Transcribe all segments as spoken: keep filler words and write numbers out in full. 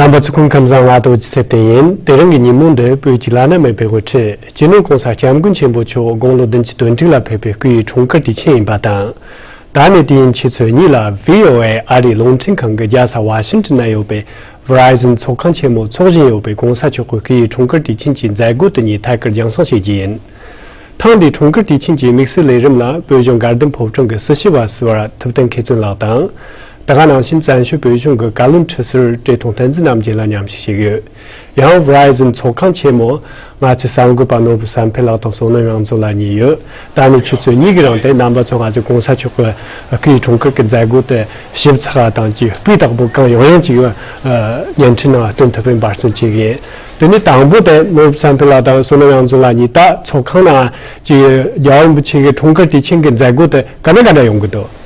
རྣམ་པ་ཚོ་སྐུ་ཁམས་བཟང་། ང་རྡོ་རྗེ་ཚེ་བརྟན་ཡིན། དེ་རིང་གི་ཉིན་མོ་འདི་བོད་ཀྱི་བླ་ན་མེད་པའི་དབུ་ཁྲིད་སྤྱི་ནོར་༸གོང་ས་༸སྐྱབས་མགོན་ཆེན་པོ་མཆོག་དགུང་ལོ་བདུན་ཅུ་དོན་དྲུག་ལ་ཕེབས་པའི་སྐུའི་འཁྲུངས་སྐར་དུས་ཆེན་ཡིན་པ་དང་། ད་ནས་དུས་ཡུན་ཆུ་ཚོད་གཉིས་ལ་བྷི་ཨོ་ཨེ་ཨ་རིའི་རླུང་འཕྲིན་ཁང་གི་རྒྱལ་ས་ཝ་ཤིང་ཏོན་ན་ཡོད་པའི་ཝེ་རི་ཛོན་ཚོགས་ཁང་ཆེན་མོ་འཚོགས་བཞིན་ཡོད་པའི་༸གོང་ས་མཆོག་གི་སྐུའི་འཁྲུངས་སྐར་དུས་ཆེན་གྱི་མཛད་སྒོ་དེ་ཉིད་ཐད་ཀར་རྒྱང་སྲིང་བྱེད་རྒྱུ་ཡིན། ཐེངས་འདིའི་འཁྲུངས་སྐར་དུས་ཆེན་གྱི་དམིགས་བསལ་ལས་རིམ་ལ་བོད་ལྗོངས་དགའ་ལྡན་ཕོ་བྲང་གི་སྲི་ཞུ་བ་ཟུར་པ་ཐུབ་བསྟན་མཁས་བཙུན་ལགས་དང་། དེ་ག་ནང་བཞིན་བཙན་བྱོལ་བོད་གཞུང་གི་བཀའ་བློན་ཁྲི་ཟུར་བཀྲས་མཐོང་བསྟན་འཛིན་རྣམ་རྒྱལ་ལ་མཉམ་ཞུགས་བྱེད་ཡོད། ཡང་ཝེ་རི་ཛོན་ཚོགས་ཁང་ཆེན་མོ་ང་ཚོའི་གསར་འགོད་པ་ནོར་བུ་བསམ་འཕེལ་ལགས་དང་བསོད་ནམས་དབྱངས་འཛོམས་ལགས་གཉིས་ཡོད། ད་ནི་ཆུ་ཚོད་གཉིས་ཀྱི་རིང་དེ་རྣམ་པ་ཚོ་ང་ཚོའི་༸གོང་ས་མཆོག་གི་སྐུའི་འཁྲུངས་སྐར་གྱི་མཛད་སྒོ་དེ་ཞིབ་ཚགས་དང་གཅིག་སྤུས་དག་པོ་གང་ཡོང་ཡང་གཅིག་བརྙན་འཕྲིན་ནང་སྟོན་ཐུབ་པའི་འབད་བརྩོན་བྱེད་ཀྱི་ཡིན། དེ་ནི་དང་པོ་དེ་ནོར་བུ་བསམ་འཕེལ་ལགས་དང་བསོད་ནམས་དབྱངས་འཛོམས་ལགས་གཉིས་ད་ཚོགས་ཁང་ནང་གཅིག་རྒྱལ་བ་རིན་པོ་ཆེ་གི་འཁྲུངས་སྐར་དུས་ཆེན་གྱི་མཛད་སྒོ་དེ་ག་ནས་ག་འདྲ་ཡོང་གི་འདུག་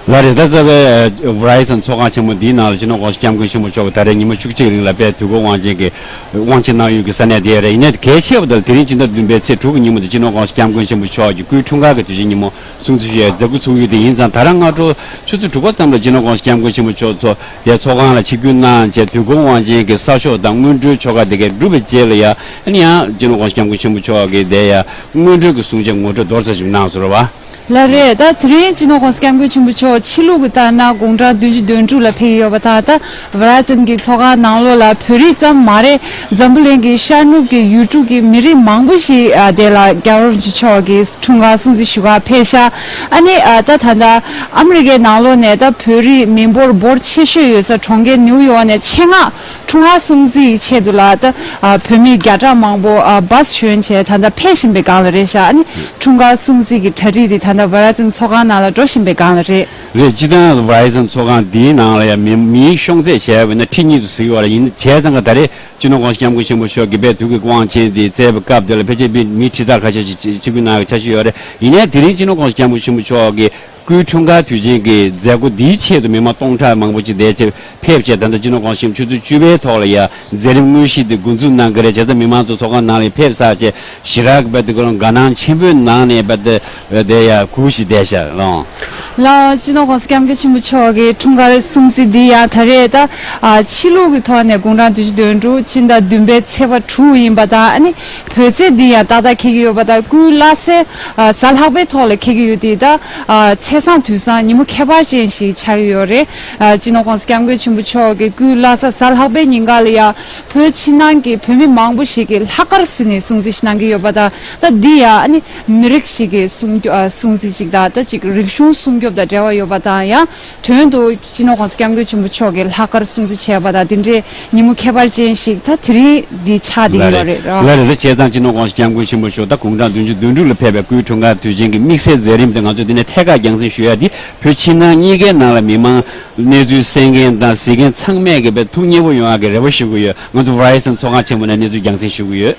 ལགས་རེད། ད་རྩ་བའི་ཝེ་རི་ཛོན་ཚོགས་ཁང་ཆེན་མོ་འདིའི་ནང་ལ་སྤྱི་ནོར་༸གོང་ས་༸སྐྱབས་མགོན་ཆེན་པོ་མཆོག་གིས་ད་རེས་ཉིན་མོ་བཅུ་གཅིག་རིང་ལ་དཔལ་དུས་འཁོར་དབང་ཆེན་གྱི་དབང་ཆེན་གནང་ཡུལ་གྱི་ས་གནས་དེ་རེད། ཡིན་ནའི་གལ་ཆེ་བ་དེ་ལ་དེ་རིང་སྤྱི་ཟླ་བདུན་པའི་ཚེས་དྲུག་གི་ཉིན་མོ་དེ་སྤྱི་ནོར་༸གོང་ས་༸སྐྱབས་མགོན་ཆེན་པོ་མཆོག་གི་སྐུའི་འཁྲུངས་སྐར་གྱི་དུས་ཆེན་ཉིན་མོ་སྲུང་བརྩི་ཞུ་ཡའི་མཛད་སྒོ་ཚུགས་ཡུལ་དེ་ཡིན་ཙང་། ད་རང་སྔ་དྲོ་ཆུ་ཚོད་དྲུག་པ་ཙམ་ལ་སྤྱི་ནོར་༸གོང་ས་༸སྐྱབས་མགོན་ཆེན་པོ་མཆོག་ཚོ་དེར་ཚོགས་ཁང་ལ་ཆིབས་བསྒྱུར་གནང་བྱས། དུས་འཁོར་དབང་ཆེན་གྱི་གསར་ཤོག་དང་སྔོན་འགྲོའི་ཆོ་ག་དེ་གའི་གྲུབ་པའི་རྗེས་ལ་ཡ། ཨ་ནི་ཡང་སྤྱི་ནོར་༸གོང་ས་༸སྐྱབས་མགོན་ཆེན་པོ་མཆོག་གིས་དེ་ཡ་སྔོན་འགྲོའི་གི་གསུང་བཤད་ངོ་སྤྲོད་མདོར་ཙམ་ཞིག་གནང་སོང་བ། ལགས་རེད། ད་དེ་རིང་སྤྱི་ནོར་༸གོང་ས་༸སྐྱབས་མགོན་ཆེན་པོ་མཆོག་ཕྱི་ལུགས་ཀྱི་ལྟར་ན་དགུང་གྲངས་བདུན་ཅུ་དོན་དྲུག་ལ་ཕེབས་ཀྱི་ཡོད་པ་དང་། ད་ཝེ་རི་ཛོན་གྱི་ཚོགས་ཁང་ནང་ལོགས་ལ་བོད་རིགས་ཙམ་མ་རེད། འཛམ་བུ་གླིང་གི་ཤར་ནུབ་ཀྱི་ཡུལ་གྲུ་གི་མི་རིགས་མང་པོ་ཞིག་ཨ་དེ་ལ་རྒྱལ་བ་རིན་པོ་ཆེ་མཆོག་གི་འཁྲུངས་སྐར་སྲུང་བརྩི་ཞུ་གར་ཕེབས་ཤག་ཨ་ནི་ཨ་ད་ད་ལྟ་ཨ་མི་རི་ཀའི་ནང་ལོགས་ནས་ད་བོད་རིགས་མི་འབོར་འབོར་ཆེ་ཤོས་ཡོད་ས་གྲོང་ཁྱེར་ནིའུ་ཡོག་ནས་ཆེད་མངགས་འཁྲུངས་སྐར་སྲུང་བརྩི་ཡི་ཆེད་དུ་ལ་ད་ཨ་བོད་མི་བརྒྱ་ཕྲག་མང་པོ་ཨ་བྷ་སི་ཞོན་བྱས་ད་ལྟ་ཕེབས་བཞིན་པའི་སྒང་ལ་རེད་ཤག་ཨ་ནི་འཁྲུངས་སྐར་སྲུང་བརྩི་གི་གྲ་སྒྲིག་དེ་ད་ལྟ་ཝེ་རི་ཛོན་ཚོགས་ཁང་ནང་ལ་འགྲོ་བཞིན་པའི་སྒང་ལ་རེད། རེད། སྤྱིར་བཏང་ཝེ་རི་ཛོན་ཚོགས་ཁང་འདིའི་ནང་ལ་ཡང་མི་མིའི་ཤོང་ཚད་བྱས་པ་ཡིན་ན་ཁྲི་གཉིས་སུ་གཟིགས་པ་ལ་ཡིན། བྱས་ཙང་ག་ད་རེས་སྤྱི་ནོར་༸གོང་ས་༸སྐྱབས་མགོན་ཆེན་པོ་མཆོག་གིས་དཔལ་དུས་ཀྱི་དབང་ཆེན་དེ་བསྩལ་བའི་སྐབས་དེ་ལ་ཕལ་ཆེར་མི་མི་ཁྲི་ཕྲག་ཁ་ཤས་ཤིག་ཆིབས་བསྒྱུར་གནང་བའི་འཆར་གཞི་ཡོད་རེད། ཡིན་ནའི་དེ་རིང་སྤྱི་ནོར་༸གོང་ས་༸སྐྱབས་མགོན་ཆེན་པོ་མཆོག་གི་སྐུའི་འཁྲུངས་སྐར་དུས་ཆེན་གྱི་མཛད་སྒོ་འདིའི་ཆེད་དུ་མི་མང་སྟོང་ཕྲག་མང་པོ་ཅིག་དེའི་ཆེད་ཕེབས་བྱས། ད་ལྟ་སྤྱི་ནོར་༸གོང་ས་མཆོག་ཆུ་ཚོད་བཅུ་པའི་ཐོག་ལ་ཡ་མཛད་རིམ་དངོས་གཞི་དེ་འགོ་འཛུགས་གནང་གི་རེད། བྱས་ཙང་མི་མང་ཚོ་ཚོགས་ཁང་ནང་ལ་ཕེབས་ཚར་བྱས་ཞེ་དྲག་གི་དཔེ་དེ་ཁོ་རང་དགའ་སྣང་ཆེན་པོའི་ནང་ནས་དཔེ་དེ་དེ་ཡ་སྒུག་བཞིན་བསྡད་ཤག་ལོ། ལགས། སྤྱི་ནོར་༸གོང་ས་༸སྐྱབས་མགོན་ཆེན་པོ་མཆོག་གི་འཁྲུངས་སྐར་སྲུང་བརྩི་འདི་ཡང་ད་རེས་ད་ཨ་ཕྱི་ལུགས་ཀྱི་ཐོག་ནས་དགུང་གྲངས་བདུན་ཅུ་དོན་དྲུག་ཕྱི་ཟླ་བདུན་པའི་ཚེས་པ་དྲུག་ཡིན་པ་དང་། ཨ་ནི་བོད་ཚེས་འདི་ཡང་ཏག་ཏག་འཁེལ་གྱི་ཡོད་པ་དང་། སྐུའི་བླ་གཟའ་ཨ་གཟའ་ལྷག་པའི་ཐོག་ལ་འཁེལ་གྱི་ཡོད་དེ། ད་ཨ་ཚེས་བཟང་དུས་བཟང་ཉིན་མོ་ཁྱད་པར་ཅན་ཞིག་ཆགས་ཀྱི་ཡོད་རེད། ཨ་སྤྱི་ནོར་༸གོང་ས་༸སྐྱབས་མགོན་ཆེན་པོ་མཆོག་གི་སྐུའི་བླ་གཟའ་གཟའ་ལྷག་པའི་ཉིན་ཀ་ལ་ཡང་བོད་ཕྱི་ནང་གི་བོད་མི་མང་པོ་ཞིག་གིས་ལྷག་དཀར་ཟེར་ནས་སྲུང་བརྩི་གནང་གི་ཡོད་པ་དང་། ད་འདི་ཡང་ཨ་ནི་མི་རིགས་ཤིག་གི་སྲུང་སྐྱོ་ཨ་སྲུང་བརྩི་ཅིག་དང་། ད་ཅིག་རིག་གཞུང་སྲུང་སྐྱོབ་དང་འབྲེལ་བ་ཡོད་པ་དང་། ཡང་དོན་དུ་སྤྱི་ནོར་༸གོང་ས་༸སྐྱབས་མགོན་ཆེན་པོ་མཆོག་གིས་ལྷག་དཀར་སྲུང་བརྩི་བྱས་པ་དང་། འདི་འདྲའི་ཉིན་མོ་ཁྱད་པར་ཅན་ཞིག་ད་དེ་རིང་འདི་ཆགས་བསྡད་ཀྱི་ཡོད་རེད། ལགས་རེད། ལགས་རེད། ད་བྱས་ཙང་སྤྱི་ནོར་༸གོང་ས་༸སྐྱབས་མགོན་ཆེན་པོ་མཆོག་ད་དགུང་གྲངས་བདུན་ཅུ་དོན་དྲུག་ལ་ཕེབས་པའི་སྐུའི་འཁྲུངས་སྐར་དུས་ཆེན་གྱི་དམིགས་བསལ་མཛད་རིམ་དེ་ང་ཚོས་འདི་ནས་ཐད་ཀར་རྒྱང་སྲིང་ཞུ་ཡ་འདི་བོད་ཕྱི་ནང་གཉིས་ཀའི་ནང་ལ་མི་མང་གནས་ཚུལ་གསན་མཁན་དང་གཟིགས་མཁན་ཚང་མས་ཀྱི་དཔེ་ཐུགས་མཉེས་པོ་ཡོང་ཡ་གི་རེ་བ་ཞུ་གི་ཡོད། ང་ཚོ་ཝེ་རི་ཛོན་ཚོགས་ཁང་ཆེན་མོ་ནས་གནས་ཚུལ་རྒྱང་སྲིང་ཞུ་གི་ཡོད།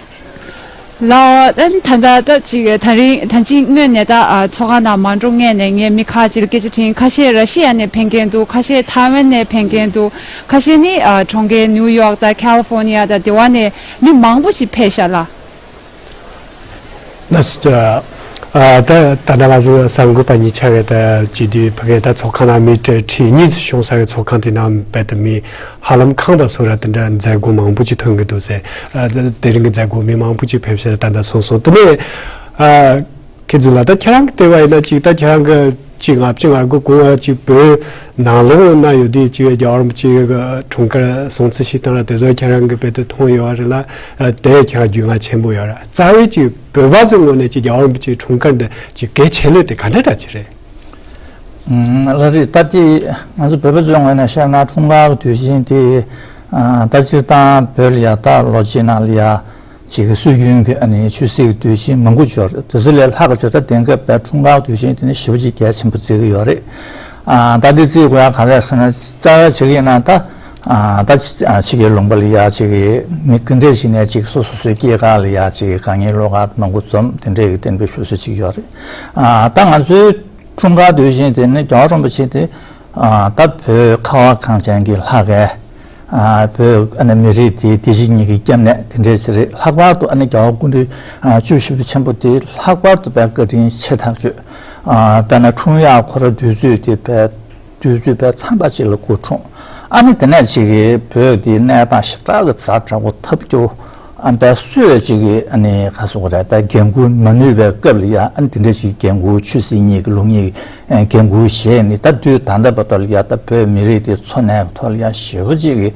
ལགས། ཨ་ནི་ད་ལྟ་ད་ཅིག་ད་རིང་ད་ཅིག་སྔོན་ནས་ད་ཨ་ཚོགས་ཁང་ནང་མ་འགྲོ་སྔོན་ནས་ངས་མི་ཁག་ཅིག་ལ་སྐད་ཆ་དྲིས། ཁ་ཤས་ར་ཤི་ཡ་ནས་ཕེབས་མཁན་འདུག་ཁ་ཤས་ཐའེ་ཝན་ནས་ཕེབས་མཁན་འདུག་ཁ་ཤས་ནི་ཨ་གྲོང་ཁྱེར་ནིའུ་ཡོག་དང་ཁ་ལི་ཧྥོ་ནི་ཡ་དང་དེ་བ་ནས་མི་མང་པོ་ཞིག་ཕེབས་ཤག་ལགས། ལགས་སོ། ཨ་ད་ད་ལྟ་ང་ཚོ་གསར་འགོད་པ་གཉིས་ཆ་གས་ད་བྱེད་དུས་ཕ་གིར་ད་ཚོགས་ཁང་ནང་མི་ཁྲི་གཉིས་ཤོང་ས་གི་ཚོགས་ཁང་དེ་ནང་རྦད་དེ་མི་ཧ་ལམ་ཁང་དང་སོ་ར་དེ་འདྲ་མཛད་སྒོ་མང་པོ་ཅིག་ཐོན་གྱི་འདུག་ཟེར། ཨ་དེ་རིང་གི་མཛད་སྒོ་མི་མང་པོ་ཅིག་ཕེབས་ཤག་ད་ལྟ་སོང་སོང་། དེ་ནས་ཨ་མཁས་བཙུན་ལགས། ད་ཁྱེད་རང་གི་ལྟ་བ་ཡིན་ན་ཅིག་ད་ཁྱེད་རང་གི་ཅིག་ལྔ་བཅུ་ང་དགུ་གོང་ལ་ཅིག་བོད་ནང་ལོགས་ན་ཡོད་དུས་ཅིག་རྒྱལ་བ་རིན་པོ་ཆེ་གི་འཁྲུངས་སྐར་སྲུང་བརྩི་ཞིག་བཏང་ར་དེ་ཚོ་ཁྱེད་རང་གི་དཔེ་དེ་མཐོང་ཡོད་རེད་ལ། ཨ་དེ་ཁྱེད་རང་རྒྱུས་མངའ་ཆེན་པོ་ཡོད་ར། རྩ་བའི་ཅིག་བོད་པ་ཚོའི་ངོས་ནས་ཅིག་རྒྱལ་བ་རིན་པོ་ཆེའི་འཁྲུངས་སྐར་འདི་ཅིག་གལ་ཆེ་ལོས་དེ་ག་འདྲ་འདྲ་ཅིག་རེད། ཨང་། ལགས་རེད། ད་དེ་ང་ཚོ་བོད་པ་ཚོའི་ངོས་ནས་བཤད་ན་འཁྲུངས་སྐར་དུས་ཆེན་དེ་ཨ་ད་སྤྱིར་བཏང་བོད་ལ་ཡ་ད་ལོ་གཅིག་ནང་ལ་ཡ་ཅིག་སྲོལ་རྒྱུན་གྱི་ཨ་ནི་ཆོས་སྲིད་ཀྱི་དུས་ཆེན་མང་པོ་ཅིག་ཡོད་རེད། དེ་ཚོ་ལས་ལྷག་ག་ཅིག་ད་དེང་སྐབས་བོད་འཁྲུངས་སྐར་དུས་ཆེན་དེ་ནི་ཞེ་པོ་ཅིག་གལ་ཆེན་པོ་བརྩི་གི་ཡོད་རེད། ཨ་ད་དེ་བརྩི་དགོས་ཡ་ག་རེ་ཟེར་ན། རྩ་བ་བྱེད་ཀྱི་ཡིན་ན་ད་ཨ་ད་ཕྱི་རྒྱལ་ལུང་པ་ལ་ཡ་ཅིག་མི་ག་འདྲས་ཞིག་ནས་ཅིག་སོ་སོ་སོའི་སྐྱེས་སྐར་ལ་ཡ་ཅིག་དཀའ་ངལ་བློ་དཀར་མང་པོ་འཛོམས། དེ་འདྲས་ཀྱི་བརྟན་པོའི་ཤོད་སྲོལ་ཅིག་ཡོད་རེད། ཨ་ད་ང་ཚོའི་འཁྲུངས་སྐར་དུས་ཆེན་དེ་ནི་རྒྱལ་བ་རིན་པོ་ཆེ་དེ་ཨ་ད་བོད་ཁ་བ་གངས་ཅན་གྱི་ལྷ་སྐལ། ཨ་བོད་ཨ་ནི་མི་རིགས་དེའི་བདེ་སྐྱིད་གཉིས་ཀྱི་སྐྱབས་གནས་དེ་འདྲས་ཅིག་རེད། ལྷག་པར་དུ་ཨ་ནི་རྒྱལ་བ་སྐུ་ཕྲེང་ཨ་བཅུ་བཞི་པ་ཆེན་པོ་དེ་ལྷག་པར་དུ་དཔེ་བཀའ་དྲིན་ཆེ་ཐག་ཆོད། ཨ་དཔེར་ན་འཁྲུངས་ཡག་ཁོ་ར་དུས་ཚོད་དེ་དཔེ་ དུས་ཚོད་དཔེ་འཚམས་པ་ཅིག་ལ་འགོ་འཁྲུངས། ཨ་ནི་དེ་ནས་ཅིག་གི་བོད་དེའི་གནས་སྟངས་ཞེ་དྲག་གི་ཛ་དྲག་པོ་ཐབས་སྐྱོ། ཨ་ནི་དཔེ་སུས་ཅིག་གི་ཨ་ནི་ག་ཟེར་དགོས་རེད། ད་འགན་འཁུར་མ་ནུས་པའི་སྐབས་ལ་ཡ། ཨ་ནི་དེ་འདྲ་ཅིག་འགན་འཁུར་ཆོས་སྲིད་གཉིས་ཀྱི་ལུགས་གཉིས་ཀྱི་འགན་འཁུར་བཞེས་ནས། ད་དུས་ད་ལྟ་བར་དུ་ལ་ཡ། ད་བོད་མི་རིགས་དེ་འཚོ་གནས་ཀྱི་ཐོག་ལ་ཡ་ཞེ་པོ་ཅིག་གི་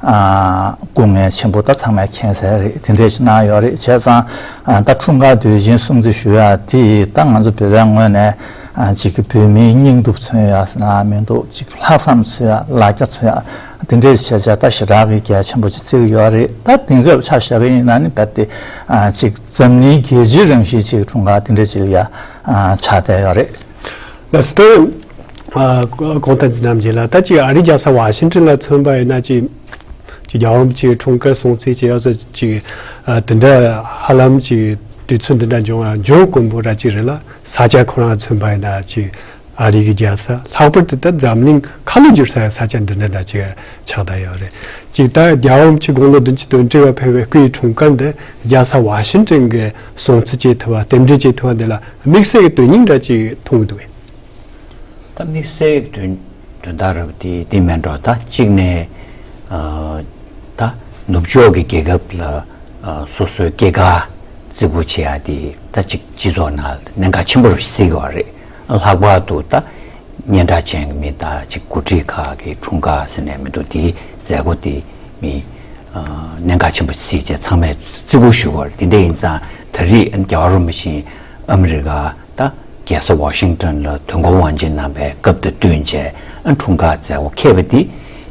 ཨ་སྐུ་ངལ་ཆེན་པོ་ད་ཚང་མས་མཁྱེན་གསལ་རེད། དེ་འདྲ་ཞིག་གནང་ཡོད་རེད། བྱས་ཙང་ཨ་ད་འཁྲུངས་སྐར་དུས་ཆེན་སྲུང་བརྩི་ཞུ་ཡ་དེ་ད་ང་ཚོ་བོད་པའི་ངོས་ནས་ཨ་ཅིག་གི་བོད་མིའི་སྙིང་སྟོབས་མཚོན་ཡ་ཟེར་ན་མི་འདུག་ཅིག་ལྷག་བསམ་མཚོན་ཡ། ལ་རྒྱ་མཚོན་ཡ། དེ་འདྲའི་བྱས་བྱས་ད་ཞེ་དྲག་གི་གལ་ཆེན་པོ་ཅིག་བརྩི་གི་ཡོད་རེད། ད་དེང་སྐབས་ཆ་བཞག་གི་ཡིན་ན་ནི་རྦད་དེ་ཨ་ཅིག་འཛམ་གླིང་རྒྱལ་སྤྱིའི་རང་བཞིན་ཅིག་འཁྲུངས་སྐར་དེ་འདྲ་ཅིག་ལ་ཡ་ཨ་ཆགས་བསྡད་ཡོད་རེད། ལགས་སོ། ད་ཨ་གོང་ཐང་འཛིན་རྣམ་རྒྱལ་ལགས། ད་ཅིག་ཨ་རིའི་རྒྱལ་ས་ཝ་ཤིང་ཏོན་ལ་མཚོན་པ་ཡིན་ན། ཅིག་ཅིག་རྒྱལ་བ་རིན་པོ་ཆེའི་འཁྲུངས་སྐར་སྲུང་བརྩི་བྱེད་ཡ་སོགས་ཅིག་ཨ་དེ་འདྲ་ཧ་ལམ་ཅིག་དུས་ཚོད་འདི་འདྲ་འབྱུང་བ་འབྱུང་དཀོན་པོ་ར་ཅིག་རེད་ལ། ས་ཆ་ཁོ་རང་མཚོན་པ་ཡིན་ན་ཅིག་ཨ་རི་གི་རྒྱལ་ས། ལྷག་པར་དུ་ད་འཛམ་གླིང་ཁ་ལོ་བསྒྱུར་ས་ཡ་ས་ཆ་འདི་འདྲ་འདྲ་ཅིག་ཆགས་བསྡད་ཡོད་རེད། ཅིག་ད་རྒྱལ་བ་རིན་པོ་ཆེ་དགུང་ལོ་བདུན་ཅུ་དོན་དྲུག་པ་ཕེབས་པའི་སྐུའི་འཁྲུངས་སྐར་འདི་རྒྱལ་ས་ཝ་ཤིང་ཏོན་གྱི་སྲུང་བརྩི་བྱེད་ཐུབ་པ། རྟེན་འབྲེལ་བྱེད་ཐུབ་པ་འདི་ལ་དམིགས་བསལ་གྱི་དོན་སྙིང་འདྲ་ཅིག་མཐོང་གི་འདུག་གས། ད་དམིགས་བསལ་གྱི་དོན་དོན་དག་རབ་དེ་དེ་མིན་འགྲོ། ད་གཅིག་ནས་ཨ་ད་ནུབ་ཕྱོགས་ཀྱི་རྒྱལ་ཁབ་ལ་ཨ་སོ་སོའི་སྐྱེས་སྐར་བརྩི་བཀུར་བྱེད་ཡ་དེ་ད་ཅིག་སྤྱི་ཚོགས་ནང་གནད་འགག་ཆེན་པོ་རུ་བརྩི་གི་ཡོད་རེད། ལྷག་པར་དུ་ད་སྙན་གྲགས་ཅན་གྱི་མི་དང་ཅིག་འགོ་ཁྲིད་ཁག་གི་འཁྲུངས་སྐར་ཟེར་ནས་མི་འདུག་དེའི་མཛད་སྒོ་དེ་མི་ཨ་གནད་འགག་ཆེན་པོ་བརྩིས་བྱས་ཚང་མས་བརྩི་བཀུར་ཞུ་གི་ཡོད་རེད། དེ་འདྲ་ཡིན་ཙང་ད་རེས་རྒྱལ་བ་རིན་པོ་ཆེ་ཨ་མི་རི་ཀ་ད་རྒྱལ་ས་ཝ་ཤིང་ཏོན་ལ་དོན་གོ་དབང་ཆེན་གནང་བའི་སྐབས་དང་བསྟུན་བྱས་ཨ་འཁྲུངས་སྐར་མཛད་སྒོ་འཁེལ་བ་འདི་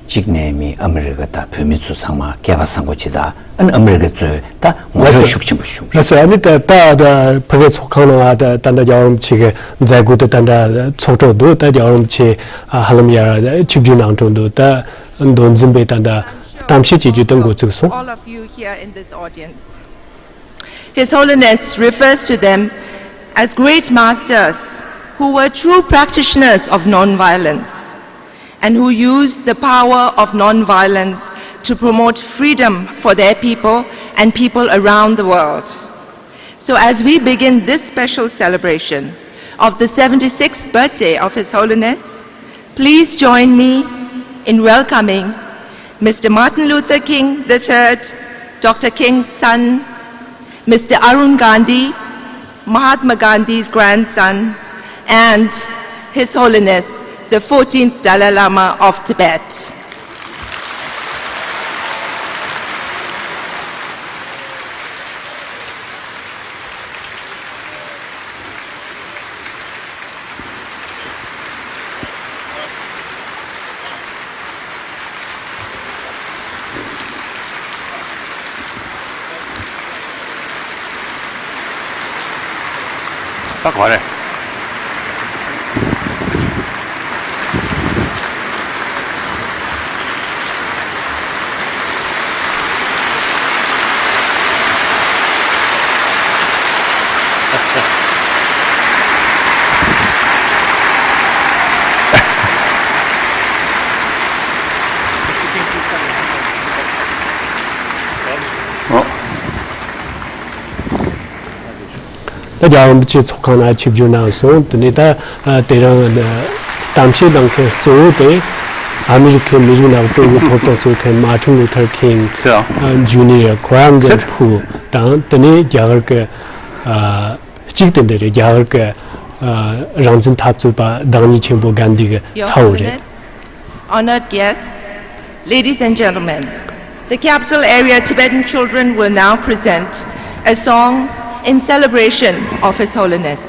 གཅིག་ནས་མི་ཨ་མི་རི་ཀ་དང་བོད་མི་ཚོ་ཚང་མ་སྐལ་བ་བཟང་པོ་ཅིག་དང་། ཨ་ནི་ཨ་མི་རི་ཀ་གཙོས་ད་ངོ་སྤྲོད་ཤུགས་ཆེན་པོ་ཞུ། ལགས་སོ། ཨ་ནི་ད་ད་ད་ཕ་གིའི་ཚོགས་ཁང་ནང་ད་ད་ལྟ་རྒྱལ་བ་རིན་པོ་ཆེ་གི་མཛད་སྒོ་དེ་ད་ལྟ་ཚོགས་གྲོལ་འདུག་ད་རྒྱལ་བ་རིན་པོ་ཆེ་ཧ་ལམ་ཡར་ཆིབས་བསྒྱུར་གནང་གྲོལ་འདུག་ད་མདོ་འཛིན་པས་ད་ད་གཏམ་བཤད་བྱེད་རྒྱུ་དེ་འགོ་བཙུགས་སོང་། All of you here in this audience. His Holiness refers to them as great masters who were true practitioners of non-violence and who used the power of non-violence to promote freedom for their people and people around the world. So, as we begin this special celebration of the seventy-sixth birthday of His Holiness, please join me in welcoming Mister Martin Luther King the third, Doctor King's son, Mister Arun Gandhi, Mahatma Gandhi's grandson, and His Holiness the fourteenth Dalai Lama of Tibet. ད་ག་རེ། ད་རྒྱལ་བ་རིན་པོ་ཆེ་ཚོགས་ཁང་ནང་ཆིབས་བསྒྱུར་གནང་སོང་། དེ་ནས་ད་དེ་རིང་གཏམ་བཤད་གནང་མཁན་གཙོ་བོ་དེ་ཨ་མི་རི་ཁའི་མི་རིགས་ནག་པོའི་ཐོབ་ཐང་རྩོད་མཁན་མར་ཊིན་ལུ་ཐར་ཁིང་ཇུ་ནི་ཡར་ཁོ་རང་གི་བུ་དང་། དེ་ནས་རྒྱ་གར་གྱི་གཅིག་དེ་འདི་རེད། རྒྱ་གར་གྱི་རང་བཙན་འཐབ་རྩོད་པ་བདག་ཉིད་ཆེན་པོ་གྷན་དྷི་གི་Your ཚ་བོ་རེད། Holiness, honored guests, ladies and gentlemen, the Capital Area Tibetan children will now present a song in celebration of His Holiness.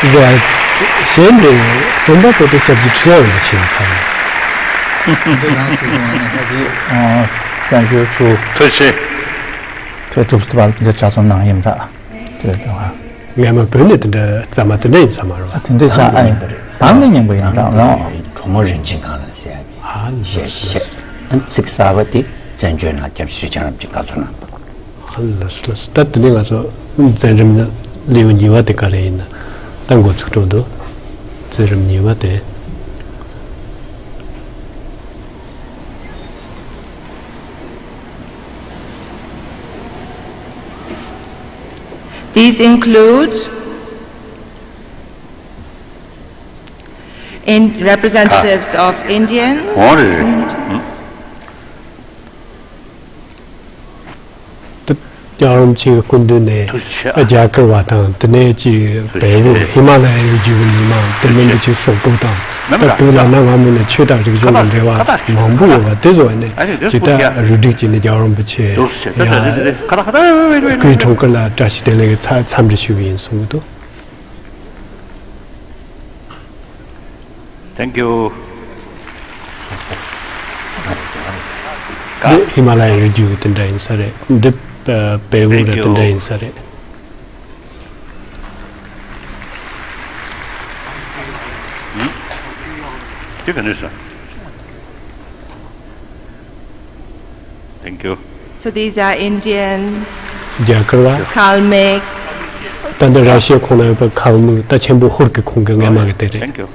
གཞན་ནས་རྩོམ་པ་པོ་དེ་སྐྱབས་རྗེ་ཁྲི་ཡ་རིན་པོ་ཆེ་ཡིན་ས་རེད། འདི་རང་སྲིད་དབང་ནས་ད་ཅི་བཙན་བྱོལ་ཚུ་ཐུགས་རྗེ་ཆེ། ཐོས་གྲུབ་ཐོབ་པར་འདི་གྲྭ་ཚང་ནང་ཡིན་ར། དེ་དང་། ངས་མ་བོད་ནས་དེ་འདྲ་རྩ་མ་དེ་འདྲ་ཡིན་ས་མ་རེད་བ། དེ་འདྲ་ས་ཨ་ཡིན་པ་རེད། དང་ནི་སྙིང་པོ་ཡིན་ར་ལོ། གྲོ་མོ་རིན་ཆེན་གང་ལ་ཟེར་ཡ་ཨ་ནི་ཞེས་བཤད། ཨ་ནི་ཚིག་གསར་པ་དེ་བཙན་བྱོལ་ནང་སྐྱབས་རྗེ་ཁྲི་བྱང་རིན་པོ་ཆེ་བཀའ་ཚོར་གནང་པ། ཨ་ལ་སུ་ལ་སུ་ད་དེ་ནས་ང་ཚོ་མཛད་རིམ་ལེའུ་གཉིས་པ་དེ་ག་རེ་ཡིན་ན་ད་འགོ་ཚུགས་འགྲོ་འདུག་མཛད་རིམ་གཉིས་པ་དེ། These include in representatives of Indian འོང་རེད་རེད། ད་རྒྱལ་བ་རིན་པོ་ཆེའི་སྐུ་མདུན་ནས་ཐུགས་རྗེ་ཆེ། རྒྱ་གར་བ་དང་དེ་ནས་ཅིག་བལ་པོ་ཧི་མ་ལ་ཡའི་རི་རྒྱུད་ཀྱི་མི་མང་དེ་མིན་པ་ཅིག་སོག་པོ་དང་། ད་བོད་ལ་གནའ་སྔ་མོ་ནས་ཆོས་དང་རིག་གཞུང་གི་འབྲེལ་བ་མང་པོ་ཡོད་པ་དེ་ཚོ་ནས་ཇི་ལྟར་རུ་སྒྲིག་བྱས་ནས་རྒྱལ་བ་རིན་པོ་ཆེ་ཡ་སྐུའི་འཁྲུངས་སྐར་ལ་བཀྲ་ཤིས་བདེ་ལེགས་ཀྱི་འཚམས་འདྲི་ཞུ་གི་ཡིན་གསུང་གི་འདུག Thank you. འདི་ཧི་མ་ལ་ཡའི་རི་རྒྱུད་ཀྱི་དེ་འདྲ་ཡིན་ས་རེད། འདི་བལ་པོ་ར་དེ་འདྲ་ཡིན་ས་རེད། དེ་ག་ནས་སོང་། Thank you. So these are Indian རྒྱ་གར་བ། Kalmyk. ད་འདི་ར་ཤི་ཡའི་ཁོངས་ན་ཡོད་པའི་ཁལ་མིག་ད་ཆེན་པོ་ཧོར་གྱི་ཁོངས་ཀྱི་སྔས་མ་གི་དེ་རེད། Thank you.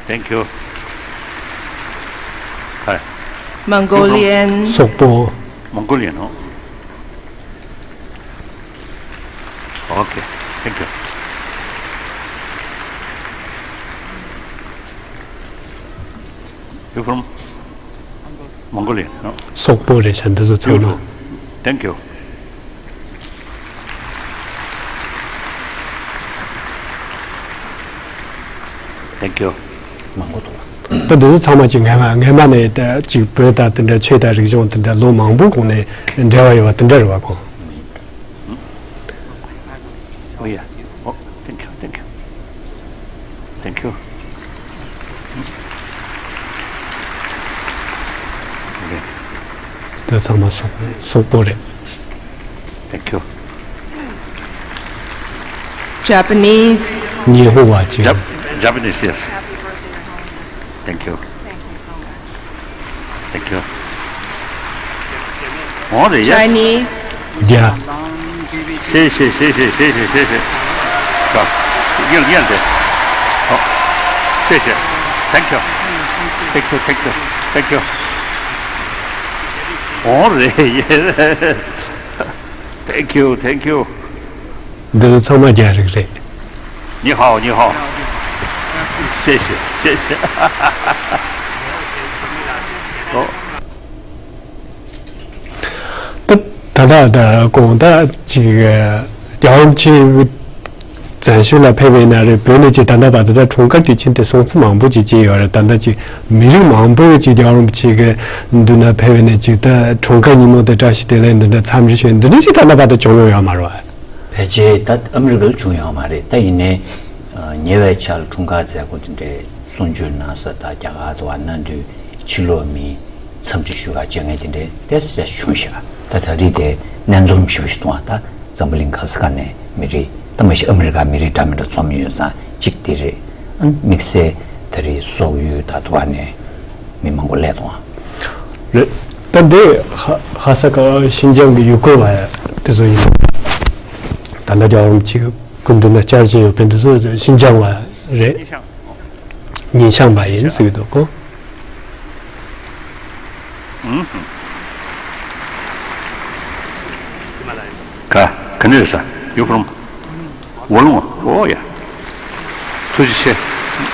Thank you. Hi. Mongolian. སོག་པོ། Mongolian, no? Okay. Thank you. You from Mongolia, no? སོག་པོ་རེད་ཤག་འདི་ཚོ་ཚང་མ། Beautiful. Thank you. Thank you. མང་པོ་འདུག་ད་འདི་ཚོ་ཚང་མ་ཅིག་སྔས་མ་སྔས་མ་ནས་ད་ཅིག་བོད་དང་དེ་འདྲ་ཆོས་དང་རིག་གཞུང་དེ་འདྲ་ལོ་མང་པོ་གོང་ནས་འབྲེལ་བ་ཡོད་པ་དེ་འདྲ་རེད་བ་ཁོང་། Oh, yeah. Oh, thank you, thank you. Thank you. Okay. ད་ཚང་མ་སོག་སོག་པོ་རེད། Thank you. Japanese. ཉི་ཧོང་བ་ཅིག Jap- Japanese, yes. Thank you. Thank you. Oh, yes. Chinese. རྒྱ། ཤེས་ཤེས་ཤེས་ཤེས། ཡར་ཡར་དེ། ཨོ། ཤེས་ཤེས། Thank you. Thank you, thank you, thank you. ཨོ་རེད། Thank you, thank you. འདི་ཚང་མ་རྒྱ་རིགས་རེད། 你好, 你好. ཤེས་ཤེས་ཤེས་ཤེས། ཨོ། ད་ད་ལྟ་ད་དགོང་དག་ཅིག་ རྒྱལ་བ་རིན་པོ་ཆེ་བཙན་བྱོལ་ལ་ཕེབས་པའི་ནང་རེད། བོད་ནས་ཅིག་ད་ལྟ་བར་དུ་ད་འཁྲུངས་སྐར་དུས་ཆེན་དེ་སྲུང་བརྩི་མང་པོ་ཅིག་བྱས་ཡོད་རེད། ད་ལྟ་ཅིག་མི་རིགས་མང་པོ་ཅིག་རྒྱལ་བ་རིན་པོ་ཆེ་གི་མདུན་ན་ཕེབས་པའི་ནས་ཅིག་ད་འཁྲུངས་སྐར་ཉིན་མོ་དེ་བཀྲ་ཤིས་བདེ་ལེགས་འདི་འདྲ་འཚམས་འདྲི་ཞུ་འདི་འདྲ་ཅིག་ད་ལྟ་བར་དུ་བྱུང་མྱོང་ཡོད་མ་རེད་བ། ཕལ་ཆེར་ད་ཨ་མི་རི་ཀ་ལ་བྱུང་ཡོད་མ་རེད། ད་ཡིན་ནའི་ཉེ་བའི་ཆར་འཁྲུངས་སྐར་མཛད་སྒོ་དེ་འདྲའི་གསུང་ཆོས་གནང་ས་ད་རྒྱ་གར་དུ་བ་གནང་དུས་ཕྱི་ལོགས་མི་འཚམས་འདྲི་ཞུ་ག་བྱེད་མཁན་དེ་འདྲའི་ཏོག་ཙམ་བྱུང་ཤག་ད་ད་རེས་དེ་སྣ་འཛོམས་ཞེ་པོ་ཞིག་བཏང་བ། ད་འཛམ་བུ་གླིང་ག་ས་ག་ནས་མི་རིགས་ད་མ་གཞི་ཨ་མི་རི་ཀ་མི་རིགས་འདྲ་མི་འདྲ་འཛོམས་ཡོད་ཙང་གཅིག་དེ་རེད། ཨ་དམིགས་བསལ་ད་རེས་སོག་ཡུལ་ད་དུ་བ་ནས་མི་མང་པོ་སླེབས་བཏང་བ། རེད། ད་འདི་ཧ་ཧ་ས་ག་ཤིན་ཅང་གི་ཡུལ་སྐོར་བ་དེ་ཚོ་ཡིན། ད་ལྟ་རྒྱལ་བ་རིན་པོ་ཆེ་གི་སྐུ་མདུན་ན་བཅར་གྱི་ཡོད་པའི་འདི་ཚོ་ཤིན་ཅང་བ་རེད། ཉིན་ཤང་བ་ཡིན་ཟེར་གི་འདུག་གོ། ཨུ་ཧུ། ག་ག་ནས་རེད་ས། You from? Wah Lum. Oh, yeah. ཐུགས་རྗེ་ཆེ།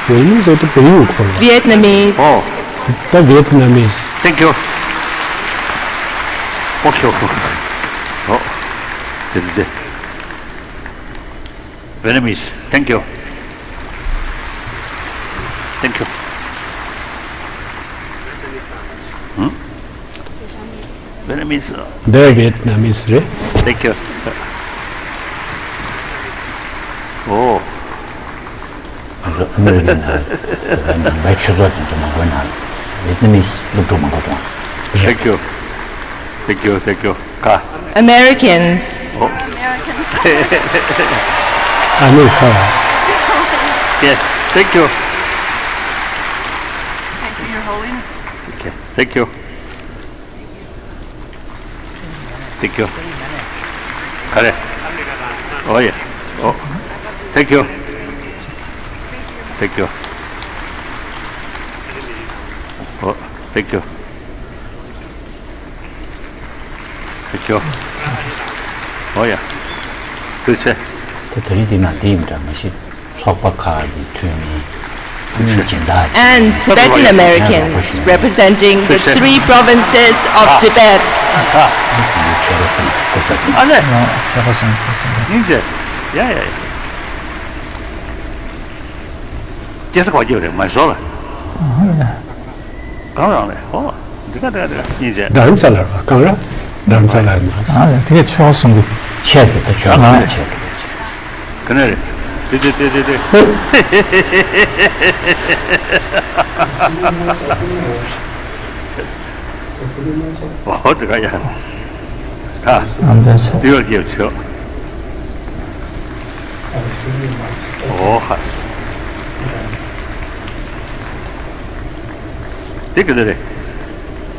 Wah Lum ཟེར་དུས་བལ་ཡུལ་ཁོ་ལ། Vietnamese. Oh. ད་Vietnamese. Thank you. Okay, okay. Oh. དེ་དེ་དེ། Vietnamese. Thank you. Thank you. Hmm? Vietnamese. འདི་Vietnamese རེད། Thank you. Oh. ང་ཚོ་ཨ་མི་རི་ཀའི་ནང་ལ་ཉམས་པའི་ཆོས་ཚོགས་དེ་ཚོ་མང་པོའི་ནང་ལ་Vietnamese སློབ་ཕྲུག་མང་པོ་འདུག Thank you. Thank you, thank you. ཀ Americans. Oh. ཨ་མི་རི་ཀ་བ། Yes, thank you. Thank you, Your Holiness. Okay, thank you. Thank you. ག་རེ། Oh, yeah. Oh. Thank you. Thank you. Oh, thank you. Thank you. Oh, yeah. ཐུགས་རྗེ་ཆེ། ད་དེ་རིང་འདི་ན་འདི་ཡིན་འདྲ་མ་གཞི། ཚོགས་པ་ཁག་གི་འཐུས་མི། ཨ་ནི་སྦྱིན་བདག And Tibetan Americans representing the three provinces of Tibet. ཨ་ནི་ཆོལ་ཁ་གསུམ་སྐུ་ཚབ་ཨ་ནི་ཆོལ་ཁ་གསུམ་སྐུ་ཚབ་སྙིང་རྗེ། ཡ་ཡ་ཡ། སྐྱེ་ས་ག་བ་སྐྱེ་བ་རེད་མ་ཤོར་ལ། གང་རང་རེད་ཧོ། འདི་ག་འདི་ག་འདི་ག་སྙིང་རྗེ། རྡ་རམ་ས་ལ་རེད་པ། གང་རེད། རྡ་རམ་ས་ལ་རེད་མ་རེད། ཨ་ཡ་དེ་གས་ཆོལ་ཁ་གསུམ་གྱི་ཆེད་དེ་ད་ཆོལ་ཁ་གསུམ་ཆེད་དེ་ག་ནས་རེད། དེ་དེ་དེ་དེ་དེ། ཨོ་དེ་ག་ཡ། ད་ཨ་མཛད་ཆོག་དེ་ཡོད་ཀྱི་ཆོག་ཨོ་ཧ། དེ་ག་ནས་རེད།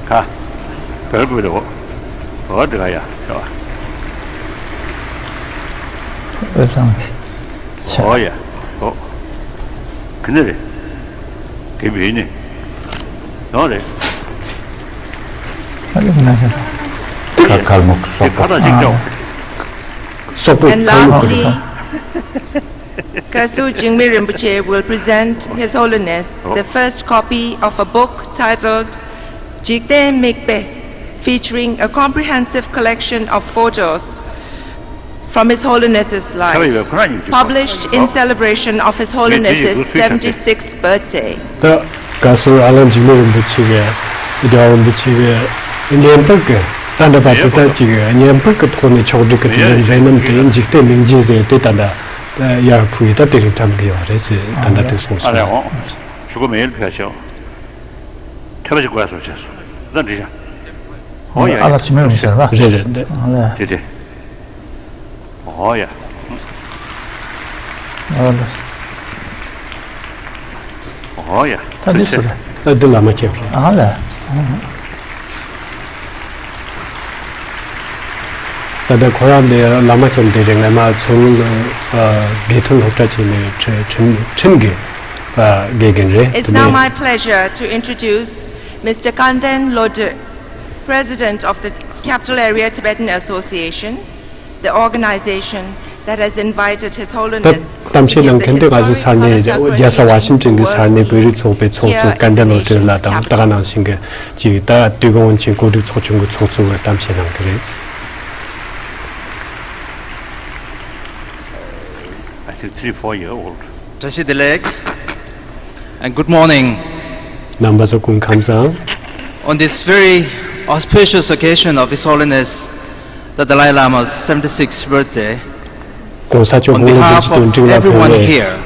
ད། བོད་བོད་རེད་འོ། འོ་དེ་ག་ཡ་ཤ་བ། ཨོ་སང་གི་ཨོ་ཡ། ཨོ། ག་ནས་རེད། དེ་བོད་ནས། ཡོང་རེད། ཨ་ལེ་ན་ཤ། ཁ་ཁལ་མུག་སོག་པོ། ཁ་ཐག་ཅིག་ཀྱོག་སོག་པོ། And ཁལ་མུག་lastly, Kasu Jingmi Rinpoche will present His Holiness the first copy of a book titled Jikten Mikpe, featuring a comprehensive collection of photos from His Holiness's life, published in celebration of His Holiness's seventy-sixth birthday. ད་བཀའ་ཟུར་ཨ་ལགས་འཇིགས་མེད་རིན་པོ་ཆེ་གི་རྒྱལ་བ་རིན་པོ་ཆེ་གི་བརྙན་པར་གི་ད་འདྲ་པ་དེ་ལྟ་ཅིག་བརྙན་པར་གི་ཐོག་ནས་ཕྱོགས་སྒྲིག་གི་དེ་ལ་མཛད་རྣམ་དེ་འཇིག་རྟེན་མིང་ཅན་ཟེར་དེ་ད་ལྟ་ཡར་ཕུལ་ཡོད། ད་དེ་རིང་བཀྲམ་གི་ཡོད་རེད་ཟེར་ད་ལྟ་དེ་གསུངས་སོང་། ཞུ་གོ་མེད་ཕལ་ཆེར་ཐོས་པ་ཞིག་དགོས་སོ་བྱས་སོ་ད་འདྲི་ཤག་ཨོ་ཡ་ཨ་ལ་ཅི་མེད་མི་ཟེར་བ། རེད་རེད་རེད། དེ་དེ། ཨོ་ཡ། ཨོ་ལེ། ཨོ་ཡ། ད་འདི་སུ་རེད། ཨ་འདི་བླ་མ་ཁྱེད་རེད། ཨ་ལེ། ད་ལྟ་ཁོ་རང་འདི་བླ་མ་ཁྱེད་འདི་རེད། ངས་མ་ཚོ་དགེ་ཐོན་སློབ་གྲྭ་ཆེན་མོའི་ཁྲིམས་ཁྲིམས་ཁྲིམས་ཀྱི་དགེ་རྒན་རེད། It's now my pleasure to introduce Mister Kanden Lode, President of the Capital Area Tibetan Association, the organization that has invited His Holiness གཏམ་བཤད་གནང་མཁན་དེ་ང་ཚོ་ས་གནས་རྒྱལ་ས་ཝ་ཤིང་ཏོན་གྱི་ས་གནས་བོད་རིགས་ཚོགས་པའི་ཚོགས་གཙོ་ཀན་ཌན་ལོ་ཏྲི་ལགས་དང་། ད་ག་ནང་བཞིན་གྱི་ཅིག་ད་དུས་འཁོར་དབང་ཆེན་གོ་སྒྲིག་ཚོགས་ཆུང་གི་ཚོགས་གཙོ་གི་གཏམ་བཤད་གནང་གི་རེད། Till three, four year old. བཀྲ་ཤིས་བདེ་ལེགས། And good morning. རྣམ་པ་ཚོ་སྐུ་ཁམས་བཟང་། On this very auspicious occasion of His Holiness the Dalai Lama's seventy-sixth birthday, གོང་ས་མཆོག་དགུང་ལོ་བདུན་ཅུ་དོན་དྲུག་ལ་ཕེབས་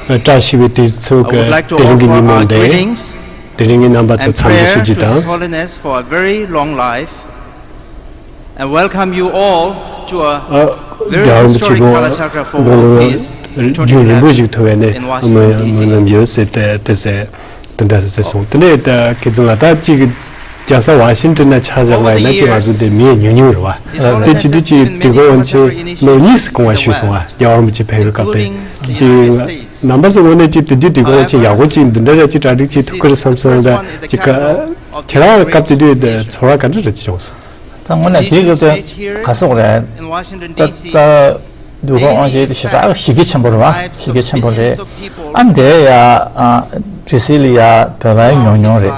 པའི་བཀྲ་ཤིས་པའི་དུས་ཚོད་ཀྱི་དེ་རིང་གི་ཉིན་མོ་འདི། དེ་རིང་གི་རྣམ་པ་ཚོ་འཚམས་འདྲི་ཞུ་རྒྱུ་དང་། And welcome you all to a very historic Kalachakra Forum of Peace རྒྱུན་རིང་པོ་ཞིག་ཐུབ་པའི་ནས་སྨོན་ལམ་ཡོད་ཟེར་ཏེ་དེ་ཟེར་དེ་འདྲ་ཟེར་སོང་། དེ་ནས་ད་ཁྱེད་ཚོ་ལ་ད་ཅིག་རྒྱལ་ས་ཝ་ཤིང་ཏོན་ན་ཆ་བཞག་པ་ཡིན་ན་ཅིག་ང་ཚོ་འདི་མི་ཉུང་ཉུང་རེད་བ། དེ་བྱེད་དུས་ཅིག་དུས་འཁོར་དབང་ཆེན་ལོ་གཉིས་སུ་གོང་བ་ཞུས་སོང་བ། རྒྱལ་བ་རིན་པོ་ཆེ་ཕེབས་པའི་སྐབས་དེ་ཅིག་རྣམ་པ་ཚོ་ངོས་ནས་ཅིག་དེ་དུས་དུས་འཁོར་དབང་ཆེན་ཡག་པོ་ཅིག་འདི་འདྲ་ར་ཅིག་གྲ་སྒྲིག་ཅིག་ཐུབ་ཀྱི་རེད་བསམ་སོང་ར་ཅིག་ཁྱེད་རང་སྐབས་དེ་དུས་ཚོར་བ་ག་འདྲ་ར་ཅིག་བྱུང་སོང་། ད་དངོས་གནས་དེའི་སྐབས་དེ་ག་སོག་རེད། ད་ད་དུས་འཁོར་དབང་ཆེན་དེ་ཞེ་དྲག་གཞི་རྒྱ་ཆེན་པོ་རེད་བ། གཞི་རྒྱ་ཆེན་པོ་རེད། ཨ་འདས་ཡ་བྲི་སི་ལི་ཡ་བོད་པའི་ཉུང་ཉུང་རེད།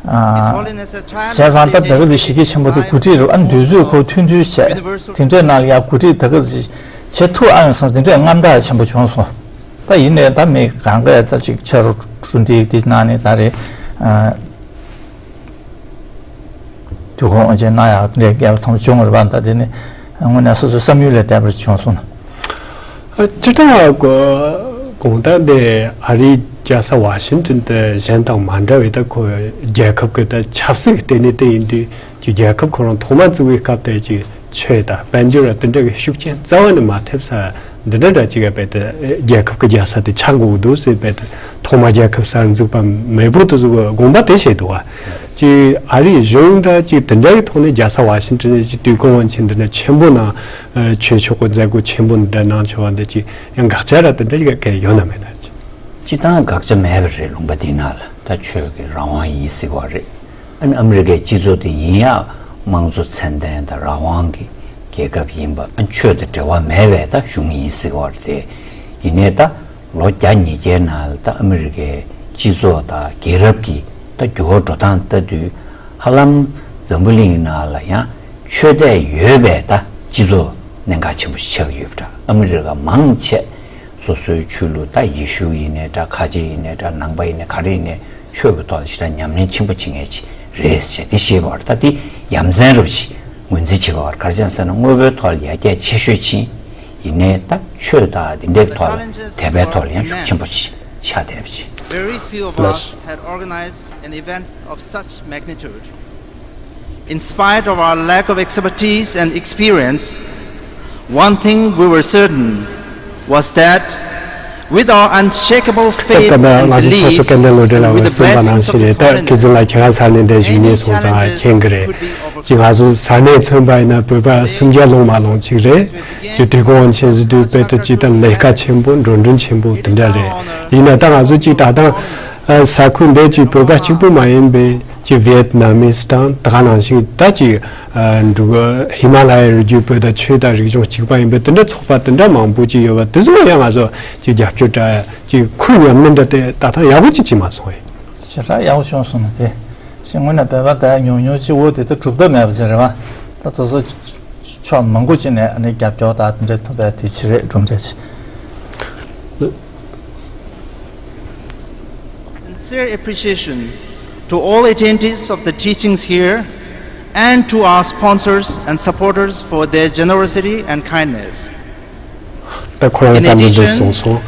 བྱས་ཙང་ད་ད་ག་ཚོད་གཞི་རྒྱ་ཆེན་པོ་དེ་གོ་སྒྲིག་རུ་ཨ་འདུས་ཚོད་ཁོ་མཐུན་མཐུན་བྱས་དེ་འདྲས་ནང་ལ་ཡ་གོ་སྒྲིག་ད་ག་ཚོད་བྱེད་ཐུབ་ཨ་ཡོང་སོང་། དེ་འདྲས་རྔམ་སྟག་ཆེན་པོ་བྱུང་སོང་། ད་ཡིན་ནའི་ད་མི་གང་གས་ད་ཅིག་ཕྱག་རོགས་གྲུ་འདེགས་འདི་གནང་ནས་ད་རེད། དུས་འཁོར་དབང་ཆེན་གནང་ཡག་ལས་རྒྱལ་བ་ཚང་མ་བྱུང་བ་རེད་པ། ད་དེ་ནི་དངོས་གནས་སོ་སོའི་བསམ་ཡུལ་ལས་འདས་པར་བྱུང་སོང་ན། སྤྱིར་བཏང་གོ་གོང་ད་འདི་ཨ་རིའི་རྒྱལ་ས་ཝ་ཤིང་ཏོན་དུ་གཞན་དང་མ་འདྲ་བའི་ད་ཁོ་རྒྱལ་ཁབ་ཀྱི་ད་ཆབ་སྲིད་ཀྱི་ལྟེ་གནས་དེ་ཡིན་དུས་ཀྱི་རྒྱལ་ཁབ་ཁོ་རང་ཐོག་མ་བཙུགས་པའི་སྐབས་དེ་ཀྱི་ཆོས་དང་དཔལ་འབྱོར་དེ་འདྲ་གི་ཤུགས་རྐྱེན་རྩ་བ་ནས་མ་ཐེབས་ས་འདི་འདྲ་འདྲ་ཅིག་ག་བས་ཏེ་རྒྱལ་ཁབ་ཀྱི་རྒྱལ་ས་དེ་ཆགས་དགོས་འདུག་ཟེར་བས་ཏེ་ཐོག་མ་རྒྱལ་ཁབ་གསར་འཛུགས་པ་མེས་པོ་དེ་ཚོ་གི་དགོངས་པ་དེ་བཞེས་འདུག་བ། ཅིག་ཨ་རིའི་གཞུང་འདྲ་ཅིག་དེ་འདྲ་གི་ཐོག་ནས་རྒྱལ་ས་ཝ་ཤིང་ཏོན་ནས་ཅིག་དུས་འཁོར་དབང་ཆེན་འདི་འདྲ་ཆེན་པོ་ནང་ཆོས་ཕྱོགས་ཀྱི་མཛད་སྒོ་ཆེན་པོ་འདི་འདྲ་གནང་ཆོག་པ་འདི་ཅིག་ཡང་དགག་བྱ་ར་དེ་འདྲ་ཅིག་ག་ཡོད་ན་མེད་ན་ཅིག་སྤྱིར་བཏང་དགག་བྱ་མེད་པ་རེད། ལུང་པ་འདི་ནང་ལ་ད་ཆོས་ཀྱི་རང་དབང་ཡིན་ཟེར་བ་རེད། ཨ་ནི་ཨ་མི་རི་ཀའི་སྤྱི་ཚོགས་དེ་ཡིན་ཡང་དམངས་གཙོ་ཚད་ལྡན་དང་རང་དབང་གི་རྒྱལ་ཁབ་ཡིན་པ། ཨ་ཆོས་དང་འབྲེལ་བ་མེད་པའི་ད་གཞུང་ཡིན་ཟེར་བ་རེད་དེ། ཡིན་ནའི་ད་ལོ་བརྒྱ་ཉིས་བརྒྱའི་ནང་ལ་ད་ཨ་མི་རི་ཀའི་སྤྱི་ཚོགས་དང་རྒྱལ་རབས་ཀྱི་ད་འགྱུར་བ་འགྲོ་སྟངས་ལྟ་དུས་ཧ་ལམ་འཛམ་བུ་གླིང་ནང་ལ་ཡང་ཆོས་དད་ཡོད་པའི་ད་སྤྱི་ཚོགས་གནད་འགག་ཆེན་པོ་ཞིག་ཆགས་ཡོད་པ་འདྲ། ཨ་མི་རི་ཀ་མང་ཆེ་སོ་སོའི་ཆོས་ལུགས་ད་ཡེ་ཤུ་ཡིན་ནའི་འདྲ། ཁ་ཆེ་ཡིན་ནའི་འདྲ། ནང་པ་ཡིན་ནའི་ག་རེ་ཡིན་ནའི་ཆོས་ཀྱི་ཐོག་ལ་ཞེ་དྲག་ཉམས་ལེན་ཆེན་པོ་བྱེད་མཁན་ཅིག་རེད་ཟེར་དེ་ཤེས་པར་ད་དེ་ཡ་མཚན་རུ་ཞིག་ངོས་འཛིན་བྱེད་པར་ག་རེ་བྱས་ཟེར་ན། དངོས་པོའི་ཐོག་ལ་ཡར་རྒྱས་ཆེ་ཤོས་ཕྱིན། ཡིན་ནའི་ད་ཆོས་དང་དེ་འདྲའི་ཐོག་ལ་དད་པའི་ཐོག་ལ་ཡང་ཤུགས་ཆེན་པོ་ཞིག་ཆགས་བསྡད་པ་ཅིག Very few of us had organized an event of such magnitude. In spite of our lack of expertise and experience, one thing we were certain was that with our unshakable faith and belief, and with the blessings of His Holiness, any challenges could be overcome. ཅིག་ང་ཚོ་ས་གནས་མཚོན་པ་ཡིན་ན་བོད་པ་སུམ་བརྒྱ་ལོངས་མ་ལོངས་ཅིག་རེད། ཅིག་དུས་འཁོར་དབང་ཆེན་ཟེར་དུས་དཔེ་དེ་ཅིག་ད་ལས་ཀ་ཆེན་པོ་འགྲོ་གྲོན་ཆེན་པོ་དེ་འདྲ་རེད། ཡིན་ན་ད་ང་ཚོ་ཅིག་ད་ལྟ་ས་ཁུལ་འདི་ཅིག་བོད་པ་གཅིག་པུ་མ་ཡིན་པའི་ཅིག་ཝི་ཡེད་ནམ་མི་དང་ད་ག་ནང་བཞིན་ད་ཅིག་འབྲུག་ཧི་མ་ལ་ཡའི་རི་རྒྱུད་བོད་དང་ཆོས་དང་རིག་གཞུང་གཅིག་པ་ཡིན་པའི་དེ་འདྲ་ཚོགས་པ་དེ་འདྲ་མང་པོ་ཅིག་ཡོད་པ་དེ་ཚོ་ཡང་ང་ཚོ་ཅིག་རྒྱབ་སྐྱོར་འདྲ་ཅིག་ཁུར་ཡོད་མིན་འདྲ་དེ་ད་ཐང་ཡག་པོ་ཅིག་བྱས་མ་སོང་བས། ཞེ་དྲག་ཡག་པོ་བྱུང་སོང་ན་དེ། ཞེས་དངོས་གནས་བོད་པ་དེ་ཉུང་ཉུང་གཅིག་པོ་དེ་ད་གྲུབ་ཐབས་མེད་པ་ཅིག་རེད་བ། ད་དེ་ཚོ་ཕྱོགས་མང་པོ་ཅིག་ནས་ཨ་ནི་རྒྱབ་སྐྱོར་དང་དེ་འདྲ་ཐུབ་པའི་དེ་ཅིག་རེད། གྲུབ་འབྲས་ཅིག Sincere appreciation to all attendees of the teachings here and to our sponsors and supporters for their generosity and kindness. ད་ཁོ་རང་ལ་ད་མི་འདི་གསུངས་སོང་།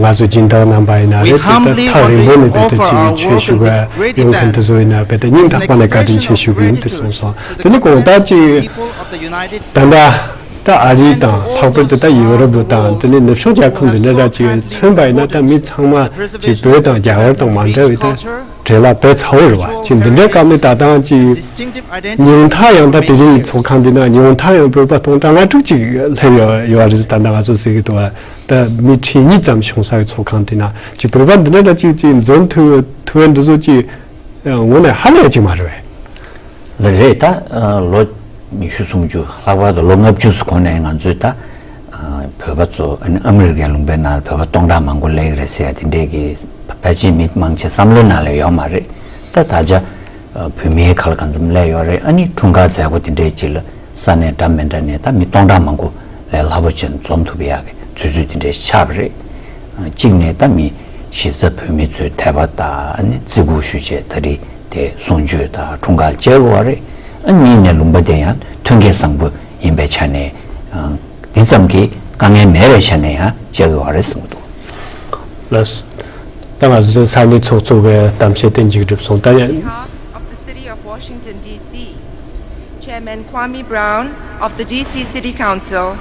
ང་ཚོ་སྦྱིན་བདག་རྣམ་པ་ཡིན་ན་རེད། དེ་ད་ཐག་རིང་པོ་ནས་དེ་ད་ཅིག་ཆོས་ཞུ་ག་ཡོང་མཁན་དེ་ཚོ་ཡིན་ན་བས་ད་སྙིང་ཐག་པ་ནས་བཀའ་དྲིན་ཆེ་ཞུ་གི་ཡིན་དེ་གསུངས་སོང་། དེ་ནི་གོང་ད་ཅིག་ད་ད་ད་ཨ་རི་དང་ལྷག་པར་དུ་ད་ཡུ་རོབ་དང་དེ་ནི་ནུབ་ཕྱོགས་རྒྱལ་ཁབ་འདི་འདྲ་ད་ཅིག་མཚོན་པ་ཡིན་ན་ད་མི་ཚང་མ་ཅིག་བོད་དང་རྒྱ་གར་དང་མ་འདྲ་བའི་ད། བྲེལ་བ་དཔེ་ཚ་བོ་རེད་བ། ཅིག་འདི་འདྲའི་སྐབས་ནས་ད་ལྟའང་ཅིག་ཉུང་མཐའ་ཡང་ད་དེ་རིང་ཚོགས་ཁང་འདི་ན་ཉུང་མཐའ་ཡང་བོད་པ་སྟོང་ཕྲག་ལྔ་དྲུག་ཅིག་སླེབས་ཡོད་ཡོད་རེད། ད་ལྟ་ང་ཚོ་ཟེར་གི་འདུག་བ། ད་མི་ཁྲི་གཉིས་ཙམ་བྱུང་ས་གི་ཚོགས་ཁང་འདི་ན་ཅིག་བོད་པ་འདི་འདྲ་ད་ཅིག་ཅིག་འཛོམས་ཐུབ་ཐུབ་པའི་འདི་ཚོ་ཅིག་ངོ་ནས་ཧ་ལས་ཅིག་མ་རེད་བས། ལ་རེད། ད་ལོ་ཉི་ཤུ་སུམ་ཅུ་ལྷག་པར་དུ་ལོ་ལྔ་བཅུ་ཙམ་གོང་ནས་ང་ཚོས་ད་བོད་པ་ཚོ་ཨ་ནི་ཨ་མི་རི་ཀའི་ལུང་པའི་ནང་ལ་བོད་པ་སྟོང་ཕྲག་མང་པོ་སླེབས་ཀྱི་རེད་ཟེར་ཡ་དེ་འདྲས་ཀྱི་ཕལ་ཆེར་མི་མང་ཆེ་བསམ་བློའི་ནང་ལ་ཡོད་མ་རེད། ད་ད་ཆ་བོད་མིའི་ཁ་ལ་གང་འཚམ་སླེབས་ཡོད་རེད། ཨ་ནི་འཁྲུངས་སྐར་མཛད་སྒོ་དེ་འདྲས་ཅིག་ལ་ས་གནས་འདྲ་མི་འདྲ་ནས་ད་མི་སྟོང་ཕྲག་མང་པོ་ལས་སླ་པོ་བྱས་ནས་འཛོམས་ཐུབ་ཡག་གི་ དུས་ཚོད་དེ་འདྲའི་ཆགས་པ་རེད། གཅིག་ནས་ད་མི་གཞིས་རྩ་བོད་མི་ཚོའི་དད་པ་དང་ཨ་ནི་བརྩི་བཀུར་ཞུ་བྱས་ད་རེས་དེ་གསུང་ཆོས་དང་འཁྲུངས་སྐར་བཅར་དགོས་པ་རེད། ཨ་གཉིས་ནས་ལུང་པ་དེ་ཡང་ཐོན་སྐྱེད་བཟང་པོ་ཡིན་པའི་ཆ་ནས་འདི་ཙམ་གྱིས་དཀའ་ངལ་མེད་པའི་ཆ་ནས་ཡང་བཅར་དགོས་པ་རེད་བསམ་གྱི་འདུག་ལགས། ད་ང་ཚོའི་ས་གནས་ཚོགས་གཙོ་གི་གཏམ་བཤད་དེ་མཇུག་སྒྲིལ་སོང་། ད་ཡ- On behalf of the City of Washington, D C, Chairman Kwame Brown of the D C City Council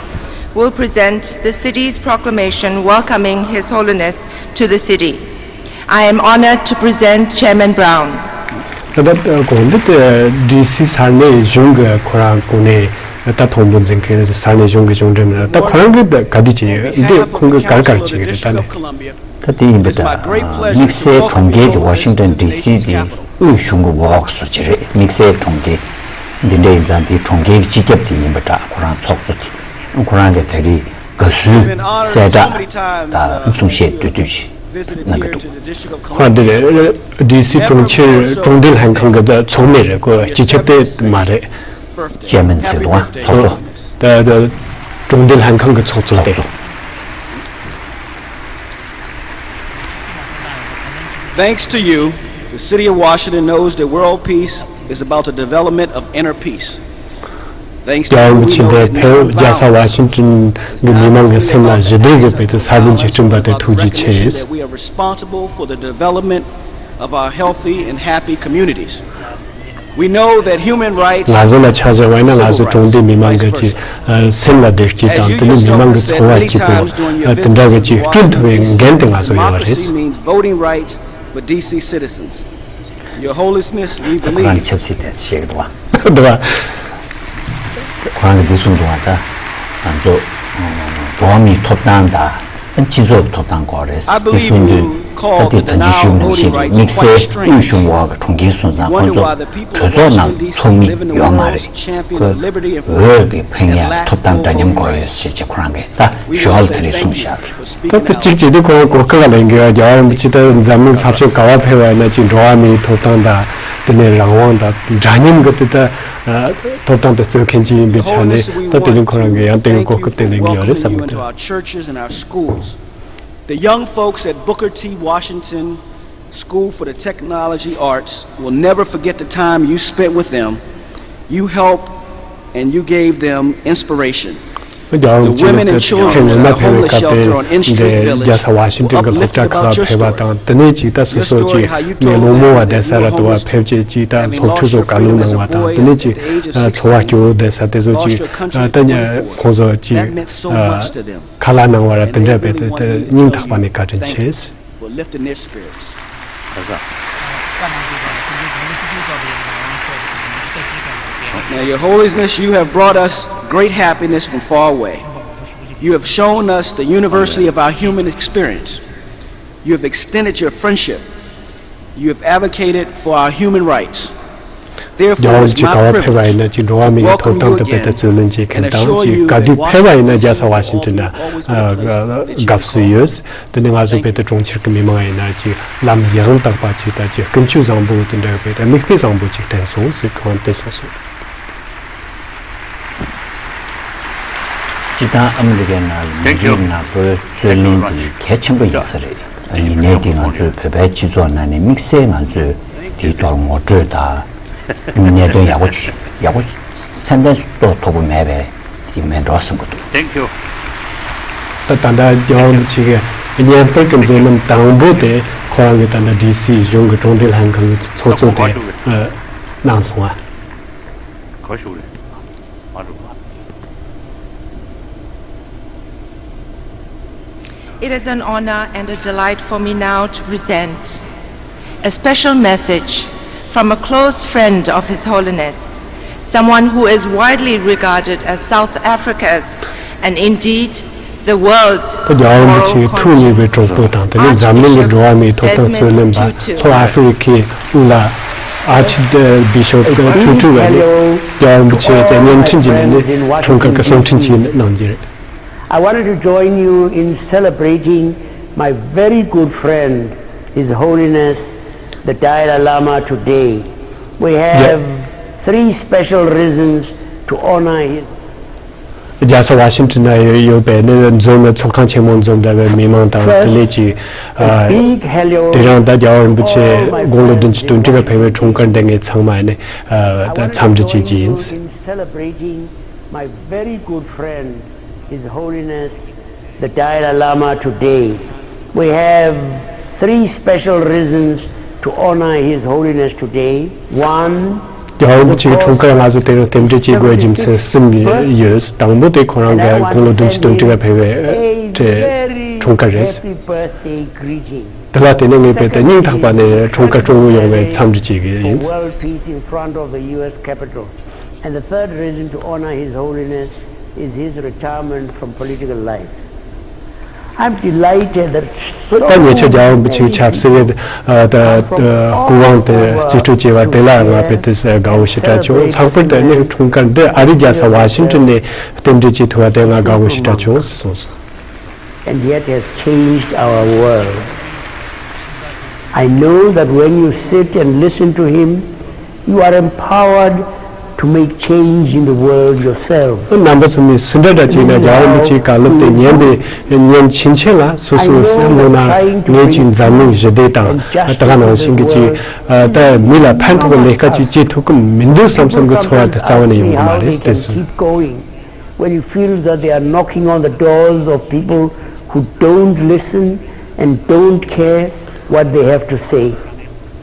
will present the city's proclamation welcoming His Holiness to the city. I am honored to present Chairman Brown. ད་ལྟ་དགོངས་འདི་ཌི་སི་ས་གནས་གཞུང་གི་ཁོ་རང་གོ་གནས་ད་དང་པོ་འཛིན་མཁན་ས་གནས་གཞུང་གི་གཞུང་འབྲེལ་མི་སྣ་ད་ཁོ་རང་གི་ག་དུས་ཀྱི་འདི་ཁོང་གི་གར་གར་བྱེད་ཀྱི་རེད། ད་འདི་ད་དེ་ཡིན་པ་འདྲ། དམིགས་བསལ་གྲོང་ཁྱེར་དེ་ཝ་ཤིང་ཊོན་ཌི་སི་དེ་དབུས་གཞུང་གི་འོག་སུ་ཅི་རེད། དམིགས་བསལ་གྲོང་ཁྱེར་འདི་འདྲ་ཡིན་ཙང་དེ་གྲོང་ཁྱེར་གྱི་སྤྱི་ཁྱབ་དེ་ཡིན་པ་འདྲ། ཁོ་རང་ཚོགས་གཙོ་དེ་ཁོ་རང་གི་ད་རེས་དགའ་བསུའི་གསལ་བསྒྲགས་དང་གསུང་བཤད་བསྡུས་བསྡུས་ཤིག་གནང་གི་འདུག་ཁོ་འདི་རེད། ཌི་སི་གྲོང་ཁྱེར་གྲོང་སྡེ་ལྷན་ཁང་གི་ད་ཚོགས་མི་རེད། ཁོ་སྤྱི་ཁྱབ་དེ་མ་རེད། ཅེར་མེན་ཟེར་འདུག་ཨ། ཚོགས་གཙོ། ད་ད་གྲོང་སྡེ་ལྷན་ཁང་གི་ཚོགས་གཙོ་དེ། ཚོགས་གཙོ། Thanks to you, the city of Washington knows that world peace is about the development of inner peace. Thanks to རྒྱལ་བ་རིན་པོ་ཆེ་འདིར་ཕེབས། རྒྱལ་ས་ཝ་ཤིང་ཏོན་གྱི་མི་མང་གི་སེམས་ལ་ཞི་བདེ་གི་བོད་དུ་ས་བོན་གྱིས་བསྐྲུན་པ་དེ་ཐུགས་རྗེ་ཆེ། We are responsible for the development of our healthy and happy communities. We know that human rights ང་ཚོ་ལ་ཆ་བཞག་པ་ཡིན་ན་ང་ཚོ་གྲོང་སྡེ་མི་མང་གི་ཅིག་སེམས་ལ་བདེ་སྐྱིད་དང་དེ་ནས་མི་མང་གི་འཚོ་བ་སྐྱིད་པོ་དེ་འདྲ་གི་ཅིག་བསྐྲུན་ཐུབ་པའི་འགན་དེ་ང་ཚོ་ཡོད་རེད། Democracy means voting rights for D C citizens. Your Holiness, we believe ཁོ་རང་ཆབ་སྲིད་དེ་བཤད་ཀྱི་འདུག་བ། འདུག་བ། ཁོ་རང་གིས་འདི་གསུངས་འདུག་བ། ད་ང་ཚོ་འགྲོ་བ་མིའི་ཐོབ་ཐང་དང་སྤྱི་ཚོགས་ཐོབ་ཐང་སྐོར་རེད། འདི་གསུངས་དུས་ད་ལྟའི་ད་ཅི་ཞུ་ནང་བཞིན་རེད། དམིགས་བསལ་དབུས་གཞུང་འོག་གི་གྲོང་ཁྱེར་སོང་ཙང་ཁོང་ཚོ་གྲོས་ཚོགས་ནང་ཚོགས་མི་ཡོད་མ་རེད། ཁོས་འོས་ཀྱི་ཕན་ཡ་ཐོབ་ཐང་འདྲ་མཉམ་དགོས་ཡོད་ཞེས་བྱས་ཁོ་རང་གིས་ད་ཞོལ་དེ་རེད་གསུངས་བཞག་རེད། ད་དེ་གཅིག་བྱས་ཏེ་ཁོ་རང་གོ་སྐབས་ལེན་གི་ཡོད། རྒྱལ་བ་རིན་པོ་ཆེ་ད་འཛམ་གླིང་ཚགས་ཤོག་ག་བ་ཕེབས་པ་ཡིན་ན་ཅིག་འགྲོ་བ་མིའི་ཐོབ་ཐང་དང་དེ་ནས་རང་དབང་དང་འདྲ་མཉམ་གི་དེ་ད་ཐོབ་ཐང་དེ་རྩོད་མཁན་ཅིག་ཡིན་པའི་ཆ་ནས་ད་དེ་རིང་ཁོ་རང་གི་ཡང་དེ་གི་གོ་སྐབས་དེ་ལེན་གི་ཡོད་རེད་བསམ་གི་འདུག Our churches and our schools. The young folks at Booker T. Washington School for the Technology Arts will never forget the time you spent with them. You helped and you gave them inspiration. རྒྱལ་བ་རིན་པོ་ཆེ་ལ་ཕེབས་ངོ་མ་ཕེབས་པའི་སྐབས་དེ་འདི་རྒྱལ་ས་ཝ་ཤིང་ཏོན་གྱི་སློབ་གྲྭ་ཁག་ལ་ཕེབས་པ་དང་དེ་ནས་ཅིག་ད་སོ་སོ་ཅིག་མི་སློང་མོ་བ་བསྡད་ས་ར་དུ་བ་ཕེབས་བྱས་ཅིག་ད་སློབ་ཕྲུག་ཚོ་བཀའ་སློབ་གནང་བ་དང་དེ་ནས་ཅིག་འཚོ་བ་སྐྱོ་བོ་བསྡད་ས་དེ་ཚོ་ཅིག་ད་ཁོང་ཚོ་ཅིག་ཁ་ལག་གནང་བ་ར་དེ་འདྲ་བས་དེ་སྙིང་ཐག་པ་ནས་བཀའ་དྲིན་ཆེ། For lifting their spirits. Now, Your Holiness, you have brought us great happiness from far away. You have shown us the university of our human experience. You have extended your friendship. You have advocated for our human rights. རྒྱལ་བ་རིན་པོ་ཆེ་ག་བ་ཕེབས་པ་ཡིན་ན་ཅིག་འགྲོ་བ་མིའི་ཐོབ་ཐང་དང་དཔེ་དེ་རྩོད་ལེན་བྱེད་མཁན་དང་ཅིག་ག་དུས་ཕེབས་པ་ཡིན་ན་རྒྱལ་ས་ཝ་ཤིང་ཏོན་ན་དགའ་བསུ་ཡོད། དེ་ནས་ང་ཚོ་དཔེ་དེ་གྲོང་ཁྱེར་གྱི་མི་མང་ཡིན་ན་ཅིག་ལམ་ཡང་དག་པ་ཅིག་དང་ཅིག་ཀུན་སྤྱོད་བཟང་པོ་དེ་འདྲ་དཔེ་དེ་མིག་དཔེ་བཟང་པོ་ཅིག་བསྟན་སོང་ཟེར་ཁོང་དེ་གསུངས་སོང་། སྤྱིར་བཏང་ཨ་མི་རི་ཀའི་ནང་མི་རིགས་ནག་པོའི་རྩོད་གླེང་འདི་གལ་ཆེན་པོ་ཡིན་ས་རེད། ཡིན་ནའི་འདི་ང་ཚོའི་བོད་པའི་སྤྱི་ཚོགས་ནང་ནས་དམིགས་བསལ་ང་ཚོས་འདིའི་ཐོག་ངོ་སྤྲོད་དང་གནད་དོན་ཡག་པོ་ཅིག་ཡག་པོ་ཚད་ལྡན་ཏོག་མཐོ་པོ་མེད་པས་དེ་མེད་འགྲོ་བསམ་གྱི་འདུག་ད་ད་ལྟ་རྒྱལ་བ་རིན་པོ་ཆེ་གི་བརྙན་པར་གྱི་མཛད་རྣམ་དང་པོ་དེ་ཁོ་རང་གི་ད་ལྟ་ཌི་སི་གཞུང་གི་གྲོང་སྡེ་ལྷན་ཁང་གི་ཚོགས་གཙོ་དེ་གནང་སོང་ང་། It is an honor and a delight for me now to present a special message from a close friend of His Holiness, someone who is widely regarded as South Africa's and indeed the world's moral conscience, Archbishop Desmond Tutu. རྒྱལ་བ་རིན་པོ་ཆེ་ཐུགས་མཉེས་པའི་གྲོགས་པོ་དང་དེ་ནས་འཛམ་གླིང་གི་འགྲོ་བ་མིའི་ཐོབ་ཐང་རྩོད་ལེན་པ་ལྷོ་ཨ་ཧྥེ་རི་ཁའི་དབུ་བླ་Archbishop Tutu ལགས་ནས་རྒྱལ་བ་རིན་པོ་ཆེ་གི་བརྙན་འཕྲིན་གྱི་ནང་ནས་འཁྲུངས་སྐར་གྱི་གསུང་འཕྲིན་ཅིག་གནང་རྒྱུ་རེད། I wanted to join you in celebrating my very good friend, His Holiness the Dalai Lama, today. We have three special reasons to honor his རྒྱལ་ས་ཝ་ཤིང་ཊོན་ན་ཡོད་པའི་ནི་འཛོམས་ནི་ཚོགས་ཁང་ཆེན་མོ་འཛོམས་བསྡད་པའི་མི་མང་དང་དེ་ནས་ཀྱི་ཨ། དེ་རིང་ད་རྒྱལ་བ་རིན་པོ་ཆེ་དགུང་ལོ་བདུན་ཅུ་དོན་དྲུག་ག་ཕེབས་པའི་འཁྲུངས་སྐར་འདི་ངས་ཚང་མ་ནི་ཨ། འཚམས་འདྲི་བྱེད་ཀྱི་ཡིན། In celebrating my very good friend, His Holiness the Dalai Lama today, we have three special reasons to honor His Holiness today. One, རྒྱལ་བ་རིན་པོ་ཆེ་གི་འཁྲུངས་སྐར་ང་ཚོ་དེ་རིང་རྟེན་འབྲེལ་བྱེད་དགོས་རྒྱུ་མཚན་གསུམ་ཡོད། དང་པོ་དེ་ཁོ་རང་གི་དགུང་ལོ་བདུན་ཅུ་དོན་དྲུག་ག་ཕེབས་པའི་འཁྲུངས་སྐར་རེད། དེ་ལ་བརྟེན་ནས་ངས་དཔེ་དེ་སྙིང་ཐག་པ་ནས་འཁྲུངས་སྐར་སྤྲོ་བོ་ཡོང་བའི་འཚམས་འདྲི་བྱེད་ཀྱི་ཡིན། And the third reason to honor His Holiness is his retirement from political life. I'm delighted that so ད་ཉེ་ཆར་རྒྱལ་བ་རིན་པོ་ཆེའི་ཆབ་སྲིད་ཀྱི་ད་སྐུ་དབང་དེ་རྩིས་སྤྲོད་བྱས་པ་དེ་ལ་ང་དཔེ་དེ་དགའ་བོ་ཞེ་དྲག་བྱུང་། ལྷག་པར་དུ་ནི་འཁྲུངས་སྐར་འདི་ཨ་རིའི་རྒྱལ་ས་ཝ་ཤིང་ཊོན་ནས་རྟེན་འབྲེལ་བྱེད་ཐུབ་པ་དེ་ང་དགའ་བོ་ཞེ་དྲག་བྱུང་ཟེར་གསུངས་སོང་། And yet has changed our world. I know that when you sit and listen to him, you are empowered to make change in the world yourself. རྣམ་པ་ཚོ་མི་སུ་འདྲ་འདྲ་ཅིག་ན་རྒྱལ་བ་རིན་པོ་ཆེའི་བཀའ་སློབ་དེ་ཉན་པའི་ཉན་ཕྱིན་ཆད་ལ་སོ་སོའི་སེམས་ངོ་ན་ངས་ཅིག་འཛམ་གླིང་ཞི་བདེ་དང་ད་ག་ནང་བཞིན་གྱི་ཅིག་ད་མི་ལ་ཕན་ཐོགས་པའི་ལས་ཀ་ཅིག་བྱེད་ཐུབ་ཀྱི་མི་འདུག་བསམ་བསམ་གྱི་ཚོར་བ་དེ་རྩ་བ་ནས་ཡོང་གི་མ་རེད་དེ་ཚོ། When he feels that they are knocking on the doors of people who don't listen and don't care what they have to say.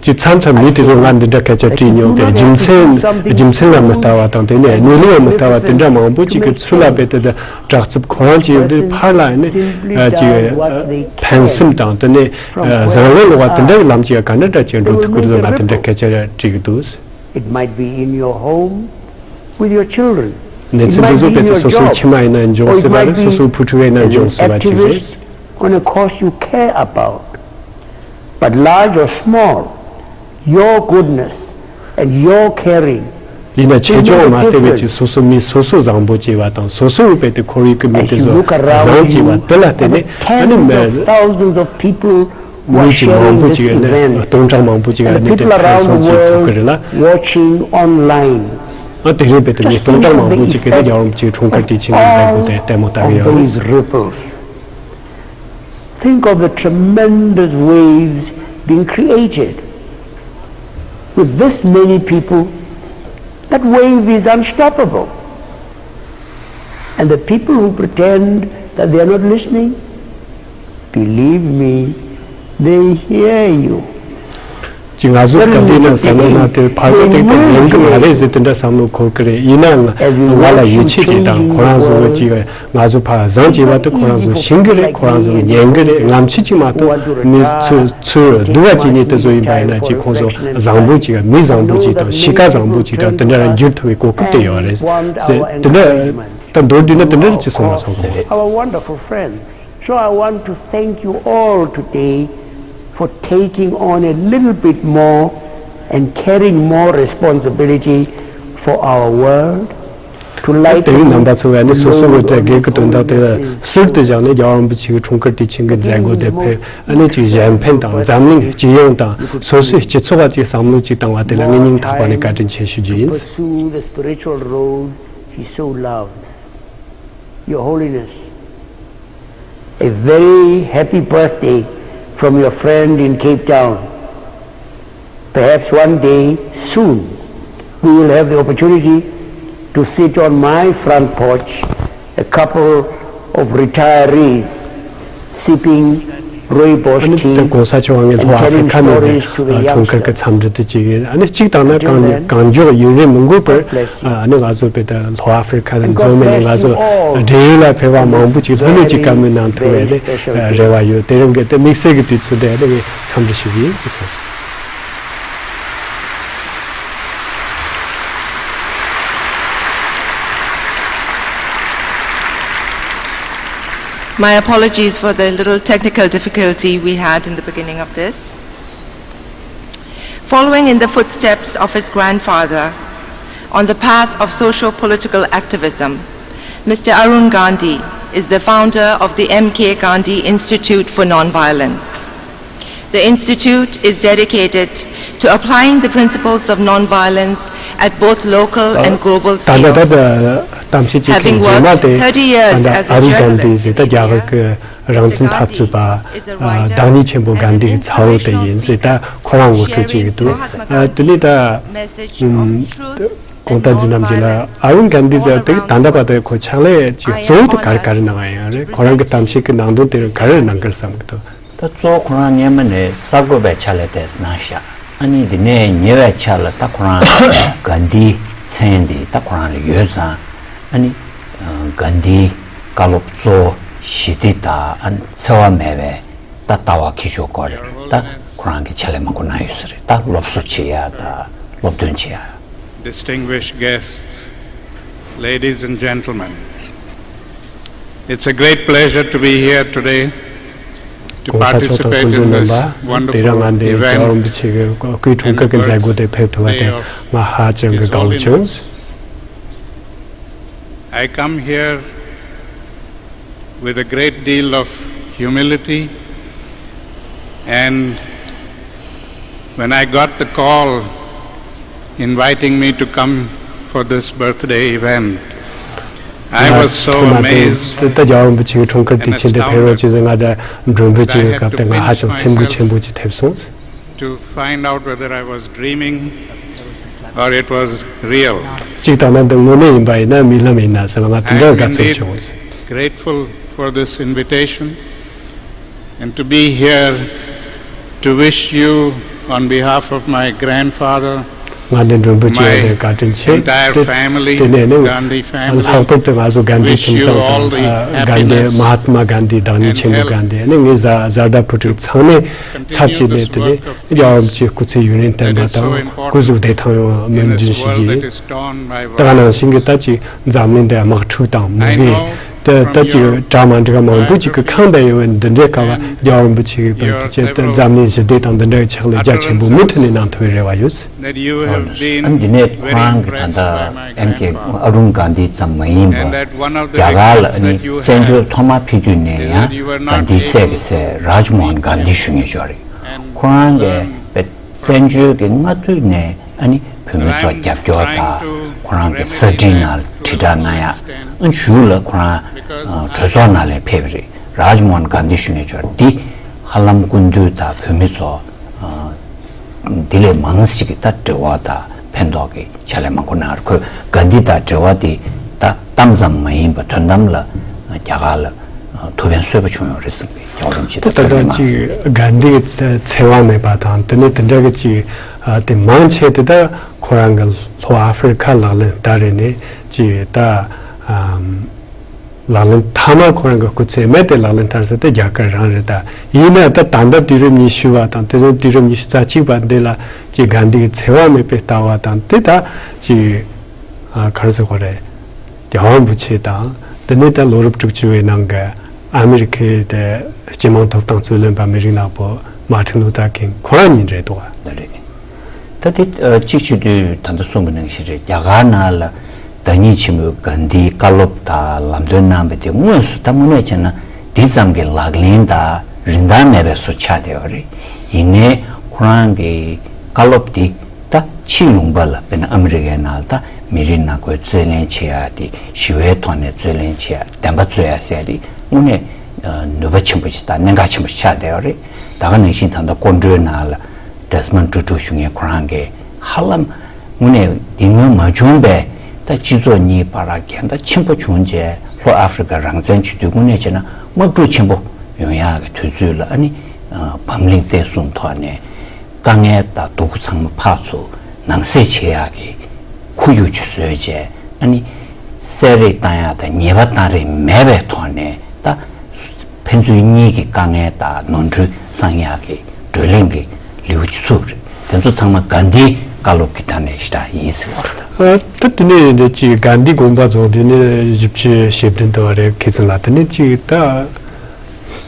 ཅི་མཚམས་མཚམས་མི་དེ་ཚོ་ང་འདི་འདྲ་སྐད་ཆ་དྲིས་མྱོང་སྟེ་རྒྱུ་མཚན་རྒྱུ་མཚན་ལ་མི་ལྟ་བ་དང་དེ་ནས་གནས་ལུགས་ལ་མི་ལྟ་བ་དེ་འདྲ་མང་པོ་ཅིག་གི་ཚུལ་ལ་རྦད་དེ་དྲག་རྩུབ་ཁོ་རང་ཅིག་ཡོད་དུས་ཕར་ལ་ནི་ཅིག་ཕན་སེམས་དང་དེ་ནས་བཟང་ངན་སློང་བ་དེ་འདྲ་གི་ལམ་ཅིག་ག་འདྲ་འདྲ་ཅིག་འགྲོ་ཐུབ་ཀྱི་འདུག་ང་དེ་འདྲ་སྐད་ཆ་དྲིས་ཀྱི་འདུག It might be in your home with your children. གནས་ཚུལ་འདི་ཚོ་རྦད་དེ་སོ་སོའི་ཁྱིམ་མ་ཡིན་ན་འབྱུང་སྲིད་པ་རེད། སོ་སོའི་བུ་ཕྲུག་ཡིན་ན་འབྱུང་སྲིད་པ་ཅིག་རེད། On a cause you care about, but large or small, your goodness and your caring ཡིན་ན་ཆེ་ཆུང་མ་བལྟས་པའི་ཅིག་སོ་སོ་མི་སོ་སོ་བཟང་པོ་བྱས་པ་དང་སོ་སོའི་རྦད་དེ་ཁོར་ཡུག་གི་མི་དེ་ཚོ་བཟང་བྱས་པ་དེ་ལ་བརྟེན་ནས་ཨ་ནི་མི། Thousands of people མི་ཅིག་མང་པོ་ཅིག་ནི་སྟོང་ཕྲག་མང་པོ་ཅིག་ཨ་ནི་དེ་ཕན་སོང་ཅིག་ཐུག་གི་རེད་ལ། Watching online. ཨ་དེ་རིང་རྦད་དེ་མི་སྟོང་ཕྲག་མང་པོ་ཅིག་གིས་ནི་རྒྱལ་བ་རིན་པོ་ཆེའི་འཁྲུངས་སྐར་དེ་ཆེད་དུ་མཛད་སྒོ་དེ་ལྟད་མོ་ལྟ་གི་ཡོད་རེད། Think of the tremendous waves being created with this many people. That wave is unstoppable. And the people who pretend that they are not listening, believe me, they hear you. ཅིག་ང་ཚོ་སྐབས་དེ་ན་བསམ་བློ་ན་དེ་ཕར་ཚུར་ཏིག་ཏིག་ཉན་གི་མ་རེད་ཟེར་དེ་འདྲ་བསམ་བློ་འཁོར་གི་རེད། ཡིན་ནའང་ང་ལ་ཡིད་ཆེས་ཅིག་དང་ཁོ་རང་ཚོ་ཅིག་ང་ཚོ་ཕར་བཟང་བྱས་པ་དེ་ཁོ་རང་ཚོ་ཤེས་གི་རེད། ཁོ་རང་ཚོ་ཉན་གི་རེད། ངམ་ཆེ་ཅིག་མ་གཏོགས་མི་ཚོས་ཚུར་སྡུག་ག་བྱེད་ཉེན་དེ་ཚོ་ཡིན་པ་ཡིན་ན་ཅིག་ཁོང་ཚོ་བཟང་པོ་ཅིག་མི་བཟང་པོ་ཅིག་དང་གཤིས་ཀ་བཟང་པོ་ཅིག་དང་དེ་འདྲ་འགྱུར་ཐུབ་པའི་གོ་སྐབས་དེ་ཡོད་རེད་ཟེར། དེ་འདྲ་ད་མདོར་བསྡུས་ན་དེ་འདྲ་ཅིག་གསུངས་པ་སོང་གི་རེད། Our wonderful friends. So I want to thank you all today for taking on a little bit more and carrying more responsibility for our world. དེ་རིང་རྣམ་པ་ཚོ་ཡང་ནི་སོ་སོ་གི་དེ་སྒེར་གྱི་དོན་དག་དེ་ཟུར་དུ་བཞག་ནས་རྒྱལ་བ་རིན་པོ་ཆེ་གི་འཁྲུངས་སྐར་དུས་ཆེན་གྱི་མཛད་སྒོ་དེ་ཕེབས་ཨ་ནི་ཅིག་གཞན་ཕན་དང་འཛམ་གླིང་སྤྱི་ཡོངས་དང་སོ་སོའི་སྤྱི་ཚོགས་ལ་ཅིག་བསམ་བློ་ཅིག་བཏང་བ་དེ་ལ་ངས་སྙིང་ཐག་པ་ནས་བཀའ་དྲིན་ཆེ་ཞུ་རྒྱུ་ཡིན། Pursue the spiritual road he so loves. Your Holiness, a very happy birthday from your friend in Cape Town. Perhaps one day soon we will have the opportunity to sit on my front porch, a couple of retirees, sipping rooibos tea and telling stories to the youngsters. ཨ་ནི་ད་གོང་ས་མཆོག་ཨ་ནི་ལྷོ་ཨ་ཧྥི་རི་ཁ་ནས་འཁྲུངས་སྐར་གྱི་འཚམས་འདྲི་དེ་བྱེད་ཀྱི་ཡིན། ཨ་ནི་གཅིག་དང་ན་གང་གང་མགྱོགས་ཡུན་རིང་མི་འགོར་བར་ཨ་ནི་ང་ཚོ་བོད་དང་ལྷོ་ཨ་ཧྥི་རི་ཁ་ལ་འཛོམས་ནས་ང་ཚོ་བགྲེས་ཡོལ་ལ་ཕེབས་པ་མང་པོ་ཅིག་ལྷོད་ལྷོད་ཀྱི་བཀའ་མོལ་གནང་ཐུབ་པའི་ཨ་ནི་རེ་བ་ཡོད། དེ་རིང་གི་དེ་དམིགས་བསལ་གྱི་དུས་ཚོད་དེ་ཨ་ནི་ངས་འཚམས་འདྲི་ཞུ་གི་ཡིན་ཟེར་གསུངས་སོང་། My apologies for the little technical difficulty we had in the beginning of this. Following in the footsteps of his grandfather on the path of socio-political activism, Mister Arun Gandhi is the founder of the M K Gandhi Institute for Nonviolence. The Institute is dedicated to applying the principles of nonviolence at both local and global scales. ད་ལྟ་ད་གཏམ་བཤད་བྱེད་མཁན་རྗེས་མ་དེ་ད་ལྟ་ཨ་རུ་གྷན་དྷི་ཟེར་ད་རྒྱ་གར་གྱི་རང་བཙན་འཐབ་རྩོད་པ་བདག་ཉིད་ཆེན་པོ་གྷན་དྷི་གི་ཚ་བོ་དེ་ཡིན་ཟེར་ད་ཁོ་རང་ངོ་སྤྲོད་བྱེད་ཀྱི་འདུག་དེ་ནས་ད་གོང་ལྟ་འཛིན་རྣམས་ཀྱིས་ལ་ཨ་རུ་གྷན་དྷི་ཟེར་དེ་ད་ལྟ་བར་དུ་ཁོ་ཕྱག་ལས་ཀྱི་གཙོ་བོ་དེ་ག་རེ་ག་རེ་གནང་བ་ཡིན་རེད། ཁོ་རང་གི་གཏམ་བཤད་ཀྱི་ནང་དོན་དེ་ག་རེ་གནང་གི་རེད་བསམ་གི་འདུག་ད་གཙོ་བོ་ཁོ་རང་སྔོན་མ་ནས་གསར་འགོད་པའི་ཕྱག་ལས་དེ་གནང་ཤག་ཨ་ནི་འདི་ནས་ཉེ་བའི་ཆར་ལ་ད་ཁོ་རང་གྷན་དྷིའི་མཚན་འདི་ད་ཁོ་རང་ལ་ཡོད་ཙང་། ཨ་ནི་གྷན་དྷིའི་བཀའ་སློབ་གཙོ་བོ་ཞི་བདེ་དང་ཨ་ནི་འཚེ་བ་མེད་པའི་ད་ལྟ་བ་འཁྱེར་ཕྱོགས་སྐོར་རེད། ད་ཁོ་རང་གི་ཕྱག་ལས་མང་པོ་གནང་ཡོད་ས་རེད། ད་སློབ་གསོ་བྱེད་ཡ་ད་སློབ་སྟོན་བྱེད་ཡ། Distinguished guests, ladies and gentlemen, it's a great pleasure to be here today to གོང་ས་མཆོག་དང་participate སྐུ་in མགྲོན་རྣམ་this པ། དེ་རིང་ང་wonderful འདིར་རྒྱལ་བ་རིན་པོ་ཆེ་གི་སྐུའི་འཁྲུངས་སྐར་གྱི་མཛད་སྒོ་དེར་ཕེབས་ཐུབ་པ་དེ་ང་ཧ་ཅང་གི་དགའ་པོ་བྱུང་། I come here with a great deal of humility, and when I got the call inviting me to come for this birthday event, I was so amazed ད་རྒྱལ་བ་རིན་པོ་ཆེའི་འཁྲུངས་སྐར་དུས་ཆེན་དེ་ཕེབས་རོགས་བྱེད་ཟེར་ང་དང་མགྲོན་འབོད་བྱེད་པའི་སྐབས་དེ་ང་ཧ་ཅང་སེམས་འགུལ་ཆེན་པོ་ཅིག་ཐེབས་སོང་། To find out whether I was dreaming or it was real. གཅིག་དང་ནི་འདི་དངོས་གནས་ཡིན་པ་ཡིན་ན་རྨི་ལམ་ཡིན་ན་ཟེར་བ་ང་དེ་འདྲ་དགའ་ཚོར་བྱུང་། Grateful for this invitation and to be here to wish you on behalf of my grandfather, ང་འདི་མགྲོན་འབོད་བྱས་ཏེ་བཀའ་དྲིན་ཆེ། དེ་དེ་ནས་ནི་ལྷག་པར་དུ་ང་ཚོ་གྷན་དྷི་ཁྱིམ་ཚང་དང་གྷན་དྷི་མ་ཧཱ་ཏ་མ་གྷན་དྷི་བདག་ཉིད་ཆེན་པོ་གྷན་དྷི་ནི་ངའི་བཟའ་བཟའ་ཟླ་བུ་ཕྲུག་ཚང་མས་ཚབ་བྱས་ནས་དེ་ནས་རྒྱལ་བ་རིན་པོ་ཆེའི་སྐུ་ཚེ་ཡུན་རིང་བརྟན་པ་དང་སྐུ་གཟུགས་བདེ་ཐང་ཡོང་བ་སྨོན་འདུན་ཞུ་རྒྱུ་ཡིན། ད་ག་ནང་བཞིན་གྱི་ད་ཅིག་འཛམ་གླིང་འདི་དམག་འཁྲུག་དང་མུ་གེ་དེ་ད་ཅིག་གྲ་མ་འགྲིག་མང་པོ་ཅིག་གི་ཁེངས་བསྡད་ཡོད་པའི་འདི་འདྲའི་སྐབས་རྒྱལ་བ་རིན་པོ་ཆེ་གིས་བོད་དུ་བྱས་ཏེ་འཛམ་གླིང་ཞི་བདེ་དང་འདི་འདྲའི་ཕྱག་ལས་རྒྱ་ཆེན་པོ་མུ་མཐུད་ནས་གནང་ཐུབ་པའི་རེ་བ་ཡོད། ཨ་ནི་འདི་ནས་ཁོ་རང་གི་ད་ལྟ་ཨེམ་ཀེ་ཨ་རུན་གྷན་དྷི་ཙམ་མ་ཡིན་པར་རྒྱ་གར་ལ་ཨ་ནི་བཙན་བྱོལ་ཐོག་མར་ཕེབས་དུས་ནས་ཡང་གྷན་དྷི་སྲས་ཀྱི་སྲས་རཱཇ་མོ་ཧན་གྷན་དྷི་ཞུ་མཁན་ཅིག་ཡོད་རེད། ཁོ་རང་གིས་བཙན་བྱོལ་གྱི་སྔ་དུས་ནས་ཨ་ནི་བོད་མི་ཚོ་རྒྱབ་སྐྱོར་དང་ཁོ་རང་གི་གསར་བྲིས་ནང་དྲིལ་བསྒྲགས་གནང་ཡ། ཨ་གཞུག་ལ་ཁོ་རང་གྲོས་ཚོགས་ནང་ལ་ཕེབས་རེད། རཱཇ་མོ་ཧན་གྷན་དྷི་ཞུ་མཁན་ཅིག་ཡོད་རེད། འདི་ཧ་ལམ་སྐུ་མདུན་དང་བོད་མི་ཚོ་འདི་ལས་མང་ཞིག་གི་ད་འབྲེལ་བ་དང་ཕན་ཐོགས་ཀྱི་ཕྱག་ལས་མང་པོ་གནང་རེད། ཁོས་གྷན་དྷི་དང་འབྲེལ་བ་དེ་ད་གཏམ་ཙམ་མ་ཡིན་པར་དོན་དམ་ལ་རྒྱ་གར་ལ་ཐུགས་ཕན་གསོས་པ་བྱུང་ཡོད་རེད་ཟེར་གི་རྒྱལ་བ་རིན་པོ་ཆེ་ད་ད་ལྟ་ལྟ་ཅིག་གྷན་དྷི་གི་འཚེ་བ་མེད་པ་དང་དེ་ནས་དེ་འདྲ་གི་ཅིག་དེ་མང་ཆེ་དེ་ད་ཁོ་རང་གི་ལྷོ་ཨ་ཧྥེ་རི་ཁ་ལག་ལེན་བསྟར་རེ་ནས་ཅིག་ད། ལག་ལེན་མཐའ་མ་ཁོ་རང་གི་སྐུ་ཚེ་སྨད་དེ་ལག་ལེན་བསྟར་ས་དེ་རྒྱ་གར་རང་རེད། ད་ཡིན་ན་ད་ད་ལྟ་དུས་རབས་ཉི་ཤུ་བ་དང་དེ་རིང་དུས་རབས་ཉི་ཤུ་རྩ་གཅིག་པ་འདི་ལ་ཅིག་གྷན་དྷི་གི་འཚེ་བ་མེད་པའི་ལྟ་བ་དང་དེ་ད་ཅིག་ག་རེ་ཟེར་དགོས་རེད། རྒྱལ་བ་རིན་པོ་ཆེ་དང་དེ་ནས་ད་ལོ་རབས་དྲུག་ཅུ་བའི་ནང་གི་ཨ་མི་རི་ཁའི་དེ་སྤྱི་དམངས་ཐོབ་ཐང་རྩོད་ལེན་པ་མི་རིགས་ནག་པོ་མར་ཊིན་ལུ་ཐར་ཁིང་ཁོ་རང་ཉིད་རེད་འདུག་བ། ད་རེད། ད་དེ་གཅིག་བྱེད་དུས་ད་ལྟ་གསུངས་པ་ནང་བཞིན་རེད། རྒྱ་གར་ནང་ལ་བདག་ཉིད་ཆེན་པོས་གྷན་དྷིའི་བཀའ་སློབ་དང་ལམ་སྟོན་གནང་བ་དེ་དངོས་སུ་ད་དངོས་གནས་བྱས་ན་འདི་ཙམ་གྱི་ལག་ལེན་དང་རིན་ཐང་མེད་པའི་བཟོ་ཆགས་བསྡད་པ་རེད། ཡིན་ནའི་ཁོ་རང་གི་བཀའ་སློབ་དེ་ད་ཕྱིའི་ལུང་པ་ལ་དཔེར་ན་ཨ་མི་རི་ཀའི་ནང་ལ་ད་མི་རིགས་ནག་པོའི་རྩོད་ལེན་བྱེད་ཡ་དེ་ཞི་བའི་ཐོག་ནས་རྩོད་ལེན་བྱེད་ཡ་བདེན་པ་རྩོད་ཡ་ཟེར་ཡ་དེ་དངོས་གནས་ནུས་པ་ཆེན་པོ་ཞིག་དང་གནད་འགག་ཆེན་པོ་ཞིག་ཆགས་བསྡད་པ་རེད། ད་ག་ནང་བཞིན་ད་ལྟ་སྐུ་མགྲོན་ནང་ལ་ཌེ་སི་མོན་ཊུ་ཊུ་ཞུ་མཁན་ཁོ་རང་གིས་ཧ་ལམ་དངོས་གནས་འདི་སྔོན་མ་བྱུང་བའི་ད་སྤྱི་ཚོགས་གཉིས་བར་འགལ་ཟླ་ཆེན་པོ་བྱུང་རྗེས་ལྷོ་ཨ་ཧྥེ་རི་ཁ་རང་བཙན་བྱེད་དུས་དངོས་གནས་བྱས་ན་དམག་འཁྲུག་ཆེན་པོ་ཡོང་ཡག་གི་དུས་ཚོད་ལ་ཨ་ནི་བམ་བརླིང་བསྟན་སྲུང་ཐོག་ནས་དཀའ་ངལ་དང་སྡུག་ཚང་མ་ཕར་ཚུར་ནང་སེལ་བྱེད་ཡག་གི་ཁོར་ཡུག་ཅིག་བཟོས་རྗེས་ཨ་ནི་བསད་རེས་བཏང་ཡག་དང་ཉེས་པ་བཏང་རེས་མེད་པའི་ཐོག་ནས་ད། ཕན་ཚུན་གཉིས་ཀྱི་དཀའ་ངལ་དང་ནོར་འཁྲུལ་སངས་ཡག་གི་བགྲོ་གླེང་གི་ལེའུ་གཅིག་ཚུགས་རེད། དེ་ཚོ་ཚང་མ་གྷན་དྷིའི་བཀའ་སློབ་ཀྱི་ཐད་ནས་ཞེ་དྲག་ཡིན་ཟེར་བ་རེད། ད་དེ་ནས་འདི་ཅིག་གྷན་དྷིའི་དགོངས་པ་རྫོགས་དེ་ནས་བཞི་བཅུ་ཞེ་བདུན་དུ་བ་རེད། ཁེ་ཚོ་ལ་དེ་ནས་ཅིག་ད་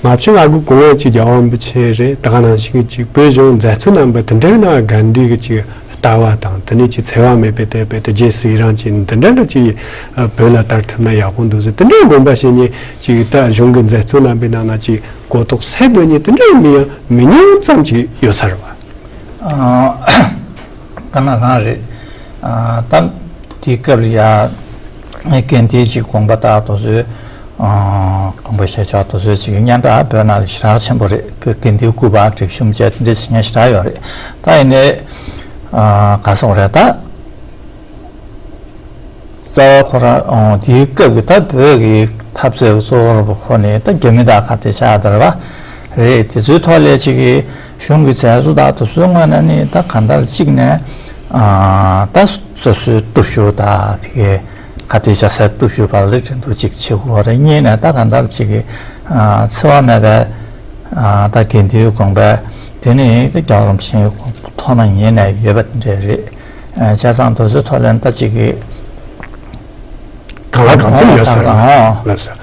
ང་ཚོ་ང་གི་གོང་བ་ཅིག་རྒྱལ་བ་རིན་པོ་ཆེ་རེད། ད་ག་ནང་བཞིན་གྱི་ཅིག་བོད་གཞུང་མཛད་གཙོ་རྣམ་པ་དེ་འདྲའི་ནང་གྷན་དྷི་གི་ཅིག་ལྟ་བ་དང་དེ་ནས་ཅིག་འཚེ་བ་མེད་པའི་དད་པའི་དེ་རྗེས་སུ་ཡི་རང་བྱས་ནས་དེ་འདྲ་འདྲ་ཅིག་བོད་ལ་དར་ཐུབ་ན་ཡག་པོ་འདུག་ཟེར་དེ་འདྲའི་དགོངས་པ་བཞེས་ནས་ཅིག་ད་གཞུང་གི་མཛད་གཙོ་རྣམ་པའི་ནང་ན་ཅིག་ གོ་རྟོགས་སད་འདོད་མཁན་དེ་འདྲ་མི་ཡང་མི་ཉུང་ཙམ་ཅིག་ཡོད་ས་རེད་བ། ཨ། ད་ནང་ལྷང་རེད། ཨ། ད་དེའི་སྐབས་ལ་ཡ། ངས་དགེ་ལྡན་གྱི་དགོངས་པ་ལྟར་དུ་བཟོས། ཨ། དགོངས་པ་བཞེས་ཕྱོགས་དུ་བཟོས་ཅིག་སྙན་གྲགས་བོད་ནང་ལ་ཞེ་དྲག་ཆེན་པོ་རེད། བོད་དགེ་ལྡན་སྐུ་པར་སྒྲིག་གཤོམ་བྱས་དེ་འདྲ་བྱེད་མཁན་ཞེ་དྲག་ཡོད་རེད། ད་ཡིན་ནའི། ཨ། ག་སོག་རེད་ད། རྩ་བ་ཁོ་རང་དེའི་སྐབས་ཀྱི་ད་བོད་ཀྱི་འཐབ་རྩོད་ཀྱི་གཙོ་བོ་རུ་ཁོ་ནས་ད་རྒྱ་མི་དང་ཁ་གཏད་བཅག་ཡ་ད་རེད་བ། རེད། དེ་ཚོའི་ཐོག་ལས་ཅིག་གི་གཞུང་གི་མཛད་གཙོ་དང་དེ་ཚོའི་ངོས་ནས་ནི་ད་གང་ལྟར་གཅིག་ནས་ཨ། ད་སོ་སོའི་སྟོབས་ཤུགས་དང་དེ་གའི་ཁ་གཏད་བཅག་སའི་སྟོབས་ཤུགས་བར་ལ་འགྲན་བསྡུར་ཅིག་བྱེད་དགོས་རེད། གཉིས་ནས་ད་གང་ལྟར་ཅིག་གི་ཨ། འཚེ་བ་མེད་པའི་ཨ། ད་དགེ་འདུན་དགོངས་པའི་དེ་ནི་ད་རྒྱལ་བ་རིན་པོ་ཆེའི་ཐོག་མ་ཉིད་ནས་ཡོད་པ་འདྲ་རེད། ཨ། བྱས་ཙང་དེ་ཚོའི་ཐོག་ལ་ད་ཅིག་གི་གང་ལ་གང་འཚམ་ཡོད་ས་རེད། ཨོ། ལགས་སོ།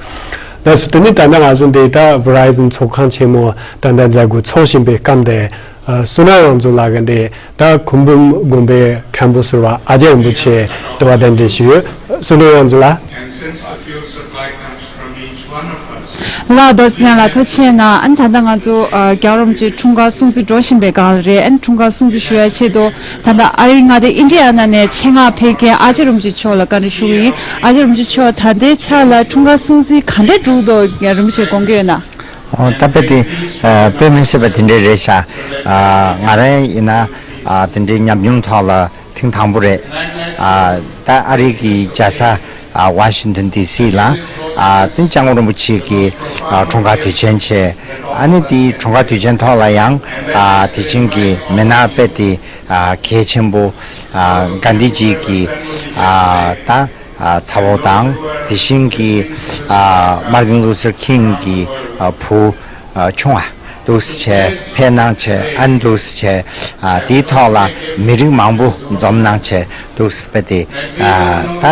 ལགས་སོ། དེ་ནས་ད་ནང་ང་ཚོ་འདི་ད་Verizon་ཚོགས་ཁང་ཆེན་མོ་ད་ལྟ་མཛད་སྒོ་འཚོགས་བཞིན་པའི་སྐབས་འདི། ཨ། བསོད་ནམས་དབང་འཛོམས་ལགས་ཀྱིས་འདི་ད་ཁུ་འབུམ་དགོན་པའི་མཁན་པོ་ཟུར་པ་ཨ་ཅག་རིན་པོ་ཆེ་དུ་བ་གདན་འདྲེན་ཞུས་ཡོད། བསོད་ནམས་དབང་འཛོམས་ལགས། And since the fuel supply comes from each one of us, ལགས། རྡོ་རྗེ་ལགས་ཐུགས་རྗེ་གནང་། ཨ་ནི་ད་ལྟ་ང་ཚོ་ཨ། རྒྱལ་བ་རིན་པོ་ཆེའི་འཁྲུངས་སྐར་སྲུང་བརྩི་འགྲོ་བཞིན་པའི་སྒང་ལ་རེད། ཨ་ནི་འཁྲུངས་སྐར་སྲུང་བརྩི་ཞུ་ཡ་ཆེད་དུ་ད་ལྟ་ཨ་རིའི་མངའ་སྡེ་ཨིན་ཌི་ཡ་ན་ནས་ཆེད་མངགས་ཕེབས་མཁན་ཨ་ཅག་རིན་པོ་ཆེ་མཆོག་ལ་བཀའ་འདྲི་ཞུ་གི་ཡིན། ཨ་ཅག་རིན་པོ་ཆེ་མཆོག་ད་ལྟའི་ཆར་ལ་འཁྲུངས་སྐར་སྲུང་བརྩི་ག་འདྲ་འགྲོ་འདུག་རིན་པོ་ཆེ་དགོངས་ཀྱི་ཡོད་ན། ཨོ། ད་དཔེ་དེ་ཨ། དཔེ་མི་སྲིད་པ་དེ་འདྲ་རེད་ཤག་ཨ། ང་རང་ཡིན་ན་ཨ། དེ་འདྲའི་ཉམས་མྱོང་ཐོག་ལ་ཐེངས་དང་པོ་རེད། ཨ། ད་ཨ་རི་གི་རྒྱལ་ས་ཨ། ཝ་ཤིང་ཏོན་ཌི་སི་ལ་ཨ། དེ་སྐྱབས་མགོན་རིན་པོ་ཆེ་གི་ཨ། འཁྲུངས་སྐར་དུས་ཆེན་བྱས། ཨ་ནི་དེའི་འཁྲུངས་སྐར་དུས་ཆེན་ཐོག་ལ་ཡང་ཨ། དེ་བཞིན་གྱི་མི་སྣ་དཔེ་དེ་ཨ། གལ་ཆེན་པོ་ཨ། གྷན་དྷི་ཇི་གི་ཨ། ད་ཨ། ཚ་བོ་དང་དེ་བཞིན་གྱི་ཨ། མར་ཏིན་ལུ་ཐར་ཁིང་གི་ཨ། བུ་ཨ། ཆུང་བ་འདུག་སེ་བྱས་ཕེབས་གནང་བྱས། ཨ་ནི་འདུག་སེ་བྱས་ཨ། དེའི་ཐོག་ལ་མི་རིགས་མང་པོ་འཛོམས་གནང་བྱས་འདུག་སེ་དཔེ་དེ་ཨ། ད་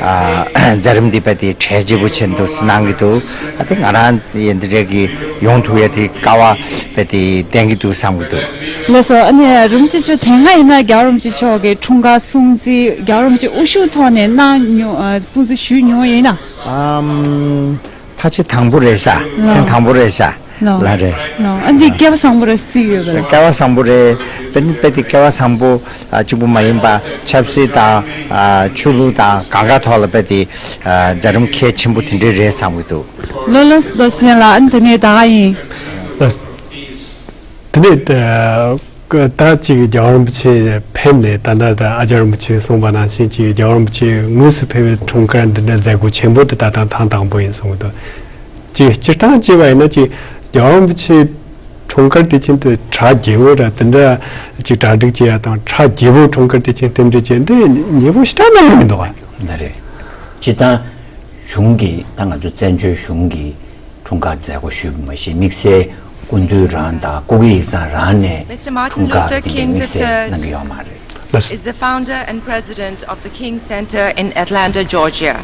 ཨ། མཛད་རིམ་འདི་དཔེ་དེ་གྲ་རྒྱས་པོ་བྱས་འདུག་སེ་གནང་གི་འདུག་ཨ། དེ་ང་རང་ཡིན་འདི་འདྲ་གི་ཡོང་ཐུབ་ཡ་དེ་སྐལ་བ་དཔེ་དེ་ལྡན་གྱི་འདུག་བསམ་གྱི་འདུག་ལགས་སོ། ཨ་ནི་རིན་པོ་ཆེ་མཆོག་དེ་སྔ་ཡིན་ན་རྒྱལ་བ་རིན་པོ་ཆེ་མཆོག་གི་འཁྲུངས་སྐར་སྲུང་བརྩི་རྒྱལ་བ་རིན་པོ་ཆེ་དབུ་བཞུགས་ཐོག་ནས་གནང་མྱོང་། ཨ། སྲུང་བརྩི་ཞུས་མྱོང་ཡིན་ན། ཨམ། ཕལ་ཆེར་དང་པོ་རེད་ཤག་ལགས། ཐེངས་དང་པོ་རེད་ཤག་ལགས། ལགས་རེད། ལགས། ཨ་འདི་སྐལ་བ་བཟང་པོ་རེད་བརྩི་ཡོད་པ་རེད། སྐལ་བ་བཟང་པོ་རེད། དཔེ་དཔེ་དེ་སྐལ་བ་བཟང་པོ་ཨ། གཅིག་པུ་མ་ཡིན་པ་ཆབ་སྲིད་དང་ཨ། ཆོས་ལུགས་དང་གང་ག་ཐོག་ལ་དཔེ་དེ་ཨ། མཛད་རིམ་གལ་ཆེན་པོ་དེ་འདྲའི་རེད་བསམ་གྱི་འདུག་ལགས་ལགས་སོ། རྡོ་རྗེ་ལགས། ཨ་ནི་དེ་ནས་ད་ག་ཡིན། ལགས། དེ་ནས་ད་ད་ཅིག་རྒྱལ་བ་རིན་པོ་ཆེ་ཕེབས་ནས། ད་ལྟ་ད་ཨ་ཅག་རིན་པོ་ཆེས་གསུངས་པ་ནང་བཞིན་ཅིག་རྒྱལ་བ་རིན་པོ་ཆེ་དངོས་སུ་ཕེབས་པའི་འཁྲུངས་སྐར་འདི་འདྲ་མཛད་སྒོ་ཆེན་པོ་དེ་ད་ལྟ་ཐེངས་དང་པོ་ཡིན་གསུང་གི་འདུག་ཅིག་སྤྱིར་བཏང་བྱས་པ་ཡིན་ན་ཅིག་རྒྱལ་བ་རིན་པོ་ཆེ་འཁྲུངས་སྐར་དུས་ཆེན་དེ་གྲ་རྒྱས་པོ་ར་དེ་འདྲ་ཅིག་གྲ་སྒྲིག་བྱེད་ཡ་དང་། གྲ་རྒྱས་པོ་འཁྲུངས་སྐར་དུས་ཆེན་རྟེན་འབྲེལ་བྱེད་འདི་ཉེ་པོ་ཞེ་དྲག་གནང་གི་མི་འདུག་ག་འདི་རེད། སྤྱིར་བཏང་གཞུང་གི་ད་ང་ཚོ་བཙན་བྱོལ་གཞུང་གི་འཁྲུངས་སྐར་མཛད་སྒོ་ཞུས་པ་མ་གཞི་དམིགས་བསལ་སྐུ་མདུན་རང་དང་སྐུ་སྒེར་ཡིག་ཚང་རང་ནས་Mister Martin འཁྲུངས་སྐར་Luther དེ་འདྲའི་King དམིགས་བསལ the third གནང་གི་ཡོད་མ་རེད། Is the founder and president of the King Center in Atlanta, Georgia.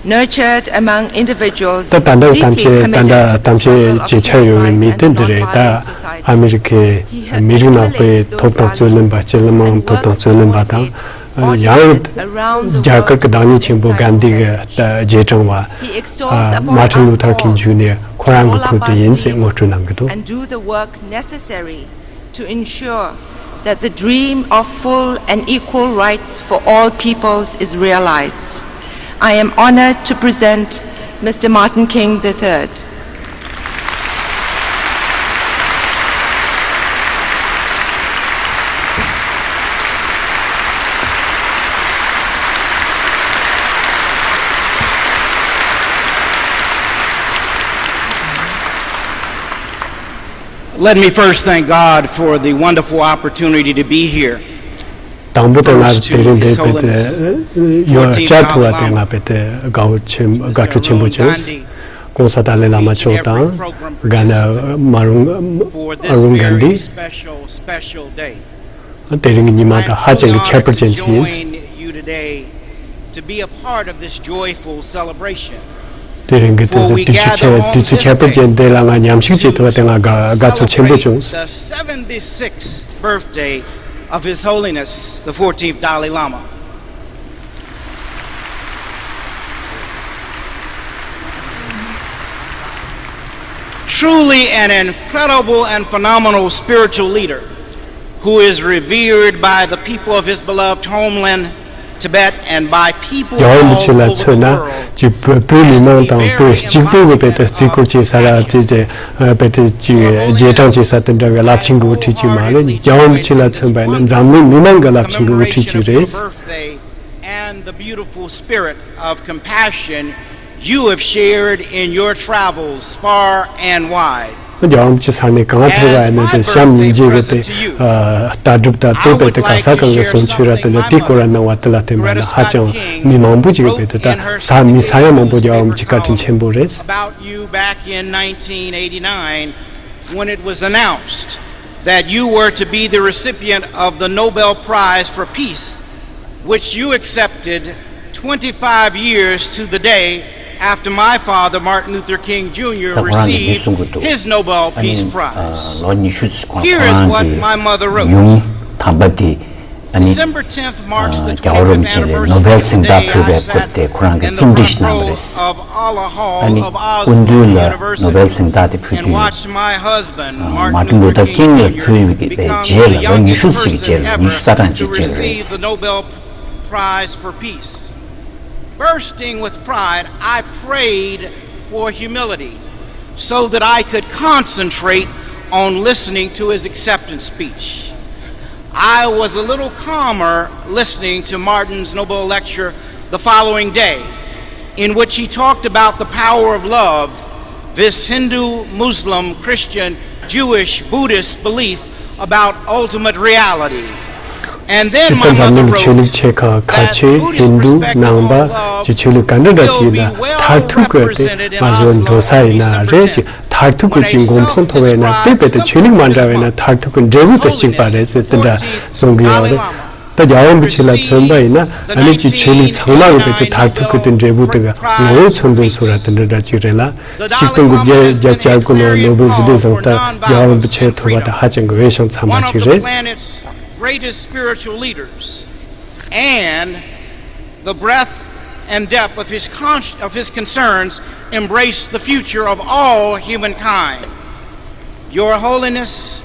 Nurtured among individuals ད་ད་ལྟ་གཏམ་deeply བཤད་ད་ལྟ་committed to གཏམ་the བཤད struggle of བྱེད་འཆར་ཡོད་པའི་མི་དེ་འདི་རེད། ད་ཨ་མི་རི་ཁའི་མི་རིགས་ནག་པའི་ཐོབ་ཐང་རྩོད་ལེན་པ། སྤྱི་ལམ་ཐོབ་ཐང་རྩོད་ལེན་པ་དང་། ཡང་རྒྱ་གར་གྱི་བདག་ཉིད་ཆེན་པོ་གྷན་དྷི་གི་རྗེས་འབྲང་བ་Martin Luther King Junior ཁོ་རང་གི་བུ་དེ་ཡིན་ཟེར་ངོ་སྤྲོད་གནང་གི་འདུག And do the work necessary to ensure that the dream of full and equal rights for all peoples is realized. I am honored to present Mister Martin King the third. Let me first thank God for the wonderful opportunity to be here. དང་པོ་དེ་ང་དེ་རིང་འདིར་ཕེབས་ཏེ་ཡོད་བཅར་ཐུབ་པ་དེ་ང་དཔེ་དེ་དགའ་བོ་ཆེན་དགའ་སྤྲོ་ཆེན་པོ་བྱུང་། ྋགོང་ས་ཏཱ་ལའི་བླ་མ་མཆོག་དང་། གྷན་དྷི་མ་རུང་ཨ་རུང་གྷན་དྷི། དེ་རིང་གི་ཉི་མ་དེ་ཧ་ཅང་གི་ཁྱད་པར་ཅན་ཞིག་ཡིན། To be a part of this joyful celebration. དེ་རིང་གི་དུས་ཚོད་དུས་ཚོད་ཁྱད་དུས་ཚོད་ཁྱད་པར་ཅན་འདི་ལ་ང་མཉམ་ཞུགས་བྱེད་ཐུབ་པ་དེ་ང་དགའ་དགའ་ཚོར་ཆེན་པོ་བྱུང་། Celebrate the seventy-sixth birthday of His Holiness the fourteenth Dalai Lama. Truly an incredible and phenomenal spiritual leader who is revered by the people of his beloved homeland, Tibet, and by people རྒྱལ་བ་རིན་པོ་ཆེ་ལ་མཚོན་ན་ཅིག་བོད་བོད་མི་མང་དང་བོད་གཅིག་པུ་གི་བོད་དུ་བརྩི་བཀུར་བྱེད་ས་ར་དེ་དེ་བོད་དུ་ཅིག་རྗེས་འབྲང་བྱེད་ས་དེ་འདྲ་གི་རླབས་ཆེན་གྱི་དབུ་ཁྲིད་ཅིག་མ་རེད། རྒྱལ་བ་རིན་པོ་ཆེ་ལ་མཚོན་པ་ཡིན་ན་འཛམ་གླིང་མི་མང་གི་རླབས་ཆེན་གྱི་དབུ་ཁྲིད་ཅིག་རེད། And the beautiful spirit of compassion you have shared in your travels far and wide. རྒྱལ་བ་རིན་པོ་ཆེ་ས་གནས་གང་ཐད་པ་ཡིན་ན་དེ་བྱམས་སྙིང་རྗེ་གི་དེ་ལྟ་གྲུབ་དང་དེ་བས་དེ་ག་ས་གང་གི་གསུང་ཆོས་ར་དེ་ལ་དེ་སྐོར་ར་གནང་བ་དེ་ལ་བརྟེན་པ་ན་ཧ་ཅང་མི་མང་པོ་ཅིག་གི་བས་དེ་ད་ས་མི་ས་ཡ་མང་པོ་རྒྱལ་བ་རིན་པོ་ཆེ་བཀའ་དྲིན་ཆེན་པོ་རེད། About you back in nineteen eighty-nine when it was announced that you were to be the recipient of the Nobel Prize for Peace, which you accepted twenty-five years to the day after my father, Martin Luther King Junior, received his Nobel Peace Prize. Here is what my mother wrote. December tenth marks the twenty-fifth anniversary of the day I sat in the front row of Oller Hall of Oslo University and watched my husband, Martin Luther King Junior, become the youngest person to receive the Nobel Prize for Peace. Bursting with pride, I prayed for humility so that I could concentrate on listening to his acceptance speech. I was a little calmer listening to Martin's Nobel lecture the following day, in which he talked about the power of love, this Hindu, Muslim, Christian, Jewish, Buddhist belief about ultimate reality. And then my mother wrote that Buddhist perspective on love will be well represented in Oslo, Norway, sometime soon. མཐར་ཐུག་གི་དེ་ང་ཚོ་འགྲོ་ས་ཡིན་ན་རེད་ཅེས། མཐར་ཐུག་གི་ཅིག་གོ་འཕང་ཐོབ་པ་ཡིན་ན་དེ་བས་ཏེ་ཆོས་ལུགས་མ་འདྲ་བ་ཡིན་ན་མཐར་ཐུག་གི་འབྲས་བུ་དེ་གཅིག་པ་རེད་ཟེར་དེ་འདྲ་གསུང་གི་ཡོད་རེད། ད་རྒྱལ་བ་རིན་པོ་ཆེ་ལ་མཚོན་པ་ཡིན་ན་ཨ་ནི་ཅིག་ཆོས་ལུགས་ཚང་མ་གི་བས་ཏེ་མཐར་ཐུག་གི་དེ་འབྲས་བུ་དེ་གི་ངོ་བོ་མཚོན་དོན་སོགས་ར་དེ་འདྲ་འདྲ་ཅིག་རེད་ལ། ཆིག་སྟོང་དགུ་བརྒྱ་བརྒྱད་ཅུ་གྱ་དགུ་ལོར་ནོ་བེལ་ཞི་བདེའི་གཟེངས་རྟགས་རྒྱལ་བ་རིན་པོ་ཆེ་ཐོབ་པ་དེ་ཧ་ཅང་གི་འོས་ཤིང་འཚམ་པ་ཅིག་རེད། Greatest spiritual leaders and the breadth and depth of his, con- of his concerns embrace the future of all humankind. Your Holiness,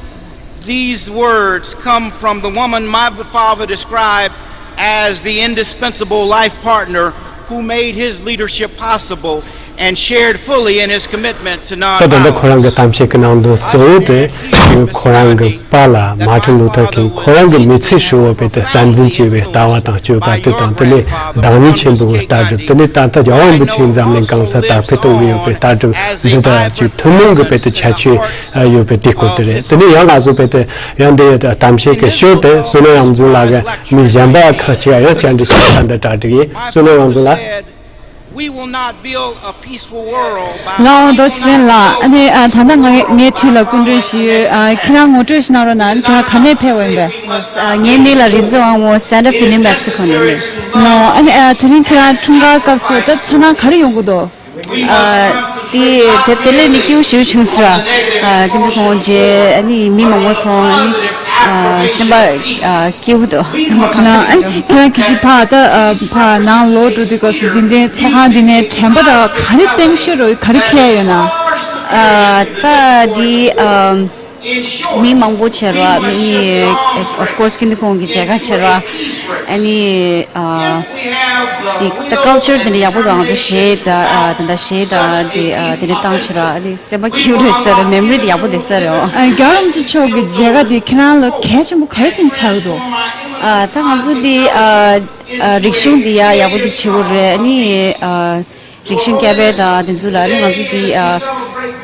these words come from the woman my father described as the indispensable life partner who made his leadership possible and shared fully in his commitment to nonviolence. ད་ད་ལྟ་ཁོ་རང་གི་གཏམ་བཤད་ཀྱི་ནང་དུ་གཙོ་བོ་དེ་ཁོ་རང་གི་པཱ་ལགས་མཱ་ཏིན་ལུ་ཐར་ཀིང་ཁོ་རང་གི་མི་ཚེ་ཧྲིལ་བོ་བས་ཏེ་རྩ་འཛིན་བྱས་པའི་ལྟ་བ་དང་སྤྱོད་པ་དེ་དང་དེ་ནས་བདག་ཉིད་ཆེན་པོའི་ལྟ་གྲུབ་དེ་ནས་ད་ལྟ་རྒྱལ་བ་རིན་པོ་ཆེའི་འཛམ་གླིང་གང་སར་དར་འཕེལ་གཏོང་གི་ཡོད་པའི་ལྟ་གྲུབ་འདི་དག་ཅིག་ཐུན་མོང་གི་བས་ཏེ་ཁྱད་ཆོས་ཡོད་པའི་དེ་སྐོར་དེ་རེད། དེ་ནས་ཡང་ང་ཚོ་བས་ཏེ་ཡང་འདི་གཏམ་བཤད་ཀྱི་ཞོར་དེ་བསོད་ནམས་དབྱངས་འཛིན་ལགས་ཀྱིས་མི་གཞན་པ་ཁག་ཅིག་ཡང་བཅར་འདྲི་ཞུ་ས་འདི་གྲ་སྒྲིག་ཡིན། བསོད་ནམས་དབྱངས་འཛིན་ལགས། We will not build a peaceful world by ལའོ་མདོ་ཚེ་བརྟན་ལགས། ཨ་ནི་ཨ་ད་ལྟ་ང་ངའི་འཁྲིས་ལ་སྐུ་མགྲོན་ཞིག་ཡོད། ཨ་ཁྱེད་རང་ངོ་སྤྲོད་ཞིག་གནང་རོགས་གནང་། ཨ་ནི་ཁྱེད་རང་ག་ནས་ཕེབས་པ་ཡིན་པས། ཨ་ངའི་མིང་ལ་རིག་འཛིན་དབང་མོ། Santa Fe, New Mexico ནས་ཡིན། ལའོ་ཨ་ནི་ཨ་དེ་རིང་ཁྱེད་རང་འཁྲུངས་སྐར་སྐབས་སུ་ད་མཚན་ནང་ག་རེ་ཡོང་གི་འདུག་ཨ་དེ་དེ་དེ་ལས་ནི་སྐྱིད་པོ་ཞེ་པོ་བྱུང་ཟེར་བ། ཨ་དེ་འདྲ་མཐོང་རྗེས་ཨ་ནི་མི་མང་པོ་མཐོང་ཨ་ནི་ཨ་སེམས་པ་ཨ་སྐྱིད་པོ་འདུག་སེམས་པ་ཁ་ན་ཨ་ནི་ཁྱེད་རང་གི་ཕ་ད་ཨ་ཕ་ནང་ལོག་འགྲོ་དུས་སྐབས་སུ་འདི་འདྲའི་ཚོགས་ཁང་འདི་ནས་དྲན་པ་ད་ག་རེ་བསྟན་ཤོད་རོ་ག་རེ་ཁྱེར་ཡོད་ན། ཨ་ད་འདི་ཨ་མི་མང་པོ་བྱེད་རོགས་མི་of course ཀིན་ཏི་ཁོང་གི་མཇལ་ཁ་བྱེད་རོགས་ཨ་ནི་ཨ། དེ་ད་ཀལ་ཅར་དེ་འདྲ་ཡག་པོ་དང་ང་ཚོ་གཞས་དང་ཨ་དེ་འདྲ་གཞས་དང་དེ་ཨ་དེ་འདྲ་བཏང་ཕྱིར་ཨ་ནི་སེམས་པ་སྐྱིད་པོ་རེད་ཟེར་རེད། མེ་མོ་རི་དེ་ཡག་པོ་བསྡད་ས་རེད། ཨ་རྒྱལ་བ་རིན་པོ་ཆེ་མཆོག་གི་མཇལ་ཁ་དེ་ཁྱེད་རང་ལ་གལ་ཆེན་པོ་ག་རེ་བྱུང་ཆགས་འདུག་ཨ་ད་ང་ཚོ་དེ་ཨ་ཨ་རིག་གཞུང་དེ་ཡག་ཡག་པོ་དེ་བྱེད་དགོས་རེད། ཨ་ནི་ཨ་རིག་གཞུང་སྐྱ་བལ་དང་དེ་ཚོ་ལ་ཨ་ནི་ང་ཚོ་དེ་ཨ་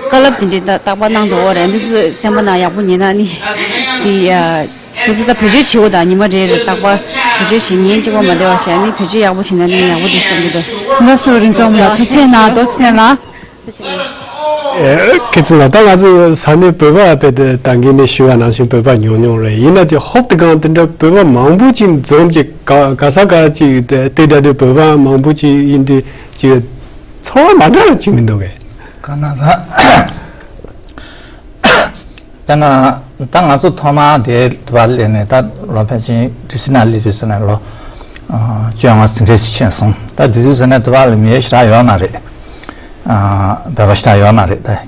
བཀའ་སློབ་དེ་འདྲ་ད་རྟག་པར་གནང་འདུག་འོ་རེད། འདི་ཚོ་སེམས་པ་ནང་ཡག་པོ་ཉན་ན་ཨ་ནི་དེ་ཨ། སོ་སོ་ད་བེད་སྤྱོད་བྱེད་དགོས་དང་ཉི་མ་རེ་རེ་རྟག་པར་བེད་སྤྱོད་བྱེད་ཉན་གཅིག་པོ་མ་བསྡད་པ་བྱས་ནས་བེད་སྤྱོད་ཡག་པོ་བྱེད་ན་ནི་ཡག་པོ་འདུག་བསམ་གྱི་འདུག་ལགས་སོ་རིན་ཚང་ལ་ཐུགས་རྗེ་གནང་། རྡོ་རྗེ་ལགས། ཨེ་ཁྱེད་ཚོ་ལ་ད་ང་ཚོ་ས་གནས་བོད་པ་དཔེ་དེ་ད་གིན་ནས་ཞུ་བ་ནང་བཞིན་བོད་པ་ཉུང་ཉུང་རེད། ཡིན་ན་དེ་ཧོབ་ཏེ་གང་དེ་འདྲ་བོད་པ་མང་པོ་ཅིག་འཛོམས་ཀྱི་ག་ག་ས་ག་ཅིག་དེ་དེ་འདྲ་དེ་བོད་པ་མང་པོ་ཅིག་ཡིན་དེ་ཅིག་ཚོར་བ་མ་འདྲ་བ་ཅིག་མི་འདུག་གས། ག་ན་ར། ད་ང་ད་ང་ཚོ་ཐོག་མར་དེ་དུ་བ་ལས་ནས་ད་ལོ་ཕལ་ཆེར་ཌི་སི་ན་ལི་དུས་ཟེར་ན་ལོ་བཅོ་ལྔ་ཙམ་འདྲ་ཞིག་ཕྱིན་སོང་། ད་དུས་ཚོད་ཟེར་ན་དུ་བ་ལ་མི་ཞེ་དྲག་ཡོད་མ་རེད། བོད་པ་ཞེ་དྲག་ཡོད་མ་རེད། ད་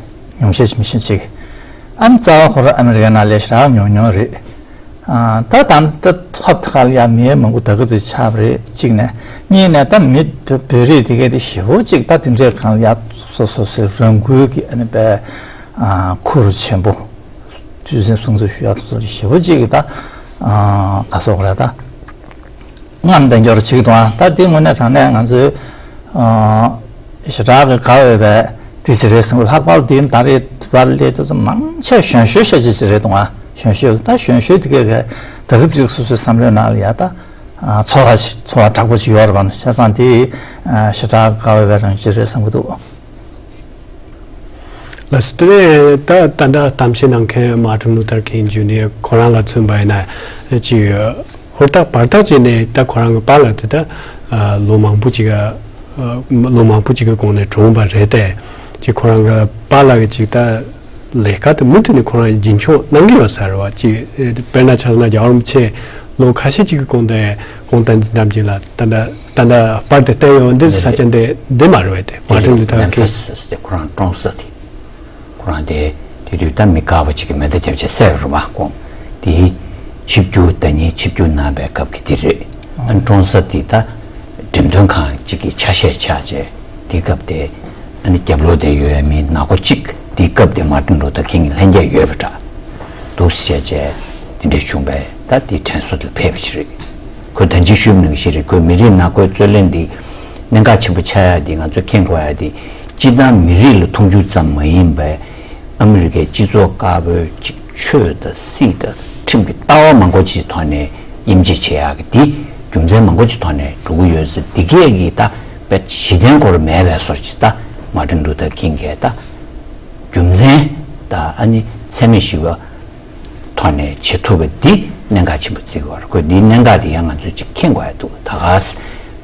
ཉུང་ཤས་ཅིག་མི་ཤེས་ཅིག་ཨ་ནི་རྩ་བ་ཁོ་རང་ཨ་མི་རི་ཀའི་ནང་ལས་ཞེ་དྲག་ཉུང་ཉུང་རེད། ཨ། ད་ད་ད་ཧོབ་ཐ་ཁ་ལ་ཡ་མི་མང་པོ་ད་ག་ཚོད་ཆགས་པ་རེད་གཅིག་ནས། གཉིས་ནས་ད་མི་བོད་བོད་རིགས་དེ་གའི་དེ་ཞེ་པོ་ཅིག་ད་དེ་འདྲའི་སྒང་ལ་ཡ་སོ་སོ་སོའི་རང་འགུལ་གྱི་ཨ་ནི་པའི་ཨ་ཁུར་ཆེན་པོ་ཚུལ་འཛིན་སྲུང་བརྩི་ཞུ་ཡག་ཐུབ་ཚོད་ཞེ་པོ་ཅིག་གི་ད་ཨ་ག་སོགས་རེད་ད། རྔམ་ལྡན་སྐྱོར་བྱེད་ཀྱི་འདུག་ཨ། ད་འདི་དངོས་གནས་དྲང་གནས་ང་ཚོའི་ཨ་ཞེ་དྲག་གི་དགའ་འོས་པའི་དེ་ཅིག་རེད་བསམ་གི། ལྷག་པར་དུ་ད་རེས་བར་སླེབས་དུས་ཚོད་མང་ཆེ་གཞོན་ཤོས་ཤ་ཅིག་ཅིག་རེད་འདུག་ཨ། གཞོན་ཤོས་ད་གཞོན་ཤོས་དེ་གས་གས་ད་གི་ཚིག་སོ་སོའི་བསམ་བློའི་ནང་ལ་ཡ་ད་ཨ་ཚོར་བ་ཞིག་ཚོར་བ་དྲག་པོ་ཅིག་ཡོད་རེད་པ། བྱས་ཙང་དེ་ཨ་ཞེ་དྲག་དགའ་འོས་པའི་རང་བཞིན་རེད་བསམ་གི་འདུག་ལགས་སོ། དེ་ནས་ད་ད་ལྟ་གཏམ་བཤད་གནང་མཁན་Martin Luther King Junior ཁོ་རང་ལ་མཚོན་པ་ཡིན་ན་ཅིག་ཧུར་ཐག་བར་ཐག་བྱས་ནས་ད་ཁོ་རང་གི་པཱ་ལགས་དེ་ད་ལོ་མང་པོ་ཅིག་ལོ་མང་པོ་ཅིག་གི་གོང་ནས་གྲོངས་པ་རེད་དེ། ཅིག་ཁོ་རང་གི་པཱ་ལགས་ཀྱི་ཅིག་ད་ལས་ཀ་དེ་མུ་མཐུད་ནས་ཁོ་རང་རྒྱུན་འཁྱོངས་གནང་གི་ཡོད་ས་རེད་བ། ཅིག་དཔེར་ན་ཆ་བཞག་ན་རྒྱལ་བ་རིན་པོ་ཆེ་ལོ་ཁ་ཤས་ཅིག་གི་གོང་དེ་གོང་བསྟན་འཛིན་རྣམ་རྒྱལ་ལགས་ད་ད་ད་ལྟ་པར་དེ་བསྟན་ཡོད་འདི་ས་ཆ་འདི་འདི་མ་རེད་བས། དེ་Martin Luther King Memphis དེ་ཁོ་རང་གྲོངས་ས་དེ། ཁོ་རང་དེ་དེ་དུས་ད་མི་དཀར་པོ་ཅིག་གི་མེ་མདའ་བརྒྱབ་བྱས་བསད་རུ་མ་བཀོང་དེ། ཆིབས་བསྒྱུར་ཟླ་ཉིན་ཆིབས་བསྒྱུར་གནང་བའི་སྐབས་ཀྱི་དེ་རེད། ཨ་ནི་གྲོངས་ས་དེ་ད་འགྲེམས་སྟོན་ཁང་ཅིག་གི་ཆ་ཤས་ཆགས་བྱས་དེ་སྐབས་དེ་ཨ་ནི་རྒྱབ་ལོགས་དེ་ཡོད་མི་ནག་པོ་ཅིག་དེ་སྐབས་དེ་Martin Luther King གི་ལྷན་རྒྱས་ཡོད་པ་འདྲ་འདུག་བཤད་བྱས་དེ་འདྲས་བྱུང་བས་ད་དེ་དྲན་གསོ་དེ་ཕེབས་པ་ཞིག་རེད། ཁོས་ད་ཅི་ཞུས་པ་ནང་བཞིན་རེད། ཁོས་མི་རིགས་ནག་པོའི་རྩོད་གླེང་འདི་གནད་འགག་ཆེན་པོ་ཆགས་ཡ་འདི་ང་ཚོས་མཁྱེན་དགོས་ཡ་འདི་སྤྱིར་བཏང་མི་རིགས་ལ་མཐོང་ཆུང་ཙམ་མ་ཡིན་པའི་ཨ་མི་རི་ཀའི་སྤྱི་ཚོགས་དཀར་པོའི་ཅིག་ཆོས་དང་སྲིད་དང་ཁྲིམས་ཀྱི་ལྟ་བ་མང་པོ་ཅིག་ཐོག་ནས་དབྱེ་འབྱེད་བྱེད་ཡག་གི་འདི་རྒྱུ་མཚན་མང་པོ་ཅིག་ཐོག་ནས་འགྲོ་གི་ཡོད་ཟེར། འདི་གས་ཀྱི་ད་དཔེ་གཞི་རྟེན་སྐོར་མེད་པའི་བཟོ་ཅིག་ད་Martin Luther King གས་ད་རྒྱུ་མཚན་ད་ཨ་ནི་མཚན་མེད་ཞིག་བ། ཐོག་ནས་བྱེད་ཐུབ་པ་འདི་གནད་འགག་ཆེན་པོ་བརྩི་དགོས་རེད། ཁོས་འདིའི་གནད་འགག་འདི་ཡང་ང་ཚོས་ཅིག་མཁྱེན་དགོས་ཡ་འདུག་ད་ག་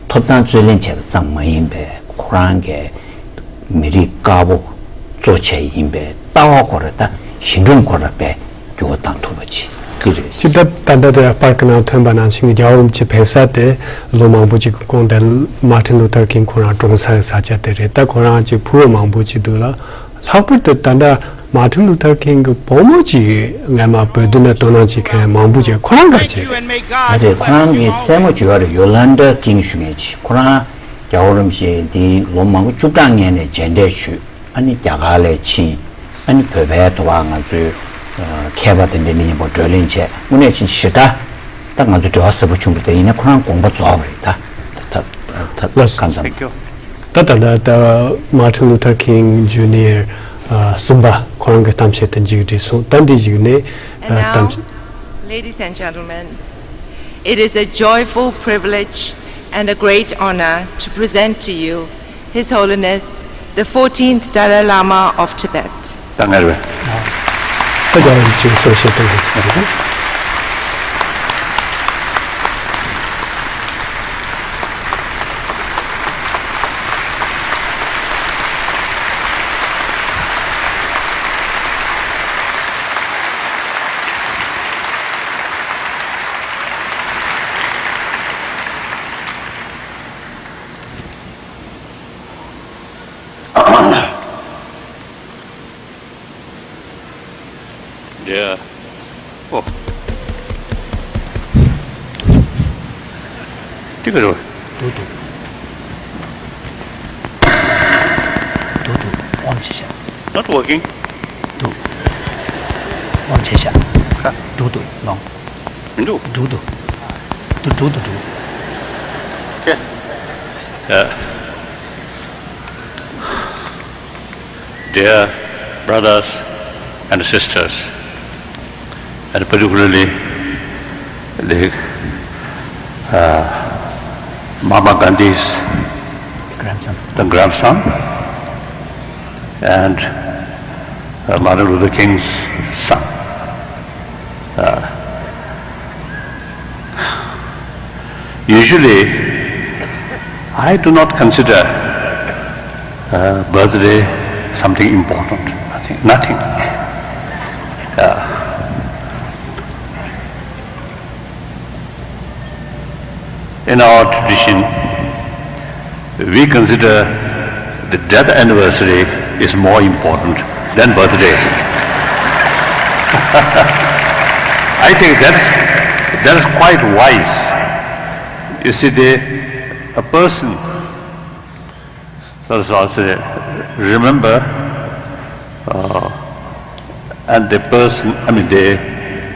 ཐོབ་ཐང་རྩོད་ལེན་བྱས་པ་ཙམ་མ་ཡིན་པའི་ཁོ་རང་གི་མི་རིགས་དཀར་པོ་གཙོ་བྱས་ཡིན་པའི་ལྟ་བ་སྐོར་ད་ཞི་འགྲོས་སྐོར་དཔེ་འགྱུར་བ་བཏང་ཐུབ་པ་ཅིག་འདི་རེད། ཅི་ལྟར་ད་ལྟ་དེ་པར་གི་ནང་ཐོན་པ་ནང་བཞིན་གྱི་རྒྱལ་བ་རིན་པོ་ཆེ་ཕེབས་ས་དེ་ལོ་མང་པོ་ཅིག་གི་གོང་དེ་Martin Luther King ཁོ་རང་གྲོངས་ས་ས་ཆ་དེ་རེད། ད་ཁོ་རང་ཅིག་ཕུ་བོ་མང་པོ་ཅིག་འདུག་ལ། ལྷག་པར་དུ་ད་ལྟ་Martin Luther King གི་བུ་མོ་ཅིག་སྔས་མ་བོད་དོན་ལ་དོ་སྣང་བྱེད་མཁན་མང་པོ་ཅིག་ཁོ་རང་ག་བྱེད་རེད། ཨ་རེད། ཁོ་རང་གི་སྲས་མོ་ཅིག་ཡོད་རེད། Yolanda King ཞུ་མཁན་ཅིག་ཁོ་རང་རྒྱལ་བ་རིན་པོ་ཆེ་འདི་ལོ་མང་པོ་བཅུ་ཕྲག་སྔོན་ནས་མཇལ་འཕྲད་ཞུས། ཨ་ནི་རྒྱ་གར་ལ་ཕྱིན། ཨ་ནི་བོད་པའི་དུ་བ་ང་ཚོའི་མཁས་པ་དེ་འདྲ་མི་མཉམ་པོ་བགྲོ་གླེང་བྱས། དངོས་གནས་ཕྱིན་ཞེ་དྲག་ད་ང་ཚོ་འབྲེལ་བ་ཟབ་པོ་བྱུང་བ་དེ་ཡིན་ན་ཁོ་རང་དགོངས་པ་རྫོགས་པ་རེད་ད། ད་ད་ད་ལགས་སོ། གང་ཙམ། ད་ད་ད་ད་Martin Luther King Junior གསུམ་པ་ཁོ་རང་གི་གཏམ་བཤད་དེ་མཇུག་སྒྲིལ་སོང་། ད་འདི་གཞུག་ནས And now, གཏམ་བཤད། Ladies and gentlemen, it is a joyful privilege and a great honor to present to you His Holiness the fourteenth Dalai Lama of Tibet. ད་ངར་བས། ད་རྒྱལ་བ་རིན་པོ་ཆེ་གསུང་བཤད་གཏོང་གི་ཚུལ་རེད། འདྲེ། ཨོ། འདི་ག་རེད། འདུག་འདུག་འདུག་འདུག་དབང་ཆེ་ཤག Not working. འདུག་དབང་ཆེ་ཤག་ཁ། འདུག་འདུག་ལོང་། མི་འདུག་འདུག་འདུག་འདུག་འདུག་འདུག Okay. Yeah. Dear brothers and sisters, and particularly the uh, Mahatma Gandhi's Grandson. The grandson, and uh, Martin Luther King's son. Uh, usually, I do not consider uh, birthday something important. Nothing. Nothing. Uh, in our tradition, we consider the death anniversary is more important than birthday. I think that's, that's quite wise. You see, the, a person, so, so I say, remember, uh, and the person, I mean, the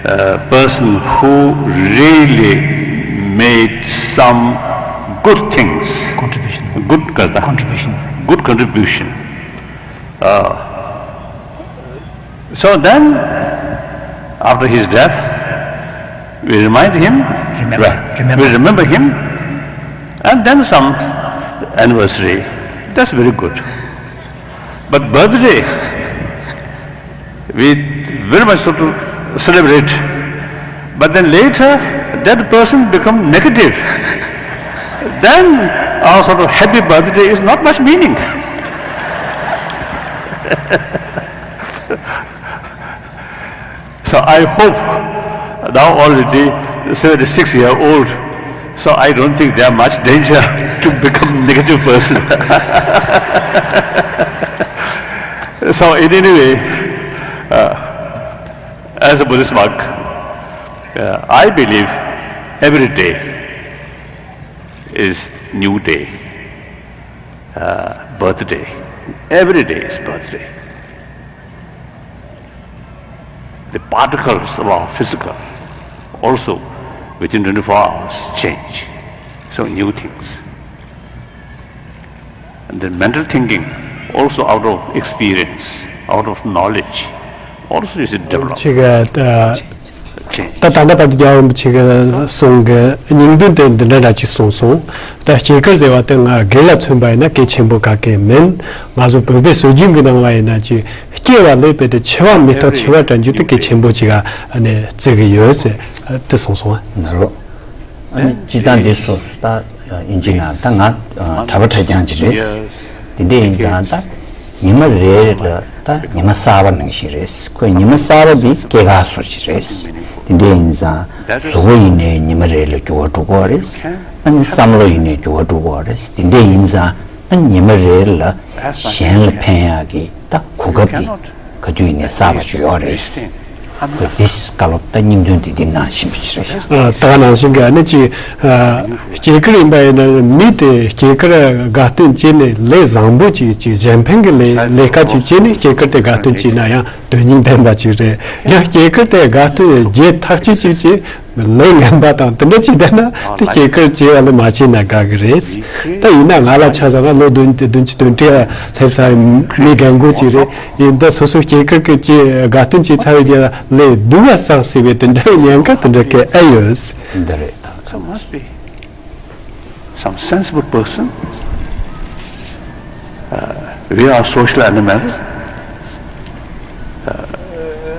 uh, person who really made some good things, contribution, good करता, contribution, good contribution. Uh, so then, after his death, we remind him, remember, right, remember, we remember him, and then some anniversary. That's very good. But birthday, we very much so to celebrate. But then later, that person become negative. Then our sort of happy birthday is not much meaning. So I hope now already seventy-six year old, so I don't think there are much danger to become negative person. So in any way, uh, as a Buddhist monk, uh, I believe every day is new day, uh, birthday. Every day is birthday. The particles of our physical also within twenty-four hours change. So new things. And then mental thinking also out of experience, out of knowledge, also is developed. ཅིག་ད་change. ད་ད་ལྟ་བར་དུ་རྒྱལ་བ་རིན་པོ་ཆེ་གི་གསུང་གི་སྙིང་དོན་དེ་འདི་འདྲ་འདྲ་ཅིག་གསུངས་སོང་། ད་སྐྱེས་སྐར་ཟེར་བ་དེ་ང་སྒེར་ལ་མཚོན་པ་ཡིན་ན་གལ་ཆེན་པོ་ག་གེ་མིན། ང་ཚོ་བོད་པའི་སྲོལ་རྒྱུན་གྱི་ནང་ལ་ཡིན་ན་ཅིག་སྐྱེ་བ་ལེགས་པའི་དེ་འཆི་བ་མི་རྟག་འཆི་བ་དྲན་རྒྱུ་དེ་གལ་ཆེན་པོ་ཅིག་ཨ་ནི་བརྩི་གི་ཡོད་ཟེར་དེ་གསུངས་སོང་། ན་རོ། ཨ་ནི་སྤྱི་བཏང་འདི་སོ་སོ་ད་ཨིན་ཇི་ནང་ད་ང་གྲྭ་པ་གྲྭ་རྐྱང་ཅིག་རེད། དེ་འདྲ་ཡིན་ཙང་ད་ཉི་མ་རེ་རེ་ལ་ད་ཉི་མ་གསར་པ་ནང་བཞིན་རེད། ཁོས་ཉི་མ་གསར་པ་འདི་སྐྱེས་སྐར་བཟོ་ཅིག་རེད། དེ་འདྲ་ཡིན་ཙང་གཟུགས་པོ་ཡིན་ནའི་ཉི་མ་རེ་ལ་འགྱུར་བ་འགྲོ་གི་རེད། ཨ་ནི་བསམ་བློ་ཡིན་ནའི་འགྱུར་བ་འགྲོ་གི་རེད། དེ་འདྲ་ཡིན་ཙང་ཨ་ནི་ཉི་མ་རེ་ལ་གཞན་ལ་ཕན་ཡག་གི་ད་གོ་སྐབས་འདི་ག་དུས་ནས་གསར་པ་ཅིག་ཡོད་རེད། ཁོས་འདི་བཀའ་སློབ་ད་སྙིང་དོན་འདི་འདི་གནང་བཞིན་པ་ཅིག་རེད་ཤག་ད་ག་ནང་བཞིན་གྱི་ཨ་ནི་ཅིག་སྐྱེས་སྐར་ཡིན་པ་ཡིན་ན་མི་དེ་སྐྱེས་སྐར་དགའ་སྟོན་བྱས་ནས་ལས་བཟང་པོ་ཅིག་ཅིག་གཞན་ཕན་གྱི་ལས་ལས་ཀ་ཅིག་བྱས་ནས་སྐྱེས་སྐར་དེ་དགའ་སྟོན་བྱས་ན་ཡང་དོན་སྙིང་ལྡན་པ་ཅིག་རེད། ཡང་སྐྱེས་སྐར་དེ་དགའ་སྟོན་བརྗེད་ཐག་ཆོད་ཅིག་བྱས། ལས་ངན་པ་དང་དེ་འདྲ་བྱས་བསྡད་ན་དེ་སྐྱེས་སྐར་བྱས་པ་ལས་མ་བྱས་ན་དགའ་གི་རེད། ད་ཡིན་ན་ང་ལ་ཆ་བཞག་ན་ལོ་བདུན་བདུན་ཅུ་དོན་དྲུག་ལ་སླེབས་ཚར་མི་རྒན་རྒོན་ཅིག་རེད། ཡིན་ད་སོ་སོ་སྐྱེས་སྐར་གྱི་ཅིག་དགའ་སྟོན་བྱས་ཚར་བའི་རྗེས་ལ་ལས་སྡུག་པ་བསགས་སྲིད་པའི་དེ་འདྲ་བའི་ཉེན་ཁ་དེ་འདྲ་གི་ཨེ་ཡོད། འདི་རེད་ད། So must be some sensible person. Uh, we are social animal. Uh,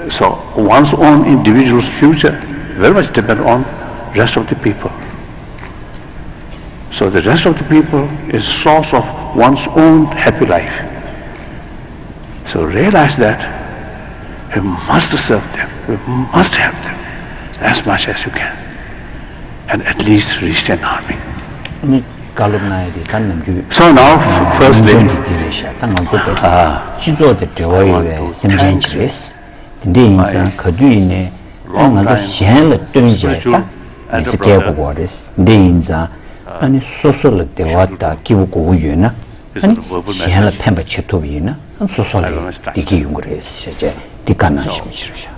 so one's own individual's future very much depend on rest of the people. So the rest of the people is source of one's own happy life. So realize that we must serve them, we must help them as much as you can, and at least reach their harmony. ནི་བཀའ་སློབ་གནང་ཡ་དེ་ད་ནམ་རྒྱུན། So now, firstly, འདི་འདི་རེད་ཤག་ད་ང་ཚོ་བོད་པ་སྤྱི་ཚོགས་དེ་འབྲེལ་བ་ཡོད་པའི་སེམས་ཅན་ཅིག་རེད། དེ་འདྲ་ཡིན་ཙང་ག་དུས་ཡིན་ནའི་ད་ང་ཚོ་གཞན་ལ་བསྟུན་བྱས་ད་མི་ཚེ་སྐྱེལ་དགོས་པ་རེད། དེ་འདྲ་ཡིན་ཙང་ཨ་ནི་སོ་སོ་ལ་བདེ་བ་དང་སྐྱིད་པོ་དགོས་ཀྱི་ཡོད་ན་ཨ་ནི་གཞན་ལ་ཕན་པ་བྱེད་ཐུབ་ཡིན་ན་ཨ་ནི་སོ་སོ་ལ་བདེ་སྐྱིད་ཡོང་གི་རེད་ཟེར་བྱས་འདི་བཀའ་གནང་བཞིན་པ་ཅིག་རེད་ཤག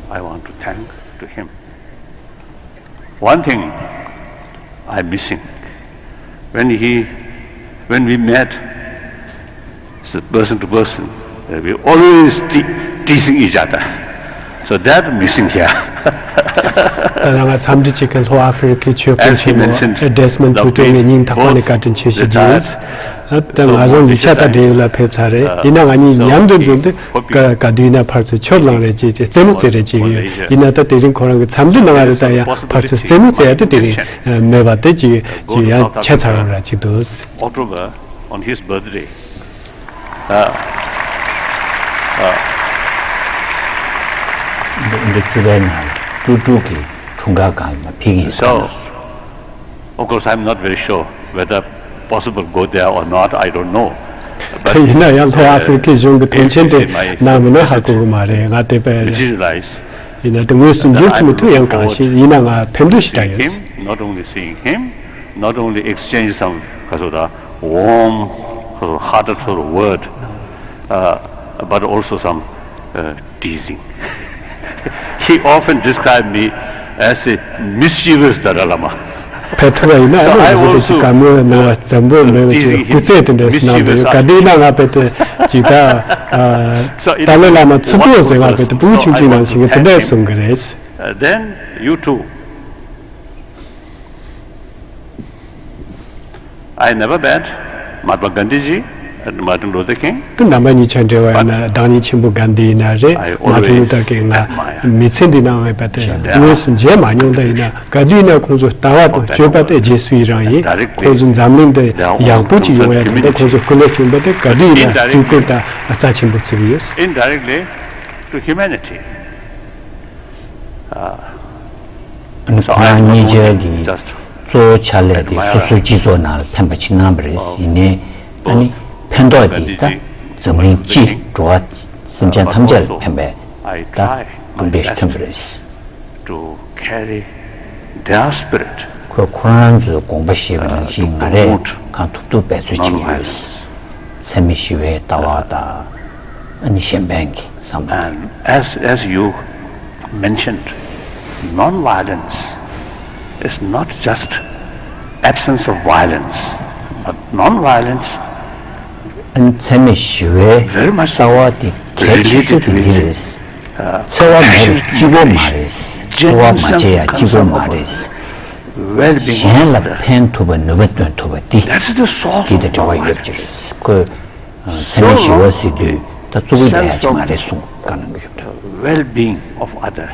I want to thank to him. One thing I'm missing. When he, when we met, so person to person, uh, we always te- teasing each other. So that missing here. ད་ང་འཚམས་འདྲི་བྱེད་མཁན་ལྷོ་ཨ་ཧྥེ་རི་ཁའི་ཆོས་སྤེལ་ཆེན་མོ་ཌེ་སི་མོན་ཊུ་ཏུ་ངས་སྙིང་ཐག་པ་ནས་བཀའ་དྲིན་ཆེ་ཞུ་རྒྱུ་ཡིན། ད་ང་རང་ཡིག་ཆ་ད་འབྲེལ་ཡོད་ལ་ཕེབས་ཚར་རེད། ཡིན་ན་ང་གཉིས་མཉམ་དུ་འཛོམས་དུས་ག་ག་དུས་ཡིན་ན་ཕར་ཚུར་ཆོབ་ལངས་རེས་བྱེད་ཅེས་རྩེད་མོ་རྩེ་རེས་བྱེད་ཀྱི་ཡོད། ཡིན་ན་ད་དེ་རིང་ཁོ་རང་གི་འཚམས་འདྲི་གནང་བ་རེད། ད་ཡང་ཕར་ཚུར་རྩེད་མོ་རྩེ་ཡ་དེ་དེ་རིང་མེད་པ་དེ་ཅིག་ཅིག་ཡང་ཁྱད་མཚར་བ་ར་ཅིག་འདུག October, on his birthday. ཨ། ཨ། འདི་འདི་བཅུ་པའི་ནང་ཀྲུ་ཀྲུ་གི་འཁྲུངས་སྐར་སྒང་ལ་ཕེབས་ཀྱི་ཡིན་ཟེར། So, of course, I'm not very sure whether possible go there or not, I don't know. ད་ཡིན་ན་ཡང་ལྷོ་ཨ་ཧྥེ་རི་ཁའི་གཞུང་གི་དོན་ཆེན་དེ་གནང་མིན་ན་ཧ་གོ་གི་མ་རེད། ང་དེ་བས་materialize ཡིན་ན་དེ་དངོས་སུ་འགྱུར་གྱི་མི་ཐུབ། ཡང་གང་ཞིག་ཡིན་ན་ང་ཕན་ཐོགས་ཞིག་ད་ཡོད། Him, not only seeing him, not only exchange some kind of warm, kind of hearted sort of word, uh, but also some uh, teasing. He often described me as a mischievous Dalai Lama. ཕེབས་ཐུབ་པ་ཡིན་ན། So I ཨ་ནི་བཟོ་བའི་also ཅིག་བཀའ་མོལ་གནང་བ་བཙན་པོ་མེད་པ་ཅིག་སྐུ་རྩེད་དེ་འདྲ་གནང་འདུག་ཡོད། ག་དུས་ན་ང་བས་དེ་ཅིག་ད་ཏཱ་ལའི་བླ་མ་ཚུར་ཕེབས་ཟེར། ང་བས་དེ་བུ་ཆུང་ཆུང་ནང་བཞིན་གྱི་དེ་འདྲ་གསུང་གི་རེད། Uh, then you too. I never met Mahatma Gandhi ji and Martin Luther King. དེ་རྣམ་པ་གཉིས་ཆ་འབྲེལ་བ་ཡིན་ན། བདག་ཉིད་ཆེན་པོ་གྷན་དྷི་ཡིན་ན་རེད། མར་ཊིན་ལུ་ཐར་ཀིང་ང་མི་ཚེ་འདི་ནང་ངས་བལྟས་དངོས་སུ་མཇལ་མ་མྱོང་། ད་ཡིན་ན་ག་དུས་ཡིན་ན་ཁོང་ཚོ་ལྟ་བ་དང་སྤྱོད་པ་དེ་རྗེས་སུ་ཡི་རང་ཡིན། ཁོང་ཚོ་འཛམ་གླིང་འདི་ཡག་པོ་ཅིག་ཡོང་ཡ་དང་། ད་ཁོང་ཚོ་སྐུ་ལས་བསྐྱོན་པ་དེ་ག་དུས་ཡིན་ན་བརྩི་བཀུར་དང་རྩ་ཆེན་པོ་བརྩི་གི་ཡོད། Indirectly to humanity. ཨ་ནི་ཁོ་རང་གཉིས་ཆར་གྱི་གཙོ་བོ་ཕྱག་ལས་དེ་སོ་སོའི་སྤྱི་ཚོགས་ནང་ལ་ཕན་པ་ཅིག་གནང་བ་རེད། ཡིན་ནའི་ཨ་ནི་ཕན་ཐོགས་དེ་ད་འཛམ་གླིང་སྤྱི་འགྲོ་བ་སེམས་ཅན་ཐམས་ཅད་ལ་ཕན་པའི་ད་གྲུབ་འབྲས་ཤིག་ཐོན་པ་རེད། To carry their spirit. ཁོས་ཁོ་རང་ཚོའི་དགོངས་པ་བཞེས་པ་ནང་བཞིན་ང་རས་གང་ཐུབ་ཐུབ་འབད་རྩོལ་བྱེད་ཀྱི་ཡོད། འཚེ་མེད་ཞི་བའི་ལྟ་བ་དང་། ཨ་ནི་གཞན་ཕན་གྱི་བསམ་བློ། And as, as you mentioned, non-violence is not just absence of violence, but non-violence ཨ་ནི་འཚེ་མེད་ཞི་བའི་very much ལྟ་བ་དེ་གལ་ཆེ་ཤོས་དེ་འདི་རེད། འཚེ་བ་མེད་པ་གཅིག་པོ་མ་རེད། འཚེ་བ་མ་བྱེད་ཡ་གཅིག་པོ་མ་རེད། གཞན་ལ་ཕན་ཐོགས་པ་ནུས་པ་འདོན་ཐུབ་པ་འདི། འདི་དང་འབྲེལ་བ་ཡོད་པ་ཅིག་རེད། ཁོས་འཚེ་མེད་ཞི་བ་ཟེར་དུས་ད་གཙོ་བོ་དེ་ཡ་གཅིག་མ་རེད་གསུངས། བཀའ་གནང་གི་ཡོད་པ་འདྲ། Well-being of other,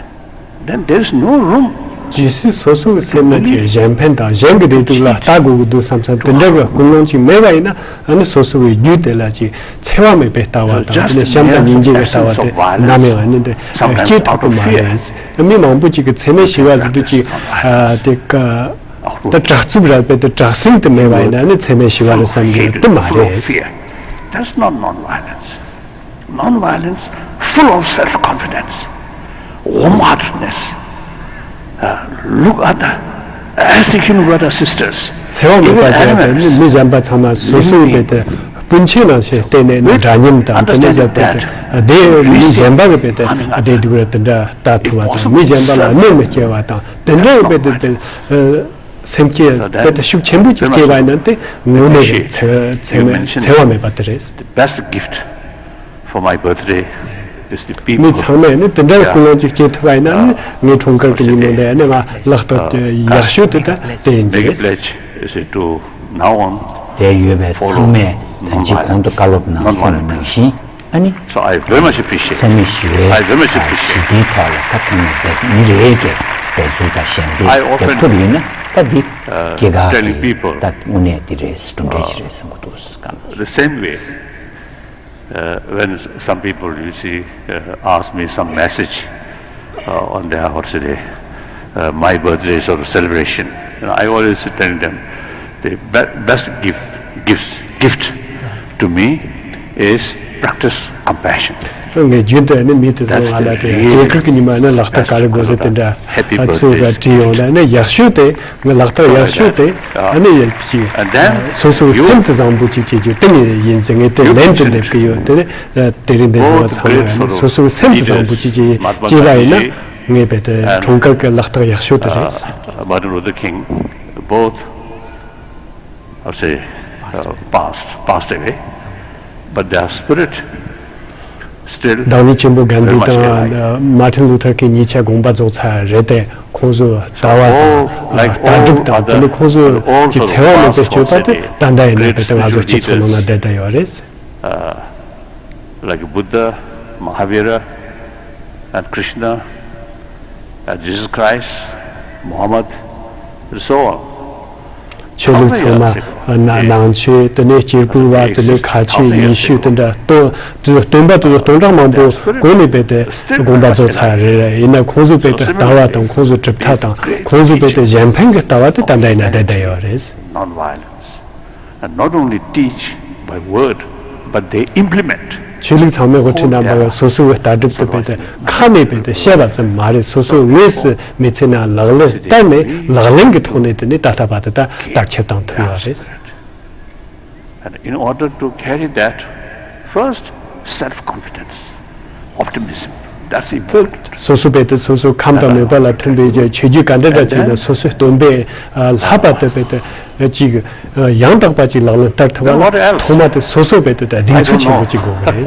then there is no room. ཇི་སྲིད་སོ་སོ་གི་སེམས་ནང་གི་གཞན་ཕན་དང་གཞན་གྱི་བདེ་སྡུག་ལ་ལྟ་དགོས་ཀྱི་འདུག་བསམ་བསམ་དེ་འདྲ་གི་ཀུན་སློང་ཅིག་མེད་པ་ཡིན་ན། ཨ་ནི་སོ་སོ་གི་རྒྱུད་དེ་ལ་ཅིག་འཚེ་བ་མེད་པའི་ལྟ་བ་དང་། དེ་ནས་བྱམས་དང་སྙིང་རྗེ་གི་ལྟ་བ་དེ་ནམ་ཡང་ཨ་ནི་འདི་སྐྱེ་ཐུབ་ཀྱི་མ་རེད། མི་མང་པོ་ཅིག་གིས་འཚེ་མེད་ཞི་བ་ཟེར་དུས་ཅིག་ཨ་དེ་ཀ་ད་དྲག་རྩུབ་རག་པའི་དེ་དྲག་ཟིང་དེ་མེད་པ་ཡིན་ན་ཨ་ནི་འཚེ་མེད་ཞི་བ་རེད་བསམ་གྱི་ཡོད། དེ་མ་རེད། That's not non-violence. Non-violence, full of self-confidence, warm-heartedness. Uh, look at the, as a human brother, sisters, འཚེ་བ་མེད་པ་ཟེར་བ་དེ་ནི་མི་གཞན་པ་ཚང་མ་སོ་སོའི་བས་དེ་སྤུན་མཆེད་ནང་བཞིན་བལྟས་ནས་ནི་འདྲ་མཉམ་དང་། དེ་ནི་ཟེར་བས་དེ་དེ་མི་གཞན་པ་གི་བས་དེ་བདེ་སྡུག་ར་དེ་འདྲ་ལྟ་ཐུབ་པ་དང་། མི་གཞན་པ་ལ་གནོད་མི་སྐྱེལ་བ་དང་། དེ་འདྲ་གི་བས་དེ་དེ་སེམས་བསྐྱེད་དཔེ་དེ་ཤུགས་ཆེན་པོ་ཅིག་སྐྱེས་པ་ཡིན་ན་དེ་དངོས་གནས་ཀྱི་འཚེ་འཚེ་མེད་འཚེ་བ་མེད་པ་དེ་རེད། The best gift for my birthday is the people. མི་ཚང་མས་ནི་དེ་འདྲའི་ཀུན་སློང་ཅིག་སྐྱེ་ཐུབ་པ་ཡིན་ན་ནི་ངའི་འཁྲུངས་སྐར་གྱི་ཉིན་མོ་འདི་ནི་ང་ལག་རྟགས་ཡག་ཤོས་དེ་ད་དེ་ཡིན་གྱི་རེད། Take a pledge, is it to now on དེ་ཡོད་པའི་ཚང་མས་ད་ཅི་གོང་དུ་བཀའ་སློབ་གནང་སོང་བ་ནང་བཞིན། ཨ་ནི། So I very much appreciate. འཚེ་མེད་ཞི་བའི། I very much appreciate. ཞི་བདེའི་ཐོག་ལ་ད་ཚང་མས་འབད་མི་རེ་རེ་གིས་འབད་རྩོལ་དང་ཞབས་འདེགས་I often རྒྱབ་ཐུབ་ཡིན་ན་ད་འདི་uh, སྐྱེ་རྒ་telling གི people, ད་དངོས་གནས་འདི་རེད། གྲུབ་འབྲས་ཤིག་རེད་བསམ་གྱི་འདུག་བཀའ་གནང་སོང་། The same way, uh, when s- some people, you see, uh, ask me some message uh, on their, what's today, uh, my birthday sort of celebration, you know, I always telling them, the be- best gift, gifts, gift to me is practice compassion. ངས་རྒྱུན་དུ་ནི་མི་དེ་ཚོ་ང་ལ་དེ་སྐྱེས་སྐར་གྱི་ཉི་མ་ནི་ལག་རྟགས་ག་རེ་དགོས་ཟེར་དེ་འདྲ་ཨ་ཚུགས་ཀ་བྲིས་ཡོང་ལ་ནི་ཡག་ཤོས་དེ་ངའི་ལག་རྟགས་ཡག་ཤོས་དེ་ཨ་ནི་ཡ་ཅིག་སོ་སོའི་སེམས་དེ་བཟང་པོ་ཅིག་བྱེད་རྒྱུ་དེ་ངས་ཡིན་ཟེར། ངས་དེ་ལན་དུ་འདེབས་ཀྱི་ཡོད། དེ་ནི་དེ་རིང་འདི་ཚོ་ཚང་མ་ཡང་ནི་སོ་སོའི་སེམས་དེ་བཟང་པོ་ཅིག་བྱེད་བྱེད་པ་ཡིན་ན་ངས་བས་དེ་འཁྲུངས་སྐར་གྱི་ལག་རྟགས་ཡག་ཤོས་དེ་རེད། Martin Luther King, both, I would say, uh, passed, passed away, but their spirit still བདག་ཉིད་ཆེན་པོ་གྷན་དྷི་དང་མར་ཊིན་ལུ་ཐར་ཀིང་གཉིས་ཆ་དགོངས་པ་རྫོགས་ཚར་རེད་དེ། ཁོང་ཚོ་ལྟ་བ་དང་ལྟ་གྲུབ་དང་དེ་ནི་ཁོང་ཚོ་གི་འཚེ་བ་མེད་པའི་སྤྱོད་པ་དེ་ད་ལྟ་ཡིན་ན་བས་དེ་ང་ཚོ་སྤྱི་ཚོགས་ནང་ན་བསྡད་བསྡད་ཡོད་རེད། Like Buddha, Mahavira, and Krishna, and Jesus Christ, Muhammad, and so on. ཆོས་ལུགས་ཚང་མ་ན་ནང་ཆོས་དེ་ནས་གཅེར་བུ་བ་དེ་ནས་མཁའ་སྤྱོད་ཡེ་ཤུ་དེ་འདྲ་སྟོན་དེ་སྟོན་པ་དེ་ཚོ་སྟོང་ཕྲག་མང་པོ་གོང་ནས་བས་དེ་དགོངས་པ་རྫོགས་ཚར་རེད། ཡིན་ན་ཁོང་ཚོ་བས་དེ་ལྟ་བ་དང་ཁོང་ཚོ་གྲུབ་མཐའ་དང་ཁོང་ཚོ་བས་དེ་གཞན་ཕན་གྱི་ལྟ་བ་དེ་ད་ལྟ་ཡིན་ན་བསྡད་བསྡད་ཡོད་རེད། Non-violence. And not only teach by word, But they implement. ཆོས་ལུགས་ཚང་མས་དབུ་ཁྲིད་རྣམ་པ་གིས་སོ་སོའི་ལྟ་གྲུབ་དེ་བས་ཏེ་ཁ་ནས་བས་ཏེ་བཤད་པ་ཙམ་མ་རེད། སོ་སོའི་དངོས་སུ་མི་ཚེ་ནང་ལག་ལེན་བསྟར་ནས་ལག་ལེན་གྱི་ཐོག་ནས་དེ་ནས་ད་ལྟ་བར་དུ་ད་དར་ཁྱབ་བཏང་ཐུབ་ཡོད་རེད། And in order to carry that, first, self-confidence, optimism, that's important. སོ་སོ་བས་ཏེ་སོ་སོ་ཁམས་དང་མོས་པ་ལ་མཐུན་པའི་ཆོས་བརྒྱུད་ག་འདྲ་འདྲ་བྱས་ན་སོ་སོའི་སྟོན་པས་ལྷག་པ་དེ་བས་ཏེ་ཅིག་ཡང་དག་པ་ཅིག་ལག་ལེན་བསྟར་ཐུབ་པ་ལ་ཐོག་མ་དེ་སོ་སོ་བས་ཏེ་ད་གདེང་ཚོད་ཆེན་པོ་ཅིག་དགོས་ཀྱི་རེད།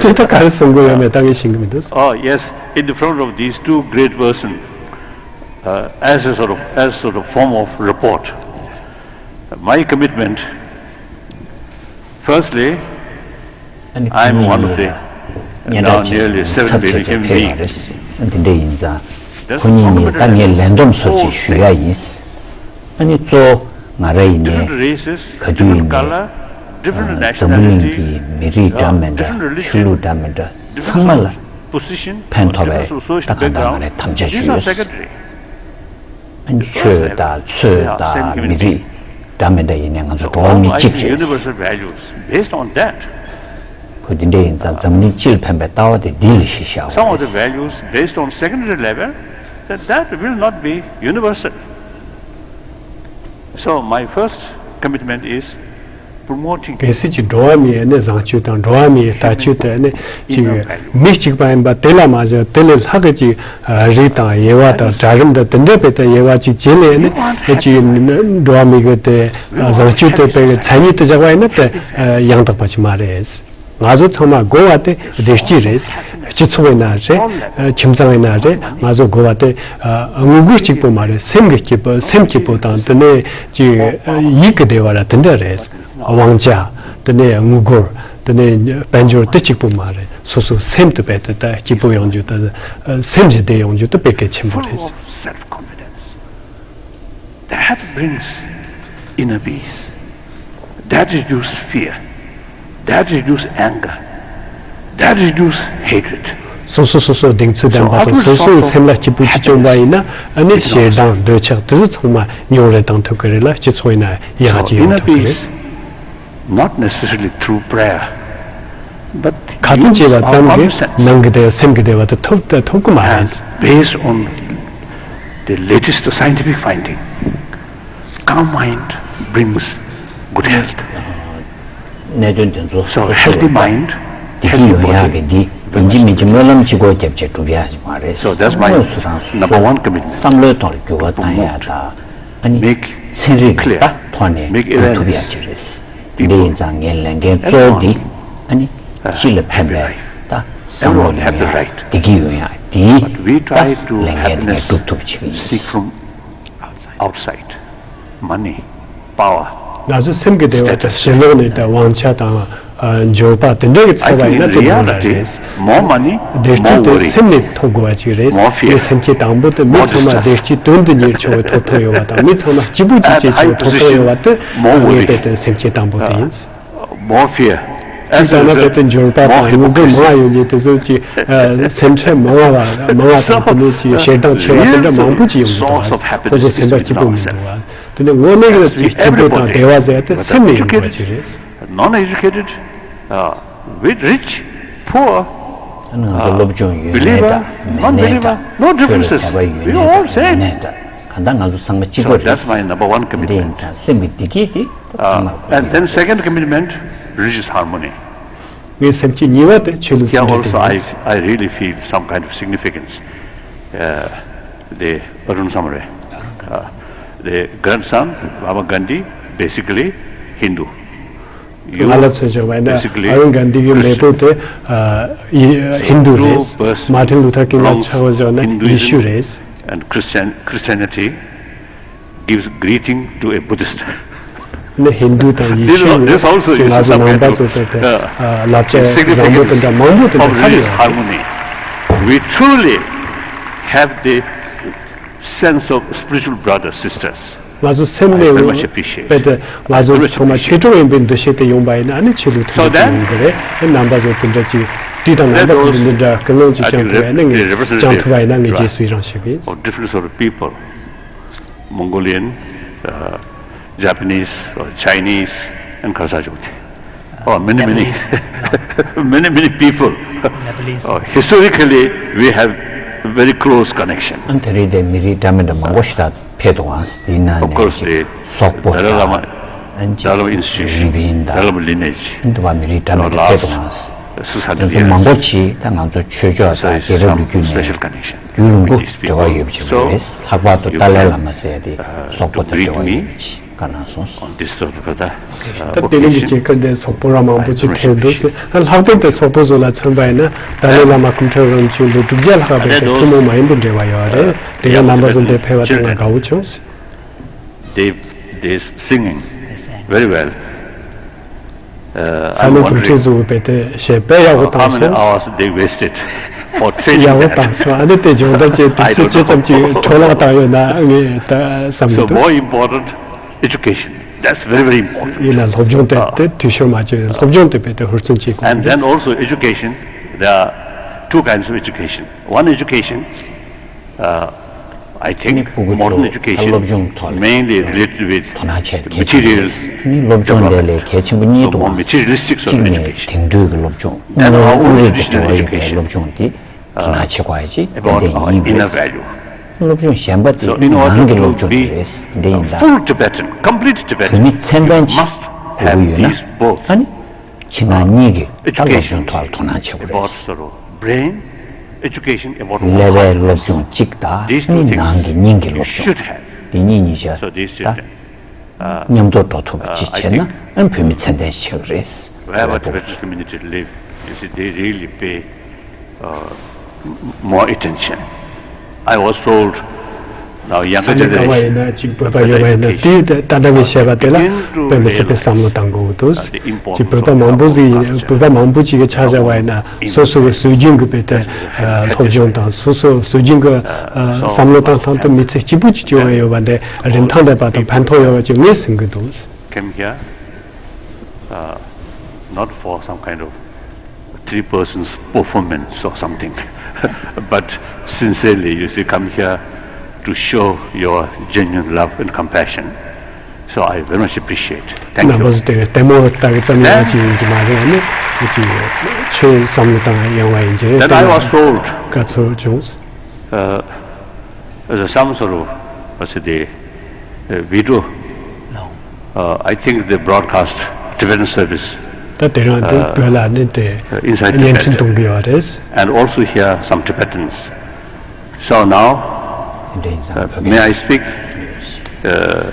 དེ་ད་ག་རེ་གསུང་དགོས་ཡོད་མེད་ད་ངས་ཤེས་ཀྱི་མི་འདུག Oh, yes, in the front of these two great persons, uh, as a sort of, as sort of form of report, my commitment, firstly, I am one of the now nearly seven billion human beings. འདི་འདྲ་ཡིན་ཙང་ཁོ་གཉིས་གཉིས་ད་ངས་ལན་འདེབས་སོགས་ཅིག་ཞུ་ཡ་ཡིན། ཨ་ནི་གཙོ་བོ་ང་རང་ཡིན་ནའི་ག་དུས་ཡིན་ནའི་འཛམ་བུ་གླིང་གི་མི་རིགས་འདྲ་མི་འདྲ་ཆོས་ལུགས་འདྲ་མི་འདྲ་ཚང་མ་ལ་ཕན་ཐོགས་པའི་ད་གང་ལྟར་ང་རང་དམ་བཅའ་ཞུ་ཡོད། ཨ་ནི་ཆོས་དང་ཚོས་དང་མི་རིགས་འདྲ་མི་འདྲ་ཡིན་ནའི་ང་ཚོ་འགྲོ་བ་མི་གཅིག་རེད། ཁོ་འདི་འདྲ་ཡིན་ཙང་འཛམ་གླིང་སྤྱིར་ཕན་པའི་ལྟ་བ་དེ་འདི་ལ་གཞི་བཞག་པ་རེད། Some of the values based on secondary level, that, that will not be universal. So my first commitment is promoting. གལ་སྲིད་ཀྱི་འགྲོ་བ་མིའི་ནི་བཟང་སྤྱོད་དང་འགྲོ་བ་མིའི་ལྟ་སྤྱོད་དེ་ནི་ཅིག་མི་གཅིག་པ་ཡིན་པ་དེ་ལ་མ་ཟད་དེ་ལས་ལྷག་གི་ཅིག་རིགས་དང་དབྱེ་བ་དང་གྲལ་རིམ་དང་དེ་འདྲ་བས་ད་དབྱེ་བ་ཅིག་བྱེད་ལས་ནི་ཅིག་འགྲོ་བ་མི་གི་དེ་བཟང་སྤྱོད་དེ་བས་མཚན་ཉིད་དུ་བཞག་པ་ཡིན་ན་དེ་ཡང་དག་པ་ཅིག་མ་རེད། ང་ཚོ་ཚང་མ་དགོས་པ་དེ་བདེ་སྐྱིད་རེད། སྤྱི་ཚོགས་ཡིན་ན་རེད། ཁྱིམ་ཚང་ཡིན་ན་རེད། ང་ཚོ་དགོས་པ་དེ་དངུལ་སྒོར་གཅིག་པོ་མ་རེད། སེམས་ཀྱི་སྐྱིད་པོ་སེམས་སྐྱིད་པོ་དང་དེ་ནས་ཅིག་ཡིད་ཀྱི་བདེ་བ་ར་དེ་འདྲ་རེད། དབང་ཆ་དེ་ནས་དངུལ་སྒོར་དེ་ནས་དཔལ་འབྱོར་དེ་གཅིག་པོ་མ་རེད། སོ་སོ་སེམས་དེ་བས་དེ་ད་སྐྱིད་པོ་ཡོང་རྒྱུ་དང་སེམས་ཀྱི་བདེ་ཡོང་རྒྱུ་དེ་དཔེ་གལ་ཆེན་པོ་རེད། Self-confidence. That brings inner peace. That reduces fear. That reduces anger. That reduces hatred. སོ་སོ་སོ་སོ་གདེང་ཚོད་ལྡན་པ་དང་སོ་སོའི་སེམས་ལ་སྐྱིད་པོ་ཅིག་བྱུང་བ་ཡིན་ན་ཨ་ནི་ཞེ་སྡང་འདོད་ཆགས་དེ་ཚོ་ཚང་མ་ཉུང་རུ་བཏང་ཐུབ་ཀྱི་རེད་ལ་སྤྱི་ཚོགས་ཡིན་ན་ཡག་ཅིག་ཡོང་ཐུབ་ཀྱི་རེད། Not necessarily through prayer, but ཁ་ཏོན་བྱས་པ་ཙམ་གྱིས་ནང་གི་བདེ་བ་སེམས་ཀྱི་བདེ་བ་དེ་ཐོབ་ཐོབ་ཀྱི་མ་རེད། Based on the latest scientific finding, calm mind brings good health. གནད་དོན་དེ་ཚོ་སོ་སོ་healthy mind, བདེ་སྐྱིད་ཡོང་ཡག་གི་འདི་ཡིན་གཅིག་མིན་གཅིག་སྨོན་ལམ་གཅིག་པོ་བརྒྱབ་བྱས་སྒྲུབ་ཡག་མ་རེད། དངོས་སུ་རང་སོ་སོའི་བསམ་བློའི་ཐོག་ལ་འགྱུར་བ་བཏང་ཡག་དང་། ཨ་ནི་ཚན་རིག་གི་ཐོག་ནས་སྒྲུབ་ཐུབ་ཡག་ཅིག་རེད། དེ་འདྲ་ཡིན་ཙང་ངའི་ལས་འགན་གཙོ་བོ་འདི་ཨ་ནི་སྤྱི་ལ་ཕན་པའི་ད་བསམ་བློ་ལེན་ཡག་བདེ་སྐྱིད་ཡོང་ཡག་འདིའི་ད་ལས་འགན་དེ་ངས་སྒྲུབ་ཐུབ་ཅིག་ཡིན། Outside, money, power. ང་ཚོ་སེམས་ཀྱི་བདེ་བ་དང་ཕྱི་ལོགས་ནས་ད་དབང་ཆ་དང་འབྱོར་པ་དེ་འདྲ་གི་ཚོར་བ་ཡིན་ན་དེ་ཉུང་བ་རེད། བདེ་སྐྱིད་དེ་སེམས་ནས་ཐོབ་དགོས་པ་ཅིག་རེད། ངས་སེམས་བསྐྱེད་དང་པོ་དེ་མི་ཚང་མ་བདེ་སྐྱིད་དོན་དུ་གཉེར་ཆོག་པའི་ཐོབ་ཐང་ཡོད་པ་དང་མི་ཚང་མ་སྐྱིད་པོ་ཅིག་བྱེད་ཆོག་པའི་ཐོབ་ཐང་ཡོད་པ་དེ་ངས་དཔེ་དེ་སེམས་བསྐྱེད་དང་པོ་དེ་ཡིན། More fear. ཅིག་ད་ན་དཔེ་དེ་འབྱོར་པ་དང་དངུལ་སྒོར་མང་ཡོད་ལས་དེ་ཚོ་ཅིག་སེམས་ཁྲལ་མང་བ་མང་བ་དང་དེ་ནས་ཅིག་ཞེ་སྡང་ཆེ་བ་དེ་འདྲ་མང་པོ་ཅིག་ཡོང་གི་འདུག་ཁོ་ཚོ་སེམས་པ་སྐྱིད་པོ་མི་འདུག་དེ་ནས་དངོས་གནས་ཀྱི་ཅིག་སྐྱིད་པོ་དང་བདེ་བ་ཟེར་དེ་སེམས་ནས་ཡོང་དགོས་པ་ཅིག་རེད། Non-educated, uh, with rich, poor, ང་ཚོ་སློབ་སྦྱོང་ཡོད་མེད་དང་མེད་མེད་དང་ཆོས་ལ་དད་པ་ཡོད་མེད་དང་མེད་མེད་དང་གང་ལྟར་ང་ཚོ་ཚང་མ་གཅིག་པ་རེད། དེ་ཡིན་ཙང་སེམས་ཀྱི་བདེ་སྐྱིད་དེ་ད་ཚང་མར་དགོས་ཀྱི་རེད། And then second commitment, religious harmony. ངའི་སེམས་བསྐྱེད་གཉིས་པ་དེ་ཆོས་ལུགས་མཐུན་སྒྲིལ་དེ་ཡིན། Here also I, I really feel some kind of significance. Uh, the Arun Samre, uh, the grandson, Baba Gandhi, basically Hindu. ང་ལ་མཚོན་བྱས་པ་ཡིན་ན་ཨ་རུན་གྷན་དྷི་གི་མེས་པོ་དེ་ཧིན་དུ་རེད། མར་ཏིན་ལུ་ཐར་ཀིང་ལ་མཚོན་བྱས་ན་ཡེ་ཤུ་རེད། And Christian, Christianity gives greeting to a Buddhist. ནི་ཧིན་དུ་དང་ཡེ་ཤུ་ནི་ང་ཚོ་ནང་པ་ཚོ་དེ་དེ་བསླབ་བྱ་བཟང་པོ་དེ་འདྲ་མང་པོ་དེ་འདྲ་ཐར་ཡོད་རེད། We truly have the sense of spiritual brothers, sisters. ང་ཚོ་སེམས་ནས་ཡོང་བས་ཏེ་ང་ཚོ་ཚང་མ་ཆོས་གྲོགས་ཡིན་པའི་འདུ་ཤེས་དེ་ཡོང་པ་ཡིན་ན་ཨ་ནི་ཆོས་ལུགས་མཐུན་སྒྲིལ་དེ་ཡོང་གི་རེད། ཨ་རྣམ་པ་ཚོ་དེ་འདྲ་ཅིག་དུས་དང་རྣམ་པ་ཀུན་ཏུ་འདི་འདྲ་ཀུན་སློང་ཅིག་བཅངས་ཐུབ་ཡ་ནི་ངས་བཅངས་ཐུབ་པ་ཡིན་ན་ངས་རྗེས་སུ་ཡི་རང་ཞུ་གི་ཡིན། Of different sort of people, Mongolian, uh, Japanese, or Chinese, and ཁ་སང་ཅོག་དེ། Oh, many, many, many, many people. Nepalese. Oh, historically, we have very close connection. ཨ་ནི་དེ་རིང་དེ་མི་རིགས་འདྲ་མི་འདྲ་མང་པོ་ཞིག་ད་ཕེབས་འདུག་ཨང་། དེ་ན་Of ནས་course, ཅིག་the སོག་པོ་Dalai དང་། Lama, ཨ་ནི་ཅིག་Dalai Lama institution, རི་པིན་དང་། Dalai Lama lineage. ཨ་ནི་དེ་བ་མི་རིགས་འདྲ་མི་འདྲ་ཕེབས་འདུག་ཨང་། Last six hundred years. དེ་ཚོ་མང་པོ་ཅིག་ད་ང་ཚོ་ཆོས་ཕྱོགས་དང་རྒྱལ་རབས་ལོ་རྒྱུས་ནས་རྒྱུན་རིང་པོ་འབྲེལ་བ་ཡོད་པ་ཅིག་རེད། ལྷག་པར་དུ་ཏཱ་ལའི་བླ་མ་ཟེར་ཡ་དེ་སོག་པོ་དང་འབྲེལ་བ་ཡོད་པ་ཅིག་བཀའ་གནང་སོང་། On this occasion, ད་དེ་རིང་གི་མཇལ་ཁ་འདི་སོག་པོ་ར་མང་པོ་ཅིག་ཐེབས་འདུག་ཟེར། ལྷག་དོན་དུ་སོག་པོ་ཚོ་ལ་མཚོན་པ་ཡིན་ན། ཏཱ་ལའི་བླ་མ་སྐུ་ཕྲེང་རིམ་བྱོན་ལོ་དྲུག་བརྒྱ་ལྷག་པའི་ཐུན་མོང་མ་ཡིན་པའི་འབྲེལ་བ་ཡོད་རེད། དེ་ག་རྣམ་པ་ཚོ་འདིར་ཕེབས་པ་དེ་ང་དགའ་བོ་བྱུང་། They, they singing very well. ས་གནས་འགོ་ཁྲིད་ཚོ་བས་དེ་གཞས་དཔེ་ཡག་པོ་བཏང་སོང་། How many hours they wasted for training that? ཡག་པོ་བཏང་སོང་། ཨ་ནི་དེ་སྦྱོང་བརྡར་བྱས་དུས་ཚོད་ཇི་ཙམ་ཅིག་འཕྲོ་བརླག་བཏང་ཡོད་ན་ངས་ད་བསམ་གྱི་འདུག So more important, education. That's very, very important. ཡིན་ན་སློབ་སྦྱོང་དེ་དེ་འཐུས་ཤོར་མ་བྱས། སློབ་སྦྱོང་དེ་བས་དེ་ཧུར་བརྩོན་བྱེད་དགོས། And then also education, there are two kinds of education. One education, uh, I think modern education mainly related with materials development. So more materialistic sort of education. Then our own traditional education. About our inner value. So in order to be a full Tibetan, complete Tibetan, you must have these both. Education about sort of brain, education about the heart. These two things you should have. So these two things. མཉམ་དུ་འགྲོ་ཐུབ་པ་ཅིག་བྱས་ན་ཨ་ནི་བོད་མི་ཚད་ལྡན་ཞིག་ཆགས་ཀྱི་རེད། Wherever Tibetan community live, you see, they really pay, uh, more attention. I was told, now younger generation, ས་གནས་ག་བ་ཡིན་ན་ཅིག་བོད་པ་ཡོད་པ་ཡིན་ན་དེ་ད་ལྟ་ངས་བཤད་པ་དེ་ལ་དཔེ་མི་སྲིད་པའི་བསམ་བློ་གཏང་དགོས་འདུག་ཅིག་བོད་པ་མང་པོ་ཞིག་བོད་པ་མང་པོ་ཅིག་གི་ཆ་བཞག་པ་ཡིན་ན་སོ་སོ་གི་སྲོལ་རྒྱུན་གྱི་དཔེ་དེ་སློབ་སྦྱོང་དང་སོ་སོ་སྲོལ་རྒྱུན་གྱི་བསམ་བློ་གཏོང་སྟངས་དེ་མི་ཚེ་གཅིག་པུ་གཅིག་བྱུང་བ་ཡོད་པ་འདི་རིན་ཐང་ལྡན་པ་དང་ཕན་ཐོགས་ཡོད་པ་ཅིག་ངས་ཟིན་གྱི་འདུག Came here, uh, not for some kind of three persons performance or something, but sincerely, you see, come here to show your genuine love and compassion. So I very much appreciate. Thank you. རྣམ་པ་ཚོ་དེ་ལྟད་མོ་ལྟ་གི་ཙམ་ཡང་ཅིག་ཡིན་གྱི་མ་རེད། ཨ་ནི་ཅིག་ཆོས་བསམ་བློ་བཏང་ཡོང་བ་ཡིན་གྱི་རེད། Then I was told, དཀའ་ཚོར་བྱུང་། Uh, as a some sort of, what's it, the, uh, video. Uh, I think they broadcast Tibetan service. ད་དེ་རིང་འདི་བོད་ལ་ནི་དེ་inside Tibet. བརྙན་འཕྲིན་གཏོང་གི་ཡོད་རེད། And also here some Tibetans. So now, uh, may I speak, uh,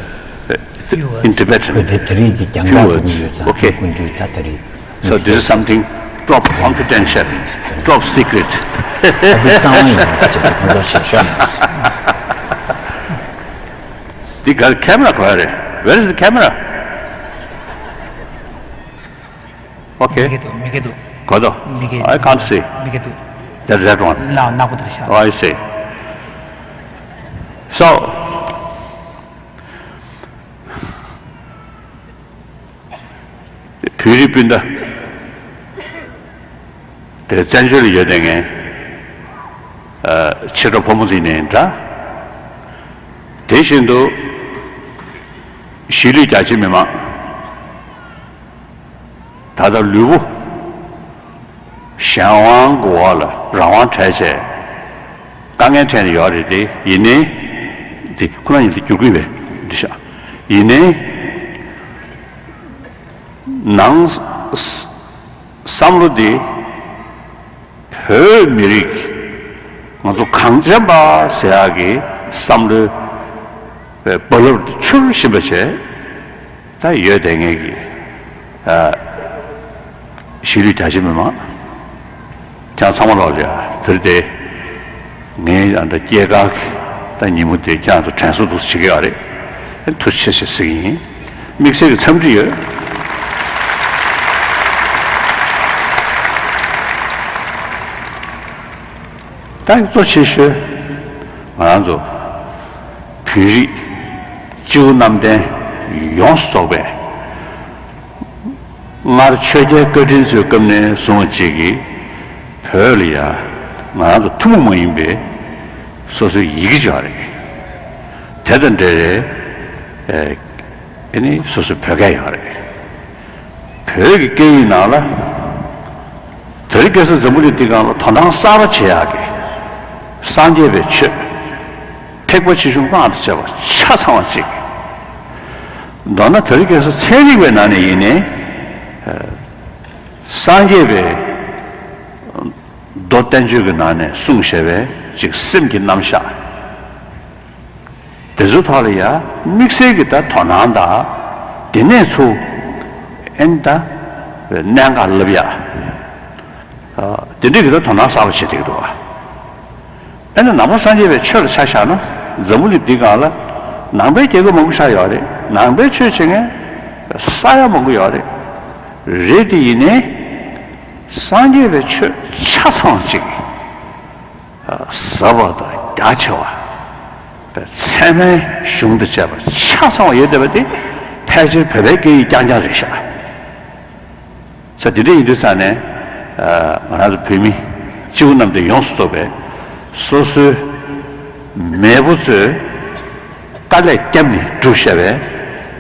in Tibetan? Few words. Okay. So this is something top confidential, top secret. The girl camera, where is the camera? Okay. མི་གི་འདུག་མི་གི་འདུག་གོ་དོ། མི་གི། I can't see. མི་གི་འདུག The red one. ལ་ནག་པོ་དེར་ཤར། Oh, I see. So, བོད་རིགས་སྤུན་ཟླ། དེ་བཙན་བྱོལ་ལ་ཡོད་དེ་ངས་ཕྱི་དྲོ་ཕོ་མོ་ཚོ་ནས་འདྲ། དེ་བཞིན་དུ་གཞིས་ལུས་རྒྱ་ཆེ་མི་མང་། ད་ལྟ་ལུས་པོ་གཞན་དབང་གི་འོག་ལ་རང་དབང་བྲལ་བྱས་དཀའ་ངལ་འཕྲད་ནས་ཡོད་རེད་དེ། ཡིན་ནའི་དེ་ཁོ་རང་ཉིད་དུ་བསྒྱུར་དགོས་པས་འདི་ཤག་ཡིན་ནའི་ནང་བསམ་བློ་འདི་བོད་མི་རིགས་ང་ཚོ་གངས་ཅན་པ་ཟེར་ཡག་གི་བསམ་བློའི་རྦ་རླབས་འདི་འཕྱུར་བཞིན་པ་བྱས། ད་ཡོད་དེ་ངེད་ཀྱི་ཨ་གཞིས་ལུས་རྒྱ་ཆེ་མི་མང་ཁྱེད་ཚང་མ་ལོག་ལ་དེར་དེ་ངའི་ཨ་འདྲ་སྐྱེས་སྐར་གྱི་ད་ཉིན་མོ་དེ་ཁྱེད་ཚོ་དྲན་གསོ་འདུག་སེ་བྱེད་ཀྱི་ཡོད་རེད། ཐུགས་རྗེ་ཆེ་ཞེས་ཟེར་གྱི་ཡིན། དམིགས་བསལ་གྱི་འཚམས་འདྲི་ཡོད། ད་གཙོ་ཆེ་ཤོས་ང་རང་ཚོ་བོད་རིགས་སྤྱི་བོ་གནམ་བསྟན་ཡོངས་སུ་རྫོགས་པའི་སྔར་ཆོས་རྒྱལ་བཀའ་དྲིན་གྱི་སྐབས་ནས་བཟུང་བ་ཅིག་གིས་བོད་ལ་ཡ་ང་རང་ཚོ་ཐུན་མོང་མ་ཡིན་པའི་སོ་སོའི་ཡི་གེ་ཅིག་ཡོད་རེད། དེ་དང་འབྲེལ་བའི་ཨེ་ནི་སོ་སོའི་བོད་སྐད་ཡོད་རེད། བོད་ཀྱི་སྐད་ཡིག་ནང་ལ་དེ་རིང་ཁ་སང་འཛམ་བུ་གླིང་འདི་སྒང་ལ་དོ་སྣང་གསར་པ་བྱེད་ཡག་གི་སངས་རྒྱས་པའི་ཆོས་ཐེག་པ་ཆེ་ཆུང་སྔགས་དང་བཅས་པ་ཆ་ཚང་བ་གཅིག་མདོར་ན་དེ་རིང་ཁ་སང་ཚན་རིག་པའི་ནང་ནས་ཡིན་ནའི་སངས་རྒྱས་པའི་མདོ་བསྟན་བཅོས་ཀྱི་ནང་ནས་གསུངས་བཞག་པའི་ཅིག་སེམས་ཀྱི་རྣམ་གཞག་དེ་ཚོའི་ཐོག་ལ་ཡང་དམིགས་བསལ་གྱི་ད་དོ་སྣང་དང་། དེ་ནས་ཚུར་ཨེ་ནི་ད་གནད་འགག་ལབ་ཡ། དེ་འདྲའི་གི་ད་དོ་སྣང་གསར་པ་བྱེད་བསྡད་ཀྱི་འདུག་བ། ཨེ་ནི་ནང་པ་སངས་རྒྱས་པའི་ཆོས་ལ་ཆ་བཞག་ན་འཛམ་བུ་གླིང་འདི་སྒང་ལ་ནང་པའི་རྒྱལ་ཁབ་མང་པོ་ཆགས་ཡོད་རེད། ནང་པའི་ཆོས་བྱེད་མཁན་ས་ཡ་མང་པོ་ཡོད་རེད། རེད་དེ་ཡིན་ནའི་སངས་རྒྱས་པའི་ཆོས་ཆ་ཚང་གཅིག་ཟབ་པ་དང་རྒྱ་ཆེ་བ། ཚད་མའི་གཞུང་དང་བཅས་པ་ཆ་ཚང་བ་ཡོད་བསྡད་པ་དེ་ཕལ་ཆེར་བོད་པའི་སྐད་ཡིག་རྐྱང་རྐྱང་རེད་ཤག་ས་དེ་འདྲ་ཡིན་དུས་ཙང་ནས་ང་རང་ཚོ་བོད་མི་སྤྱི་བོ་རྣམས་དེ་ཡོངས་སུ་རྫོགས་པའི་སོ་སོའི་མེས་པོ་ཚོས་དཀའ་ལས་བརྒྱབ་ནས་བསྒྲུབས་བཞག་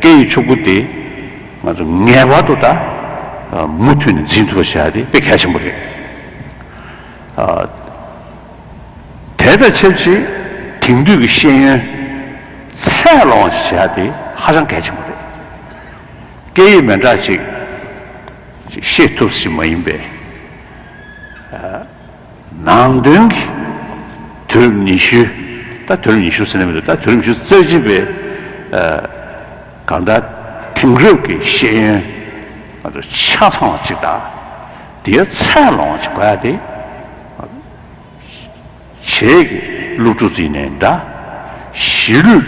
པའི་སྐད་ཡིག་ཕྲུ་གུ་དེ་ང་ཚོ་ངེས་པར་དུ་ད་མུ་མཐུད་ནས་འཛིན་ཐུབ་པ་བྱ་ཡ་དེ་དཔེ་གལ་ཆེན་པོ་རེད། དེ་དང་ཆབས་ཅིག་དེང་དུས་ཀྱི་ཤེས་ཡོན་ཚད་ལོངས་ཤིག་བྱ་ཡ་དེ་ཧ་ཅང་གལ་ཆེན་པོ་རེད། སྐད་ཡིག་མི་འདྲ་ཅིག་ཅིག་ཤེས་ཐུབ་ཞིག་མ་ཡིན་པའི་ནང་དོན་གྱི་དུས་རབས་ཉི་ཤུ། ད་དུས་རབས་ཉི་ཤུ་ཟེར་ན་མི་འདུག་ད་དུས་རབས་ཉི་ཤུ་རྩ་གཅིག་པའི་གང་ལྟར་དེང་རབས་ཀྱི་ཤེས་ཡོན་ང་ཚོ་ཆ་ཚང་བ་ཅིག་དང་དེའི་ཚད་ལོངས་ཅིག་དགོས་ཡ་དེ། བྱེས་ཀྱི་སློབ་ཕྲུག་ཚོ་ཡིན་ནའི་འདྲ། གཞིས་ལུས་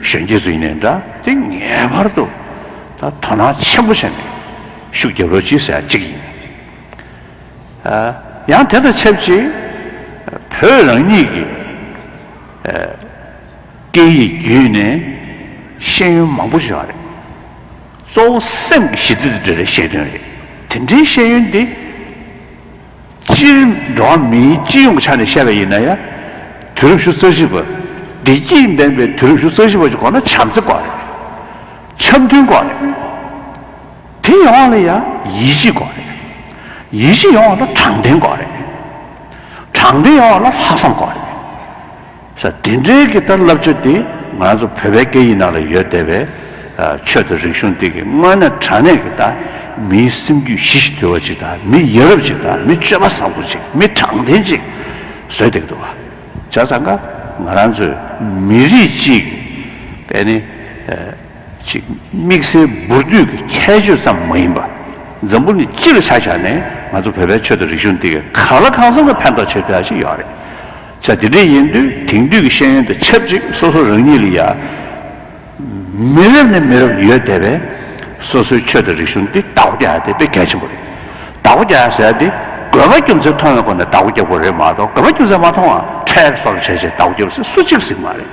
གཞོན་སྐྱེས་ཚོ་ཡིན་ནའི་འདྲ། དེ་ངེས་པར་དུ་ད་དོ་སྣང་ཆེན་པོ་བྱས་ནས་ཤུགས་རྒྱབ་རོགས་གྱིས་ཟེར་ཡ་གཅིག་ཡིན། ཡང་དེ་དང་ཆབས་ཅིག་བོད་རང་ཉིད་ཀྱི་སྐད་ཡིག་བརྒྱུད་ནས་ཤེས་ཡོན་མང་པོ་ཡོད་རེད། གཙོ་བོ་སེམས་ཀྱི་གཞི་རྩ་དེ་འདྲ་རེད། ཤེས་དོན་རེད། དེ་འདྲའི་ཤེས་ཡོན་འདི་སྤྱིར་འགྲོ་བ་མིའི་སྤྱི་ཡོངས་ཀྱི་ཆ་ནས་བཤད་པ་ཡིན་ན་ཡང་། དུས་རབས་ཉི་ཤུ་རྩ་གཅིག་པ། བདེ་སྐྱིད་ལྡན་པའི་དུས་རབས་ཉི་ཤུ་རྩ་གཅིག་པ་ཞིག་དགོས་ན་བྱམས་བརྩེ་དགོས་རེད། འཆམ་མཐུན་དགོས་རེད། དེ་ཡོང་བ་ལ་ཡང་ཡིད་ཆེས་དགོས་རེད། ཡིད་ཆེས་ཡོང་བ་ལ་དྲང་བདེན་དགོས་རེད། དྲང་བདེན་ཡོང་བ་ལ་ལྷག་བསམ་དགོས་རེད། ས་དེ་འདྲའི་གི་ད་བསླབ་བྱ་དེ་ང་ཚོ་བོད་པའི་སྐད་ཡིག་ནང་ལ་ཡོད་བསྡད་པའི་ཆོས་དང་རིག་གཞུང་དེ་གི་དངོས་གནས་དྲང་གནས་ཀྱི་ད་མིའི་སེམས་རྒྱུད་ཞི་ཞིང་དུལ་བ་ཅིག་དང་། མི་ཡ་རབས་ཅིག་དང་། མི་སྤྱོད་པ་བཟང་པོ་ཅིག་མི་དྲང་བདེན་ཅིག་བཟོས་བསྡད་ཀྱི་འདུག་བ། བྱས་ཙང་ཀ་ང་རང་ཚོའི་མི་རིགས་གཅིག་གི་དཔེ་ནི། ཅིག་དམིགས་བསལ་འབུར་དོད་ཀྱི་ཁྱད་ཆོས་ཙམ་མ་ཡིན་པ། འཛམ་བུ་གླིང་སྤྱི་ལ་ཆ་བཞག་ནས་ང་ཚོ་བོད་པའི་ཆོས་དང་རིག་གཞུང་འདི་གིས་གང་ལ་གང་འཚམ་ལ་ཕན་ཐོགས་བྱེད་ཐུབ་ཡ་ཞིག་ཡོད་རེད། ཅག་དེ་འདྲ་ཡིན་དུས་དེང་དུས་ཀྱི་ཤེས་ཡོན་དང་ཆབས་ཅིག་སོ་སོ་རང་ཉིད་ལ་ཡ་མི་རབས་ནས་མི་རབས་ཡོད་བསྡད་པའི་སོ་སོའི་ཆོས་དང་རིག་གཞུང་འདི་བདག་པོ་རྒྱག་ཡ་དེ་དཔེ་གལ་ཆེན་པོ་རེད། བདག་པོ་རྒྱག་ཡ་ཟེར་ཡ་དེ་དགོས་པ་རྒྱུ་མཚན་མཐོང་བའི་སྒོ་ནས་བདག་པོ་རྒྱག་དགོས་རེད་མ་གཏོགས། དགོས་པ་རྒྱུ་མཚན་མ་མཐོང་བ་ཁྲལ་སོགས་བྱས་བྱས་བདག་པོ་རྒྱབ་ཟེར་སུ་གཅིག་ཟེར་གྱི་མ་རེད།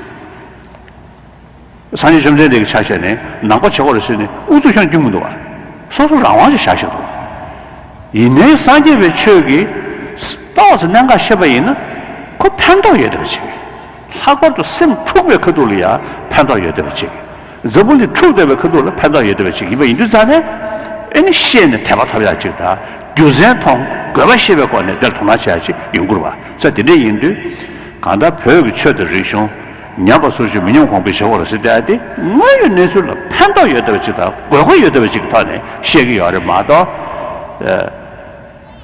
སངས་རྒྱས་བཅོམ་ལྡན་འདས་ཀྱི་ཆ་བཞག་ནས་ནང་པ་བྱེད་དགོས་རེད་ཟེར་ནས་ཨུ་ཚུགས་ཁྱོན་བསྐྱུང་གི་འདུག་བ། སོ་སོ་རང་དབང་ཅིག་བཞག་བཞག་འདུག་ཡིན་ནའི་སངས་རྒྱས་པའི་ཆོས་ཀྱི་ཏོག་ཙམ་གནད་འགག་ཤེས་པ་ཡིན་ན་ཁོ་ཕན་ཐོགས་ཡོད་བསྡད་པ་ཅིག་ལྷག་པར་དུ་སེམས་འཁྲུགས་པའི་ཁ་ཐུག་ལ་ཡང་ཕན་ཐོགས་ཡོད་བསྡད་པ་ཅིག་འཛམ་བུ་གླིང་འཁྲུགས་བསྡད་པའི་ཁ་ཐུག་ལ་ཕན་ཐོགས་ཡོད་བསྡད་པ་ཅིག་ཡིན་པ་ཡིན་དུས་ཙང་ནས། ཨེ་ནི་ཤེས་ནས་དད་པ་ཐོབ་ཡག་ཅིག་དང་། རྒྱུ་མཚན་མཐོང་དགོས་པ་ཤེས་པའི་སྒོ་ནས་དེར་དོ་སྣང་བྱེད་ཡག་ཅིག་ཡོང་དགོས་རེད་བ། ས་དེ་འདྲ་ཡིན་དུས་གང་ལྟར་བོད་ཀྱི་ཆོས་དང་རིག་གཞུང་ཉམས་པ་སོར་ཆུད་མི་ཉམས་གོང་འཕེལ་བྱེད་དགོས་རེད་ཟེར་བསྡད་ཡ་དེ་དངོས་ཡོད་གནས་ཚུལ་ལ་ཕན་ཐོགས་ཡོད་བསྡད་པ་ཅིག་དང་དགོས་མཁོ་ཡོད་བསྡད་པ་ཅིག་གི་ཐོག་ནས་བཤད་ཀྱི་ཡོད་རེད་མ་གཏོགས།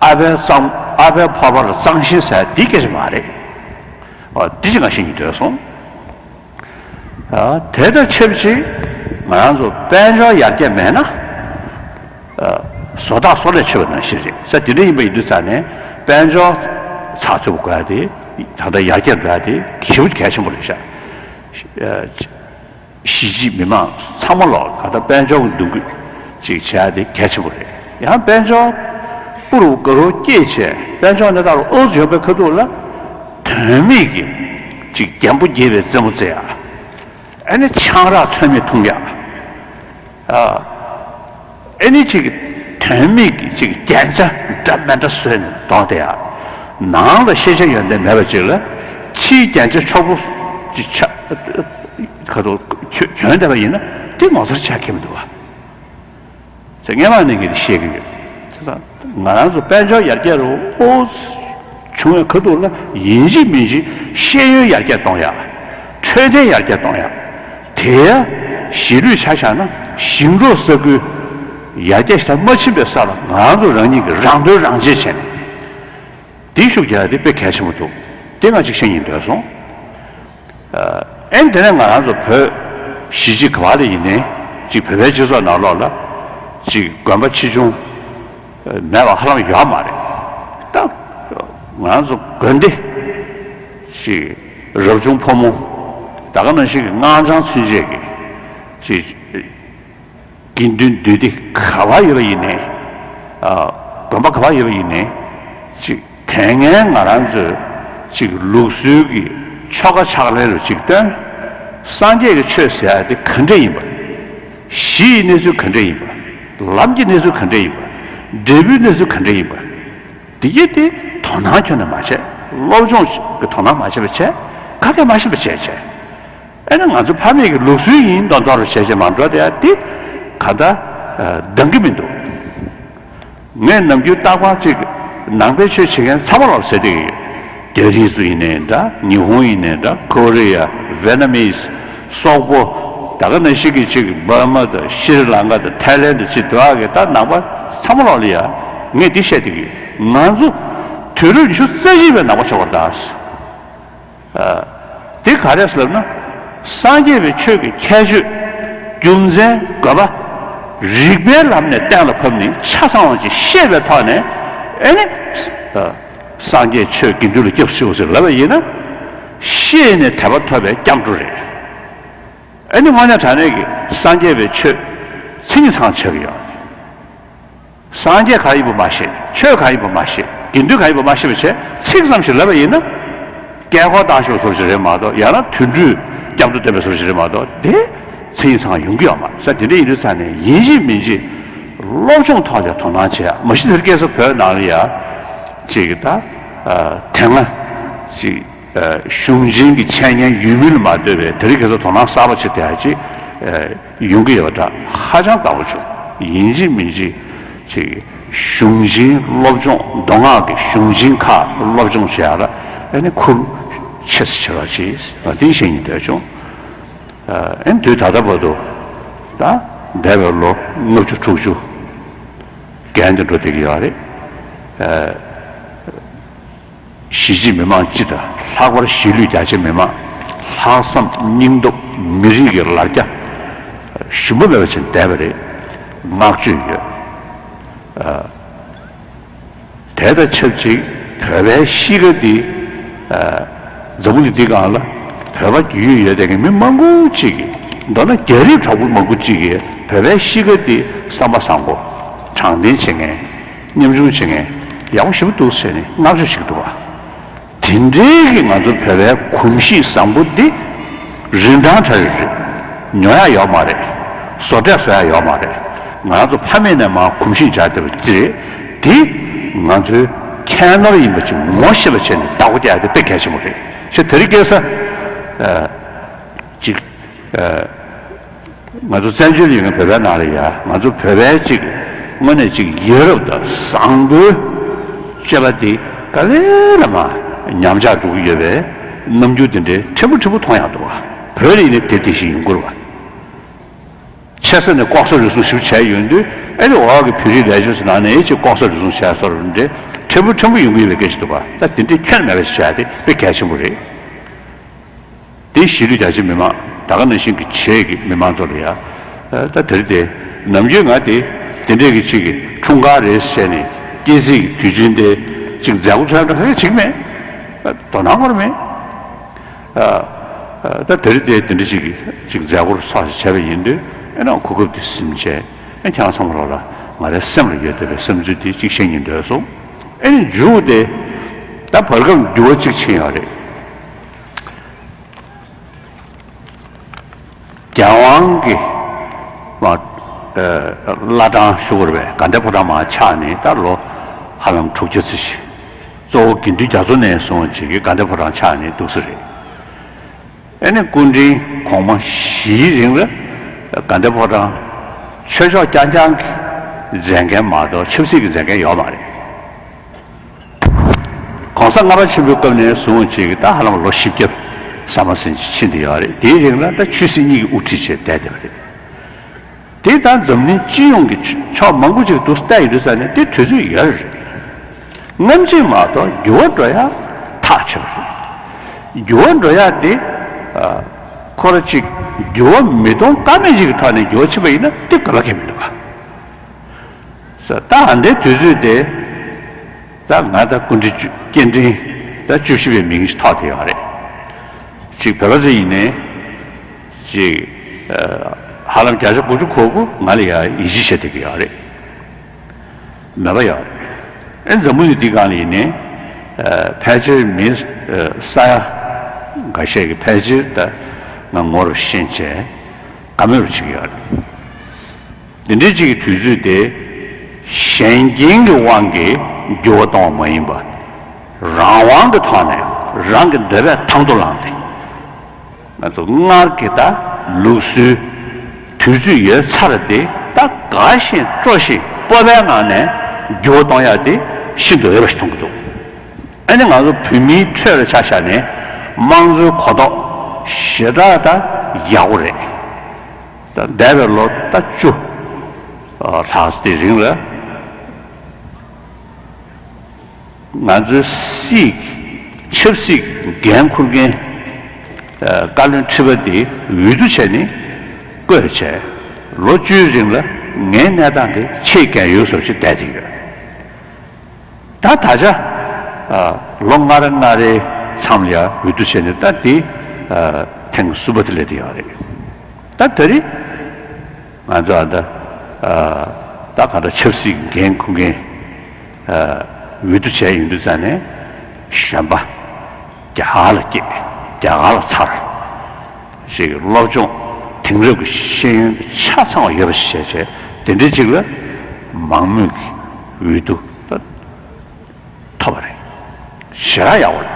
ཨ་ཕའི་གཙང་ཨ་ཕའི་ཕོར་པ་ལ་གཙང་ཞེན་ཟེར་ཡ་འདི་སྐད་ཆ་མ་རེད། ཨོ་འདི་ཅིག་ང་བཤད་སྙིང་འདོད་སོང་། ཨ་དེ་དང་ཆབས་ཅིག་ང་རང་ཚོ་དཔལ་འབྱོར་ཡར་རྒྱས་མེད་ན། ཨ་བཟོ་ལྟ་བཟོ་ལས་ཆོད་པ་ནང་བཞིན་རེད། ས་དེ་འདྲ་ཡིན་པ་ཡིན་དུས་ཙང་ནས་དཔལ་འབྱོར་ཚགས་ཚུད་པོ་དགོས་ཡ་དེ། ད་ལྟ་ཡར་རྒྱས་འགྲོ་ཡ་དེ་ཞེ་པོ་གལ་ཆེན་པོ་རེད་ཤག་ཨ་གཞིས་བྱེས་མི་མང་ཚང་མ་ལོག་ག་ད་དཔལ་འབྱོར་གྱི་འདུ་འགོད་ཅིག་བྱེད་ཡ་དེ་གལ་ཆེན་པོ་རེད། ཡང་དཔལ་འབྱོར་པུ་རུ་དགའ་རུ་སྐྱེད་བྱས་དཔལ་འབྱོར་གནས་སྟངས་ལ་ཨོ་ཙམ་ཡོད་པའི་ཁ་ཐུག་ལ། དོན་མེད་ཀྱི་ཅིག་རྒྱན་པོ་རྒྱས་པའི་རྩེད་མོ་རྩེ་ཡ། ཨ་ནི་ཆང་རག་ཚོད་མེད་འཐུང་ཡ། ཨ་ཨ་ནི་ཅིག་དོན་མེད་ཀྱི་ཅིག་རྒྱན་ཆ་འདྲ་མི་འདྲ་བཟོས་ནས་གཏོང་བསྡད་ཡ། ནང་ལ་ཤེས་བྱ་ཡོན་ཏན་མེད་པ་ཅིག་ལ་ཕྱིའི་རྒྱན་ཆ་ཕྱུག་པོ་ཅིག་ཆ་ཁ་ཐུག་གྱོན་བསྡད་པ་ཡིན་ན་དེ་ངོ་མཚར་ཆགས་ཀྱི་མི་འདུག་བ། ཟེར། སྔན་མ་ནས་ངས་དེ་བཤད་ཀྱི་ཡོད། དེ་དང་ང་རང་ཚོ་དཔལ་འབྱོར་ཡར་རྒྱས་རུ་ཨོ་བྱུང་བའི་ཁ་ཐུག་ལ་ཡིན་གཅིག་མིན་གཅིག་ཤེས་ཡོན་ཡར་རྒྱས་གཏོང་ཡ། འཕྲོད་བསྟེན་ཡར་རྒྱས་གཏོང་ཡ། དེ་ཡ་གཞིས་ལུས་ཆ་བཞག་ན་ཞིང་འབྲོག་ས་ཁུལ་ཡར་རྒྱས་ཤ་མ་ཕྱིན་པའི་ས་ལ་ང་རང་ཚོ་རང་ཉིད་ཀྱི་རང་དོན་རང་གཅེས་བྱས་ནས། དེའི་ཤུགས་རྒྱག་ཡ་དེ་དཔེ་གལ་ཆེན་པོ་འདུག་དེ་ང་གཅིག་བཤད་སྙིང་འདོད་སོང་། ཨ་ཨེ་དེ་ནས་ང་རང་ཚོ་བོད་གཞིས་བྱེས་ག་བ་ལ་ཡིན་ནའི་གཅིག་བོད་པའི་སྤྱི་ཚོགས་ནང་ལོགས་ལ་གཅིག་དགོན་པ་ཆེ་ཆུང་མེད་པ་ཧ་ལམ་ཡོད་མ་རེད། ད་ང་རང་ཚོ་དགོན་སྡེ་གཅིག་རབ་བྱུང་ཕོ་མོ་ད་ག་ནང་བཞིན་གྱི་སྔགས་འཆང་ཚུན་ཆད་ཀྱི་གཅིག་དགེ་འདུན་འདུས་སྡེ་ག་བ་ཡོད་པ་ཡིན་ནའི། ཨ་དགོན་པ་ག་བ་ཡོད་པ་ཡིན་ནའི། ཅིག་དེ་སྔའི་ང་རང་ཚོའི་ཅིག་ལུགས་སྲོལ་གྱི་ཆོ་ག་ཕྱག་ལེན་ལ་ཅིག་བསྟུན། སངས་རྒྱས་ཀྱི་ཆོས་ཟེར་ཡ་དེ་ག་འདྲ་ཡིན་པ། གཞི་ཡི་གནས་ཚུལ་ག་འདྲ་ཡིན་པ། ལམ་གྱི་གནས་ཚུལ་ག་འདྲ་ཡིན་པ། འབྲས་བུའི་གནས་ཚུལ་ག་འདྲ་ཡིན་པ། འདི་གྱད་དེ་དོ་སྣང་ཁྱོན་ནས་མ་བྱས། སློབ་སྦྱོང་གི་དོ་སྣང་མ་བྱས་པ་བྱས། ཁ་སྐད་མ་ཤེས་པ་བྱས་བྱས། ཨེ་ནི་ང་ཚོ་ཕ་མེས་ཀྱི་ལུགས་སྲོལ་ཡིན་མདོག་མདོག་རུ་བྱས་བྱས་མ་འགྲོ་དེ་ཡ་དེ་ག་ད་འདང་གི་མི་འདུག་ངས་ནམ་རྒྱུན་རྟག་པར་ཅིག་ནང་པའི་ཆོས་བྱེད་མཁན་ཚང་མ་ལ་ཟེར་བསྡད་ཀྱི་ཡོད། རྒྱ་རིགས་ཚོ་ཡིན་ནའི་འདྲ། ཉི་ཧོང་ཡིན་ནའི་འདྲ། ཀོ་རི་ཡ། ཝེ་ནམ་མིས། སོག་པོ། ད་ག་ནང་བཞིན་གྱི་ཅིག་འབར་མ་དང་ཤྲི་ལང་ཀ་དང་ཐའི་ལེན་དང་ཅིག་འདྲ་གི་ད་ནང་པ་ཚང་མ་ལ་ལ་ཡ་ངས་འདི་བཤད་བསྡད་ཀྱི་ཡོད། ང་ཚོ་དུས་རབས་ཉི་ཤུ་རྩ་བཞི་པའི་ནང་པ་ཆགས་པ་རེད་ད། ཨ། དེ་ག་རེ་ཟེར་ལབ་ན། སངས་རྒྱས་པའི་ཆོས་ཀྱི་ཁྱད་ཆོས། རྒྱུ་མཚན། དགོས་པ། རིགས་པའི་ལམ་ནས་གཏན་ལ་ཕབ་ནས་ཆ་ཚང་བ་ཅིག་ཤེས་པའི་ཐོག་ནས། ཨེ་ནི། ཨ། སངས་རྒྱས་ཆོས་དགེ་འདུན་ལ་སྐྱབས་སུ་མཆིའོ་ཟེར་ལབ་པ་ཡིན་ན། ཤེས་ནས་དད་པ་ཐོབ་པའི་སྐྱབས་འགྲོ་རེད། ཨེ་ནི་དངོས་གནས་དྲང་གནས་ཀྱི་སངས་རྒྱས་པའི་ཆོས་མཚན་ཉིད་ཚང་ཆགས་ཀྱི་ཡོད། སངས་རྒྱས་གང་ཡིན་པ་མ་ཤེས། ཆོས་གང་ཡིན་པ་མ་ཤེས། དགེ་འདུན་གང་ཡིན་པ་མ་ཤེས་པ་བྱས། ཚིག་ཙམ་ཞིག་ལབ་པ་ཡིན་ན། སྐད་ཧོ་བཏང་ཤོག་བཟོ་ཞིག་རེད་མ་གཏོགས། ཡང་ན་དུད་འགྲོས་སྐྱབས་འགྲོ་སྟོན་པའི་བཟོ་ཞིག་རེད་མ་གཏོགས། དེ་མཚན་ཉིད་ཚང་ཡོང་གི་ཡོད་མ་རེད། ས་དེ་འདྲ་ཡིན་དུས་ཙང་ནས་ཡིན་གཅིག་མིན་གཅིག་སློབ་སྦྱོང་ཐོག་ལ་དོ་སྣང་བྱེད་ཡ། མ་གཞི་དེ་རིང་ཁ་སང་བོད་ནང་ལ་ཡ་ཅིག་ད་དེ་སྔ་ཅིག་གཞུང་ཆེན་གྱི་འཆད་ཉན་ཡོད་མིན་ལ་མ་ལྟོས་པའི་དེ་རིང་ཁ་སང་དོ་སྣང་གསར་པ་ཅིག་དེ་ཡ་ཅིག་ཡོང་གི་ཡོད་པ་འདྲ་ཧ་ཅང་དགའ་པོ་བྱུང་། ཡིན་གཅིག་མིན་གཅིག་ཅིག་གཞུང་ཆེན་སློབ་སྦྱོང་མདོ་སྔགས་ཀྱི་གཞུང་ཆེན་ཁག་སློབ་སྦྱོང་བྱེད་ཡ་ལ་ཨ་ནི་ཁུར་ཆེ་སེ་བྱེད་རོགས་གྱིས། ང་དེ་བཤད་སྙིང་འདོད་བྱུང་། ཨ་ནི་དུས་ད་ལྟ་བར་དུ་ད་འདས་པའི་ལོ་ལྔ་བཅུ་དྲུག་ཅུ་རྒན་དུ་འགྲོ་བསྡད་ཀྱི་ཡོད་རེད། གཞིས་བྱེས་མི་མང་སྤྱི་དང་ལྷག་པར་གཞིས་ལུས་རྒྱ་ཆེ་མི་མང་ལྷག་བསམ་སྙིང་སྟོབས་མི་རིགས་ཀྱི་ལར་རྒྱ་ཞུམ་པ་མེད་པ་བྱས་བསྡད་པ་རེད། བསྔགས་བརྗོད་ཡོད། དེ་དང་ཆབས་ཅིག་བོད་པའི་གཤིས་ཀ་འདི་འཛམ་བུ་གླིང་འདི་སྒང་ལ་བོད་པ་རྒྱུས་ཡོད་བསྡད་མཁན་མི་མང་པོ་ཅིག་གིས། མདོར་ན་རྒྱ་རིགས་གྲོགས་པོ་མང་པོ་ཅིག་གིས་བོད་པའི་གཤིས་ཀ་འདི་བསམ་པ་བཟང་པོ། དྲང་བདེན་བྱེད་མཁན། ཉམ་ཆུང་བྱེད་མཁན་ཡག་པོ་ཞེ་པོ་འདུག་ཟེར་ནས་བསྔགས་བརྗོད་བྱེད་ཀྱི་འདུག་བ། དེ་འདྲའི་གི་ང་ཚོ་བོད་པའི་གོམས་གཤིས་བཟང་པོ་འདི་རིན་ཐང་གྲ་རེ་རེད། ཉོ་ཡ་ཡོད་མ་རེད། བཟོ་གྲྭས་བཟོ་ཡ་ཡོད་མ་རེད། ང་ཚོ་ཕ་མེས་ནས་མར་གོམས་གཤིས་འཇགས་བསྡད་པ་ཅི་རེད། དེ་ང་ཚོའི་ཁྱད་ནོར་ཡིན་པ་ཅིག་ངོ་ཤེས་པ་བྱས་ནས་བདག་པོ་རྒྱག་ཡ་དེ་དཔེ་གལ་ཆེན་པོ་རེད། ཞེས་དེ་རིང་ཁ་སང་ཅིག་ང་ཚོ་བཙན་བྱོལ་ཡོད་མཁན་བོད་པའི་ནང་ལ་ཡ་ང་ཚོ་བོད་པའི་ཅིག་དངོས་གནས་ཅིག་ཡ་རབས་དང་བཟང་པོའི་སྤྱོད་པ་འདི་དཀའ་ལས་ལ་མ་ཉམས་ཆག་འགྲོ་གི་ཡོད་པའི་རྣམ་འགྱུར་དེ་འདྲའི་ཕྲན་བུ་ཕྲན་བུ་མཐོང་ཡག་འདུག་བ། བོད་ལ་ཡིན་ནའི་དེ་དེ་བཞིན་ཡོང་གི་རེད་བ། ཆེ་ས་ནས་ལྐོག་ཟ་རུལ་སུངས་ཞིབ་བྱས་ཡོང་དུས་ཨེ་ནི་འོག་གི་བོད་རིགས་ལས་བྱེད་ཚོ་ནང་ནས་ཅིག་ལྐོག་ཟ་རུལ་སུངས་བྱས་སོགས་རུ་འདྲའི་ཕྲན་བུ་ཕྲན་བུ་ཡོང་གི་ཡོད་པའི་སྐད་ཆ་འདུག་བ། ད་དེ་འདྲའི་ཁྱོན་མེད་པ་ཞིག་བྱས་ཏེ་དཔེ་གལ་ཆེན་པོ་རེད། དེ་གཞིས་ལུས་རྒྱ་ཆེ་མི་མང་ད་ག་ནང་བཞིན་གྱི་བྱེས་ཀྱི་མི་མང་ཚོ་ལ་ཡ། ད་དེར་དེ་ནམ་རྒྱུན་ང་དེ་དེ་འདྲས་ཀྱི་ཅིག་གི་འཁྲུངས་སྐར་རེད་ཟེར་ནས་སྐྱེས་རྩིས་ཀྱི་དུས་ཆེན་དེ་ཅིག་མཛད་སྒོ་ཚོགས་འདྲ་ག་གེ་བྱེད་ཀྱི་མེད། དོ་སྣང་སྐོར་མེད། ད་དེར་དེ་དེ་འདྲ་ཅིག་གི་ཅིག་མཛད་སྒོར་ཚོགས་ཤིག་བྱས་པ་ཡིན་དུས་ཨེ་ན་གོ་སྐབས་དེ་ཟིན་བྱས་ཨེ་ཁྱེད་རང་ཚང་མ་ལོག་ལ་ང་རའི་སེམས་ལ་ཡོད་བསྡད་པའི་བསམ་ཚུལ་དེ་ཅིག་བཤད་སྙིང་འདོད་སོང་། ཨེ་ནི་མཇུག་དེ་ད་བར་སྐབས་འགྱུར་བ་ཅིག་ཕྱིན་ཡོད་རེད། རྒྱལ་དབང་གི་མ་ཨ་བླ་བྲང་ཞུ་དགོས་རེད་པས། དགའ་ལྡན་ཕོ་བྲང་མར་ཆགས་ནས་ད་ལོ་ཧ་ལམ་དྲུག་ཅུ་ཙམ་ཞིག་གཙོ་བོ་དགེ་འདུན་རྒྱ་མཚོ་ནས་བཟུང་ཅིག་གི་དགའ་ལྡན་ཕོ་བྲང་ཆགས་ནས་འདུག་ས་རེད། ཨེ་ནི་སྐུ་ཕྲེང་གོང་མ་བཞིའི་རིང་ལ་དགའ་ལྡན་ཕོ་བྲང་ཆོས་ཕྱོགས་རྐྱང་རྐྱང་གི་ མཛད་འགན་མ་གཏོགས་ཆབ་སྲིད་ཀྱི་མཛད་འགན་ཡོད་མ་རེད། གོང་ས་ལྔ་པ་ཆེན་པོའི་སྐབས་ནས་བཟུང་བྱས་ཀྱི་ད་ཧ་ལམ་ལོ་བཞི་བརྒྱ་ཟ་མ་ཟིན་ཅིག་ཕྱིན་བསྡད་ཡོད་རེད། དེའི་རིང་ལ་ད་ཆོས་སྲིད་གཉིས་ཀྱི་དབུ་ཁྲིད་བྱས་བསྡད་བསྡད་པ་རེད། དེ་ད་འཛམ་གླིང་སྤྱི་ཡོངས་ཀྱི་ཕྱོགས་མང་པོ་ཅིག་འདུག་བལྟས་ཡོང་དུས་ཙ་ནས་དེ་དུས་ཚོད་ཡོད་རེད། སྔ་ཕྱི་མ་གཏོགས་འགྱུར་བ་འགྲོ་ཡ་ཐག་ཆོད་པ་རེད། འགྱུར་བ་འགྲོ་ཡ་དེ་ཨ། ཁོ་ར་ཅིག་འགྱུར་བ་མི་གཏོང་ཀ་མེད་ཅིག་གི་ཐོག་ནས་འགྱུར་བ་ཕྱིན་པ་ཡིན་ན་དེ་དགོས་པ་གང་ཡང་མི་འདུག་ག་ས། ད་ཨ་འདའི་དུས་ཚོད་དེ་ད་ང་ད་སྐུ་ཕྲེང་བཅུ་སྐུ་ཕྲེང་ད་བཅུ་བཞི་པའི་མིང་ཞིག་ཐོགས་བསྡད་ཡོད་རེད། ཅིག་བོད་པ་ཚོ་ཡིན་ནའི་ཅིག་ཧ་ལམ་བརྒྱ་ཆ་དགུ་བཅུ་གོ་དགུ་ང་ལ་ཡ་ཡིད་ཆེས་བྱེད་བསྡད་ཀྱི་ཡོད་རེད། མེད་པ་ཡོད་རེད། ཨེ་འཛམ་བུ་གླིང་འདི་སྒང་ལ་ཡིན་ནའི་ཕལ་ཆེར་མི་ས་ཡ་འགའ་ཤས་ཀྱིས་ཕལ་ཆེར་ད་ང་ངོ་རུ་ཤེས་བྱས་དགའ་མོས་རུ་བྱེད་ཀྱི་ཡོད་རེད། འདི་འདྲའི་ཅིག་གི་དུས་ཚོད་དེ་གཞན་རྐྱེན་གྱི་དབང་གིས་འགྱུར་བ་གཏོང་བ་མ་ཡིན་པ། རང་དབང་གི་ཐོག་ནས་རང་གི་འདོད་པས་དང་དུ་བླངས་ཏེ། ང་ཚོ་སྔར་གྱི་ད་ལུགས་སྲོལ་དུས་ཚོད་ཡོལ་ཚར་དེ་ད་དགའ་བཞིན་སྤྲོ་བཞིན་སྤོབས་པའི་ངང་ནས་འགྱུར་བ་གཏོང་ཡག་དེ་ཤིན་ཏུ་འོས་པ་ཞིག་མཐོང་གི་འདུག་ཨ་ནི་ང་ཚོ་བོད་མིའི་ཁྲོད་ལ་ཆ་བཞག་ནས་དམངས་གཙོའི་གོ་རྟོགས་ཞེ་དྲག་ད་ཡག་པོ་རེད། ད་འདས་པའི་ལོ་ད་བཅུ་ལྷག་ཙམ་རིང་ལ་ང་ཚོའི་སྲིད་ཆབ་སྲིད་འགན་འཁུར་མཁན་བཀའ་བློན་ཁྲི་པ་དེ་འོས་བསྡུ་བྱས་ནས་བསྐོས་བྱས་ལོ་བཅུའི་རིང་ལ་ངའི་གནས་སྟངས་དེ་ཆེས་རྒྱལ་ཡོལ་བཟོ་ཞིག་བསྡད་དེ་ཡོད། ད་ད་ཆ་ཨ། ལོ་ལྔ་རེ་ལྔ་རེའི་མཚམས་ལ་ཡང་འོས་བསྡུ་བྱས་ནས་ད་དེ་ཨ། ཐེངས་གསུམ་པ་དེ་སླེབས་བསྡད་ཡོད་རེད། ད་ད་རེས་ང་ཚོ་ཨ་ད་ཨ། ད་གང་ལྟར་ཆབ་སྲིད་འགན་འཁུར་མཁན་ཨ། འོས་བསྡུ་བྱས་ཡོང་དུས་ཙ་ནས་གཞོན་པ་རྒྱ་གར་ལ་སྐྱེས། རྒྱ་གར་ལ་འཚར། ཞིག་གི་སློབ་སྦྱོང་དེང་རབས་ཀྱི་ཤེས་ཡོན་ཆ་ཚང་བ་ཡོད་པ་ཞིག་བྱས་བྱས་དེ་འདྲའི་ཅིག་ལ་མང་མོས་ཀྱི་འོས་བསྡུ་ཐོབ་པ་རེད། ཞེ་དྲག་ཡག་པོ་རེད།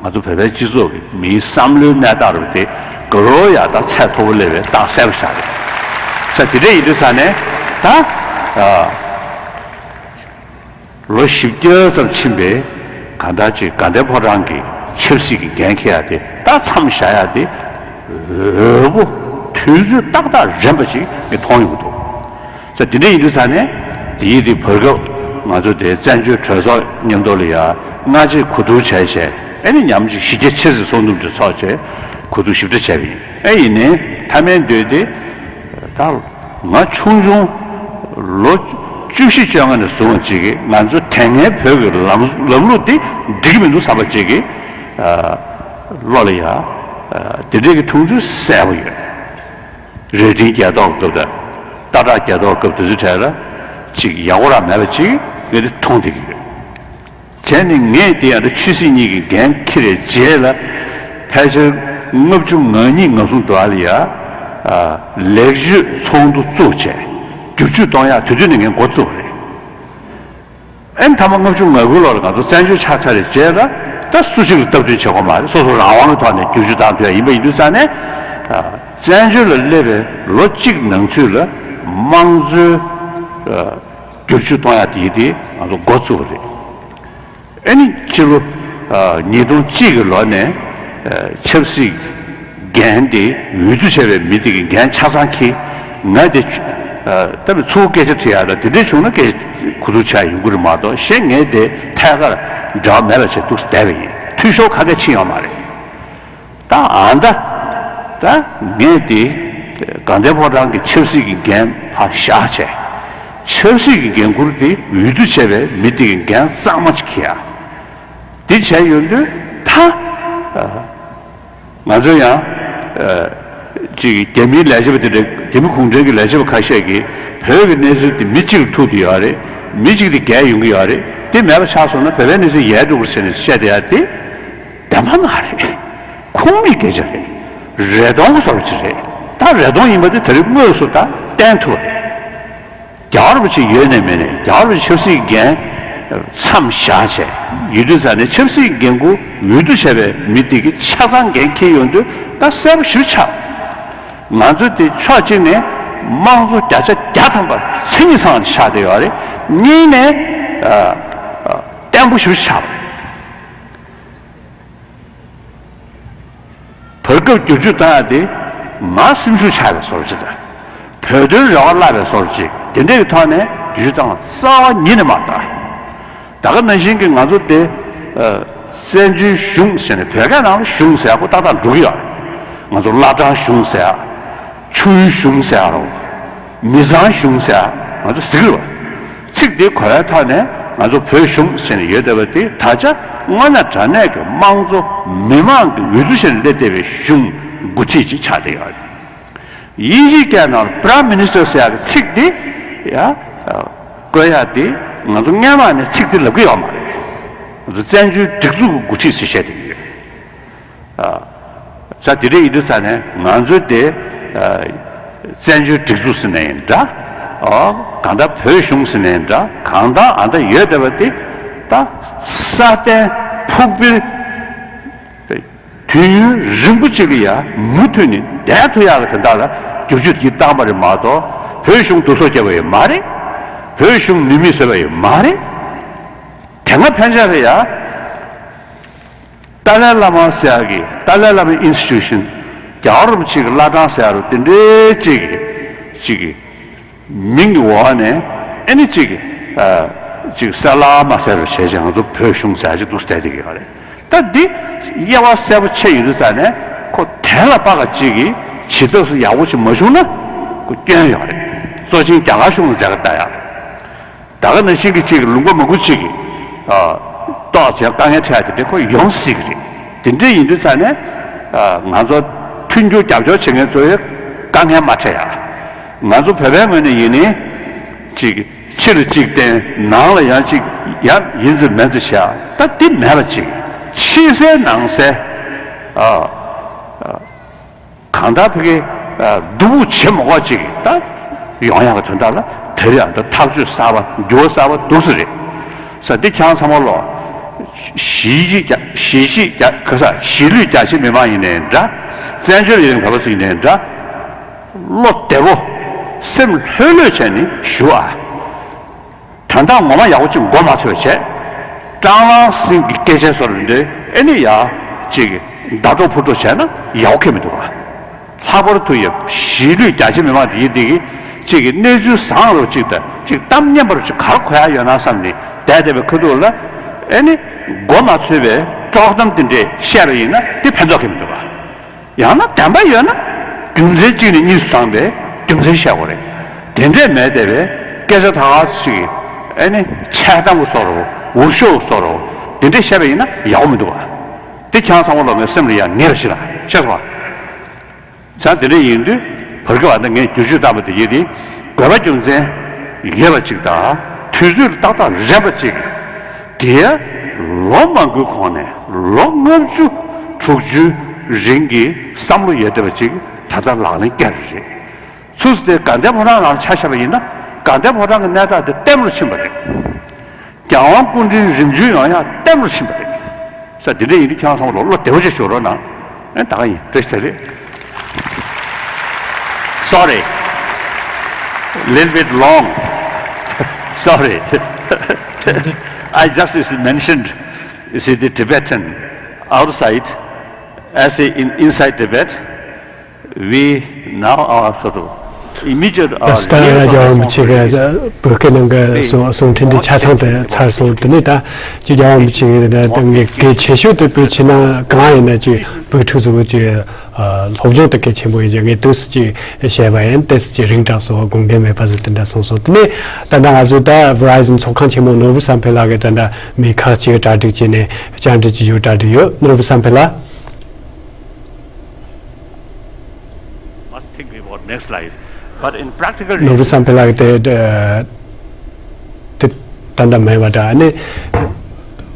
ང་ཚོ་བོད་པའི་སྤྱི་ཚོགས་ཀྱི་མིའི་བསམ་བློའི་གནས་སྟངས་རེད་དེ་དགའ་རོགས་ཡག་དང་ཚད་མཐོ་པོ་སླེབས་པའི་རྟགས་གསལ་པོ་ཞིག་རེད། ས་དེ་འདྲ་ཡིན་དུས་ཙ་ནས་ད་ཨ། ལོ་བཞི་བརྒྱ་ཙམ་ཕྱིན་པའི་གང་ལྟར་ཅིག་དགའ་ལྡན་ཕོ་བྲང་གི་ཆབ་སྲིད་ཀྱི་འགན་འཁྱེར་ཡ་དེ་ད་མཚམས་བཞག་ཡ་དེ་འོས་པོ་དུས་ཚོད་ཏག་ཏག་རན་པ་ཞིག་གི་མཐོང་ཡོང་གི་འདུག་ས་དེ་འདྲ་ཡིན་དུས་ཙ་ནས་དེ་ཡིན་དུས་བར་སྐབས་ང་ཚོ་དེ་བཙན་བྱོལ་གྲོས་ཚོགས་མཉམ་དུ་ལ་ཡ་སྔ་རྗེས་གོ་བསྡུར་བྱས་བྱས་ཨེ་ནི་ཉམས་ཞིབ་གཞི་རྒྱ་ཆེ་ཙམ་ཚོགས་འདུ་འདི་ཚོགས་བྱས་གོ་བསྡུར་ཞིབ་ཕྲ་བྱས་པ་ཡིན། ཨེ་ཡིན་ནའི་མཐའ་མའི་མདོས་དེ་ད། ང་ཆུང་ཆུང་ལོ་བཅུ་བཞི་བཅོ་ལྔ་ནས་བཟུང་བ་ཅིག་གིས་ང་ཚོའི་དེ་སྔའི་བོད་ཀྱི་ལམ་ལམ་ལུགས་འདི་འགྲིག་གི་མི་འདུག་བསམ་པ་ཅིག་གིས་ཨ། བློ་ལ་ཡ་ཨ། དེ་འདྲའི་གི་མཐོང་ཚུལ་གསལ་པོ་ཡོད། རྭ་སྒྲེང་རྒྱལ་ཐོག་སྐབས་དང་སྟག་བྲག་རྒྱལ་ཐོག་སྐབས་དེ་ཚོའི་གྲས་ལ་ཅིག་ཡག་པོ་རང་མེད་པ་ཅིག་ངས་འདི་མཐོང་བསྡད་ཀྱི་ཡོད། བྱས་ནས་ངས་དེ་ཡང་ཆོས་སྲིད་གཉིས་ཀྱི་འགན་འཁྱེར་བའི་རྗེས་ལ་ཕལ་ཆེར་ལྔ་བཅུ་ང་གཉིས་ང་གསུམ་དུ་ཨ་ལ་ཡ་ལེགས་བཅོས་ཚོགས་འདུ་བཙུགས་བྱས་བསྒྱུར་བཅོས་གཏོང་ཡག་དེ་དུས་ནས་ངས་འགོ་བཙུགས་པ་རེད། ཨེ་མཐའ་མ་ལྔ་བཅུ་ང་དགུ་ལོར་ང་ཚོ་བཙན་བྱོལ་ཆགས་ཚར་བའི་རྗེས་ལ་ད་སུ་གཅིག་ལ་སྟབས་བསྟུན་བྱེད་དགོས་མ་རེད། སོ་སོ་རང་དབང་གི་ཐོག་ནས་བསྒྱུར་བཅོས་བཏང་ཐུབ་ཡ་ཡིན་པ་ཡིན་དུས་ཙང་ནས་བཙན་བྱོལ་ལ་སླེབས་པའི་ལོ་གཅིག་ནང་ཚུད་ལ་དམངས་གཙོའི་བསྒྱུར་བཅོས་གཏོང་ཡ་དེ་དེ་ང་ཚོ་འགོ་བཙུགས་པ་རེད། ཨ་ནི་ཕྱི་ལོ་ཨ་ཉིས་སྟོང་གཅིག་གི་ལོ་ནས་ཨ་ཆབ་སྲིད་འགན་དེ་འོས་བསྡུ་བྱས་པའི་མི་དེ་གི་འགན་ཆ་ཚང་འཁྱེར། ང་དེ་ཨ་ད་མི་ཚུར་སྐད་ཆ་དྲི་ཡག་ལ་དེ་འདྲས་བྱུང་ན་སྐད་ཆ་གོ་བསྡུར་བྱ་ཡོང་གི་རེད་མ་གཏོགས་གཞན་ངས་དེ་ཐད་ཀར་འབྲེལ་བ་མེད་པ་བྱས་འདུག་བསྡད་པ་ཡིན། འཐུས་ཤོར་ག་གེ་ཕྱིན་ཡོད་མ་རེད། ད་ཨ་ད་ད་ངས་དེ་དགའ་ལྡན་ཕོ་བྲང་གི་ཆབ་སྲིད་ཀྱི་འགན་ཕར་བཞག་བྱས་ཆབ་སྲིད་ཀྱི་འགན་འཁུར་དེ་འོས་བསྡུ་བྱས་པའི་མི་དེ་གི་འགན་གཙང་མ་ཅིག་འཁྱེར་ཡ། དེ་བྱས་ཡོང་དུས་ད་ང་ཚོ་ཡང་ཅིག་རྒྱ་མིའི་ལས་བྱེད་པ་དེ་འདྲ་རྒྱ་མི་གུང་ཁྲན་གྱི་ལས་བྱེད་པ་ཁ་ཤས་ཀྱིས་བོད་ཀྱི་གནས་ཚུལ་དེ་མི་གཅིག་ལ་ཐུག་བསྡད་ཡོད་རེད། མི་གཅིག་དེ་རྒྱལ་ཡོང་གི་ཡོད་རེད། དེ་མེད་པ་ཆགས་སོང་ན་བོད་པའི་གནས་ཚུལ་ཡལ་འགྲོ་གི་རེད་ཟེར་ནས་བཤད་བསྡད་ཡ་དེ་བདེན་པ་མ་རེད། ཁུངས་མེད་སྐད་ཆ་རེད། རེ་སྟོང་གི་བཟོ་འདྲ་ཅིག་རེད། ད་རེ་སྟོང་ཡིན་པ་དེ་ད་རེས་དངོས་སུ་ད་བསྟན་ཐུབ་པ་རེད། རྒྱལ་བ་རིན་པོ་ཆེ་ཡོད་ནས་མེད་ནས་རྒྱལ་བ་རིན་པོ་ཆེ་ཆབ་སྲིད་འགན་མཚམས་བཞག་བྱས་ཡོད་དུས་ཙང་ནས་ཆབ་སྲིད་འགན་འཁུར་འོས་བསྡུ་བྱས་པའི་མི་དེ་གི་ཆ་ཚང་འགན་འཁྱེར་ཡོང་དུས་ད་གསལ་པོ་ཞེ་པོ་ཆགས། ང་ཚོ་དེ་ཕྱོགས་གཅིག་ནས་ དམངས་གཙོ་བརྒྱ་ཆ་བརྒྱ་ཐམ་པ་མཚན་ཉིད་ཚང་བ་ཆགས་བསྡད་ཡོད་རེད། གཉིས་ནས་ཨ་ཨ་བརྟན་པོ་ཞེ་པོ་ཆགས་པ་རེད། བར་སྐབས་བསྒྱུར་བཅོས་བཏང་ཡ་དེ་མར་སེམས་ཤུགས་ཆག་པའི་བཟོ་འདྲ་ཅིག་དང་། བོད་དོན་རེ་བ་བརླག་པའི་བཟོ་འདྲ་ཅིག་དེ་འདྲའི་ཐོག་ནས་བསྒྱུར་བཅོས་བཏང་བ་རྩ་བ་ཉིད་ནས་མ་རེད་ད། ད་ག་ནང་བཞིན་གྱི་ང་ཚོ་དེ་ཨ་བཙན་བྱོལ་གཞུང་ཟེར་ནས་བོད་སྐད་ནང་ལ་གཞུང་ཟེར་ཡ་ཁོ་ཏག་ཏག་འགྲོ་གི་ཡོད་རེད། ང་ཚོ་བླ་བྲང་གཞུང་ཟེར་ཡ། ཆུའི་གཞུང་ཟེར་ཡ་རོ། མི་ཚང་གཞུང་ཟེར་ཡ་ང་ཚོ་ཟེར་གི་རེད་བ། ཚིག་དེ་གོ་བའི་ཐོག་ནས་ང་ཚོ་བོད་གཞུང་ཟེར་ནས་ཡོད་བསྡད་པ་དེ་ད་ཆ་དངོས་གནས་དྲང་གནས་ཀྱི་དམངས་གཙོ་མི་མང་གི་འོས་བསྡུ་བྱས་ནས་སླེབས་བསྡད་པའི་གཞུང་འགོ་ཁྲིད་ཅིག་ཆགས་བསྡད་ཡོད་རེད། དབྱིན་ཇིའི་སྐད་ནང་Prime Minister ཟེར་ཡ་གི་ཚིག་དེ་ཡ་བཀོལ་ཡ་དེ་ང་ཚོ་སྔོན་མ་ནས་ཚིག་དེ་ལབ་གི་ཡོད་མ་རེད། ང་ཚོ་བཙན་བྱོལ་སྒྲིག་འཛུགས་ཀྱི་འགོ་ཁྲིད་ཟེར་བཤད་བསྡད་ཀྱི་ཡོད། ས་དེ་འདྲ་ཡིན་དུས་ཙང་ནས་ང་ཚོའི་དེ་བཙན་བྱོལ་སྒྲིག་འཛུགས་ཟེར་ནས་ཡིན་འདྲ། གང་ལྟར་བོད་གཞུང་ཟེར་ནས་ཡིན་འདྲ། གང་ལྟར་ཨ་འདྲ་ཡོད་བསྡད་པ་དེ་ད་སྲ་བརྟན་ཕུགས་འཕེར་དུས་ཡུན་རིང་པོ་ཅིག་ལ་ཡ་མུ་མཐུད་ནས་བསྡད་ཐུབ་ཡག་གི་དོན་དག་ལ་བསྒྱུར་བཅོས་ཀྱིས་བཏང་པ་རེད་མ་གཏོགས་བོད་གཞུང་སྡུག་སོ་བརྒྱབ་པ་ཡོད་མ་རེད། བོད་གཞུང་ནུས་མེད་བཟོས་པ་ཡོད་མ་རེད། དེ་སྔ་ཕན་ཆད་ལ་ཡ། ཏཱ་ལའི་བླ་མ་ཟེར་ཡག་གི་ཏཱ་ལའི་བླ་མའི་ཨིན་སི་ཊི་ཊུ་ཤན། རྒྱལ་བ་རིན་པོ་ཆེ་གི་བླ་བྲང་ཟེར་ཡག་རུ་དེ་འདྲའི་ཅིག་གི་ཅིག་གི་མིང་གི་འོག་ནས་ཨེ་ནི་ཅིག་གི་ཨ་ཅིག་གསལ་ལ་མ་གསལ་རུ་བྱས་ཅིག་ང་ཚོ་བོད་གཞུང་ཟེར་ཡག་ཅིག་འདུག་བསྡད་དེ་གི་ཡོད་རེད། ད་འདི་དབྱེ་བ་གསལ་པོ་ཕྱེ་ཡོང་དུས་ཙང་ནས་ཁོ་དེ་ལ་དཔག་ག་ཅིག་གི་བྱེད་ཐབས་སུ་ཡག་པོ་ཅིག་མ་བྱུང་ན་ཁོ་སྐྱོན་ཡོད་རེད། གཙོ་ཆེན་རྒྱ་གར་གཞུང་ལ་མཛད་ཁ་ལྟ་ཡག་རེད། ད་ག་ནང་བཞིན་གྱི་གཅིག་གི་ལུང་པ་མང་པོ་གཅིག་གི་ཨ་ཏོག་ཙམ་དཀའ་ངལ་འཕྲད་དེ་འདྲ་ཁོ་ཡོང་སྲིད་ཀྱི་རེད། དེ་འདྲ་ཡིན་དུས་ཙང་ནས་ཨ་ང་ཚོ་མཐུན་འགྱུར་རྒྱབ་སྐྱོར་བྱེད་མཁན་ཚོས་དཀའ་ངལ་མ་འཕྲད་ཡ། ང་ཚོ་བོད་པའི་ངོས་ནས་ཡིན་ནའི་གཅིག་ཕྱི་ལ་གཅིག་བསྟན་ནང་ལ་ཡང་གཅིག་ཡང་ཡིན་ཟེར་མིན་ཟེར་བྱས་ད་འདི་མེད་པ་གཅིག་ཕྱི་གསལ་ནང་གསལ་ཨ། གང་ལྟར་ཕ་གི་སྡུག་པོ་བྱེད་མ་དགོས་ཅིག་ད་ཡོང་ཡག་གི་དོན་དག་ལ་དེ་རེད། ཨ་ད་ཐག་གཅོད་གསར་པ་འགྱུར་བ་གསར་པ་འདུག་སེ་རེད། ས་འདི་ཁྱེད་རང་ཚང་མ་ལོ། གཞིས་བྱེས་རྒྱ་གཞིས་བྱེས་རྒྱ་ག་ས་གཞིས་ལུས་རྒྱ་ཆེ་མི་མང་ཡིན་ནའི་འདྲ། བཙན་བྱོལ་ཡིན་ནའི་བོད་པ་ཚོ་ཡིན་ནའི་འདྲ། བློ་བདེ་པོ་སེམས་ལྷོད་ལྷོད་བྱས་ནས་བཞུགས་ཨ། དོན་དག་ངོ་མ་ཡག་པོ་ཅིག་མགོ་མ་ཚོས་བྱས། སྤྲང་ལང་སིང་གི་སྐད་ཆ་སོགས་ལ་འདྲེ་ཨེ་ནི་ཡ་ཅིག་ཟླ་གྲོགས་ཕུ་གྲོགས་བྱས་ན་ཡག་པོ་ཁེལ་མི་འདུག་ག་ལྷག་པར་དུ་ཡ་གཞིས་ལུས་རྒྱ་ཆེ་མི་མང་དེ་ཡིན་དེ་གི་ཅིག་གི་གནས་ཚུལ་བཟང་རུ་ཅིག་དང་ཅིག་གཏམ་སྙན་པ་རུ་ཅིག་ག་རེ་གོ་ཡ་ཡོད་ན་བསམ་ནས་བསྡད་བསྡད་པའི་ཁ་ཐུག་ལ་ཨེ་ནི་མགོ་མ་ཚོས་པའི་དཀྲོག་གཏམ་དེ་འདྲས་བཤད་པ་ཡིན་ན་དེ་ཕན་ཐོགས་ཁེལ་མི་འདུག་ག་ཡང་ན་བདེན་པ་ཡོད་ན་རྒྱུ་མཚན་གཅིག་ནས་གཉིས་སུ་བཟང་པའི་རྒྱུ་མཚན་བཤད་དགོས་རེད། དེ་འདྲས་མེད་བསྡད་པའི་སྐད་ཆ་ད་ག་ཞིག་ཨེ་ནི་འཆལ་གཏམ་བཟོ་འདྲ་འུར་ཤོབ་བཟོ་འདྲ་དེ་འདྲས་བཤད་པ་ཡིན་ན་ཡག་པོ་མི་འདུག་ག་དེ་ཁྱེད་རང་ཚང་མ་ལོ་ངའི་སེམས་ལ་ཡ་ངེས་པ་ཞིག་ལ་ཤེས་སོང་ང་། བྱས་དེ་འདྲས་ཡིན་དུས་བར་སྐབས་ཨ་ནི་ངས་བསྒྱུར་བཅོས་བཏང་པ་དེ་ཡིན་དེ་དགོས་པ་རྒྱུ་མཚན་ཡོད་པ་ཅིག་དང་དུས་ཚོད་ཏག་ཏག་རན་པ་ཅིག་དེ་ལོ་མང་པོའི་གོང་ནས་ལོ་ལྔ་བཅུ་དྲུག་ཅུའི་རིང་གི་བསམ་བློ་ཡོད་བསྡད་པ་ཅིག་ད་ལྟ་ལག་ལེན་བསྟར་རེད། ཚུར་དེ་དགའ་ལྡན་ཕོ་བྲང་ནང་ཆ་བཞག་པ་ཡིན་ན་དགའ་ལྡན་ཕོ་བྲང་གི་གནས་སྟངས་དེ་བརྟན་པོར་ཕྱིན་པ་རེད། རྒྱལ་དབང་སྐུ་ཕྲེང་རིམ་བྱོན་ཡོང་ཡག་བརྟན་པོར་ཕྱིན་པ་རེད། ས་དེ་འདྲ་ཡིན་དུས་ཁྱེད་རང་ཚང་མ་ལོ་བློ་བདེ་པོ་ཞིག་ཞུ་རོགས་གནང་། ཨེ་ད་ག་ཡིན་བཀྲ་ཤིས་བདེ་ལེགས། Sorry, little bit long. Sorry. I just mentioned, you see, the Tibetan outside, as a in, inside Tibet, we now are sort of immediate our ད་ལྟ་རྒྱལ་བ་རིན་པོ་ཆེ་གི་བོད་སྐད་ནང་གི་གསུང་གསུང་འཕྲིན་དེ་ཆ་ཚང་དུ་ཚར་སོང་། དེ་ནས་ད་ཅི་རྒྱལ་བ་རིན་པོ་ཆེ་གི་ད་ངས་གལ་ཆེ་ཤོས་དེ་བོད་ཕྱི་ནང་གང་ཡིན་ན་ཅི་བོད་ཕྲུག་ཚོ་གི་ཅི་སློབ་སྦྱོང་དེ་གལ་ཆེན་པོ་ཡིན་ཅི་ངས་དུས་སུ་ཅི་བཤད་པ་ཡིན། དེ་སུ་ཅི་རིང་དྲགས་སོང་དགོངས་འགལ་མེད་པ་ཟེར་དེ་འདྲ་གསུངས་སོང་། དེ་ནས་ད་ལྟ་ང་ཚོ་ད་Verizon་ཚོགས་ཁང་ཆེན་མོ་ནོར་བུ་བསམ་འཕེལ་ལགས་ཀྱི་ད་ལྟ་མི་ཁག་ཅིག་གྲ་སྒྲིག་བྱས་ནས་བཅར་འདྲི་བྱེད་རྒྱུ་གྲ་སྒྲིག་ཡོད། ནོར་བུ་བསམ་འཕེལ་ལགས། Must think about next slide. But in practical ནོར་བུ་reason, བསམ་འཕེལ་ལགས་དེ་དེ་ད་ལྟ་མེད་པ་འདྲ། ཨ་ནི་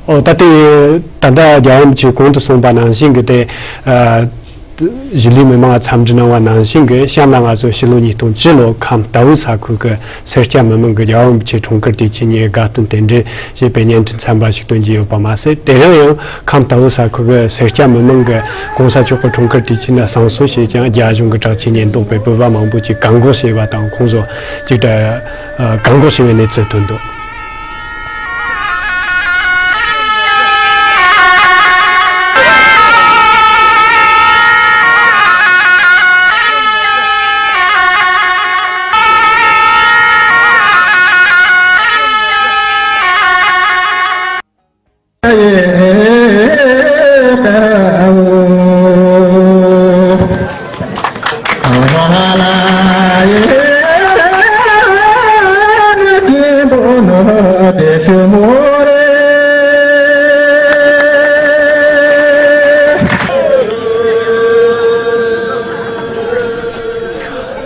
ཨོ་ད་དེ་ད་ལྟ་རྒྱལ་བ་རིན་པོ་ཆེས་གོང་དུ་གསུངས་པ་ནང་བཞིན་གྱི་དེ་ཨ་ གཞིས་ལུས་མི་མང་ལ་འཚམས་འདྲི་གནང་བ་ནང་བཞིན་གྱི་གཤམ་ལ་ང་ཚོ་ཕྱི་ལོ་ཉིས་སྟོང་བཅུ་ལོ་ཁམས་རྟའུ་ས་ཁུལ་གྱི་སེར་སྐྱ་མི་མང་གིས་རྒྱལ་བ་རིན་པོ་ཆེ་འཁྲུངས་སྐར་དུས་ཆེན་ཉིན་དགའ་སྟོན་རྟེན་འབྲེལ་ཞེས་པའི་བརྙན་འཕྲིན་ཚན་པ་ཞིག་སྟོན་གྱི་ཡོད་པ་མ་ཟད། དེ་རིང་ཡང་ཁམས་རྟའུ་ས་ཁུལ་གྱི་སེར་སྐྱ་མི་མང་གིས་༸གོང་ས་མཆོག་གི་འཁྲུངས་སྐར་དུས་ཆེན་ལ་བསང་གསོལ་ཞེས་ཀྱང་རྒྱ་གཞུང་གི་དྲག་ཆས་ཉེན་རྟོག་པས་བོད་པ་མང་པོ་ཅིག་བཀག་འགོག་བྱས་པ་དང་། ཁོང་ཚོ་ཅིག་ད་བཀག་འགོག་བྱས་པའི་གནས་ཚུལ་ཐོན་འདུག།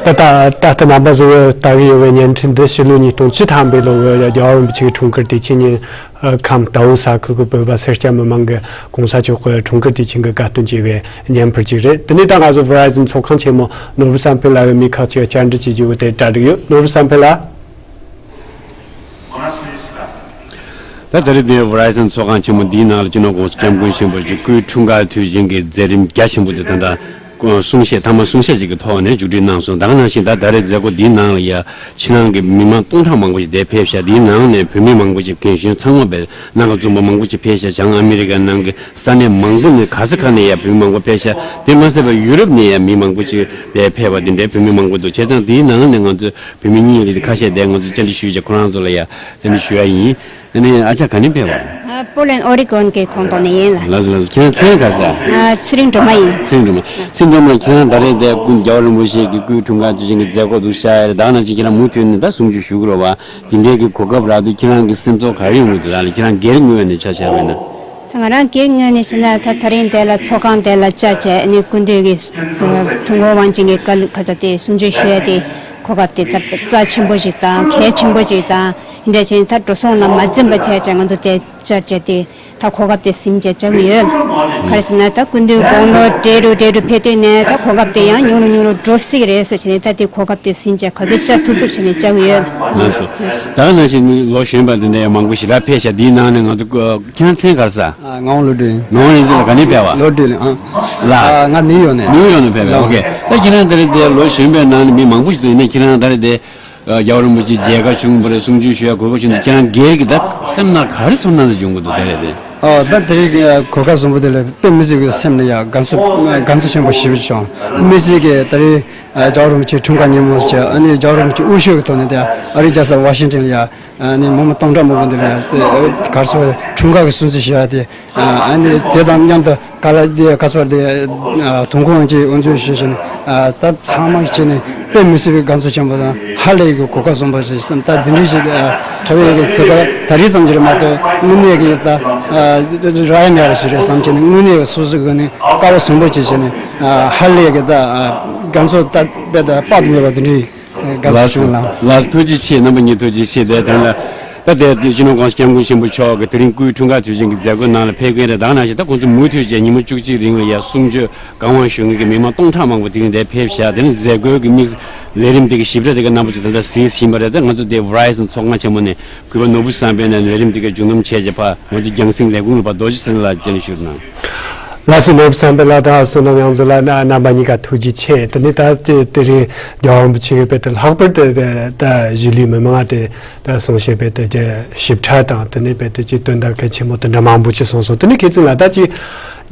ད་ལྟ་ད་ལྟ་རྣམ་པ་ཚོས་ལྟ་གི་ཡོད་པའི་བརྙན་འཕྲིན་འདི་ཕྱི་ལོ་ཉིས་སྟོང་བཅུ་ཐམ་པའི་ལོ་གི་རྒྱལ་བ་རིན་པོ་ཆེའི་འཁྲུངས་སྐར་དུས་ཆེན་ཉིན། ཨ། ཁམས་རྟའུ་ས་ཁུལ་གྱི་བོད་པ་སེར་སྐྱ་མི་མང་གིས་༸གོང་ས་མཆོག་གི་འཁྲུངས་སྐར་དུས་ཆེན་གྱི་དགའ་སྟོན་བྱས་པའི་བརྙན་ཕུལ་ཅིག་རེད། དེ་ནས་ད་ང་ཚོ་Verizon་ཚོགས་ཁང་ཆེན་མོ་ནོར་བུ་བསམ་འཕེལ་ལགས་ཀྱིས་མི་ཁག་ཅིག་བཅར་འདྲི་བྱེད་རྒྱུ་བོ་དེ་གྲ་སྒྲིག་ཡོད། ནོར་བུ་བསམ་འཕེལ་ལགས། ད་ད་རེས་འདིའི་Verizon་ཚོགས་ཁང་ཆེན་མོ་འདིའི་ནང་ལ་སྤྱི་ནོར་༸གོང་ས་༸སྐྱབས་མགོན་ཆེན་པོ་མཆོག་སྐུའི་འཁྲུངས་སྐར་དུས་ཆེན་གྱི་མཛད་རིམ་རྒྱ་ཆེན་པོ་དེ་ད་ལྟ་གསུང་བཤད་ཐ་མ་གསུང་བཤད་ཅིག་གི་ཐོག་ནས་མཇུག་སྒྲིལ་གནང་སོང་། ད་ག་ནང་བཞིན་ད་ད་རེས་མཛད་སྒོ་འདིའི་ནང་ལ་ཡ་ཕྱི་ནང་གི་མི་མང་སྟོང་ཕྲག་མང་པོ་ཞིག་འདིར་ཕེབས་ཤག། འདིའི་ནང་ནས་བོད་མི་མང་པོ་ཞིག་རྒན་གཞོན་ཚང་མ་བས་ནང་གི་འཛོམས་པ་མང་པོ་ཞིག་ཕེབས་ཤག། བྱང་ཨ་མི་རི་ཀ་ནང་གི་ས་གནས་མང་པོ་ནས་ག་ས་ག་ནས་ཡ་བོད་མི་མང་པོ་ཕེབས་ཤག། དེ་མ་ཟད་པར་ཡུ་རོབ་ནས་ཡ་མི་མང་པོ་ཞིག་འདིར་ཕེབས་པ་འདི་འདྲའི་བོད་མི་མང་པོ་འདུག། བྱས་ཙང་འདིའི་ནང་ནས་ང་ཚོས་བོད་མི་གཉིས་ལ་ཁ་ཤས་འདིར་ང་ཚོས་བཅར་འདྲི་ཞུས་བྱས་ཁོ་རང་ཚོ་ལ་ཡ་བཅར་འདྲི་ཞུ་ཡ་ཡིན། ཨ་ནི་ཨ་ཅག་ག་ནས་ཕེབས་པ། ཨ། པོ་ལན་ཨོ་རི་གོན་གྱི་ཁོངས་གཏོགས་ནས་ཡིན་ལ། ལགས་སོ་ལགས་སོ། ཁྱེད་རང་མཚན་ག་ཟེར། ཨ། ཚེ་རིང་སྒྲོལ་མ་ཡིན། ཚེ་རིང་སྒྲོལ་མ། ཚེ་རིང་སྒྲོལ་མ། ཁྱེད་རང་ད་རེས་འདིར་སྐུ་རྒྱལ་བ་རིན་པོ་ཆེ་གི་སྐུའི་འཁྲུངས་སྐར་དུས་ཆེན་གྱི་མཛད་སྒོ་འདུག་ཤག་ཡ་རེད། ད་ག་ནང་བཞིན་ཁྱེད་རང་མུ་མཐུད་ནས་ད་གསུང་ཆོས་ཞུ་གི་རེད་པ། འདི་འདྲའི་གི་གོ་སྐབས་རག་དུས་ཁྱེད་རང་གི་སེམས་ཚོར་ག་རེ་ཡོང་གི་འདུག་ལ། ཁྱེད་རང་སྒེར་ངོས་ནས་ཆ་བཞག་པ་ཡིན་ན། ད་ང་རང་སྒེར་ངོས་ནས་བྱས་ན་ད་ད་རིང་འདི་ལ་ཚོགས་ཁང་འདི་ལ་བཅར་བྱས་ནས་སྐུ་མདུན་གྱི་ཐུགས་དགོངས་དབང་ཆེན་གྱི་བཀའ་སློབ་ཁ་ཚ་དེ་གསུང་ཆོས་ཞུ་ཡ་དེ་གོ་སྐབས་དེ་ད་རྩ་ཆེན་པོ་ཞིག་དང་གལ་ཆེན་པོ་ཞིག་དང་། འདི་འདྲ་བྱས་ནས་ད་འགྲོ་སོང་ལ་མ་འཛེམས་པ་བྱས་བྱས་ང་ཚོ་དེ་བཅར་བྱས་ཏེ་ད་གོ་སྐབས་དེ་ཟིན་བྱས་བཅར་གྱི་ཡོད། ག་རེ་ཟེར་ན་ད་སྐུ་མདུན་དགུང་ལོ་བགྲེས་རུ་བགྲེས་རུ་ཕེབས་དུས་ནས་ད་གོ་སྐབས་དེ་ཡང་ཉུང་རུ་ཉུང་རུ་འགྲོ་སྲིད་ཀྱི་རེད་ཟེར་བྱས་ནས་ད་དེ་གོ་སྐབས་དེ་ཟིན་བྱས་ག་ཚོད་བཅར་ཐུབ་ཐུབ་བྱས་ནས་བཅར་གྱི་ཡོད། ལགས་སོ། ད་ག་ནང་བཞིན་ལོ་གཞོན་པ་འདི་འདྲ་ཡང་མང་པོ་ཞེ་དྲག་ཕེབས་ཤག། འདིའི་ནང་ནས་ང་ཚོ་ཁྱེད་རང་མཚན་ག་རེ་ཟེར། ཨ། ངག་དབང་བློ་གྲོས་ཡིན། ངག་དབང་བློ་གྲོས་ལགས་ག་ནས་ཕེབས་པ། ལོ་གྲོས་ལགས། ཨ། ང་ནིའུ་ཡོག་ནས། ནིའུ་ཡོག་ནས་ཕེབས་པ། ལགས། ཨོ་ཁེ། ད་ཁྱེད་རང་ད་རེས་འདིར་ལོ་གཞོན་པའི་ནང་ནས་མི་མང་པོ་ཞིག་འདུག། ཡིན་ནའི་ཁྱེད་རང་ད་རེས་འདིར་ཨ། རྒྱལ་བ་རིན་པོ་ཆེ་མཇལ་ཁ་བྱུང་བ་རེད། གསུང་ཆོས་ཞུ་ཡ་གོ་སྐབས་བྱུང་དུས་ཁྱེད་རང་སྒེར་གྱི་ད་སེམས་ནང་ག་རེ་ཚོར་སྣང་ཞིག་ཡོང་གི་འདུག་ད་རེས་དེ། ཨོ། ད་དེ་རིང་གི་གོ་སྐབས་བཟང་པོ་དེ་ལ་དཔེ་མི་སྲིད་པའི་སེམས་ལ་ཡ་དགའ་ཚོར་དགའ་ཚོར་ཆེན་པོ་ཞེ་པོ་ཅིག་བྱུང་། དམིགས་བསལ་གྱི་ད་རེས་ཨ། རྒྱལ་བ་རིན་པོ་ཆེའི་འཁྲུངས་སྐར་ཉིན་མོ་བྱས། ཨ་ནི་རྒྱལ་བ་རིན་པོ་ཆེ་དབུ་བཞུགས་ཀྱི་ཐོག་ནས་དེ་ཨ་རིའི་རྒྱལ་ས་ཝ་ཤིང་ཊོན་ལ་ཡ། ཨ་ནི་མི་མང་སྟོང་ཕྲག་མང་པོ་འདི་ལ་ཡ་ག་རེ་ཟེར། འཁྲུངས་སྐར་གྱི་སྲུང་བརྩི་ཞུ་ཡ་དེ། ཨ་ནི་དེ་དང་མཉམ་དུ་ག་ལ་དེ་ག་ཚོད་དེ་དུས་འཁོར་དབང་ཆེན་དབུ་འཛུགས་ཞུས་བྱས་ནས། ད་ཚང་མ་བྱས་ནས་དཔེ་མི་སྲིད་པའི་དགའ་ཚོར་ཆེན་པོ་དང་ཧ་ལས་ཀྱི་གོ་སྐབས་བཟང་པོ་ཞིག་བསམ། ད་འདི་འདྲ་ཞིག་ཐོབ་ཡས་ཀྱི་གོ་སྐབས་ད་རེས་ཙམ་གྱིས་རེད་མ་གཏོགས་དངོས་གནས་ཀྱི་ད་རག་ཡ་མེད་པ་ཞིག་རེད་བསམ་བྱས་ནས། དངོས་གནས་ཀྱི་སོ་སོའི་སྒོ་ནས་སྐལ་བ་བཟང་པོ་ཅིག་བྱས་ནས་ཧ་ལས་ཀྱི་ད་དགའ་ཚོར་ད་དཔེ་ད་དཔག་ཏུ་མེད་པ་འདི་འདྲ་ཞིག་དགའ་ཚོར་བྱུང་ལགས། ལགས་སོ། ཐུགས་རྗེ་ཆེ། རྣམ་པ་གཉིས་ཐུགས་རྗེ་ཆེ། དེ་དོན་ལ་ད་དེ་སྤྱི་ནོར་༸གོང་ས་༸སྐྱབས་མགོན་ཆེན་པོ་མཆོག་གི་དེ་རིང་སྐུའི་འཁྲུངས་སྐར་དུས་ཆེན་གྱི་མཛད་སྒོའི་ནང་ལ་ཕེབས་མཁན་རེད། ད་ག་ནང་བཞིན་ད་ཁོང་ཚོ་མུ་མཐུད་བྱས་ཉིན་མོ་བཅུ་གཅིག་རིང་ལ་ཡ་གསུང་ཆོས་བཀའ་དབང་ཞུ་མཁན་གྱི་མི་མང་སྟོང་ཕྲག་མང་པོ་དེ་རིང་འདིར་ཕེབས་ཤག། དེ་ནི་མཛད་སྒོའི་གི་དམིགས་ལས་རིམ་དེ་གི་ཞིབ་ཕྲ་དེ་ག་རྣམ་པ་ཚོས་ད་ལྟ་གཟིགས་བཞིན་པ་རེད། ད་ང་ཚོ་དེ་Verizon་ཚོགས་ཁང་ཆེན་མོ་ནས་གུས་པ་ནོར་བུ་བསམ་འཕེལ་ནས་ལས་རིམ་དེ་ག་རྒྱུན་གནང་བྱས་རྗེས་ཕར་ང་ཚོ་རྒྱང་སྲིང་ལས་ཁུངས་ལ་ཕར་རྡོ་རྗེ་བསོད་ནམས་ལགས་བཅར་ཞུ་གནང་། ལགས་སོ། ནོར་བུ་བསམ་འཕེལ་ལགས་དང་བསོད་ནམས་དབྱངས་མཚོ་ལགས་རྣམ་པ་གཉིས་ཀ་ཐུགས་རྗེ་ཆེ། དེ་ནས་ད་དེ་དེ་རིང་རྒྱལ་བ་རིན་པོ་ཆེ་གིས་དཔེ་དེ་ལྷག་པར་དུ་ད་གཞིས་ལུས་མི་མང་དེ་ད་གསུང་བཤད་དཔེ་དེ་ཞིབ་ཕྲ་དང་། དེ་ནས་དཔེ་དེ་ཅིག་དོན་དག་གལ་ཆེན་པོ་དེ་འདྲ་མང་པོ་ཅིག་གསུངས་སོང་། དེ་ནས་མཁས་བཙུན་ལགས་ད་ཅིག་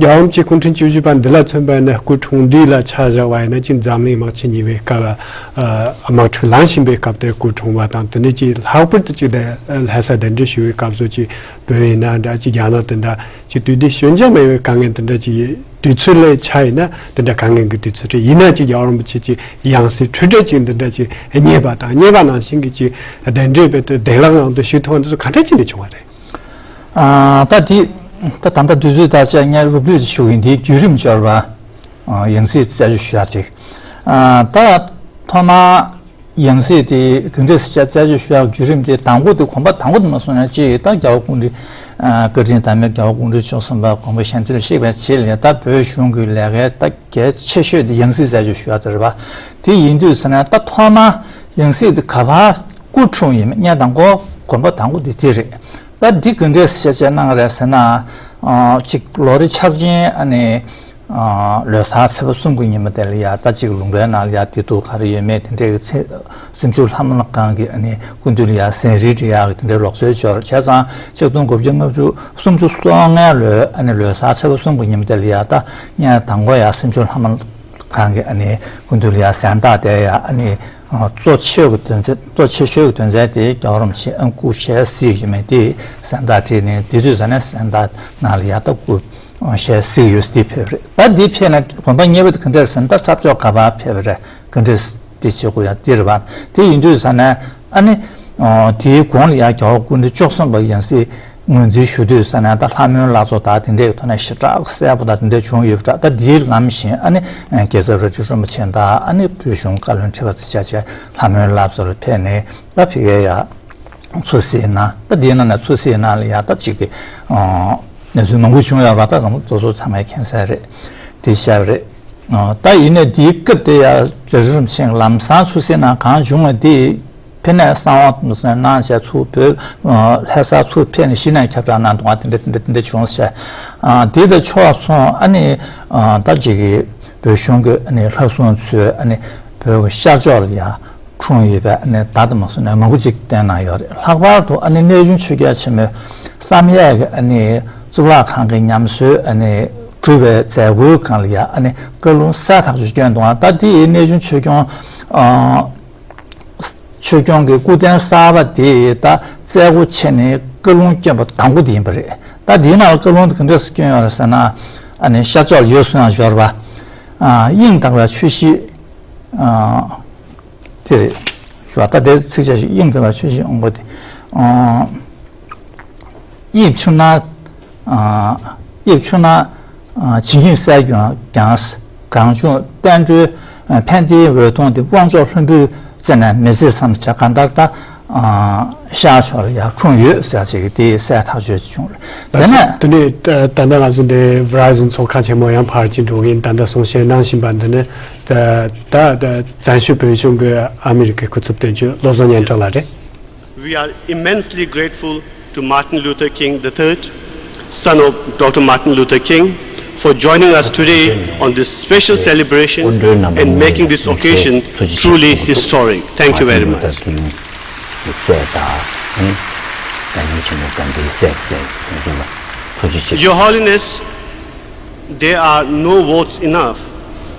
རྒྱལ་བ་རིན་པོ་ཆེ་སྐུ་ཕྲེང་བཅུ་བཞི་པ་འདི་ལ་མཚོན་པ་ཡིན་ན་སྐུ་འཁྲུངས་དུས་ལ་ཆ་བཞག་པ་ཡིན་ན་ཅིག་འཛམ་གླིང་དམག་ཆེན་གཉིས་པའི་སྐབས། ཨ། དམག་འཁྲུག་ལངས་བཞིན་པའི་སྐབས་དེར་སྐུ་འཁྲུངས་པ་དང་། དེ་ནས་ཅིག་ལྷག་པར་དུ་ཅིག་དེ་ལྷ་ས་གདན་འདྲེན་ཞུ་བའི་སྐབས་སུ་ཅིག་བོད་ཡིན་ན་འདྲ། ཅིག་རྒྱ་ནག་དེ་འདྲ་ཅིག་དུས་བདེ་ཞོད་འཇགས་མེད་པའི་དཀའ་ངལ་དེ་འདྲ་ཅིག་དུས་ཚོད་ལ་ཆ་ཡིན་ན་དེ་འདྲ་དཀའ་ངལ་གྱི་དུས་ཚོད་རེད། ཡིན་ན་ཅིག་རྒྱལ་བ་རིན་པོ་ཆེ་ཅིག་ཡང་སྲིད་འཁྲུལ་བྲལ་ཅིག་འདི་འདྲ་ཅིག་རྙེད་པ་དང་། རྙེད་པ་ནང་བཞིན་གྱི་ཅིག་གདན་འདྲེན་དཔེ་དེ་བདེ་བླག་ངང་དུ་ཞུ་ཐུབ་པ་འདི་ཚོ་ག་འདྲ་ཅིག་ནས་བྱུང་བ་རེད། ཨ། ད་དེ་ད་ད་ལྟ་དུས་ཚོད་ད་ཆ་ངས་རོབ་ལུས་ཞུ་གི་ཡིན། དེའི་བརྒྱུད་རིམ་འབྱོར་བ། ཨ། ཡང་སྲིད་རྩད་གཅོད་ཞུ་ཡ་དེ། ཨ། ད་ཐོག་མ་ཡང་སྲིད་དེ་ག་འདྲས་སེ་རྩད་གཅོད་ཞུ་ཡ་བརྒྱུད་རིམ་དེ་དང་པོ་དེ་གོམ་པ་དང་པོ་དེ་མ་སོང་ཡ་ཅིག་ད་རྒྱལ་བ་སྐུ་ཕྲེང་ བཀའ་དྲིན་དམ་པའི་རྒྱལ་བ་སྐུ་ཕྲེང་བཅུ་གསུམ་པ་དགོངས་པ་བཞེས་ཚུལ་ཤེས་པའི་ཆེད་ལ་ད་བོད་གཞུང་གི་ལས་ཀའི་ད་གལ་ཆེ་ཤོས་དེ་ཡང་སྲིད་བཙལ་འཇུག་ཞུ་ཡག་དེ་རེད་པ། དེ་ཡིན་དུས་ཟེར་ན་ད་ཐོག་མ་ཡང་སྲིད་དེ་ག་པར་སྐུ་འཁྲུངས་ཡིན་མིན་གནས་དང་པོ་དགོན་པ་དང་པོ་དེ་དེ་རེད། ད་འདི་ག་འདྲས་ཤེས་བྱས་གནང་རེད་ཟེར་ན། ཅིག་ལོ་རེ་འཆར་ཅན་ཨ་ནི། ལོ་གསར་ཚེས་པ་གསུམ་གྱི་ཉིན་མོ་དེ་ལ་ཡ་ད་ཅིག་ལུང་པའི་ནང་ལ་ཡ་དེ་དུས་ག་རེ་ཡོད་མེད་དེ་འདྲའི་ཚེ་སེམས་ཆུང་ལྷ་མོ་ལ་གང་གི་ཨ་ནི་སྐུ་མདུན་ལ་ཡ་ཟན་རིལ་སྤྲད་ཡག་གི་དེ་འདྲའི་ལུགས་སྲོལ་འབྱོར་བྱས་ཙང་ཆིག་སྟོང་དགུ་བརྒྱ་ལྔ་བཅུ་སུམ་ཅུ་སོ་ལྔའི་ལོའི་ཨ་ནི་ལོ་གསར་ཚེས་པ་གསུམ་གྱི་ཉིན་མོ་དེ་ལ་ཡ་ད་ངས་དང་པོ་ཡ་སེམས་ཆུང་ལྷ་མོ་ལ་གང་གི་ཨ་ནི་སྐུ་མདུན་ལ་ཡ་ཟན་བརྟག་དེ་ཡ་ཨ་ནི་གཙོ་ཆེ་གི་དོན་ཚན་གཙོ་ཆེ་ཤོས་ཀྱི་དོན་ཚན་དེ་རྒྱལ་བ་རིན་པོ་ཆེ་ཨ་སྐུ་ཞལ་གཟིགས་ཡོད་མེད་དེ་ཟན་བརྟག་བྱས་ནས་དེ་དུས་ཟ་ནས་ཟན་བརྟག་ནང་ལ་ཡ་ད་སྐུ། ཞལ་གཟིགས་ཡོད་དེ་ཕེབས་རེད། ད་འདི་ཕེབས་ནས་དགོན་པ་གཉིས་པ་དེ་ག་འདྲ་རེད་ཟེར་ན་ད་ཚབ་ཕྱོགས་ག་པར་ཕེབས་པ་རེད། ག་འདྲ་དེ་བྱེད་དགོས་ཡ་དེ་རེད་བ། དེ་ཡིན་དུས་ས་ནས་ཨ་ནི། དེའི་གོང་ལ་ཡ་རྒྱལ་བ་སྐུ་ཕྲེང་བཅུ་གསུམ་པ་ཡང་སྲིད་ངོས་འཛིན་ཞུ་དུས་ས་ནས་ད་ལྷ་མོའི་བླ་མཚོ་དང་དེ་འདྲའི་ཐོག་ནས་ཞེ་དྲག་གསལ་པོ་དང་དེ་འདྲ་བྱུང་ཡོད་པ་འདྲ། ད་འདིའི་ལམ་བཞིན་ཨ་ནི་རྒྱལ་ཚབ་ར་ཆུ་རིན་པོ་ཆེ་དང་ཨ་ནི་བོད་གཞུང་བཀའ་བློན་ཁྲི་པ་དང་བཅས་བཅས་ལྷ་མོའི་བླ་མཚོ་ལ་ཕེབས་ནས་ད་ཕ་གིར་ཡ། ཚོད་བསྲེ་ན་ད་འདིའི་ནང་ནས་ཚོད་བསྲེ་ན་ལ་ཡ་ད་ཅིག་གི་གནས་ཚུལ་མང་པོ་བྱུང་ཡོད་པ་ད་ང་ཚོ་ཚང་མས་མཁྱེན་གསལ་རེད། དེ་བཤད་པ་རེད། ད་ཡིན་ནའི་འདིའི་སྐབས་དེ་ཡ་རྗེ་རིན་པོ་ཆེ་ལམ་སང་ཚོད་བསྲེ་ན་གང་བྱུང་བ་དེ་ཕ་ནས་གསང་བ་གནང་བྱས་ཚུར་བོད་ལྷ་སར་ཚུར་ཕེབས་ནས་གཞི་ནས་ཁྱབ་བསྒྲགས་གནང་འདུག་དེ་འདྲ་དེ་འདྲ་དེ་འདྲ་བྱུང་ཤག་དེ་དང་ཕྱོགས་མཚུངས་ཨ་ནི་ད་ཅིག་གི་བོད་གཞུང་གི་ཨ་ནི་ལྷ་སྲུང་ཚོས་ཨ་ནི་བོད་ཀྱི་ཤར་ཕྱོགས་ལ་ཡ། འཁྲུངས་ཡོད་པའི་ཨ་ནི་བརྡ་དང་མ་སོང་ནས་མང་པོ་ཅིག་བསྟན་གནང་ཡོད་རེད། ལྷག་པར་དུ་ཨ་ནི་གནས་ཆུང་ཆོས་རྒྱལ་ཆེན་མོའི་བསམ་ཡས་ཀྱི་ཨ་ནི་གཙུག་ལག་ཁང་གི་ཉམས་གསོའི་ཨ་ནི་གྲུབ་པའི་མཛད་སྒོའི་སྒང་ལ་ཡ་ཨ་ནི་བཀའ་ལུང་གསལ་ཐག་ཆོད་བསྐྱོན་འདུག་ད་དེ་ཡི་གནས་ཆུང་ཆོས་སྐྱོང་། ཆོས་སྐྱོང་གི་སྐུ་རྟེན་གསར་པ་དེ་ད་བཙལ་སྒོ་ཕྱེ་ནས་བཀའ་ལུང་བསྐྱོན་པ་དང་པོ་དེ་ཡིན་པ་རེད། ད་དེའི་ནང་ལ་བཀའ་ལུང་དེ་ག་འདྲས་སུ་བསྐྱོན་ཡོད་རེད་ཟེར་ན། ཨ་ནི་ཤར་ཕྱོགས་ལ་ཡོད་གསུང་ཡང་འབྱོར་པ། དབྱིངས་དག་པའི་ཆོས་གཞི། དེ་རེད། ཞུ་བ་ད་དེ་ཚིག་ཆ་ཞིག་དབྱིངས་དག་པའི་ཆོས་གཞི་དབང་པོ་དེ། དབྱིབས་ཆུ་ནག་དབྱིབས་ཆུ་ནག་བྱིན་གྱིས་བསལ་ཀྱང་གང་བྱུང་བསྟན་འགྲོའི་ཕན་བདེའི་འོད་སྟོང་དེ་དབང་མཆོག་ལྷུན་པོའི་རྩེ་ནས་མི་ཟད་བསམ་བྱ་གང་ལྟར་ད། ཤར་ཕྱོགས་ལ་ཡར་འཁྲུངས་ཡོད་ཟེར་ཅིག་དེ་གསལ་ཐག་ཆོད་ཅིག་བྱུང་རེད། དེ་ནས། དེ་ནས་ད་ལྟ་ང་ཚོ་འདི་Verizon་ཚོགས་ཁང་ཆེན་མོ་ཡང་ཕར་ཅིག་འགྲོ་གིན་ད་ལྟ་གསུང་བཤད་གནང་བཞིན་པ་འདི་ནི་ད་ད་བཙན་བྱོལ་བོད་གཞུང་གི་ཨ་མི་རི་ཀའི་སྐུ་ཚབ་དོན་གཅོད་བློ་བཟང་སྙན་གྲགས་ལགས་རེད། We are immensely grateful to Martin Luther King the third, son of Doctor Martin Luther King, for joining us today on this special celebration and making this occasion truly historic. Thank you very much. སྲས་དང་། བཀའ་དྲིན་ཆེན་མོ་གང་གི་སྲས་སྲས་དེ་ཚོ་ལ་ཐུགས་རྗེ་ཆེ། Your Holiness, there are no words enough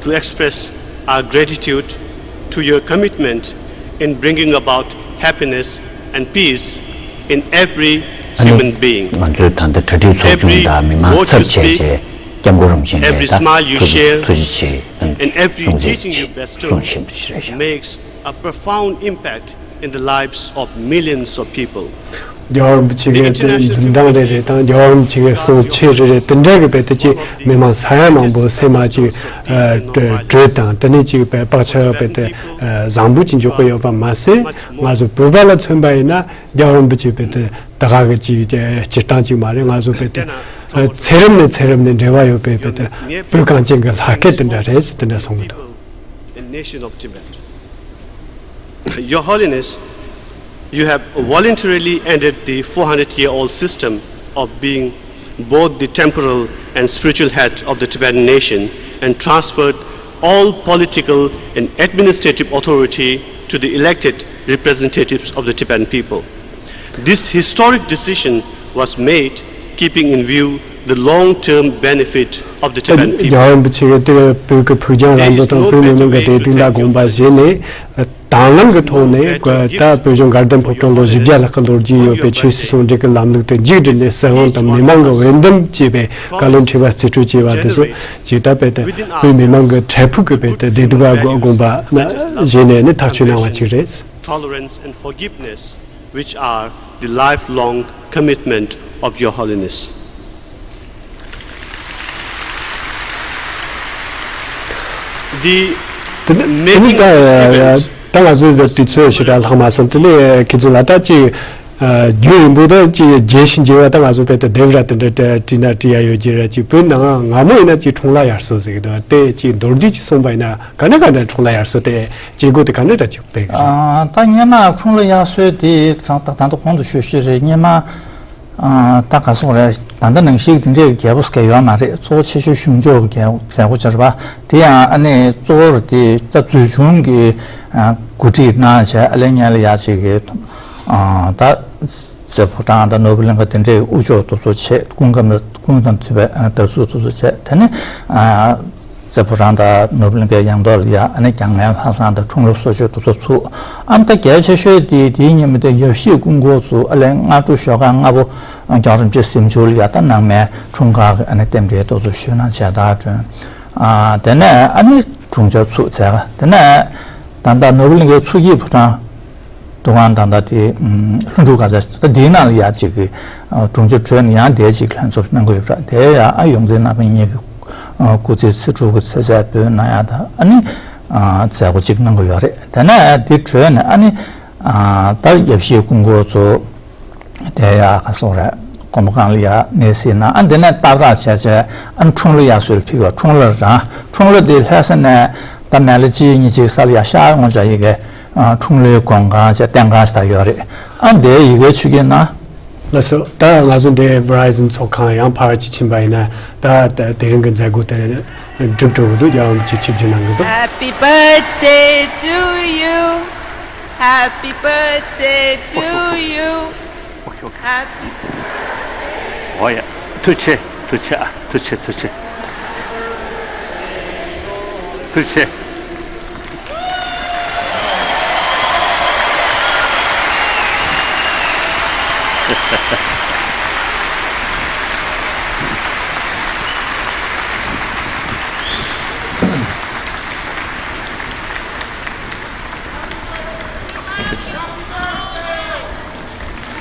to express our gratitude to your commitment in bringing about happiness and peace in every human being. ང་ཚོའི་ད་ལྟ་གྲ་སྒྲིག་ཚོགས་ཆུང་དང་མི་མང་ཚབ་བྱས་བྱས་སྐྱབས་མགོན་རིན་པོ་ཆེ་ནས་ད་ཐུགས་རྗེ་ཆེ་གསུང་ཚིག་གསུང་བཞིན་པ་ཞིག་རེད་ཤག། A profound impact in the lives of millions of people. རྒྱལ་བ་རིན་པོ་ཆེ་གི་འཛིན་སྟངས་རེ་རེ་དང་རྒྱལ་བ་རིན་པོ་ཆེ་གི་གསུང་ཆོས་རེ་རེ་དེ་འདྲ་གི་བས་དེ་ཅིག་མི་མང་ས་ཡ་མང་པོ་སེམས་མ་ཅིག་དྲོད་དང་དེ་ནས་ཅིག་བས་བག་ཆགས་བས་དེ་བཟང་པོ་ཅིག་འཇོག་གི་ཡོད་པ་མ་ཟད་ང་ཚོ་བོད་པ་ལ་མཚོན་པ་ཡིན་ན་རྒྱལ་བ་རིན་པོ་ཆེ་བས་དེ་ད་ག་གི་ཅིག་སྤྱིར་བཏང་ཅིག་མ་རེད། ང་ཚོ་བས་དེ་ཚེ་རབས་ནས་ཚེ་རབས་ནས་འབྲེལ་བ་ཡོད་པའི་བས་དེ་བོད་གངས་ཅན་གི་ལྷ་སྐལ་དེ་འདྲ་རེད་ཟེར་དེ་འདྲ་གསུང་གི་འདུག། A nation of Tibet. Your Holiness, you have voluntarily ended the four hundred year old system of being both the temporal and spiritual head of the Tibetan nation and transferred all political and administrative authority to the elected representatives of the Tibetan people. This historic decision was made keeping in view the long-term benefit of the Tibetan people. རྒྱལ་བ་རིན་པོ་ཆེ་གིས་དེ་བོད་ཀྱི་ཕུགས་རྒྱང་རིང་པོ་དང་བོད་མི་མང་གི་བདེ་སྡུག་ལ་དགོངས་པ་བཞེས་ནས་དང་བླངས་ཀྱི་ཐོག་ནས་ད་བོད་གཞུང་དགའ་ལྡན་ཕོ་བྲང་ལོ་བཞི་བརྒྱ་ལྷག་གི་ལོ་རྒྱུས་ཡོད་པའི་ཆོས་སྲིད་ཟུང་འབྲེལ་གྱི་ལམ་ལུགས་དེ་མཇུག་བསྒྲིལ་ནས་སྲིད་དབང་དང་མི་མང་གི་འོས་འདེམས་བྱས་པའི་བཀའ་བློན་ཁྲི་པ་རྩིས་སྤྲོད་བྱས་པ་དེ་ཚོ་ཅིག་ད་བོད་དང་བོད་མི་མང་གི་འཕྲལ་ཕུགས་ཀྱི་བོད་དང་བདེ་སྡུག་ལ་དགོངས་པ་བཞེས་ནས་ནི་ཐག་གཅོད་གནང་བ་ཅིག་རེད། Tolerance and forgiveness, which are the lifelong commitment of Your Holiness. The དེ་ནི་དེ་ནི་making of this event ད་ད་ང་ཚོའི་དུས་ཚོད་ཞེ་དྲག་ལྷག་མ་སོང་། དེ་ནི་ཁྱེད་ཚོ་ལ་ད་ཅིག་ རྒྱུན་རིང་པོ་ད་ཅིག་རྒྱས་ཤིང་རྒྱས་པ་ད་ང་ཚོ་དཔེ་ད་དེབ་ར་དེ་འདྲ་བྲིས་ན་བྲིས་ཡ་ཡོད་ཀྱི་ར། ཅིག་བོད་ནང་སྔ་མོ་ཡིན་ན་ཅིག་འཁྲུངས་ལྷ་དབྱར་གསོལ་ཟེར་གི་འདུག་དེ་ཅིག་མདོར་བསྡུས་ཅིག་གསུངས་པ་ཡིན་ན་ག་འདྲ་ག་འདྲ་འཁྲུངས་ལྷ་དབྱར་གསོལ་དེ་བྱེད་སྒོ་དེ་ག་འདྲ་འདྲ་ཅིག་སྤེལ་གི་འདུག་ད་སྔོན་མ་འཁྲུངས་ལྷ་དབྱར་གསོལ་དེ་ད་ད་ད་གོང་དུ་ཞུས་ཞུས་རེད། སྔོན་མ་ད་ག་སོང་རེད། ད་ལྟ་ནང་བཞིན་དེ་འདྲའི་རྒྱས་པོ་ཟེར་ཡོད་མ་རེད། གཙོ་བོ་ཆེ་ཤོས་གཞུང་ཕྱོགས་ཀྱི་མཛད་སྒོ་ཅིག་རེད་པ། དེ་ཡང་ཨ་ནི་གཙོ་བོར་དེ་ད་འཛུལ་སྦྱོང་གི་གོ་སྒྲིག་གནང་བྱས་ཨ་ལས་སྔོན་ལ་ཡ་ཅིག་གི་ད། རྩེ་ཕོ་བྲང་དང་ནོར་བུ་གླིང་ཁ་དེ་འདྲའི་དབུ་ཕྱོགས་དེ་ཚོ་བྱས། སྐུ་ཁམས་ལ་སྐུ་དང་མཐུན་པའི་བདག་འཛུགས་དེ་ཚོ་བྱས། དེ་ནས་རྩེ་ཕོ་བྲང་དང་ནོར་བུ་གླིང་ཁའི་ཡང་ཐོག་ལ་ཡ་ཨ་ནི་བྱང་སྨན་ལྷ་བསང་དང་འཁྲུངས་ལྷ་གསོལ་མཆོད་དེ་ཚོ་ཚུགས། ཨ་ནི་ད་གལ་ཆེ་ཤོས་དེ་དེའི་ཉིན་མོ་དེ་ཡབ་གཞིས་སྐུ་འཁོར་ཚོ་ཨ་ལས་སྔ་དྲོ་ཞོགས་ཀ་སྔ་པོ་རྒྱལ་བ་རིན་པོ་ཆེ་གཟིམ་ཆུང་ལ་ཡ་ད་ནང་མའི་འཁྲུངས་སྐར་གྱི་ཨ་ནི་རྟེན་འབྲེལ་དེ་ཚོ་ཞུས་གནང་བྱས་ད་བསྐྲུན། དེ་ནས་ཨ་ནི་འཁྲུངས་ཆོག་ཚུགས་བྱས། དེ་ནས་ད་ལྟ་ནོར་བུ་གླིང་ཁའི་མཚོ་སྐྱེས་ཕོ་བྲང་། འདུ་ཁང་ད་ལྟ་དེ་ལྷུན་གྲུབ་ག་ཚ་ད་དེའི་ནང་ལ་ཡ་གཅིག་གི་གྲོང་ཁྱེར་བྲོས་ནས་ཡང་དེ་གཅིག་ལྷན་ཚོགས་གནང་གི་ཡོད་པ་རེད། དེ་ཡ་ཨ་ཡོངས་འཛིན་ནག་པ་གཉིས་ཀྱི་སྐུ་ཚེ་ཚེ་དྲུག་གི་ཚེ་ཚད་འབུལ་གནང་ཡ་ད་ཨ་ནི་མཛད་སྒོ་གཅིག་གནང་གི་ཡོད་རེད། དེ་ནས་དེ་བྲོས་ནས་ཨ་ནི་ད་ཡབ་གཞིས་སྐུ་འཁོར་ཚོ་དེ་ཡ་ག་སོང་རེད། སྒོམ་ཁང་ལ་ཡ་གནས་གཟིགས་གནང་། ཨ་དེ་ནས་སྟབས་ར་བྱས་བྱས་ཨ་ནི་འཁྲུངས་ལྷ་དབྱར་གསོལ་ཕུལ་བ། འཁྲུངས་ལྷ་རང་འཁྲུངས་ལྷ་དེ་ལྷ་ས་ནས་ད་མལ་ལ་གཅིག་གཉིས་གཅིག་ས་ལ་ཡ་ཤར་འོང་བྱ་ཡི་གེ་འཁྲུངས་ལྷའི་སྒོམ་ཁང་བྱས་རྟེན་ཁང་ཞིག་ད་ཡོད་རེད། ཨ་འདི་ཡི་གེ་ཆུ་རྐྱལ་ན། ལགས་སོ། ད་ང་ཚོ་འདི་Verizon་ཚོགས་ཁང་ཡང་ཕར་ཅིག་ཕྱིན་པ་ཡིན་ན་ད་ད་དེ་རིང་གི་མཛད་སྒོ་དེ་འགྲུབ་འགྲོ་གི་འདུག་རྒྱལ་བ་རིན་པོ་ཆེ་ཆིབས་བསྒྱུར་གནང་གི་འདུག Happy birthday to you. Happy birthday to you. Happy birthday. ཨོ་ཡ། ཐུགས་རྗེ་ཆེ། ཐུགས་རྗེ་ཆེ། ཨ། ཐུགས་རྗེ་ཆེ། ཐུགས་རྗེ་ཆེ། ཐུགས་རྗེ་ཆེ།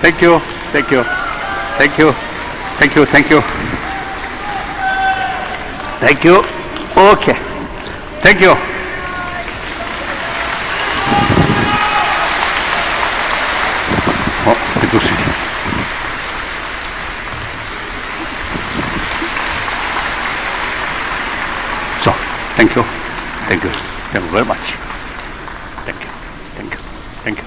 Thank you, thank you, thank you, thank you, thank you, thank you. Okay, thank you. Oh, thank you. So, thank you, thank you, thank you very much. Thank you, thank you, thank you.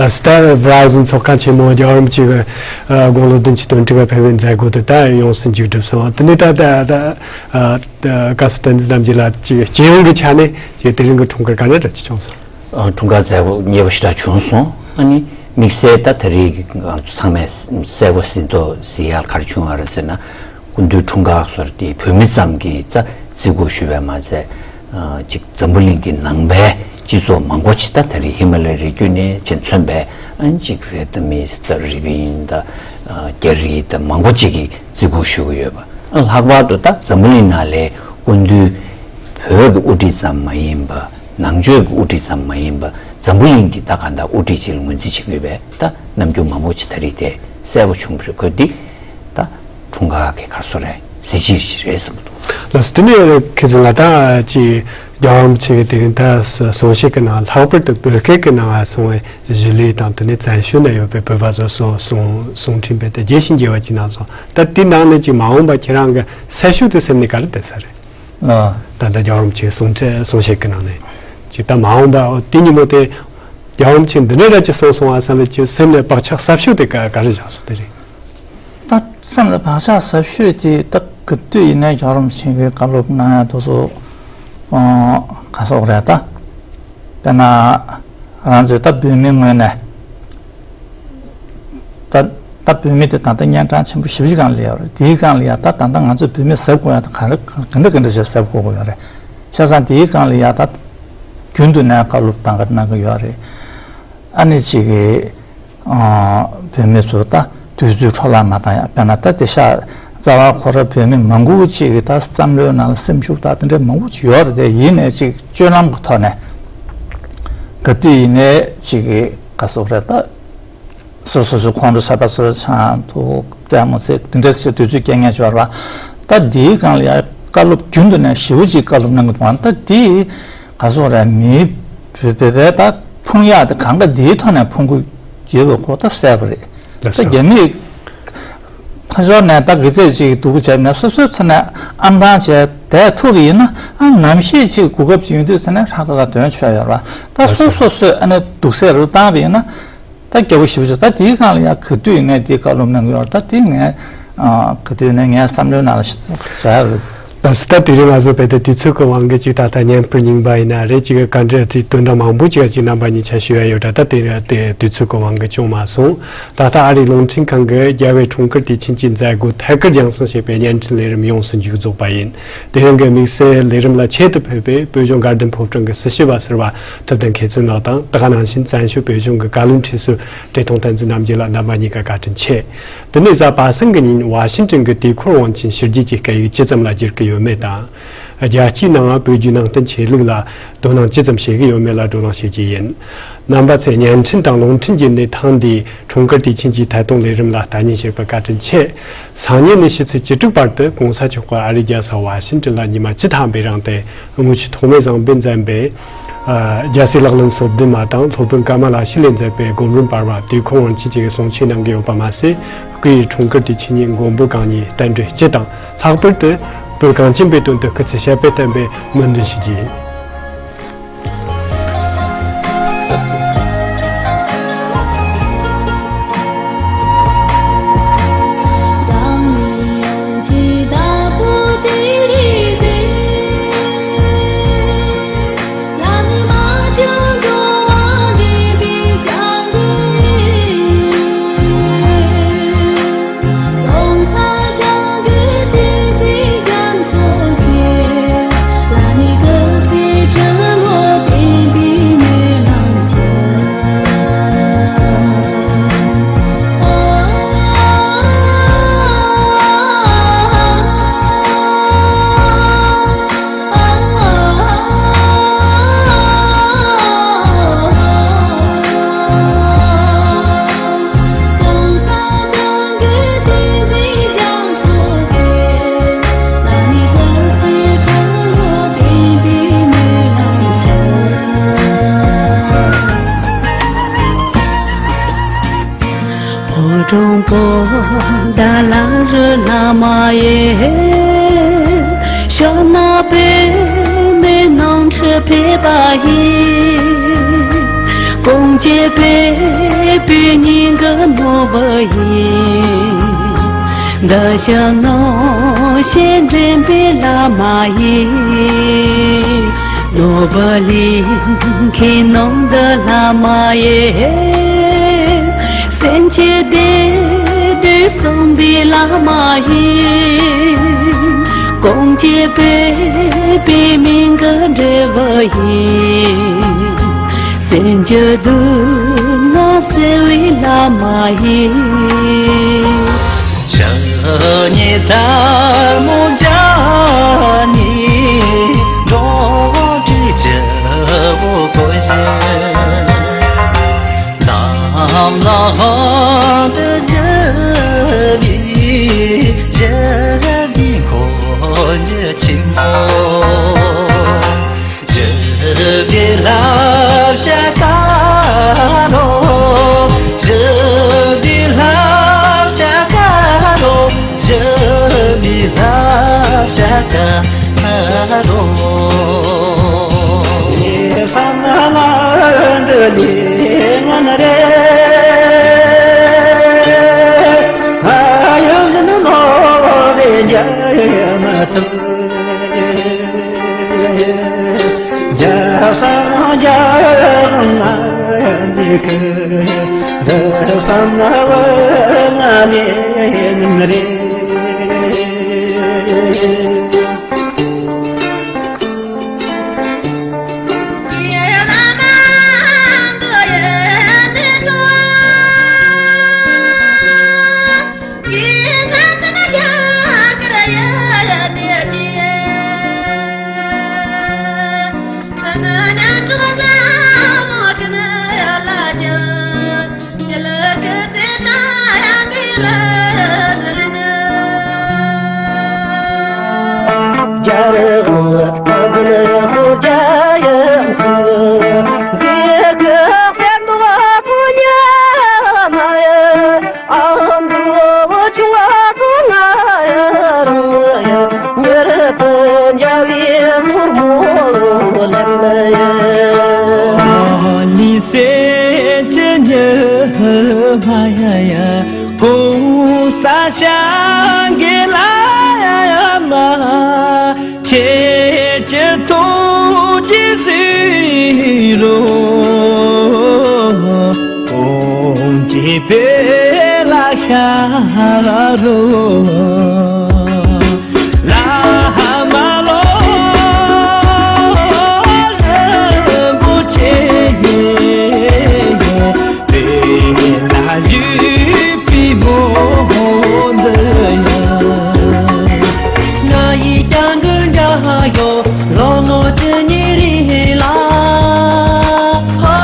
ལགས་སོ། ད་Verizon་ཚོགས་ཁང་ཆེན་མོ་རྒྱལ་བ་རིན་པོ་ཆེ་གི་དགུང་ལོ་བདུན་ཅུ་དོན་དྲུག་པ་ཕེབས་པའི་མཛད་སྒོ་དེ་ད་ཡོངས་སུ་མཇུག་བསྒྲིལ་སོང་། དེ་ནས་ད་ད་ད་བཀའ་ཟུར་བསྟན་འཛིན་རྣམ་རྒྱལ་ལགས་ཀྱིས་སྤྱི་ཡོངས་ཀྱི་ཆ་ནས་ཀྱི་དེ་རིང་གི་འཁྲུངས་སྐར་ག་འདྲ་འདྲ་ཅིག་བྱུང་སོང་། ཨ། འཁྲུངས་སྐར་མཛད་སྒོ་མཉེས་པོ་ཞེ་དྲག་བྱུང་སོང་། ཨ་ནི་དམིགས་བསལ་ད་ད་རེས་ཀྱི་ང་ཚོ་ཚང་མས་གསལ་པོ་ཟིན་ཐོ་ཟིན་ཡག་ག་རེ་བྱུང་བ་རེད་ཟེར་ན། སྐུ་མདུན་འཁྲུངས་སྐར་སོར་དེ་བོད་མི་ཙམ་གྱིས་ད་བརྩི་བཀུར་ཞུས་པས་མ་ཚད། ཨ། ཅིག་འཛམ་བུ་གླིང་གི་ནང་པའི་སྤྱི་ཚོགས་མང་པོ་ཅིག་ད་ད་རེས་ཧི་མ་ལ་ཡའི་རི་རྒྱུད་ནས་ཅིག་མཚོན་པའི་ཨ་ཅིག་ཝེ་ཏི་ནམ་དང་རི་པིན་དང་རྒྱ་རིགས་དང་མང་པོ་ཅིག་གིས་བརྩི་བཀུར་ཞུ་གི་ཡོད་པ། ལྷག་པར་དུ་ད་འཛམ་བུ་གླིང་ནང་ལ་སྐུ་མདུན་བོད་ཀྱི་དབུ་ཁྲིད་ཙམ་མ་ཡིན་པ། ནང་ཆོས་ཀྱི་དབུ་ཁྲིད་ཙམ་མ་ཡིན་པ། འཛམ་བུ་གླིང་གི་ད་གང་ལྟར་དབུ་ཁྲིད་ཅིག་ལ་ངོས་འཛིན་བྱེད་ཀྱི་ཡོད་པས་ད་རྣམ་འགྱུར་མང་པོ་ཅིག་ད་རེས་དེ་གསལ་པོ་བྱུང་བ་རེད། ཁོས་འདི་ད་འཁྲུངས་སྐར་གྱི་ག་རེ་ཟེར་རེད། གཟི་བརྗིད་ཅིག་རེད་བསམ་གྱི་འདུག་ལགས་སོ། དེ་ནས་ཁྱེད་ཚོ་ང་ད་ཅིག་རྒྱལ་བ་རིན་པོ་ཆེ་གི་དེ་རིང་ད་གསུང་བཤད་ཀྱི་ནང་ལྷག་པར་དུ་བོད་སྐད་ཀྱི་ནང་ང་གསུང་བའི་གཞི་ལས་དང་དེ་ནས་བཙན་བྱོལ་ནང་ཡོད་པའི་བོད་པ་ཚོ་གསུང་གསུང་གསུང་འཕྲིན་དཔེ་དེ་རྒྱས་ཤིང་རྒྱས་པ་ཅིག་གནང་སོང་། ད་དེ་ནང་ནས་ཅིག་མ་འོངས་པ་ཁྱེད་རང་གི་སེམས་ཤུགས་དེ་སེམས་ནས་ག་རེ་བསྡད་ས་རེད། ལགས། ད་ལྟ་རྒྱལ་བ་རིན་པོ་ཆེའི་གསུང་ཆོས་གསུང་བཤད་ཀྱི་ནང་ནས་ཅིག་ད་མ་འོངས་པ་དེ་ཉིན་མོ་དེ་རྒྱལ་བ་རིན་པོ་ཆེ་འདི་འདྲ་འདྲ་ཅིག་གསུངས་སོང་བ་བསམ་པའི་ཅིག་སེམས་ནས་བག་ཆགས་ཟབ་ཤོས་དེ་ག་ག་རེ་བཞག་སོང་། དེ་རེད། ད་སེམས་ལ་བག་ཆགས་ཟབ་ཤོས་དེ་ད་ག་དུས་ཡིན་ནའི་རྒྱལ་བ་རིན་པོ་ཆེ་གི་བཀའ་སློབ་གནང་ཡ་དེ་ཚོ་ག་སོགས་རེད། ད་དཔེར་ན་རང་ཚོའི་ད་བོད་མི་ངོས་ནས། ད་ད་བོད་མི་དེ་ད་ལྟ་གཉན་འཕྲང་ཆེན་པོ་བཞི་བཅུ་སྒང་ལ་ཡོད་རེད། དེའི་སྒང་ལ་ཡ་ད་ད་ལྟ་ང་ཚོས་བོད་མི་གཟབ་དགོས་ཡ་ད་ག་རེ་ག་འདྲ་ག་འདྲ་བྱས་གཟབ་དགོས་ཀྱི་ཡོད་རེད། བྱས་ཙང་དེའི་སྒང་ལ་ཡ་ད་རྒྱུན་དུ་ནས་བཀའ་སློབ་གཏང་ག་གནང་གི་ཡོད་རེད། ཨ་ནི་གཅིག་གིས་ཨ་བོད་མི་ཚོ་ད་དུས་ཚོད་འཕྲོ་བརླག་མ་བཏང་ཡ། དཔེར་ན་ད་དེ་ཤག་རྩ་བ་ཁོ་ར་བོད་མི་མང་པོ་ཅིག་གི་ད་བསམ་བློའི་ནང་ལ་སེམས་ཤུགས་ད་དེ་འདྲའི་མང་པོ་ཅིག་ཡོད་རེད་དེ། ཡིན་ནའི་ཅིག་སྤྱོད་ལམ་གྱི་ཐོག་ནས་ག་དུས་ཡིན་ནའི་ཅིག་གི་ག་སོགས་རེད། ད་ སོ་སོ་སོ་ཁོང་ཁྲོ་ཟ་བ་སོ་ཆང་དུ་ལྟད་མོ་ཚེ་དེ་འདྲ་ཚེ་དུས་ཚོད་སྐྱེལ་ངེས་འབྱོར་བ། ད་འདིའི་སྒང་ལ་ཡང་བཀའ་སློབ་རྒྱུན་དུ་ནས་ཞེ་པོ་ཅིག་བཀའ་སློབ་གནང་གི་འདུག་ད་འདི་ག་སོང་རེད། མིའི་བོད་པའི་ད་ཕུང་ཡག་དེ་གང་ག་འདིའི་ཐོག་ནས་ཕུང་གི་ཡོད་པའི་སྐོར་ད་གསལ་པོ་རེད། ད་རྒྱ་མིས་ཁ་ཕྱོགས་ནས་ད་དགེ་རྩས་ཅིག་སྡུག་པོ་བྱས་ནས་སོ་སོའི་ཐོག་ནས་ཨང་གྲངས་བྱས་བསྡད་ཐུབ་པ་ཡིན་ན། ཨ་ནམ་ཞིག་ཅིག་གོ་སྐབས་ཅིག་ཡོང་དུས་ཙ་ནས་ཧྲག་ཏག་ཏག་འདོན་ཆོག་ཡོད་རེད་བ། ད་སོ་སོ་སོས་ཨ་ནི་སྡུག་ཚད་རུ་བཏང་བ་ཡིན་ན། ད་སྐྱོ་པོ་ཞེ་པོ་ཅིག་ད་དེའི་སྒང་ལ་ཡང་ག་དུས་ངས་དེའི་བཀའ་སློབ་གནང་གི་ཡོད་རེད། ད་དེ་ངས་ཨ་ག་དུས་ནས་ངའི་བསམ་བློའི་ནང་ལ་བཞག་ཡོད་རེད། ལགས་སོ། ད་དེ་རིང་ང་ཚོ་བལ་ཏེ་དུས་ཚོད་ཀྱི་དབང་གིས་ཅིག་ད་ལྟ་བརྙན་ཕུར་རྙིང་པ་ཡིན་ན་རེད། ཅིག་བཀའ་འདྲི་ཅིག་དོན་དག་མང་པོ་ཅིག་ཅིག་རྣམ་པ་གཉིས་ཆ་ཞུ་ཡ་ཡོད་འདྲ། ད་དེ་རིང་དེ་དུས་ཚོད་ཀྱི་དབང་གིས་བྱུང་མ་སོང་། ད་ལྟ་ཨ་རིའི་རླུང་འཕྲིན་ཁང་གི་རྒྱལ་བའི་འཁྲུངས་སྐར་དུས་ཆེན་གྱི་མཛད་སྒོ་ཐད་ཀར་རྒྱང་སྲིང་བྱེད་པའི་བརྙན་འཕྲིན་ལས་རིམ་ཡོངས་སུ་མཇུག་རྫོགས་པ་ཡིན། དེ་རིང་གི་དམིགས་བསལ་ལས་རིམ་ལ་ཆེད་དུ་ཕེབས་པའི་བོད་ལྗོངས་དགའ་ལྡན་ཕོ་བྲང་གི་སྲི་ཞུ་བ་ཟུར་པ་ཐུབ་བསྟན་མཁས་བཙུན་ལགས་དང་། དེ་ག་ནང་བཞིན་བཙན་བྱོལ་བོད་གཞུང་གི་བཀའ་བློན་ཁྲི་ཟུར་བཀྲས་མཐོང་བསྟན་འཛིན་རྣམ་རྒྱལ་ལགས། རྣམ་པ་གཉིས་ཀ་བཀའ་དྲིན་ཆེ། དེ་ནས་གཟའ་པ་སངས་ཀྱི་ཉིན་ཝ་ཤིང་ཏོན་གྱི་དུས་འཁོར་དབང་ཆེན་ཕྱི་རྒྱལ་གྱི་སྐད་ཡིག་ཇི་ཙམ་ལ་བསྒྱུར་གྱི་ཡོད་མེད་དང་། རྒྱལ་སྤྱིའི་ནང་བོད་བརྒྱུད་ནང་བསྟན་ཆོས་ལུགས་ལ་དོ་སྣང་ཇི་ཙམ་བྱེད་ཀྱི་ཡོད་མེད་ལ་བགྲོ་གླེང་བྱེད་ཀྱི་ཡིན། རྣམ་པ་ཚོས་བརྙན་འཕྲིན་དང་རླུང་འཕྲིན་བརྒྱུད་ནས་ཐེངས་འདིའི་འཁྲུངས་སྐར་དུས་ཆེན་གྱི་ཐད་གཏོང་ལས་རིམ་ལ་ལྟ་ཉན་བྱེད་པར་བཀའ་དྲིན་ཆེ། སང་ཉིན་ནས་ཕྱི་ཚེས་བཅུ་དྲུག་བར་དུ་གོང་ས་མཆོག་གིས་ཨ་རིའི་རྒྱལ་ས་ཝ་ཤིང་ཏོན་ལ་ཉི་མ་བཅུ་ཐམ་པའི་རིང་དུ་དངུལ་ཆུ་ཐོགས་མེད་བཟང་པོས་མཛད་པའི་རྒྱལ་སྲས་ལག་ལེན་སོ་བདུན་མ་དང་སློབ་དཔོན་ཀ་མ་ལ་ཤཱི་ལས་མཛད་པའི་སྒོམ་རིམ་བར་པ་དུས་འཁོར་དབང་ཆེན་བཅས་ཀྱི་གསུང་ཆོས་གནང་གི་ཡོད་པ་མ་ཟད། སྐུའི་འཁྲུངས་སྐར་དུས་ཆེན་ཉིན་མགོན་པོ་གང་ཉིད་རྟེན་འབྲེལ་སྤྱི་དང་། ལྷག་པར་དུ་བོད་གངས་ཅན་པའི་དོན་དུ་སྐུ་ཚེ་ཞབས་པད་བརྟན་པའི་སྨོན་འདུན་ཞུ་རྒྱུ་ཡིན། ཕོ་བྲང་པོ་ཏཱ་ལ་རི་བླ་མ་ཡི། ཕྱག་ན་པདྨོ་ནང་ཁྲི་ཕེབས་པ་ཡི། སྐུ་མཆེད་པའི་པའི་སྙིང་གི་ནོར་བུ་ཡི། འདི་ཕྱི་ནོར་ཞེས་འདྲེན་པའི་བླ་མ་ཡི། ནོར་བུ་ལིང་གའི་ནང་དུ་བླ་མ་ཡི། སེམས་ཅན་བདེ་སྡུག་གསུངས་པའི་བླ་མ་ཡི། སྐུ་མཆེད་པའི་པདྨོ་གི་འབྲས་བུ་ཡི། སེམས་ཅན་སྡུག་བསྔལ་སེལ་བའི་བླ་མ་ཡི། ཞི་གནས་དལ་མོ་བརྒྱ་ནི། འགྲོ་དྲུག་སྤྱི་བོ་གོ་བཞིན། འཛམ་གླིང་དབང་དུ་བསྒྱུར་བའི། ཞི་བདེའི་འཁོར་ཉི་ཆེན་མོ། ཞི་བདེའི་བསླབ་བྱ་དར་རོ། ཞི་བདེའི་བསླབ་བྱ་དར་རོ། ཞི་བདེའི་བསླབ་བྱ་དར་རོ། བསམ་ན་ང་འདི་ལས་ངན་རེད། ཨ་ཡོད་ནོ་བའི་རྒྱ་མ་ཐུབ། རྒྱལ་སྲས་རྒྱལ་ང་འདི་ཁུ། འདི་བསམ་ན་བུ་ང་ལས་ནི་རེད། གོང་ས་སྐྱབས་མགོན་བླ་མ་ཁྱེད་ཀྱི་ཐུགས་རྗེས་གཟིགས་རོགས། ཨོཾ་ཇི་བེ་ལ་ཤ་རོ། བླ་མ་ལོ་རིན་པོ་ཆེ། དེ་ལ་བཞུགས་པའི་བོད་འདི་ཡང་། ང་ཡི་སྐྱབས་མགོན་འཇམ་དབྱངས་ལོ་ངོ་བཅུ་གཉིས་རིང་ལ། ཧོ་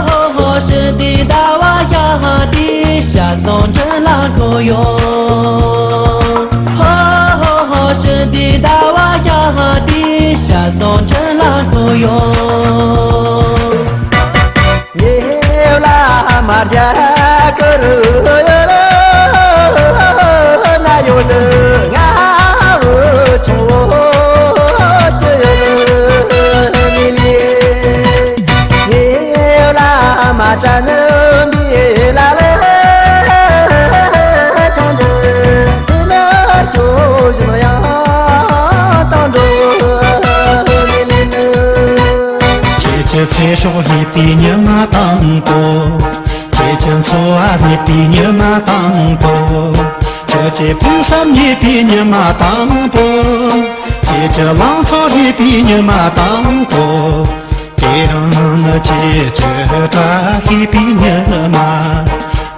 ཧོ་ཧོ་ཧོ་ཞི་བདེའི་ཟླ་བ་ཤར་ཏེ་ཤར་སོང་འཕྲིན་ལས་འཁོར་ཡོང་། ཧོ་ཧོ་ཧོ་ཞི་བདེའི་ཟླ་བ་ཤར་ཏེ་ཤར་སོང་འཕྲིན་ལས་འཁོར་ཡོང་། ངའི་བླ་མ་རྒྱ་གར་ན་ཡོད་ང་བུ་ཆུང་བོ་ངའི་བླ་མ་དྲན་པའི་ལ་ལ་ཆང་འདི་སུ་ན་སྐྱོ་བཞིན་ཡང་བཏང་འགྲོ། ཁྱེད་ཀྱི་ཚེ་སྲོག་སླེབས་པའི་ཉི་མ་དང་པོ། ཁྱེད་ཀྱི་འཚོ་བ་སླེབས་པའི་ཉི་མ་དང་པོ། ཁྱེད་ཀྱི་ཕུགས་བསམ་རྙེད་པའི་ཉི་མ་དང་པོ། ཁྱེད་ཀྱི་ལང་ཚོ་སླེབས་པའི་ཉི་མ་དང་པོ། དེ་རིང་ནི་ཁྱེད་ཀྱི་བཀྲ་ཤིས་པའི་ཉི་མ།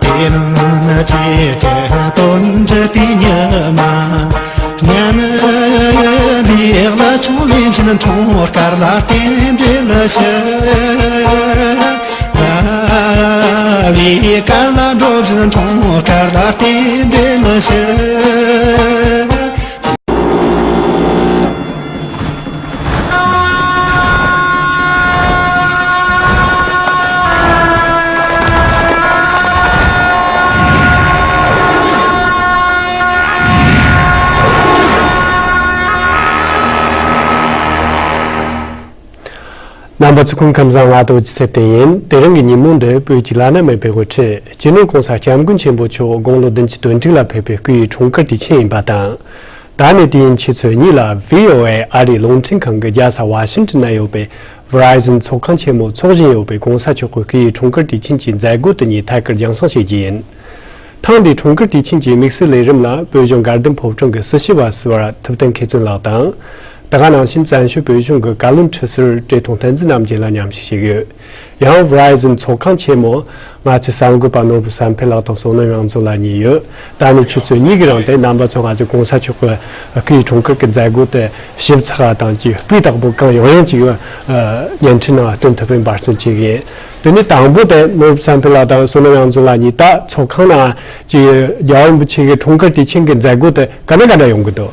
དེ་རིང་ནི་ཁྱེད་ཀྱི་དོན་འགྲུབ་པའི་ཉི་མ། ཉན་མེད་ལ་ཆུང་ལེན་བཞིན་འཁྲུངས་སྐར་ལ་རྟེན་འབྲེལ་ཞུ། ལ་བའི་སྐར་ལ་འགྲོ་བཞིན་འཁྲུངས་སྐར་ལ་རྟེན་འབྲེལ་ཞུ། རྣམ་པ་ཚོ་སྐུ་ཁམས་བཟང་། ང་དོ་ཅི་ཚེ་བརྟན་ཡིན། དེ་རིང་གི་ཉིན་མོ་འདི་བོད་ཀྱི་བླ་ན་མེད་པའི་དབུ་ཁྲིད་སྤྱི་ནོར་༸གོང་ས་༸སྐྱབས་མགོན་ཆེན་པོ་མཆོག་དགུང་ལོ་བདུན་ཅུ་དོན་དྲུག་ལ་ཕེབས་པའི་སྐུའི་འཁྲུངས་སྐར་དུས་ཆེན་ཡིན་པ་དང་། ད་ནས་དུས་ཡུན་ཆུ་ཚོད་གཉིས་ལ་ཝི་ཨོ་ཨེ་ཨ་རིའི་རླུང་འཕྲིན་ཁང་གི་རྒྱལ་ས་ཝ་ཤིང་ཊོན་ན་ཡོད་པའི་ཝེ་རི་ཛོན་ཚོགས་ཁང་ཆེན་མོ་འཚོགས་བཞིན་ཡོད་པའི་༸གོང་ས་མཆོག་གི་སྐུའི་འཁྲུངས་སྐར་དུས་ཆེན་གྱི་མཛད་སྒོ་དེ་ཉིད་ཐད་ཀར་རྒྱང་སྲིང་བྱེད་རྒྱུ་ཡིན། ཐེངས་འདིའི་འཁྲུངས་སྐར་དུས་ཆེན་གྱི་དམིགས་བསལ་ལས་རིམ་ལ་བོད་གཞུང་དགའ་ལྡན་ཕོ་བྲང་གི་སྲི་ཞུ་བ་ཟུར་པ་ཐུབ་བསྟན་མཁས་བཙུན་ལགས་དང་། ད་ག་ནང་བཞིན་བཙན་བྱོལ་བོད་གཞུང་གི་བཀའ་བློན་ཁྲི་ཟུར་བཀྲས་མཐོང་བསྟན་འཛིན་རྣམ་རྒྱལ་ལ་མཉམ་ཞུགས་བྱེད་ཡོད། ཡང་ཝེ་རི་ཛོན་ཚོགས་ཁང་ཆེན་མོ་ང་ཚོའི་གསར་འགོད་པ་ནོར་བུ་བསམ་འཕེལ་ལགས་དང་བསོད་ནམས་དབྱངས་འཛོམས་ལགས་གཉིས་ཡོད། ད་ནི་ཆུ་ཚོད་གཉིས་ཀྱི་རིང་དེ་རྣམ་པ་ཚོ་ང་ཚོའི་༸གོང་ས་མཆོག་གི་སྐུའི་འཁྲུངས་སྐར་གྱི་མཛད་སྒོ་དེ་ཞིབ་ཚགས་དང་ཅིག་སྤུས་དག་པོ་གང་ཡོང་ཡང་ཅིག་བརྙན་འཕྲིན་ནང་སྟོན་ཐུབ་པའི་འབད་བརྩོན་བྱེད་ཀྱི་ཡིན། དེ་ནི་དང་པོ་དེ་ནོར་བུ་བསམ་འཕེལ་ལགས་དང་བསོད་ནམས་དབྱངས་འཛོམས་ལགས་གཉིས་ད་ཚོགས་ཁང་ནང་ཅིག་རྒྱལ་བ་རིན་པོ་ཆེ་གི་འཁྲུངས་སྐར་དུས་ཆེན་གྱི་མཛད་སྒོ་དེ་ག་འདྲ་ག་འདྲ་ཡོང་གི་འདུག་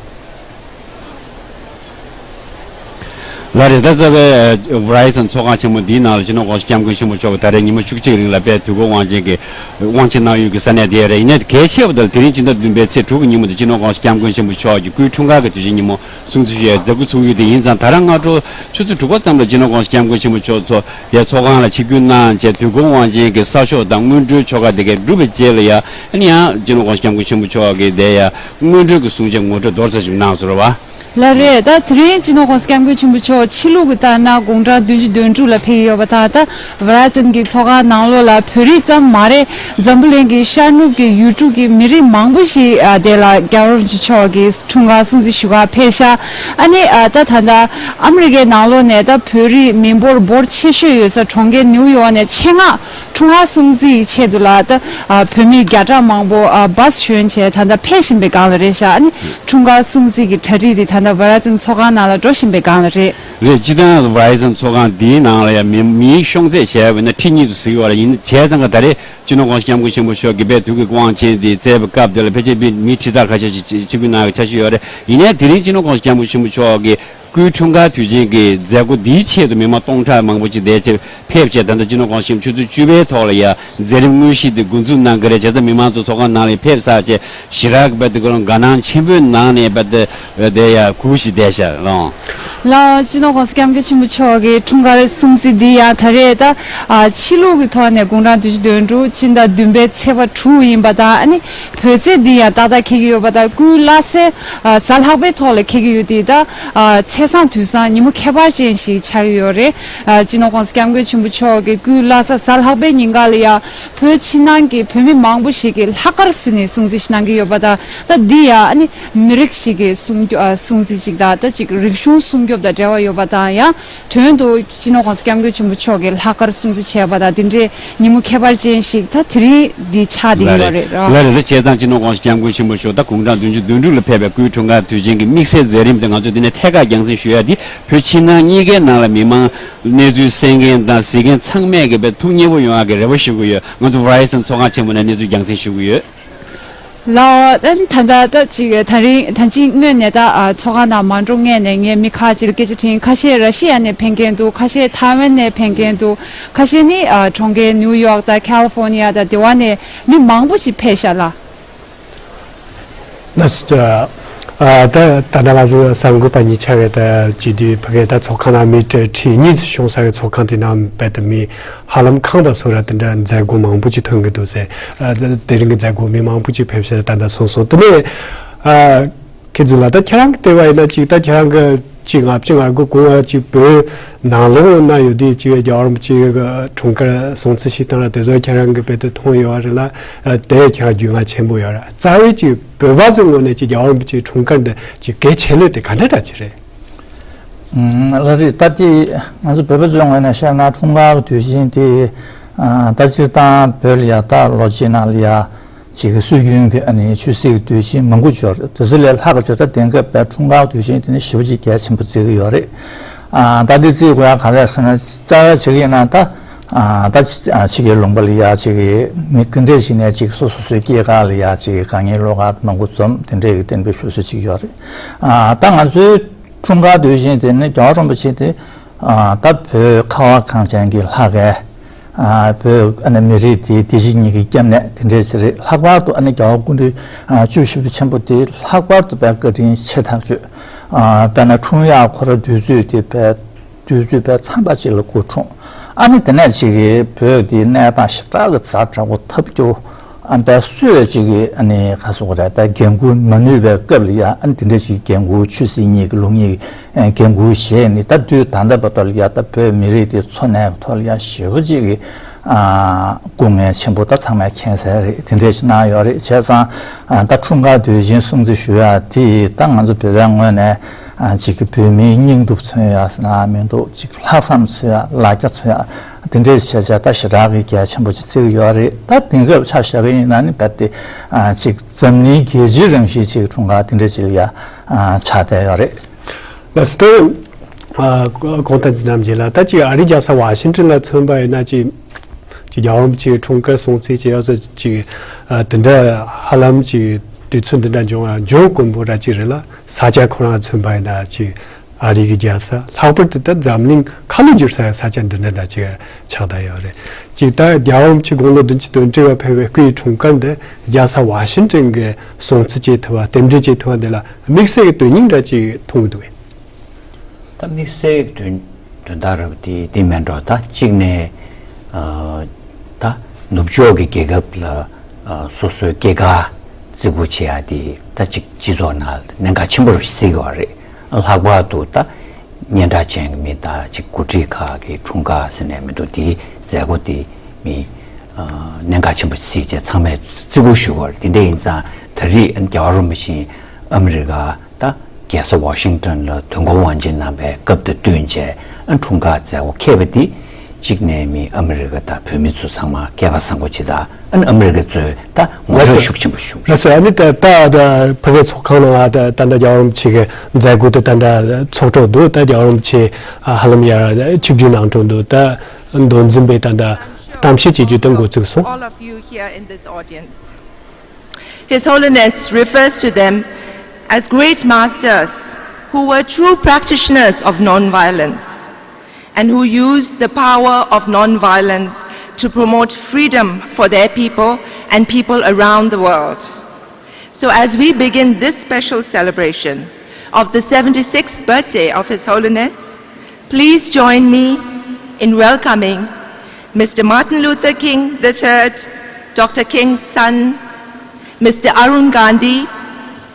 ལགས་རེད། ད་རྩ་བའི་ཝེ་རི་ཛོན་ཚོགས་ཁང་ཆེན་མོ་འདིའི་ནང་ལ་སྤྱི་ནོར་༸གོང་ས་༸སྐྱབས་མགོན་ཆེན་པོ་མཆོག་གིས་ད་རེས་ཉིན་མོ་བཅུ་གཅིག་རིང་ལ་དཔལ་དུས་འཁོར་དབང་ཆེན་གྱི་དབང་ཆེན་གནང་ཡུལ་གྱི་ས་གནས་དེ་རེད། ཡིན་ནའི་གལ་ཆེ་བ་དེ་ལ་དེ་རིང་སྤྱི་ཟླ་བདུན་པའི་ཚེས་དྲུག་གི་ཉིན་མོ་དེ་སྤྱི་ནོར་༸གོང་ས་༸སྐྱབས་མགོན་ཆེན་པོ་མཆོག་གི་སྐུའི་འཁྲུངས་སྐར་གྱི་དུས་ཆེན་ཉིན་མོ་སྲུང་བརྩི་ཞུ་ཡའི་མཛད་སྒོ་ཚུགས་ཡུལ་དེ་ཡིན་ཙང་། ད་རང་སྔ་དྲོ་ཆུ་ཚོད་དྲུག་པ་ཙམ་ལ་སྤྱི་ནོར་༸གོང་ས་༸སྐྱབས་མགོན་ཆེན་པོ་མཆོག་ཚོ་དེ་ཚོགས་ཁང་ལ་ཆིབས་བསྒྱུར་གནང་བྱས། དུས་འཁོར་དབང་ཆེན་གྱི་གསར་ཤོག་དང་སྔོན་འགྲོའི་ཆོ་ག་དེ་གས་གྲུབ་པའི་རྗེས་ལ་ཡ། ཨ་ནི་ཡང་སྤྱི་ནོར་༸གོང་ས་༸སྐྱབས་མགོན་ཆེན་པོ་མཆོག་གིས་དེ་ཡ་སྔོན་འགྲོའི་གི་གསུང་ཆོས་ངོ་སྤྲོད་མདོར་ཙམ་ཞིག་གནང་ཟེར་བ། ལགས་རེད། ད་དེ་རིང་སྤྱི་ནོར་༸གོང་ས་༸སྐྱབས་མགོན་ཆེན་པོ་མཆོག་ཕྱི་ལུགས་ཀྱི་ལྟར་ན་དགུང་གྲངས་བདུན་ཅུ་དོན་དྲུག་ལ་ཕེབས་ཡོད་པ་དང་། ད་ཝེ་རི་ཛོན་གྱི་ཚོགས་ཁང་ནང་ལོགས་ལ་བོད་རིགས་ཙམ་མ་རེད། འཛམ་བུ་གླིང་གི་ཤར་ནུབ་ཀྱི་ཡུལ་གྲུ་གི་མི་རིགས་མང་པོ་ཞིག་ཨ་དེ་ལ་རྒྱལ་བ་རིན་པོ་ཆེ་མཆོག་གི་འཁྲུངས་སྐར་སྲུང་བརྩི་ཞུ་གར་ཕེབས་ཤག་ཨ་ནི་ཨ་ད་ད་ལྟ་ཨ་མི་རི་ཀའི་ནང་ལོགས་ནས་ད་བོད་རིགས་མི་འབོར་འབོར་ཆེ་ཤོས་ཡོད་ས་གྲོང་ཁྱེར་ནིའུ་ཡོག་ནས་ཆེད་མངགས་འཁྲུངས་སྐར་སྲུང་བརྩིའི་ཆེད་དུ་ལ་ད་ཨ་བོད་མི་བརྒྱ་ཕྲག་མང་པོ་ཨ་བཱས་ཞོན་བྱས་ད་ལྟ་ཕེབས་བཞིན་པའི་སྒང་ལ་རེད་ཤག་ཨ་ནི་འཁྲུངས་སྐར་སྲུང་བརྩི་གི་གྲ་སྒྲིག་དེ་ད་ ད་Verizon་ཚོགས་ཁང་ནང་ལ་འགྲོ་བཞིན་པའི་སྒང་ལ་རེད། རེད། སྤྱིར་བཏང་Verizon་ཚོགས་ཁང་འདིའི་ནང་ལ་ཡང་མི་མིའི་ཤོང་ཚད་བྱས་པ་ཡིན་ན་ཁྲི་གཉིས་ཙམ་ཟིན་ཡོད་རེད། ཡིན་བྱས་ཙང་ག་ད་རེས་སྤྱི་ནོར་༸གོང་ས་༸སྐྱབས་མགོན་ཆེན་པོ་མཆོག་གིས་དཔེ་ཐུགས་ཀྱི་དབང་ཆེན་དེ་བསྩལ་བའི་སྐབས་དེ་ལ་ཕལ་ཆེར་མི་མི་ཁྲི་ཕྲག་ཁ་ཤས་ཤིག་ཆིབས་བསྒྱུར་གནང་བའི་འཆར་གཞི་ཡོད་རེད། ཡིན་ནའི་དེ་རིང་སྤྱི་ནོར་༸གོང་ས་༸སྐྱབས་མགོན་ཆེན་པོ་མཆོག་གིས་སྐུའི་འཁྲུངས་སྐར་དུས་ཆེན་གྱི་མཛད་སྒོ་འདིའི་ཆེད་དུ་མི་མང་སྟོང་ཕྲག་མང་པོ་ཅིག་དེའི་ཆེད་ཕེབས་བྱས། ད་ལྟ་སྤྱི་ནོར་༸གོང་ས་མཆོག་ཆུ་ཚོད་བཅུ་པའི་ཐོག་ལ་ཡ་མཛད་རིམ་དངོས་གཞི་དེ་འགོ་འཛུགས་གནང་གི་རེད། བྱས་ཙང་མི་མང་ཚོ་ཚོགས་ཁང་ནང་ལ་ཕེབས་ཚར་བྱས་ཞེ་དྲག་གི་དཔེ་དེ་ཁོ་རང་དགའ་སྣང་ཆེན་པོའི་ནང་ནས་དཔེ་དེ་དེ་ཡ་གུས་ཞིག་བསྡད་ཤག་ལགས། ལགས། སྤྱི་ནོར་༸གོང་ས་༸སྐྱབས་མགོན་ཆེན་པོ་མཆོག་གི་འཁྲུངས་སྐར་སྲུང་བརྩི་འདི་ཡང་ད་རེས་ད་ཨ་ཕྱི་ལུགས་ཀྱི་ཐོག་ནས་དགུང་གྲངས་བདུན་ཅུ་དོན་དྲུག་ཕྱི་ཟླ་བདུན་པའི་ཚེས་པ་དྲུག་ཡིན་པ་དང་། ཨ་ནི་བོད་ཚེས་འདི་ཡང་ཏག་ཏག་འཁེལ་གྱི་ཡོད་པ་དང་། སྐུའི་བླ་གཟའ་ཨ་གཟའ་ལྷག་པའི་ཐོག་ལ་འཁེལ་གྱི་ཡོད་དེ། ད་ཨ་ཚེས་བཟང་དུས་བཟང་ཉིན་མོ་ཁྱད་པར་ཅན་ཞིག་ཆགས་ཀྱི་ཡོད་རེད། ཨ་སྤྱི་ནོར་༸གོང་ས་༸སྐྱབས་མགོན་ཆེན་པོ་མཆོག་གི་སྐུའི་བླ་གཟའ་གཟའ་ལྷག་པའི་ཉིན་ཀ་ལ་ཡང་བོད་ཕྱི་ནང་གི་བོད་མི་མང་པོ་ཞིག་གིས་ལྷག་དཀར་ཟེར་ནས་སྲུང་བརྩི་ཞིག་གནང་གི་ཡོད་པ་དང་། ད་འདི་ཡང་ཨ་ནི་མི་རིགས་ཤིག་གི་སྲུང་སྐྱོ- ཨ་སྲུང་བརྩི་ཅིག་དང་། ད་ཅིག་རིག་གཞུང་སྲུང་སྐྱོབ་དང་འབྲེལ་བ་ཡོད་པ་དང་། ཡང་དོན་དུ་སྤྱི་ནོར་༸གོང་ས་༸སྐྱབས་མགོན་ཆེན་པོ་མཆོག་གིས་ལྷག་དཀར་སྲུང་བརྩི་བྱས་པ་དང་། དེ་འདྲའི་ཉིན་མོ་ཁྱད་པར་ཅན་ཞིག་ད་དེ་རིང་འདི་ཆགས་བསྡད་ཀྱི་ཡོད་རེད། ལགས་རེད། ལགས་རེད། ད་བྱས་ཙང་སྤྱི་ནོར་༸གོང་ས་༸སྐྱབས་མགོན་ཆེན་པོ་མཆོག་ད་དགུང་གྲངས་བདུན་ཅུ་དོན་དྲུག་ལ་ཕེབས་པའི་སྐུའི་འཁྲུངས་སྐར་དུས་ཆེན་གྱི་དམིགས་བསལ་མཛད་རིམ་དེ་ང་ཚོ་འདི་ནས་ཐད་ཀར་རྒྱང་སྲིང་ཞུ་ཡ་འདི་བོད་ཕྱི་ནང་གཉིས་ཀའི་ནང་ལ་མི་མང་གནས་ཚུལ་གསན་མཁན་དང་གཟིགས་མཁན་ཚང་མས་ཀྱི་དཔེ་ཐུགས་མཉེས་པོ་ཡོང་ཡ་གི་རེ་བ་ཞུ་གི་ཡོད། ང་ཚོ་Verizon་ཚོགས་ཁང་ཆེན་མོ་ནས་གནས་ཚུལ་རྒྱང་སྲིང་ཞུ་གི་ཡོད། ལགས། ཨ་ནི་ད་ལྟ་ད་ཅིག་ད་རིང་ད་ཅིག་སྔོན་ནས་ད་ཨ་ཚོགས་ཁང་ནང་མ་འགྲོ་སྔོན་ནས་ངས་མི་ཁག་ཅིག་ལ་སྐད་ཆ་དྲིས། ཁ་ཤས་ར་ཤི་ཡ་ནས་ཕེབས་མཁན་འདུག་ཁ་ཤས་ཐའེ་ཝན་ནས་ཕེབས་མཁན་འདུག་ཁ་ཤས་ནི་ཨ་གྲོང་ཁྱེར་ནིའུ་ཡོག་དང་ཁ་ལི་ཧྥོ་ནི་ཡ་དང་དེ་བ་ནས་མི་མང་པོ་ཞིག་ཕེབས་ཤག་ལགས། ལགས་སོ། ཨ་ད་ད་ནང་ང་ཚོ་གསར་འགོད་པ་གཉིས་ཆ་བའི་ད་བྱེད་དུས་ཕ་གིའི་ད་ཚོགས་ཁང་ནང་མི་ཁྲི་གཉིས་ཙམ་ཤོང་ས་གི་ཚོགས་ཁང་དེ་ནང་རྦད་དེ་མི་ཧ་ལམ་ཁང་དང་སོ་ར་དེ་འདྲ་མཛད་སྒོ་མང་པོ་ཅིག་ཐོན་གྱི་འདུག་ཟེར། ཨ་ད་དེ་རིང་གི་མཛད་སྒོ་མི་མང་པོ་ཅིག་ཕེབས་ཤག་ད་ལྟ་གསུངས་སོང་། དེ་ནས་ཨ་མཁས་བཙུན་ལགས། ད་ཁྱེད་རང་གི་ལྟེ་བ་ཡིན་ན་ཅིག་ད་ཁྱེད་རང་གི་ཅིག་ལྔ་བཅུ་ང་དགུ་གོང་ལ་ཅིག་བོད་ནང་ལོགས་ན་ཡོད་དུས་ཅིག་རྒྱལ་བ་རིན་པོ་ཆེ་གི་འཁྲུངས་སྐར་སྲུང་བརྩི་ཞིག་བཏང་ར་དེ་ཚོ་ཁྱེད་རང་གི་དཔེ་དེ་མཐོང་ཡོད་རེད་ལ། དེ་ཁྱེད་རང་རྒྱུས་མངའ་ཆེན་པོ་ཡོད་ར། རྩ་བའི་ཅིག་བོད་པ་ཚོའི་ངོས་ནས་ཅིག་རྒྱལ་བ་རིན་པོ་ཆེའི་འཁྲུངས་སྐར་འདི་ཅིག་གལ་ཆེ་ལོས་དེ་ག་འདྲ་འདྲ་ཅིག་རེད། ཨང་། ལགས་རེད། ད་དེ་ང་ཚོ་བོད་པ་ཚོའི་ངོས་ནས་བཤད་ན་འཁྲུངས་སྐར་དུས་ཆེན་དེ་ཨ་ད་སྤྱིར་བཏང་བོད་ལ་ཡ་ད་ལོ་གཅིག་ནང་ལ་ཡ་ཅིག་སྲོལ་རྒྱུན་གྱི་ཨ་ནི་ཆོས་སྲིད་ཀྱི་དུས་ཆེན་མང་པོ་ཅིག་ཡོད་རེད། དེ་ཚོ་ལས་ལྷག་གི་ཅིག་ད་དེང་སྐབས་བོད་འཁྲུངས་སྐར་དུས་ཆེན་དེ་ནི་ཞེ་པོ་ཅིག་གལ་ཆེན་པོ་བརྩི་གི་ཡོད་རེད། ཨ་ད་དེ་བརྩི་དགོས་ཡ་ག་རེ་ཟེར་ན། རྩ་བའི་ཆ་གི་ཡིན་ན་ད་ཨ་ད་ཕྱི་ཨ་ཕྱི་རྒྱལ་ལུང་པ་ལ་ཡ་ཅིག་གི་མི་ག་འདྲས་ཞིག་ནས་ཅིག་སོ་སོ་སོའི་སྐྱེས་སྐར་ལ་ཡ་ཅིག་གི་དཀའ་ངལ་བློ་དཀར་མང་པོ་འཛོམས་དེ་འདྲས་ཀྱི་གཏན་འབེབས་ཞུ་སྲོལ་ཅིག་ཡོད་རེད། ཨ་ད་ང་ཚོའི་འཁྲུངས་སྐར་དུས་ཆེན་དེ་ནི་རྒྱལ་བ་རིན་པོ་ཆེ་དེ་ཨ་ད་བོད་ཁ་བ་གངས་ཅན་གྱི་ལྷ་སྐལ། ཨ་བོད་ཨ་ནི་མི་རིགས་དེའི་བདེ་སྐྱིད་གཉིས་ཀྱི་སྐྱབས་གནས་དེ་འདྲས་ཞིག་རེད། ལྷག་པར་དུ་ཨ་ནི་རྒྱལ་བ་སྐུ་ཕྲེང་ཨ་བཅུ་བཞི་པ་ཆེན་པོ་དེ་ལྷག་པར་དུ་དཔེ་བཀའ་དྲིན་ཆེ་ཐག་ཆོད། ཨ་དཔེར་ན་འཁྲུངས་ཡག་ཁོ་ར་དུས་ཚོད་དེ་དཔེ་དུས་ཚོད་དཔེ་མཚམས་པ་ཅིག་ལ་སྐུ་འཁྲུངས། ཨ་ནི་དེ་ནས་ཅིག་གིས་བོད་འདིའི་གནས་སྟངས་ཞེ་དྲག་གི་ཛ་དྲག་པོ་ཐབས་སྐྱོ། ཨ་པའི་སུས་ཅིག་གིས་ཨ་ནི་ག་སོགས་རེད། ད་འགན་འཁུར་མ་ནུས་པའི་སྐབས་ལ་ཡ་ཨ་ནི་དེ་འདྲ་ཅིག་འགན་འཁུར་ཆོས་སྲིད་གཉིས་ཀྱི་ལུགས་གཉིས་ཀྱི་འགན་འཁུར་བཞེས་ནས། ད་དུས་ད་ལྟ་བར་དུ་ལ་ཡ་ད་བོད་མི་རིགས་དེ་འཚོ་གནས་ཀྱི་ཐོག་ལ་ཡ་ཞེ་པོ་ཅིག་གི་ཨ་སྐུ་ངལ་ཆེན་པོ་ད་ཚང་མས་མཁྱེན་གསལ་རེད། དེ་འདྲ་ཞིག་གནང་ཡོད་རེད། བྱས་ཙང་ཨ་ད་འཁྲུངས་སྐར་དུས་ཆེན་སྲུང་བརྩི་ཞུ་ཡ་དེ་ད་ང་ཚོ་བོད་པའི་ངོས་ནས་ཨ་ཅིག་གི་བོད་མིའི་སྙིང་སྟོབས་མཚོན་ཡ་ཟེར་ན་མི་འདུག་ཅིག་ལྷག་བསམ་མཚོན་ཡ། ལ་རྒྱ་མཚོན་ཡ། དེ་འདྲའི་བྱས་བྱས་ད་ཞེ་དྲག་གི་གལ་ཆེན་པོ་ཅིག་བརྩི་གི་ཡོད་རེད། ད་དེང་སྐབས་ཆ་བཞག་གི་ཡིན་ན་ནི་རྦད་དེ་ཨ་ཅིག་འཛམ་གླིང་རྒྱལ་སྤྱིའི་རང་བཞིན་ཅིག་འཁྲུངས་སྐར་དེ་འདྲ་ཅིག་ལ་ཡ་ཨ་ཆགས་བསྡད་ཡོད་རེད། ལགས་སོ། ད་ཨ་གོང་དང་འཛིན་རྣམ་རྒྱལ་ལགས། ད་ཅིག་ཨ་རིའི་རྒྱལ་ས་ཝ་ཤིང་ཏོན་ལ་མཚོན་པ་ཡིན་ན་ཅིག་ཅིག་རྒྱལ་བ་རིན་པོ་ཆེའི་འཁྲུངས་སྐར་སྲུང་བརྩི་བྱེད་ཡག་སོགས་ཅིག་ཨ་དེ་འདྲ་ཧ་ལམ་ཅིག་དུས་ཚོད་འདི་འདྲ་འབྱུང་བ་འབྱུང་དཀོན་པོ་ར་ཅིག་རེད་ལ། ས་ཆ་ཁོ་རང་མཚོན་པ་ཡིན་ན་ཅིག་ཨ་རི་གི་རྒྱལ་ས། ལྷག་པར་དུ་ད་འཛམ་གླིང་ཁ་ལོ་བསྒྱུར་ས་ཡ་ས་ཆ་འདི་འདྲ་འདྲ་ཅིག་ཆགས་བསྡད་ཡོད་རེད། ཅིག་ད་རྒྱལ་བ་རིན་པོ་ཆེ་དགུང་ལོ་བདུན་ཅུ་དོན་དྲུག་པ་ཕེབས་པའི་སྐུའི་འཁྲུངས་སྐར་འདི་རྒྱལ་ས་ཝ་ཤིང་ཏོན་གི་སྲུང་བརྩི་བྱེད་ཐུབ་པ། རྟེན་འབྲེལ་བྱེད་ཐུབ་པ་འདི་ལ་དམིགས་བསལ་གྱི་དོན་སྙིང་འདྲ་ཅིག་མཐོང་གི་འདུག་གས། ད་དམིགས་བསལ་གྱི་དོན་དོན་དག་རབ་དེ་དེ་མེད་འགྲོ། ད་གཅིག་ནས་ཨ་ད་ནུབ་ཕྱོགས་ཀྱི་རྒྱལ་ཁབ་ལ་ཨ་སོ་སོའི་སྐྱེས་སྐར་བརྩི་བཀུར་བྱེད་ཡ་དེ་ད་ཅིག་སྤྱི་ཚོགས་ནང་ལ་གནད་འགག་ཆེན་པོ་རུ་བརྩི་གི་ཡོད་རེད། ལྷག་པར་དུ་ད་སྙན་གྲགས་ཅན་གྱི་མི་དང་ཅིག་འགོ་ཁྲིད་ཁག་གི་འཁྲུངས་སྐར་ཟེར་ནས་མི་འདུག་དེའི་མཛད་སྒོ་དེ་མི་ཨ་གནད་འགག་ཆེན་པོ་བརྩིས་བྱས་ཚང་མས་བརྩི་བཀུར་ཞུ་གི་ཡོད་རེད། དེ་འདྲ་ཡིན་ཙང་ད་རེས་རྒྱལ་བ་རིན་པོ་ཆེ་ཨ་མི་རི་ཀ་ད་རྒྱལ་ས་ཝ་ཤིང་ཏོན་ལ་དུས་འཁོར་དབང་ཆེན་གནང་བའི་སྐབས་དང་བསྟུན་བྱས་ཨ་འཁྲུངས་སྐར་མཛད་སྒོ་འཁེལ་བ་དེ་ གཅིག་ནས་མི་ཨ་མི་རི་ཀ་དང་བོད་མི་ཚོ་ཚང་མ་སྐལ་བ་བཟང་པོ་བྱེད་ད། ཨ་ནི་ཨ་མི་རི་ཀ་གཙོས་ད་ངོ་སྤྲོད་ཤུགས་ཆེན་པོ་ཞུ། ལགས་སོ། ཨ་ནི་ད་ད་ད་ཕ་གི་ཚོགས་ཁང་ནང་ད་ད་ད་རྒྱལ་བ་རིན་པོ་ཆེ་གི་མཛད་སྒོ་དེ་ད་ད་ཚོགས་གྲོལ་འདུག་ད་རྒྱལ་བ་རིན་པོ་ཆེ་ཧ་ལམ་ཡར་ཆིབས་བསྒྱུར་གནང་གྲོལ་འདུག་ད་མདོ་འཛིན་པས་ད་ད་གཏམ་བཤད་བྱེད་རྒྱུ་དེ་འགོ་བཙུགས་སོང་། All of you here in this audience. His Holiness refers to them as great masters who were true practitioners of non-violence and who used the power of non-violence to promote freedom for their people and people around the world. So, as we begin this special celebration of the seventy-sixth birthday of His Holiness, please join me in welcoming Mister Martin Luther King the third, Doctor King's son, Mister Arun Gandhi,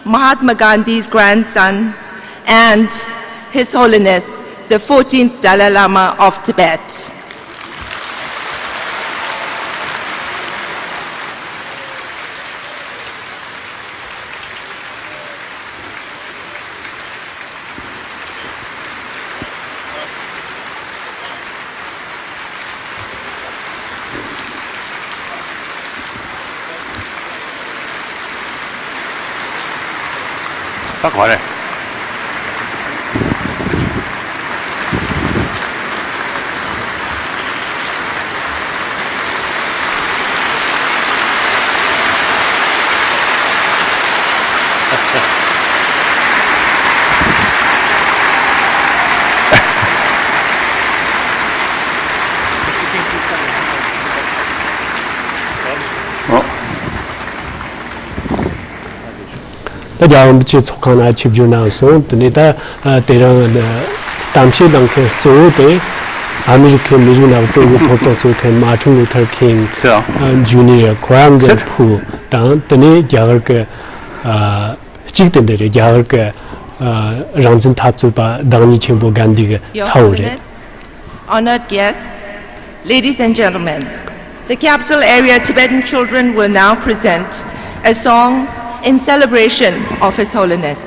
Mahatma Gandhi's grandson, and His Holiness the fourteenth Dalai Lama of Tibet. ད་ག་རེ། ད་རྒྱལ་བ་རིན་པོ་ཆེ་ཚོགས་ཁང་ནང་ཆིབས་བསྒྱུར་གནང་སོང་། དེ་ནས་ད་དེ་རིང་གཏམ་བཤད་གནང་མཁན་གཙོ་བོ་དེ་ཨ་མི་རི་ཁའི་མི་རིགས་ནག་པོའི་གི་ཐོབ་ཐང་རྩོད་མཁན་མར་ཊིན་ལུ་ཐར་ཁིང་ཇུ་ནི་ཡར་ཁོ་རང་གི་བུ་དང་། དེ་ནས་རྒྱ་གར་གི་གཅིག་དེ་འདི་རེད། རྒྱ་གར་གི་རང་བཙན་འཐབ་རྩོད་པ་བདག་ཉིད་ཆེན་པོ་གྷན་དྷི་གི་ཚ་བོ་རེད། Honored guests, ladies and gentlemen, the Capital Area Tibetan children will now present a song in celebration of His Holiness.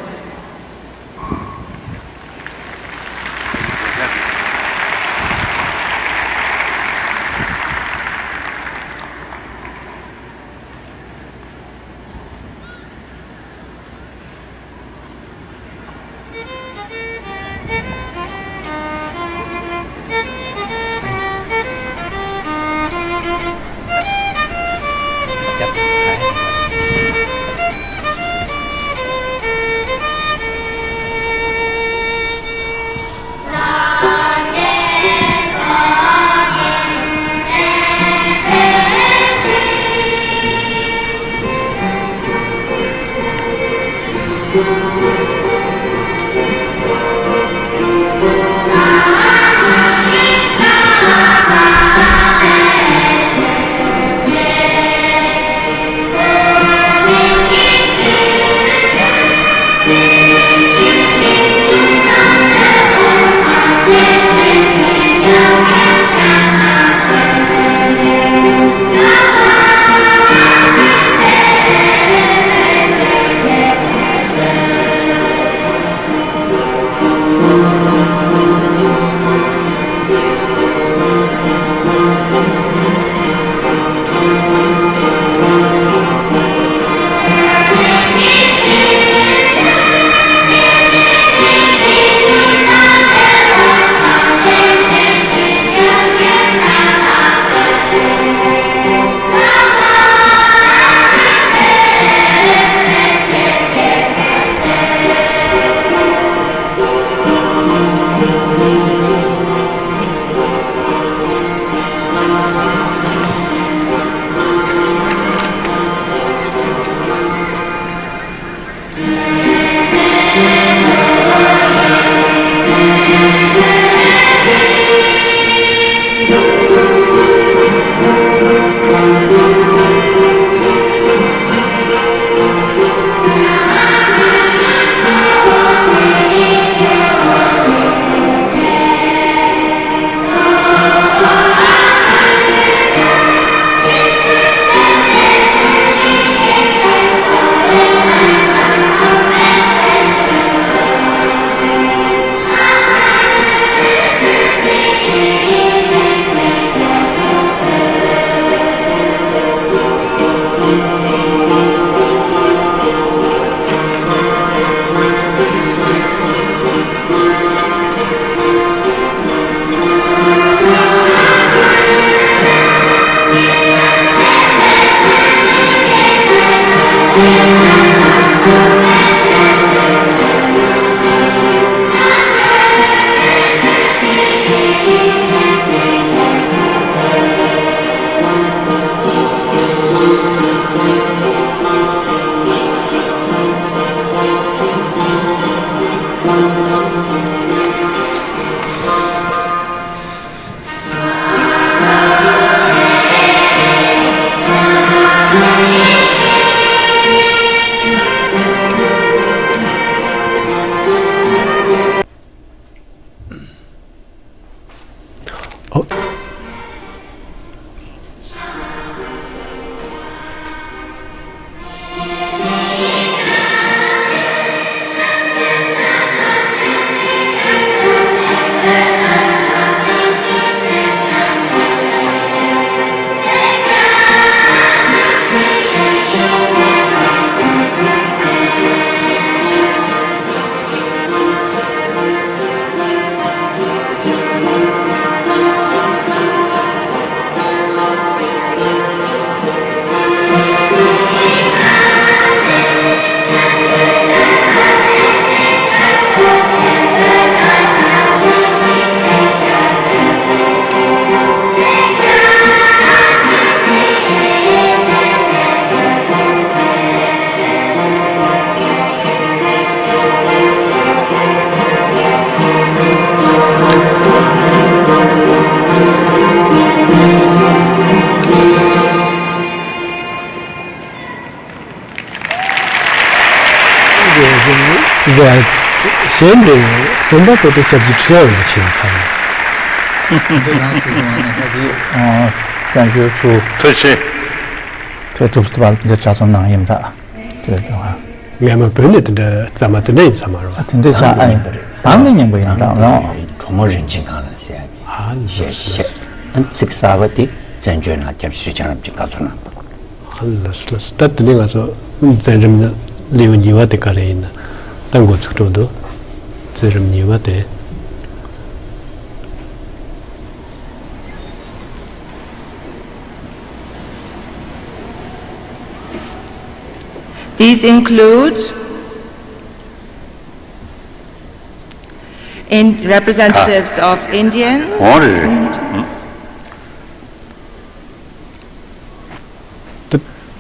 གཞན་ནས་རྩོམ་པ་པོ་དེ་སྐྱབས་རྗེ་ཁྲི་ཡ་ཡོད་ཆེན་ཚང་། འདི་རང་སྲིད་དབང་ནས་ཁ་ཅིག་བཙན་བྱོལ་ཚུ་ཐུགས་རྗེ་ཆེ། ཐོས་གྲུབ་པར་འདི་གྲྭ་ཚང་ནང་ཡིན་ར། དེ་དང་། ངས་མ་བོད་ནས་དེ་འདྲ་རྩ་མ་དེ་འདྲ་ཡིན་ས་མ་རེད་བ། དེ་འདྲ་ས་ཨ་ཡིན་པ་རེད། དང་ནི་སྙིང་པོ་ཡིན་དང་རང་། གྲོ་མོ་རིན་ཆེན་སྒང་ལ་ཟེར་ཡ་ཨ་ནི་ཞེས་བཤད། ཚིག་གསར་པ་དེ་བཙན་བྱོལ་ནང་སྐྱབས་རྗེ་ཁྲི་བྱང་རིན་པོ་ཆེ་བཀའ་ཟུར་གནང་བ། ཨ་ལ་སོ་ལ་སོ། ད་དེ་ནས་ང་ཚོ་མཛད་རིམ་ལེའུ་གཉིས་པ་དེ་ག་རེ་ཡིན་ན། ད་འགོ་ཚུགས་འགྲོ་འདུག་མཛད་རིམ་གཉིས་པ་དེ། These include in representatives of Indian འོང་རེད་རེད།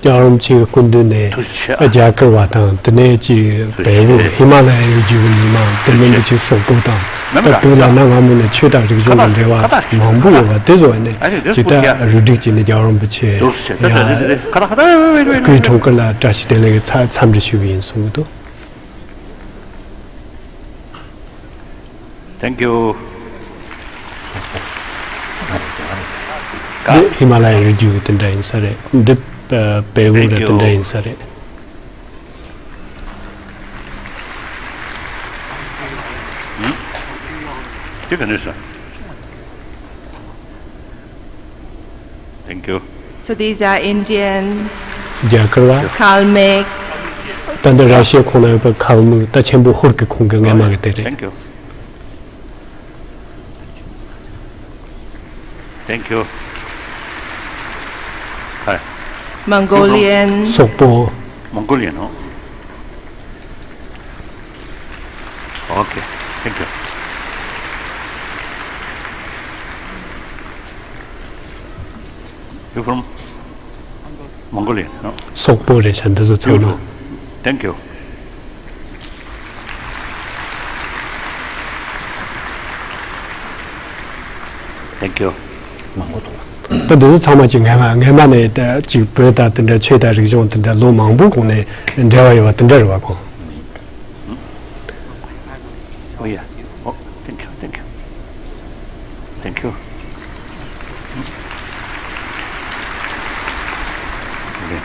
རྒྱལ་བ་རིན་པོ་ཆེའི་སྐུ་མདུན་ནས་ཐུགས་རྗེ་ཆེ། རྒྱ་གར་བ་དང་དེ་ནས་ཀྱི་བལ་པོ་ཧི་མ་ལ་ཡའི་རི་རྒྱུད་ཀྱི་མི་མང་དེ་མིན་དུ་ཅིག་སོག་པོ་དང་། ད་བོད་ལ་གནའ་སྔ་མོ་ནས་ཆོས་དང་རིག་གཞུང་གི་འབྲེལ་བ་མང་པོ་ཡོད་པ་དེ་ཚོ་ནས་ཇི་ལྟར་རུ་སྒྲིག་བྱས་ནས་རྒྱལ་བ་རིན་པོ་ཆེ་ཡང་སྐུའི་འཁྲུངས་སྐར་ལ་བཀྲ་ཤིས་བདེ་ལེགས་ཀྱི་འཚམས་འདྲི་ཞུ་གི་ཡིན་གསུང་གི་འདུག Thank you. འདི་ཧི་མ་ལ་ཡའི་རི་རྒྱུད་ཀྱི་དེ་འདྲ་ཡིན་ས་རེད། འདི་བལ་པོ་ར་དེ་འདྲ་ཡིན་ས་རེད། དེ་ག་ནས་སོང་། Thank you. So these are Indian རྒྱ་གར་བ། Kalmyk. ད་འདི་ར་ཤི་ཡའི་ཁོངས་ན་ཡོད་པའི་ཁལ་མུག་ད་ཆེན་པོ་ཧུར་གྱི་ཁོངས་ཀྱི་སྔས་མ་གི་དེ་རེད། Thank you. Thank you. Hi. Mongolian. སོག་པོ། Mongolian, no? Okay, thank you. You from Mongolia, no? སོག་པོ་རེད་ཤག་འདི་ཚོ་ཚང་མ། Beautiful. Thank you. Thank you. མང་པོ་འདུག་ད་འདི་ཚོ་ཚང་མ་ཅིག་སྔས་མ་སྔས་མ་ནས་ད་ཅིག་བོད་དང་དེ་འདྲ་ཆོས་དང་རིག་གཞུང་དེ་འདྲ་ལོ་མང་པོའི་གོང་ནས་འབྲེལ་བ་ཡོད་པ་དེ་འདྲ་རེད་བ་ཁོང་། Oh, yeah. Oh, thank you, thank you. Thank you. Okay.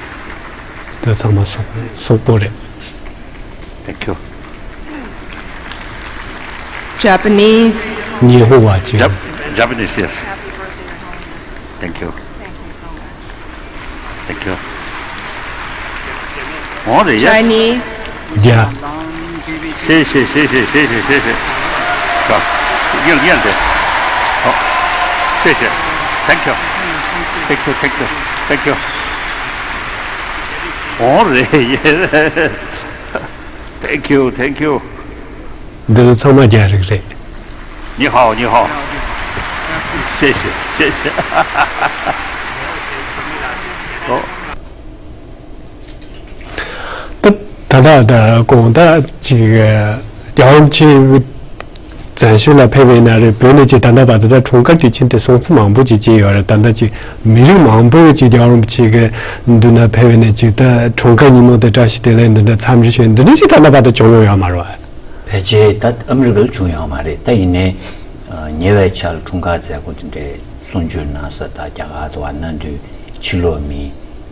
ད་ཚང་མ་སོག་སོག་པོ་རེད། Thank you. Japanese. ཉི་ཧོང་བ་ཅིག Jap- Japanese, yes. Thank you. Thank you. Oh, yes. Chinese. རྒྱ། 谢谢，谢谢，谢谢，谢谢。好，硬硬的。好，谢谢。Thank you。Thank you，thank you，thank you。哦，耶。Thank you，thank you。འདི་ཚང་མ་རྒྱ་རིགས་རེད། 你好，你好。谢谢，谢谢。哦。 ད་ད་ལྟ་ད་དགོང་དག་ཅིག་ རྒྱལ་བ་རིན་པོ་ཆེ་བཙན་བྱོལ་ལ་ཕེབས་པ་ཡིན་ན་རེད། བོད་ནས་ཅིག་ད་ལྟ་བར་དུ་ད་འཁྲུངས་སྐར་དུས་ཆེན་དེ་སྲུང་བརྩི་མང་པོ་ཅིག་བྱས་ཡོད་རེད། ད་ལྟ་ཅིག་མི་རིགས་མང་པོ་ཅིག་རྒྱལ་བ་རིན་པོ་ཆེ་གི་མདུན་ན་ཕེབས་པ་ནས་ཅིག་ད་འཁྲུངས་སྐར་ཉིན་མོ་དེ་བཀྲ་ཤིས་བདེ་ལེགས་འདི་འདྲ་འཚམས་འདྲི་ཞུས་འདི་འདྲ་ཅིག་ད་ལྟ་བར་དུ་བྱུང་ཡོད་ཡོད་མ་རེད་བ། ཕལ་ཆེར་ད་ཨ་མི་རི་ཀ་ལ་བྱུང་ཡོད་མ་རེད། ད་ཡིན་ནའི་ཉེ་བའི་ཆར་འཁྲུངས་སྐར་མཛད་སྒོ་དེ་འདྲའི་གསུང་ཆོས་གནང་ས་དང་རྒྱ་གར་དུ་བ་གནང་དུས་ཕྱི་ལོགས་མི་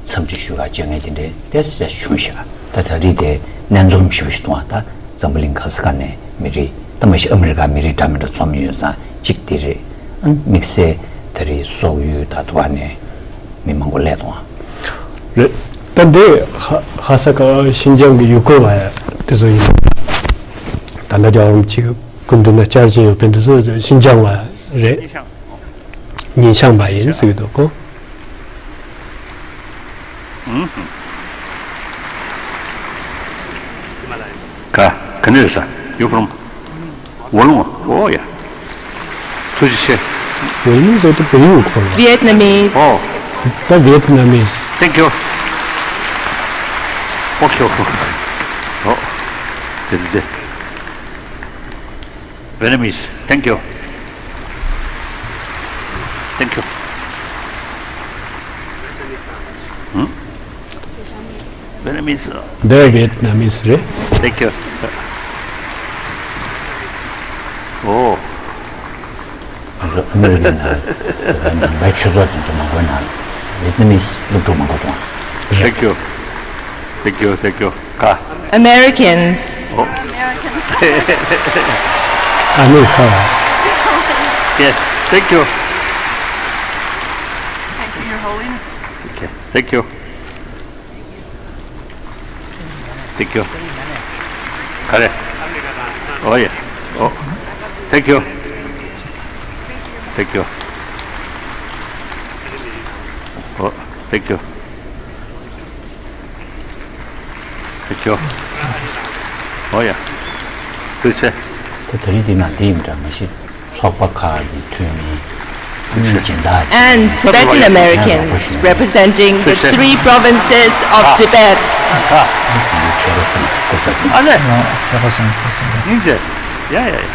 འཚམས་འདྲི་ཞུ་ག་བཅར་མཁན་དེ་འདྲའི་ཏོག་ཙམ་བྱུང་ཤག་ད་ད་རེས་དེ་སྣ་འཛོམས་ཞེ་པོ་ཞིག་གཏོང་བ། ད་འཛམ་བུ་གླིང་ག་ས་ག་ནས་མི་རིགས་ད་མ་གཞི་ཨ་མི་རི་ཀ་མི་རིགས་འདྲ་མི་འདྲ་འཛོམས་ཡོད་ཙང་གཅིག་དེ་རེད། ཨ་དམིགས་བསལ་ད་རེས་སོག་ཡུལ་དང་དུ་བ་ནས་མི་མང་པོ་སླེབས་གཏོང་བ། རེད། ད་འདི་ཧ་ཧ་ས་ག་ཤིན་ཅང་གི་ཡུལ་སྐོར་བ་དེ་ཚོ་ཡིན། ད་ལྟ་རྒྱལ་བ་རིན་པོ་ཆེ་སྐུ་མདུན་ན་བཅར་གྱི་ཡོད་པའི་འདི་ཚོ་ཤིན་ཅང་བ་རེད། ཉིན་ཤང་བ་ཡིན་ཟེར་གྱི་འདུག་གོ། ཨུམ། ག་ག་ནས་རེད་ས། You from? ཝོ་ལུང་བ། ཨོ་ཡ། ཐུགས་རྗེ་ཆེ། ཝོ་ལུང་ཟེར་དུས་བལ་ཡུལ་ཁོ་ལ། Vietnamese. ཨོ། ད་Vietnamese. Thank you. Okay, okay. ཨོ། དེ་དེ་དེ། Vietnamese. Thank you. Thank you. ཧུམ། Vietnamese. འདི་Vietnamese རེད། Thank you. ཨོ། ང་ཚོ་ཨ་མི་རི་ཀའི་ནང་ནང་པའི་ཆོས་ཚོགས་དེ་ཚོ་མང་པོའི་ནང་Vietnamese སློབ་ཕྲུག་མང་པོ་འདུག Thank you. Thank you, thank you. ག Americans. ཨོ། ཨ་མི་རི་ཀ་བ། Yes, thank you. Thank you, Your Holiness. Okay, thank you. Thank you. ག་རེ། ཨོ་ཡེ། ཨོ། Thank you. Thank you. ཨོ། Thank you. Thank you. ཨོ་ཡ། ཐུགས་རྗེ་ཆེ། ད་དེ་རིང་འདི་ན་འདི་ཡིན་འདྲ་མ་གཞི་ཚོགས་པ་ཁག་གི་འཐུས་མི་ཨ་ནི་སྦྱིན་བདག And Tibetan Americans representing the three provinces of Tibet. ཆོལ་ཁ་གསུམ་སྐུ་ཚབ། ཨ་ལེ། ཆོལ་ཁ་གསུམ་སྐུ་ཚབ། སྙིང་རྗེ། ཡ་ཡ་ཡ།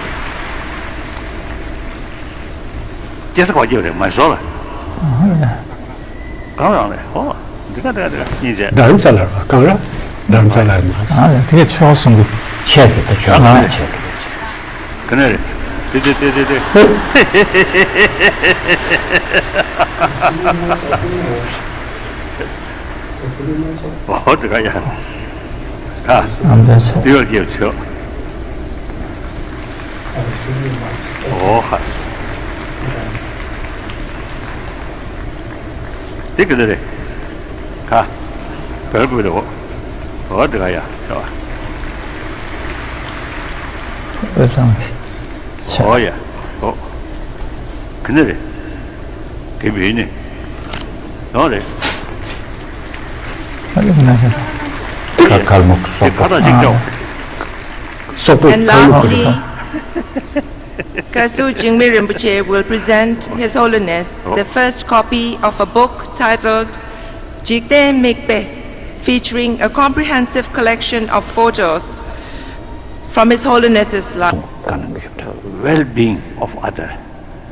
སྐྱེ་ས་གོ་སྐྱེ་རེད་མ་ཞོག་ལ། གང་རང་རེད་ཧོ། འདི་ག་འདི་ག་འདི་ག་སྙིང་རྗེ། རྡ་རམ་ས་ལ་རེད་བ། གང་རེད། རྡ་རམ་ས་ལ་རེད་མ་རེད། ཨ་ཡ་དེ་ག་ཆོལ་ཁ་གསུམ་གི་ཆེད་དེ་ད་ཆོལ་ཁ་གསུམ་ཆེད་དེ། ག་ནས་རེད། དེ་དེ་དེ་དེ་དེ། ཨོ་དེ་ག་ཡ། ཨ། ཨ་མཛད་ཆོག་དེ་ཡོད་ཀྱི་ཆོག་ཨོ་ཧ། དེ་ག་དེ་རེད། ག་བེར་བུ་རེད་འོ། ཨོ་དེ་ག་ཡ་ཤོ། ཨོ་ཙང་གི་ཨོ་ཡ། ཨོ། ག་ནས་རེད། དེ་བས་ནི། ཡང་རེད། ཨ་ནི་ན་ཧ། ཀ་ཀལ་མོ་སོག་པོ། ཁ་ཐག་གཅིག་ཀྱང་། སོག་པོ། And ཀལ་མོ་སོག་པོ། Lastly, Kasu Jingme Rinpoche will present His Holiness the first copy of a book titled Jikten Mikpe, featuring a comprehensive collection of photos from His Holiness's life. Well-being of other.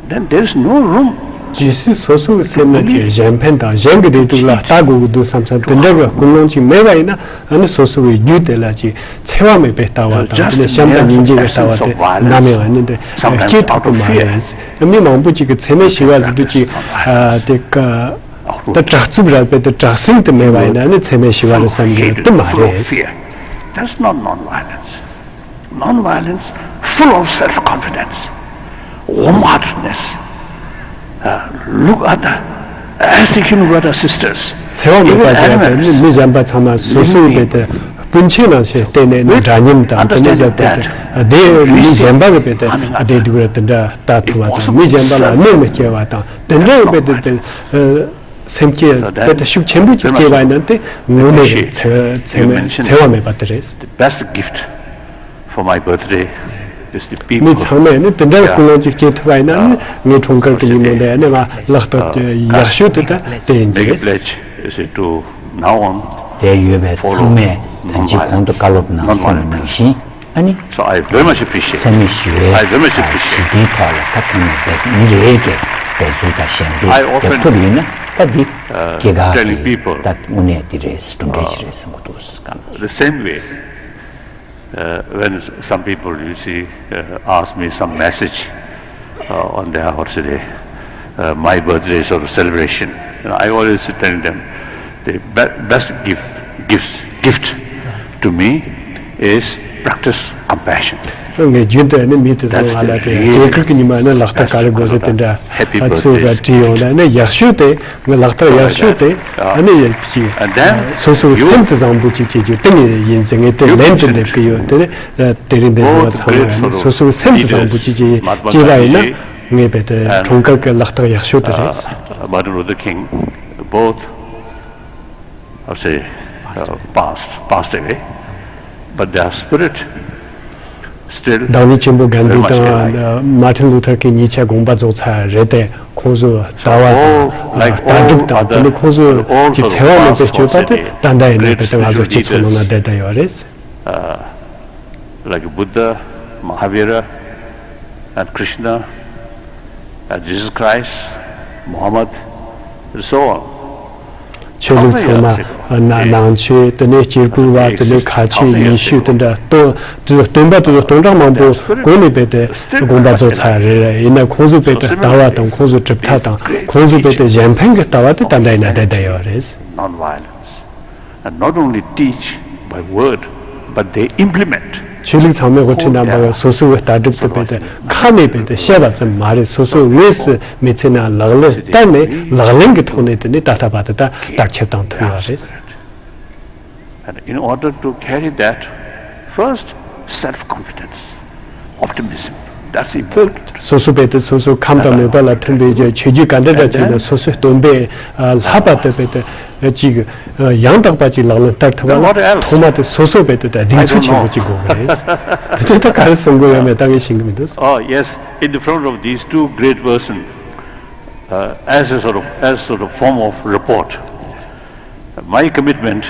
Then there is no room. ཇི་སྲིད་སོ་སོ་གི་སེམས་ནང་གི་གཞན་ཕན་དང་གཞན་གྱི་བདེ་སྡུག་ལ་ལྟ་དགོས་ཀྱི་འདུག་བསམ་ཙང་དེ་འདྲ་གི་ཀུན་སློང་ཅིག་མེད་པ་ཡིན་ན། ཨ་ནི་སོ་སོ་གི་རྒྱུད་དེ་ལ་ཅིག་འཚེ་བ་མེད་པའི་ལྟ་བ་དང་དེ་ནས་བྱམས་དང་སྙིང་རྗེ་གི་ལྟ་བ་དེ་ནམ་ཡང་ཨ་ནི་དེ་སྐྱེ་ཐུབ་ཀྱི་མ་རེད། མི་མང་པོ་ཅིག་གི་འཚེ་མེད་ཞི་བ་ཟེར་དུས་ཅིག་དེ་ཀ་ད་དྲག་རྩུབ་རགས་པའི་དེ་དྲག་ཟིང་དེ་མེད་པ་ཡིན་ན་ཨ་ནི་འཚེ་མེད་ཞི་བ་རེད་བསམ་གྱི་ཡོད་དེ་མ་རེད། That's not non-violence. Non-violence, full of self-confidence, warm-heartedness. Uh, look at the, as the human brothers and sisters. འཚེ་བ་མེད་པ་ཟེར་བ་དེ་ནི་མི་གཞན་པ་ཚང་མ་སོ་སོའི་བས་དེ་སྤུན་མཆེད་ནང་བཞིན་བལྟས་ནས་ནི་འདྲ་མཉམ་དང་དེ་ནི་ཟེར་བས་དེ་དེ་མི་གཞན་པ་གི་བས་དེ་བདེ་སྡུག་རེ་དེ་འདྲ་ལྟ་ཐུབ་པ་དང་མི་གཞན་པ་ལ་གནོད་མི་སྐྱེལ་བ་དང་དེ་འདྲ་བས་དེ་དེ་སེམས་བསྐྱེད་བས་དེ་ཤུགས་ཆེན་པོ་ཅིག་སྐྱེས་པ་ཡིན་ན་དེ་དངོས་གནས་ཀྱི་འཚེ་བ་འཚེ་མེད་འཚེ་བ་མེད་པ་དེ་རེད། The best gift for my birthday is the people. མི་ཚང་མས་ནི་དེ་འདྲ་ཀུན་སློང་ཅིག་སྐྱེ་ཐུབ་པ་ཡིན་ན་ནི་ངའི་འཁྲུངས་སྐར་གྱི་ཉིན་མོ་འདི་ནི་མ་ལག་རྟགས་ཀྱི་ཡག་ཤོས་དེ་ད་དེ་ཡིན་གྱི་རེད། དེ་ཡོད་པའི་ཚང་མས་ད་ཅི་གོང་དུ་བཀའ་སློབ་ནང་གསུངས་པ་ནང་བཞིན། ཨ་ནི། So I very much appreciate. སེམས་ཞི་བའི། I very much appreciate. ཞི་བདེའི་ཐོག་ལ་ད་ཚང་མས་འབད་མི་རེ་གི་འབད་རྩོལ་དང་ཞབས་འདེགས་I often འདེགས་ཐུབ་ཡིན་ན་ད་འདི་uh, སྐྱེ་ཁ་telling གི་people ད་དངོས་གནས་འདི་རེད་གྲུབ་འབྲས་ཞིག་རེད་བསམ་གི་འདུག་ག་ན། The same way, uh, when s- some people, you see, uh, ask me some message uh, on their, what should I say, uh, my birthdays or celebration, you know, I always tell them the be- best gift, gifts, gift to me is practice compassion. ངས་རྒྱུན་དུ་ནི་མི་དེ་ཚོ་ང་ལ་དེ་སྐྱེ་སྐར་གྱི་ཉི་མ་ནི་ལག་རྟགས་ག་རེ་དགོས་ཟེར་དེ་འདྲ་ཨ་ཚོས་ག་བྲིས་ཡོང་ལ་ནི་ཡག་ཤོས་དེ་ངའི་ལག་རྟགས་ཡག་ཤོས་དེ་ཨ་ནི་ཡ་ཅིག་སོ་སོའི་སེམས་དེ་བཟང་པོ་ཅིག་བྱེད་རྒྱུ་དེ་ངས་ཡིན་ཟེར། ངས་དེ་ལན་དུ་འདེབས་ཀྱི་ཡོད། དེ་ནི་དེ་རིང་འདི་ཚོ་ཚང་མ་ནི་སོ་སོའི་སེམས་དེ་བཟང་པོ་ཅིག་བྱེད་པ་ཡིན་ན་ངས་བས་དེ་འཁྲུངས་སྐར་གྱི་ལག་རྟགས་ཡག་ཤོས་དེ་རེད། Martin Luther King, both, I say, uh, passed, passed away, but their spirit still བདག་ཉིད་ཆེན་པོ་གྷན་དྷི་དང་མར་ཏིན་ལུ་ཐར་ཀིང་གཉིས་ཆ་དགོངས་པ་རྫོགས་ཚར་རེད་དེ། ཁོང་ཚོ་ལྟ་བ་དང་ལྟ་གྲུབ་དང་དེ་ནི་ཁོང་ཚོ་གི་འཚེ་བ་མེད་པའི་སྤྱོད་པ་དེ་ད་ལྟ་ཡིན་ནའི་དཔེ་དེ་ང་ཚོ་སྤྱི་ཚོགས་ནང་ལ་བསྡད་བསྡད་ཡོད་རེད། Like Buddha, Mahavira, and Krishna, and Jesus Christ, Muhammad, and so on. ཆོས་ལུགས་ཚང་མ་ན་ནང་ཆོས་དེ་ནས་སྐྱེས་བུ་བ་དེ་ནས་མཁའ་སྤྱོད་ཡེ་ཤུ་དེ་འདྲ་སྟོན་དེ་སྟོན་པ་དེ་ཚོ་སྟོང་ཕྲག་མང་པོ་གོང་ནས་བས་ཏེ་དགོངས་པ་རྫོགས་ཚར་རེད། ཡིན་ན་ཁོང་ཚོ་བས་ཏེ་ལྟ་བ་དང་ཁོང་ཚོ་གྲུབ་མཐའ་དང་ཁོང་ཚོ་བས་ཏེ་གཞན་ཕན་གྱི་ལྟ་བ་དེ་ད་ལྟ་ཡིན་ན་བསྡད་བསྡད་ཡོད་རེད། Non-violence. And not only teach by word, but they implement. ཆོས་ལུགས་ཚང་མས་དབུ་ཁྲིད་རྣམ་པ་ཡང་སོ་སོའི་ལྟ་གྲུབ་དེ་བས་ཏེ་ཁ་ནས་བས་ཏེ་བཤད་པ་ཙམ་མ་རེད། སོ་སོའི་དངོས་སུ་མི་ཚེ་ནང་ལག་ལེན་བསྟར་ནས་ལག་ལེན་གྱི་ཐོག་ནས་དེ་ནས་ད་ལྟ་བར་དུ་ད་དར་ཁྱབ་བཏང་ཐུབ་ཡོད་རེད། And in order to carry that, first, self-confidence, optimism, that's important. སོ་སོ་བས་ཏེ་སོ་སོ་ཁམས་དང་མོས་པ་ལ་མཐུན་པའི་ཆོས་བརྒྱུད་ག་འདྲ་འདྲ་བྱས་ན་སོ་སོའི་སྟོན་པས་ལྷག་པ་དེ་བས་ཏེ་ཅིག་ཡང་དག་པ་ཅིག་ལག་ལེན་བསྟར་ཐུབ་པ་ལ་ཐོག་མ་དེ་སོ་སོ་བས་ཏེ་ད་གདེང་ཚོད་ཆེན་པོ་ཅིག་དགོས་པ་རེད། དེ་ད་ག་རེ་གསུང་དགོས་ཡོད་མེད་ད་ངས་ཤེས་ཀྱི་མི་འདུག Oh, yes, in the front of these two great persons, uh, as a sort of, as sort of form of report, my commitment,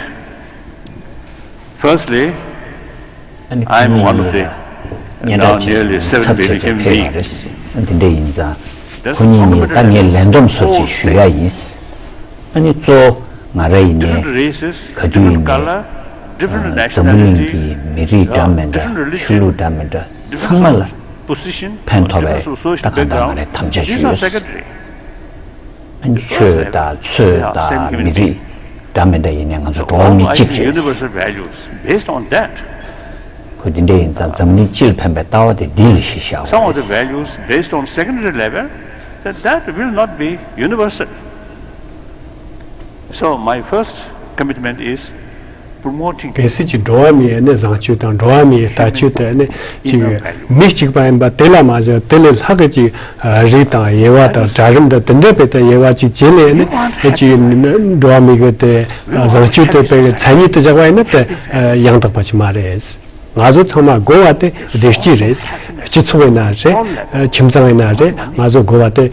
firstly, I am one of the now nearly seven billion human beings. འདི་འདྲ་ཡིན་ཙང་ཁོ་གཉིས་ནི་ད་ངས་ལན་འདེབས་སོགས་ཅིག་ཞུ་ཡ་ཡིན། ཨ་ནི་གཙོ་བོ་ང་རང་ཡིན་ནའི་ག་དུས་ཡིན་ནའི་འཛམ་བུ་གླིང་གི་མི་རིགས་འདྲ་མི་འདྲ་ཆོས་ལུགས་འདྲ་མི་འདྲ་ཚང་མ་ལ་ཕན་ཐོགས་པའི་ད་གང་ལྟར་ང་རའི་དམ་བཅའ་ཞུ་ཡོད། ཆོས་དང་ཚོས་དང་མི་རིགས་འདྲ་མི་འདྲ་ཡིན་ནའི་ང་ཚོ་འགྲོ་བ་མི་གཅིག་རེད། ཁོ་འདི་འདྲ་ཡིན་ཙང་འཛམ་གླིང་སྤྱིར་ཕན་པའི་ལྟ་བ་དེ་འདི་ལ་གཞི་བཞག་པ་རེད། Some of the values based on secondary level, that, that will not be universal. So my first commitment is promoting གལ་སྲིད་ཀྱི་འགྲོ་བ་མིའི་ནི་བཟང་སྤྱོད་དང་འགྲོ་བ་མིའི་ལྟ་སྤྱོད་དེ་ནི་ཅིག་མི་གཅིག་པ་ཡིན་པ་དེ་ལ་མ་ཟད་དེ་ལས་ལྷག་གི་ཅིག་རིགས་དང་དབྱེ་བ་དང་གྲལ་རིམ་དང་དེ་འདྲ་བས་ཏེ་དབྱེ་བ་ཅིག་བྱས་ནས་ནི་ཅིག་འགྲོ་བ་མི་གི་དེ་བཟང་སྤྱོད་དེ་བས་མཚན་ཉིད་དུ་བཞག་པ་ཡིན་ན་དེ་ཡང་དག་པ་ཅིག་མ་རེད། ང་ཚོ་ཚང་མ་དགོས་པ་དེ་བདེ་སྐྱིད་རེད། སྤྱི་ཚོགས་ཡིན་ན་རེད། ཁྱིམ་ཚང་ཡིན་ན་རེད། ང་ཚོ་དགོས་པ་དེ་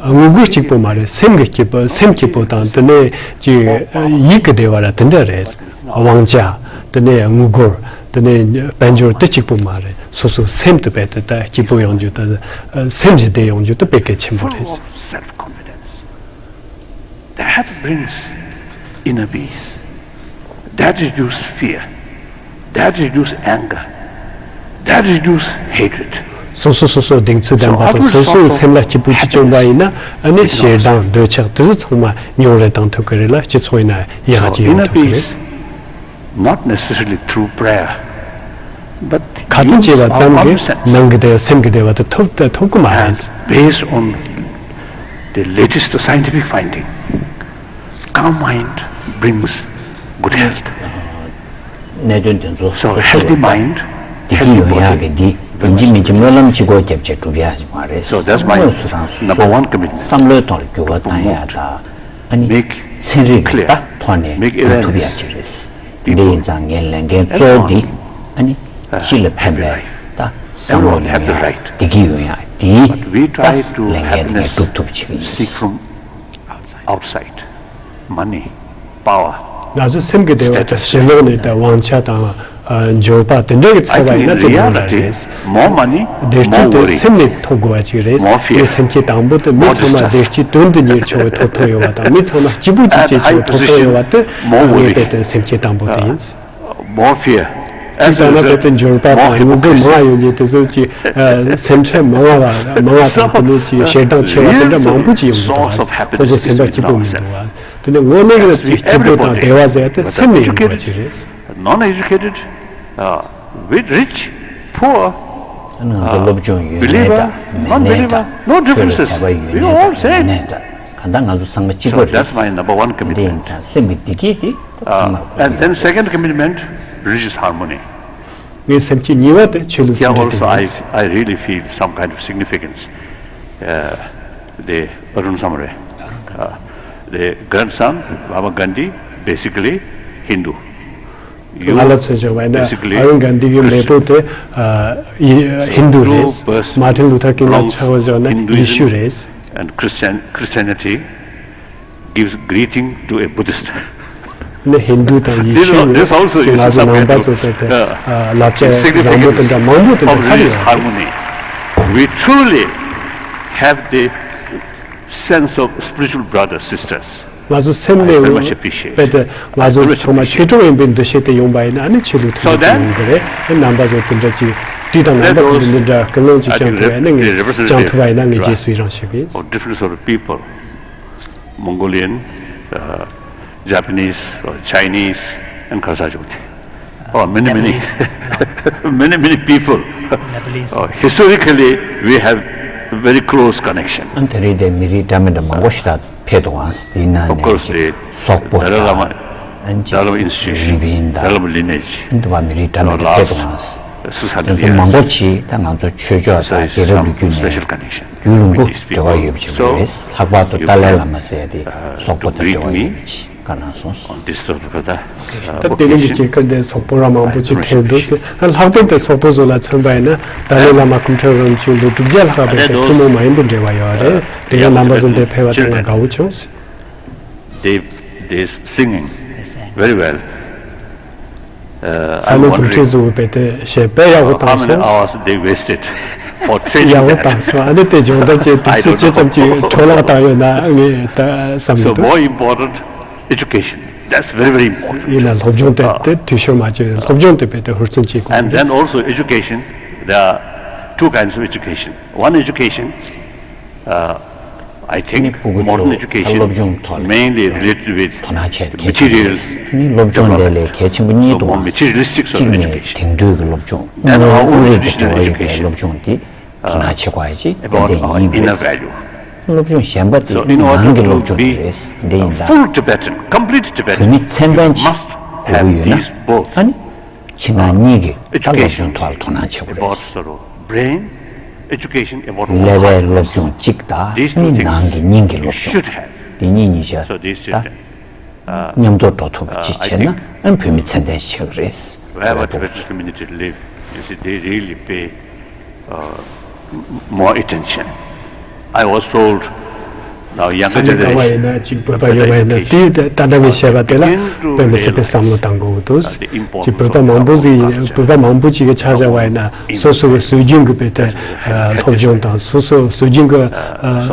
དངུལ་སྒོར་གཅིག་པོ་མ་རེད། སེམས་ཀྱི་སྐྱིད་པོ་སེམས་སྐྱིད་པོ་དང་དེ་ནས་ཅིག་ཡིད་ཀྱི་བདེ་བ་ར་དེ་འདྲ་རེད། དབང་ཆ་དེ་ནས་དངུལ་སྒོར་དེ་ནས་དཔལ་འབྱོར་དེ་གཅིག་པོ་མ་རེད། སོ་སོ་སེམས་དེ་བས་དེ་ད་སྐྱིད་པོ་ཡོང་རྒྱུ་དེ་སེམས་ཀྱི་བདེ་ཡོང་རྒྱུ་དེ་དཔེ་གལ་ཆེན་པོ་རེད། Self-confidence. That brings inner peace. That reduces fear. That reduces anger. That reduces hatred. སོ་སོ་སོ་སོ་གདེང་ཚོད་ལྡན་པ་དང་སོ་སོའི་སེམས་ལ་སྐྱིད་པོ་ཅིག་བྱུང་བ་ཡིན་ན་ཨ་ནི་ཞེ་སྡང་འདོད་ཆགས་དེ་ཚོ་ཚང་མ་ཉུང་རུ་བཏང་ཐུབ་ཀྱི་རེད་ལ་སྤྱི་ཚོགས་ཡིན་ན་ཡག་ཅིག་ཡོང་ཐུབ་ཀྱི་རེད། Not necessarily through prayer, but ཁ་ཏོན་བྱས་པ་ཙམ་གྱིས་ནང་གི་བདེ་བ་སེམས་ཀྱི་བདེ་བ་དེ་ཐོབ་ཐོབ་ཀྱི་མ་རེད། Based on the latest scientific finding, calm mind brings good health. གནད་དོན་དེ་ཚོ་སོ་སོ་ལ་བདེ་སྐྱིད་ཡོང་ཡག་གི་འདི་ཡིན་གཅིག་མིན་གཅིག་སྨོན་ལམ་གཅིག་སྒོ་བརྒྱབ་བྱས་སྒྲུབ་ཡག་མ་རེད། དངོས་སུ་རང་སོ་སོ་བསམ་བློའི་ཐོག་ལ་འགྱུར་བ་བཏང་ཡག་དང་། ཨ་ནི་ཚན་རིག་གི་ད་ཐོག་ནས་ཐུབ་ཐུབ་ཡག་ཅིག་རེད། དེ་འདྲ་ཡིན་ཙང་ངའི་ལས་འགན་གཙོ་བོ་འདི་ཨ་ནི་སྤྱི་ལ་ཕན་པའི་ད་བསམ་བློ་ལེན་ཡག་བདེ་སྐྱིད་ཡོང་ཡག་འདིའི་ད་ལས་འགན་དེ་ངས་སྒྲུབ་ཐུབ་བྱེད་ཀྱི་ཡིན། Seek from outside, money, power, ང་ཚོ་སེམས་ཀྱི་བདེ་བ་དང་ཕྱི་ལོགས་ནས་ད་དབང་ཆ་དང་ འབྱོར་པ་དེ་འདྲ་གི་ཚོར་བ་ཡིན་ན་དེ་ཡོང་ར་རེད། བདེ་སྐྱིད་དེ་སེམས་ནས་ཐོབ་དགོས་པ་ཅིག་རེད། ངས་སེམས་བསྐྱེད་དང་པོ་དེ་མི་ཚང་མ་བདེ་སྐྱིད་དོན་དུ་གཉེར་ཆོག་པའི་ཐོབ་ཐང་ཡོད་པ་དང་། མི་ཚང་མ་སྐྱིད་པོ་ཅིག་བྱེད་ཆོག་པའི་ཐོབ་ཐང་ཡོད་པ་དེ་ངས་དཔེ་དེ་སེམས་བསྐྱེད་དང་པོ་དེ་ཡིན། More fear. As a result, དེ་འབྱོར་པ་དང་མྱུ་གུ་མང་ཡོད་ནས་དེ་ཚོ་ཅིག་སེམས་ཁྲལ་མང་བ་མང་བ་དང་། དེ་ནས་ཅིག་ཞེ་སྡང་ཆེ་བ་དེ་འདྲ་མང་པོ་ཅིག་ཡོང་གི་འདུག་བ། ཁོ་ཚོ་སེམས་པ་སྐྱིད་པོ་མི་འདུག་བ། དེ་ནས་དངོས་གནས་ཀྱི་ཅིག་སྐྱིད་པོ་དང་བདེ་བ་ཟེར་དེ་སེམས་ནས་ཡོང་དགོས་པ་ཅིག་རེད། Non-educated, uh, with rich, poor, ང་ཚོ་སློབ་སྦྱོང་ཡོད་མེད་དང་མེད་མེད་དང་། ཆོས་ལ་དད་པ་ཡོད་མེད་དང་མེད་མེད་དང་། གང་ལྟར་ང་ཚོ་ཚང་མ་གཅིག་པ་རེད། So that's my number one commitment. དེ་ཡིན་ཙང་སེམས་ཀྱི་བདེ་སྐྱིད་དེ་ཚང་མར་དགོས། And then second commitment, religious harmony. ངའི་སེམས་ཀྱི་གཉིས་པ་དེ་ཆོས་ལུགས་མཐུན་སྒྲིལ་དེ་ཡིན། Here also, I, I really feel some kind of significance. Uh, the Arun Samre, uh, the grandson, Baba Gandhi, basically Hindu. ང་ལ་མཚོན་བྱས་པ་ཡིན་ན་ཨ་རུན་གྷན་དྷི་གི་མེས་པོ་དེ་ཧིན་རྡུ་རེད། མར་ཊིན་ལུ་ཐར་ཀིང་ལ་མཚོན་བྱས་ན་ཡེ་ཤུ་རེད། And Christian, Christianity gives greeting to a Buddhist. ནི་ཧིན་རྡུ་དང་ཡེ་ཤུ་ཡི་ང་ཚོ་ནང་པ་ཚོ་དེ་དེ་བསླབ་བྱ་བཟང་པོ་དེ་འདྲ་མང་པོ་དེ་འདྲ་ཧ་ལས་ཡོད་རེད། We truly have the sense of spiritual brothers, sisters. ང་ཚོ་སེམས་ནས་དཔེ་དེ་ང་ཚོ་ཚང་མ་ཆོས་གྲོགས་ཡིན་པའི་འདུ་ཤེས་དེ་ཡོང་པ་ཡིན་ན། ཨ་ནི་ཆོས་ལུགས་མཐུན་སྒྲིལ་ཡོང་གི་རེད། ཨ་ནི་རྣམ་པ་ཚོ་དེ་འདྲ་ཅིག་དུས་དང་རྣམ་པ་ཀུན་ཏུ་འདི་འདྲ་ཀུན་སློང་ཅིག་བཅངས་ཐུབ་པ་ཡིན་ན། ངས་བཅངས་ཐུབ་པ་ཡིན་ན་ངས་རྗེས་སུ་ཡི་རང་ཞུ་གི་ཡིན། Of different sort of people, Mongolian, uh, Japanese, or Chinese, and Khalsa Jyoti. Oh, many, many, many, many people. Uh, historically, we have very close connection. ཨ་ནི་དེ་རིང་དེ་མི་རིགས་འདྲ་མི་འདྲ་མང་པོ་ཞིག་ད་ཕེབས་འདུག་ཨང་། དེ་ནང་ནས་ཅིག་སོག་པོ་དང་། ཨ་ནི་ཅིག་རི་པིན་དང་། ཨ་ནི་དེ་བ་མི་རིགས་འདྲ་མི་འདྲ་ཕེབས་འདུག་ཨང་། དེ་ཚོ་མང་པོ་ཅིག་ད་ང་ཚོ་ཆོས་ཕྱོགས་དང་རྒྱལ་རབས་ལོ་རྒྱུས་ནས་རྒྱུན་རིང་པོ་འབྲེལ་བ་ཡོད་པ་ཞིག་རེད། ལྷག་པར་དུ་ཏཱ་ལའི་བླ་མ་ཟེར་ཡ་དེ་སོག་པོ་དང་འབྲེལ་བ་ཡོད་པ་ཅིག་ག་རང་སོང་། ད་དེ་རིང་གི་སྐྱེས་སྐར་འདིར་སོག་པོ་ར་མང་པོ་ཅིག་ཕེབས་འདུག་ཟེར། ལྷག་པར་དུ་སོག་པོ་ཚོ་ལ་མཚོན་པ་ཡིན་ན། ཏཱ་ལའི་བླ་མ་སྐུ་ཕྲེང་རིམ་བྱོན་ལོ་དྲུག་བརྒྱ་ལྷག་པའི་ཐུན་མོང་མ་ཡིན་པའི་འབྲེལ་བ་ཡོད་རེད། དེ་གའི་རྣམ་པ་ཚོ་འདིར་ཕེབས་པ་དེ་ང་དགའ་བོ་བྱུང་། They, they singing very well. ས་ནས་འགོ་ཁྲིད་བཟོ་བའི་དཔེ་དེ་ཞེས་དཔེ་ཡག་པོ་བཏང་སོང་། How many hours they wasted for training that? ཡག་པོ་བཏང་སོང་། ཨ་ནི་དེ་སྦྱོང་བརྡར་བྱས་དུས་ཚོད་ཅི་ཙམ་ཅིག་འཕྲོ་བརླག་བཏང་ཡོད་ན་ངས་ད་བསམ་གྱི་འདུག So more important, education. That's very, very important. ཡིན་ན་སློབ་སྦྱོང་དེ་དེ་འཐུས་ཤོར་མ་བྱས། སློབ་སྦྱོང་དེ་དཔེ་དེ་ཧུར་བརྩོན་བྱེད་དགོས། And then also education, there are two kinds of education. One education, uh, I think modern education mainly related with material development. ནི་སློབ་སྦྱོང་དེ་ལས་གལ་ཆེན་པོ་གཉིས་འདུག་ཨང་། གཅིག་ནི་དེང་དུས་ཀྱི་སློབ་སྦྱོང་། དངོས་དངོས་རིགས་དང་འབྲེལ་བ་ཡོད་པའི་སློབ་སྦྱོང་དེ་དོ་སྣང་བྱེད་དགོས་ཡ་ཅིག་དེ་ཡིན་པས། སློབ་སྦྱོང་གཞན་པ་དེ་ནང་གི་སློབ་སྦྱོང་དེ་རེད། འདི་ཡིན་ད། བོད་མི་ཚད་ལྡན་ཅིག་དགོས་ཀྱི་ཡོད་ན་ཨ་ནི། ཕྱི་ནང་གཉིས་ཀྱི་ད་སློབ་སྦྱོང་ཐོག་ལ་དོ་སྣང་བྱེད་དགོས་རེད། ཀླད་པའི་སློབ་སྦྱོང་གཅིག་དང་ནང་གི་སྙིང་གི་སློབ་སྦྱོང་། འདི་གཉིས་གཉིས་ཆ་ད་མཉམ་དུ་འགྲོ་ཐུབ་པ་ཅིག་བྱས་ན་ཨ་ནི་བོད་མི་ཚད་ལྡན་ཞིག་ཆགས་ཀྱི་རེད། Wherever Tibetan community live, you see, they really pay, uh, more attention. I was told, now younger generation, ས་གནས་ག་བ་ཡིན་ན་ཅིག་བོད་པ་ཡོད་པ་ཡིན་ན་དེ་ད་ལྟ་ངས་བཤད་པ་དེ་ལ་དཔེ་མི་སྲིད་པའི་བསམ་བློ་བཏང་དགོས་འདུག་ཅིག་བོད་པ་མང་པོ་ཞིག་བོད་པ་མང་པོ་ཅིག་གིས་ཆ་བཞག་པ་ཡིན་ན་སོ་སོ་གི་སྲོལ་རྒྱུན་གྱི་དཔེ་དེ་སློབ་སྦྱོང་དང་སོ་སོ་སྲོལ་རྒྱུན་གྱི་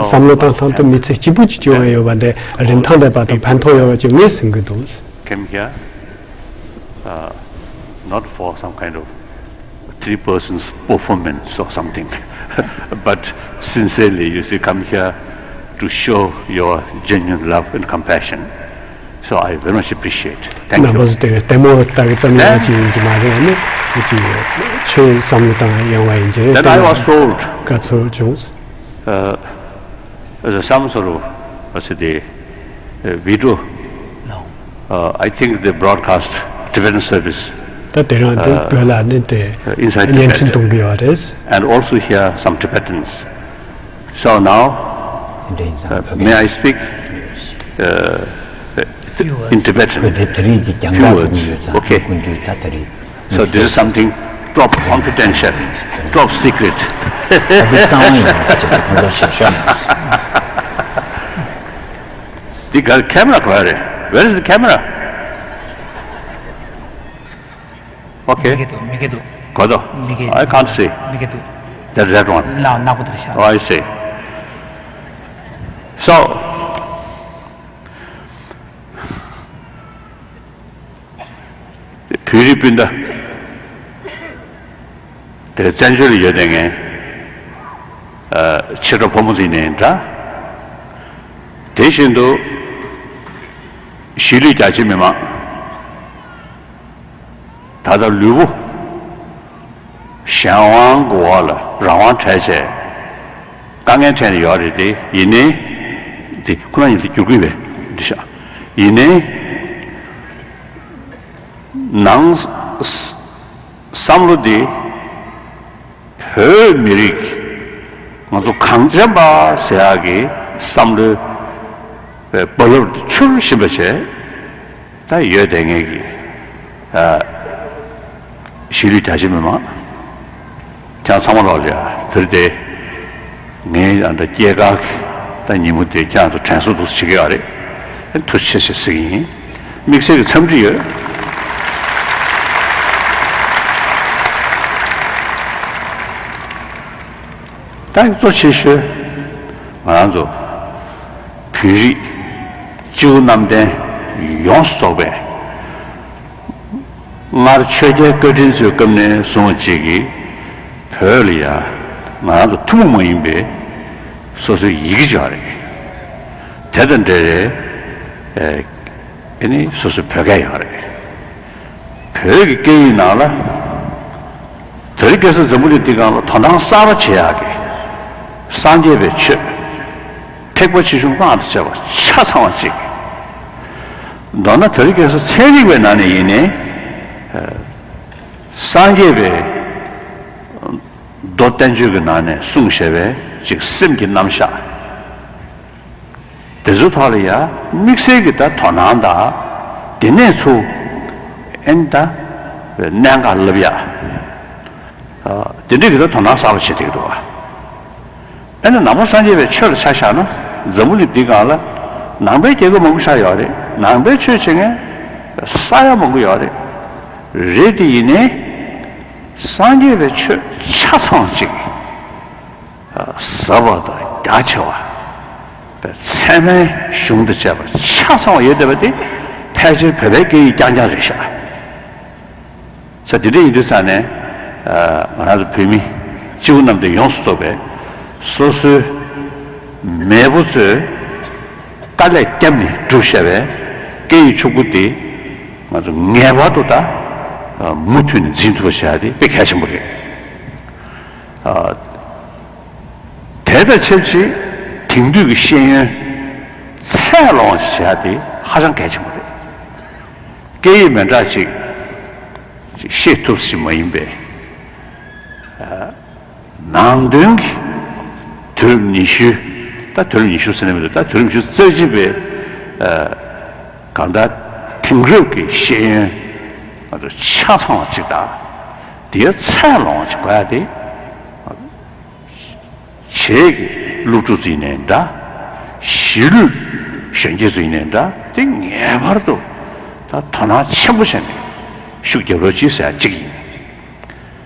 བསམ་བློ་བཏང་སྟངས་དེ་མི་ཚེ་གཅིག་པུ་ཅིག་བྱུང་བ་ཡོད་པ་འདི་རིན་ཐང་ལྡན་པ་དང་ཕན་ཐོགས་ཡོད་པ་ཅིག་ངས་ཟིན་གྱི་འདུག Came here, uh, not for some kind of three persons performance or something, but sincerely, you see, come here to show your genuine love and compassion. So I very much appreciate. Thank you. རྣམ་པ་ཚོ་དེ་ལྟད་མོ་ལྟ་གི་ཙམ་ཡང་ཅིག་ཡིན་གྱི་མ་རེད། ཨ་ནི་ཅིག་ཆོས་བསམ་བློ་བཏང་ཡོང་བ་ཡིན་གྱི་རེད། Then I was told, དཀའ་ཚོར་བྱུང་། Uh, There's some sort of, what's it, the, uh, video. No. Uh, I think they broadcast Tibetan service. ད་དེ་རིང་དེ་བོད་ལ་ནི་དེ་inside Tibet. བརྙན་འཕྲིན་གཏོང་གི་ཡོད་རེད། And also here some Tibetans. So now, uh, may I speak, uh, in Tibetan? Few words. Okay. So this is something top confidential, top secret. The girl camera, where is the camera? Okay. མི་གེ་འདུག་མི་གེ་འདུག་གོ་དོ། མི་གེ། I can't see. མི་གེ་འདུག That's red one. ལ་ནག་པོ་དེར་ཤ Oh, I see. So, བོད་རིགས་སྤུན་ཟླ། དེ་བཙན་བྱོལ་ལ་ཡོད་དེ་ངས། ཨ། ཕྱི་དྲོ་ཕོ་མོ་ཚོ་ཡིན་ནའི་འདྲ། དེ་བཞིན་དུ། གཞིས་ལུས་རྒྱ་ཆེ་མི་མང་། ད་ལྟ་ལུས་པོ། གཞན་དབང་གི་འོག་ལ་རང་དབང་བྲལ་བྱས། དཀའ་ངལ་འཕྲད་ནས་ཡོད་རེད་དེ་ཡིན་ནའི། དེ་ཁོ་རང་ཡིན་དེ་བསྒྱུར་དགོས་པས་འདི་ཤག་ཡིན་ནའི། ནང་བསམ་བློ་འདི། བོད་མི་རིགས་ང་ཚོ་གངས་ཅན་པ་ཟེར་ཡག་གི་བསམ་བློའི་རྦ་རླབས་འཕྱུར་བཞིན་པ་བྱས་ད་ཡོད་བསྡད་མཁན་གྱི་ཨ། གཞིས་ལུས་རྒྱ་ཆེ་མི་མང་ཁྱེད་ཚང་མ་ལོག་ལ་ཡ་དེར་དེ་ངའི་ཨ་འདྲ་སྐྱེས་སྐར་གྱི་ད་ཉིན་མོ་དེ་ཁྱེད་ཚོ་དྲན་གསོ་འདུག་བྱེད་ཀྱི་ཡོད་རེད། ཐུགས་རྗེ་ཆེ་ཞེས་ཟེར་གྱི་ཡིན། དམིགས་བསལ་གྱི་འཚམས་འདྲི་ཡོད། ད་གཙོ་ཆེ་ཤོས་ང་རང་ཚོ་བོད་རིགས་སྤྱི་བོ་གནམ་བསྟན་ཡོངས་སུ་རྫོགས་པའི་སྔར་ཆོས་རྒྱལ་བཀའ་དྲིན་གཙོའི་སྐབས་ནས་བཟུང་བ་ཅིག་གིས་བོད་ལ་ཡ་ང་རང་ཚོ་ཐུན་མོང་མ་ཡིན་པའི་སོ་སོའི་ཡི་གེ་ཅིག་ཡོད་རེད། དེ་དང་འབྲེལ་བའི་ཨེ་ནི་སོ་སོའི་བོད་སྐད་ཡོད་རེད། བོད་ཀྱི་སྐད་ཡིག་ནང་ལ་དེ་རིང་ཁ་སང་འཛམ་བུ་གླིང་འདི་སྒང་ལ་དོ་སྣང་གསར་པ་བྱེད་ཡག་གི་སངས་རྒྱས་པའི་ཆོས་ཐེག་པ་ཆེ་ཆུང་སྔགས་དང་བཅས་པ་ཆ་ཚང་བ་གཅིག་མདོར་ན་དེ་རིང་ཁ་སང་ཚན་རིག་པའི་ནང་ནས་ཡིན་ནའི་སངས་རྒྱས་པའི་མདོ་བསྟན་བཅོས་ཀྱི་ནང་ནས་གསུངས་བཞག་པའི་ཅིག་སེམས་ཀྱི་རྣམ་གཞག་དེ་ཚོའི་ཐོག་ལ་ཡ་དམིགས་བསལ་གྱི་ད་དོ་སྣང་དང་དེ་ནས་ཚུར་ཨེ་ནི་ད་གནད་འགག་ལབ་ཡ་དེ་འདྲའི་གི་ད་དོ་སྣང་གསར་པ་བྱེད་བསྡད་ཀྱི་འདུག་བ། ཨེ་ནི་ནང་པ་སངས་རྒྱས་པའི་ཆོས་ལ་ཆ་བཞག་ན་འཛམ་བུ་གླིང་འདི་སྒང་ལ་ནང་པའི་རྒྱལ་ཁབ་མང་པོ་ཆགས་ཡོད་རེད། ནང་པའི་ཆོས་བྱེད་མཁན་ས་ཡ་མང་པོ་ཡོད་རེད། རེད་དེ་ཡིན་ནའི་སངས་རྒྱས་པའི་ཆོས་ཆ་ཚང་གཅིག་ཟབ་པ་དང་རྒྱ་ཆེ་བ། ཚད་མའི་གཞུང་དང་བཅས་པ་ཆ་ཚང་བ་ཡོད་བསྡད་པ་དེ་ཕལ་ཆེར་བོད་པའི་སྐད་ཡིག་རྐྱང་རྐྱང་རེད་ཤག་ས་དེ་འདྲ་ཡིན་དུས་ཙང་ནས་ང་རང་ཚོ་བོད་མི་སྤྱི་བོ་གནམ་བསྟན་ཡོངས་སུ་རྫོགས་པའི་སོ་སོའི་མེས་པོ་ཚོས་དཀའ་ལས་བརྒྱབ་ནས་བསྒྲུབས་བཞག་པའི་སྐད་ཡིག་ཕྱུག་པོ་དེ་ང་ཚོ་ངེས་པར་དུ་ད་མུ་མཐུད་ནས་འཛིན་ཐུབ་པ་བྱ་ཡ་དེ་དཔེ་གལ་ཆེན་པོ་རེད། དེ་དང་ཆབས་ཅིག་དེང་དུས་ཀྱི་ཤེས་ཡོན་ཚད་ལོངས་ཤིག་བྱ་དེ་ཧ་ཅང་གལ་ཆེན་པོ་རེད། སྐད་ཡིག་མི་འདྲ་ཅིག་ཤེས་ཐུབ་ཞིག་མ་ཡིན་པའི་ནང་དོན་གྱི་དུས་རབས་ཉི་ཤུ། ད་དུས་རབས་ཉི་ཤུ་ཟེར་ནས་མི་འདུག་ད་དུས་རབས་ཉི་ཤུ་རྩ་གཅིག་པའི་གང་ལྟར་དེང་རབས་ཀྱི་ཤེས་ཡོན་ང་ཚོ་ཆ་ཚང་བ་ཅིག་དང་དེའི་ཚད་ལོངས་ཅིག་དགོས་ཡ་དེ། བྱེས་ཀྱི་སློབ་ཕྲུག་ཚོ་ཡིན་ནའི་འདྲ། གཞིས་ལུས་གཞོན་སྐྱེས་ཚོ་ཡིན་ནའི་འདྲ། དེ་ངེས་པར་དུ་ད་དོ་སྣང་ཆེན་པོ་བྱས་ནས་ཤུགས་རྒྱབ་རོགས་གྱིས་ཟེར་ཡ་གཅིག་ཡིན།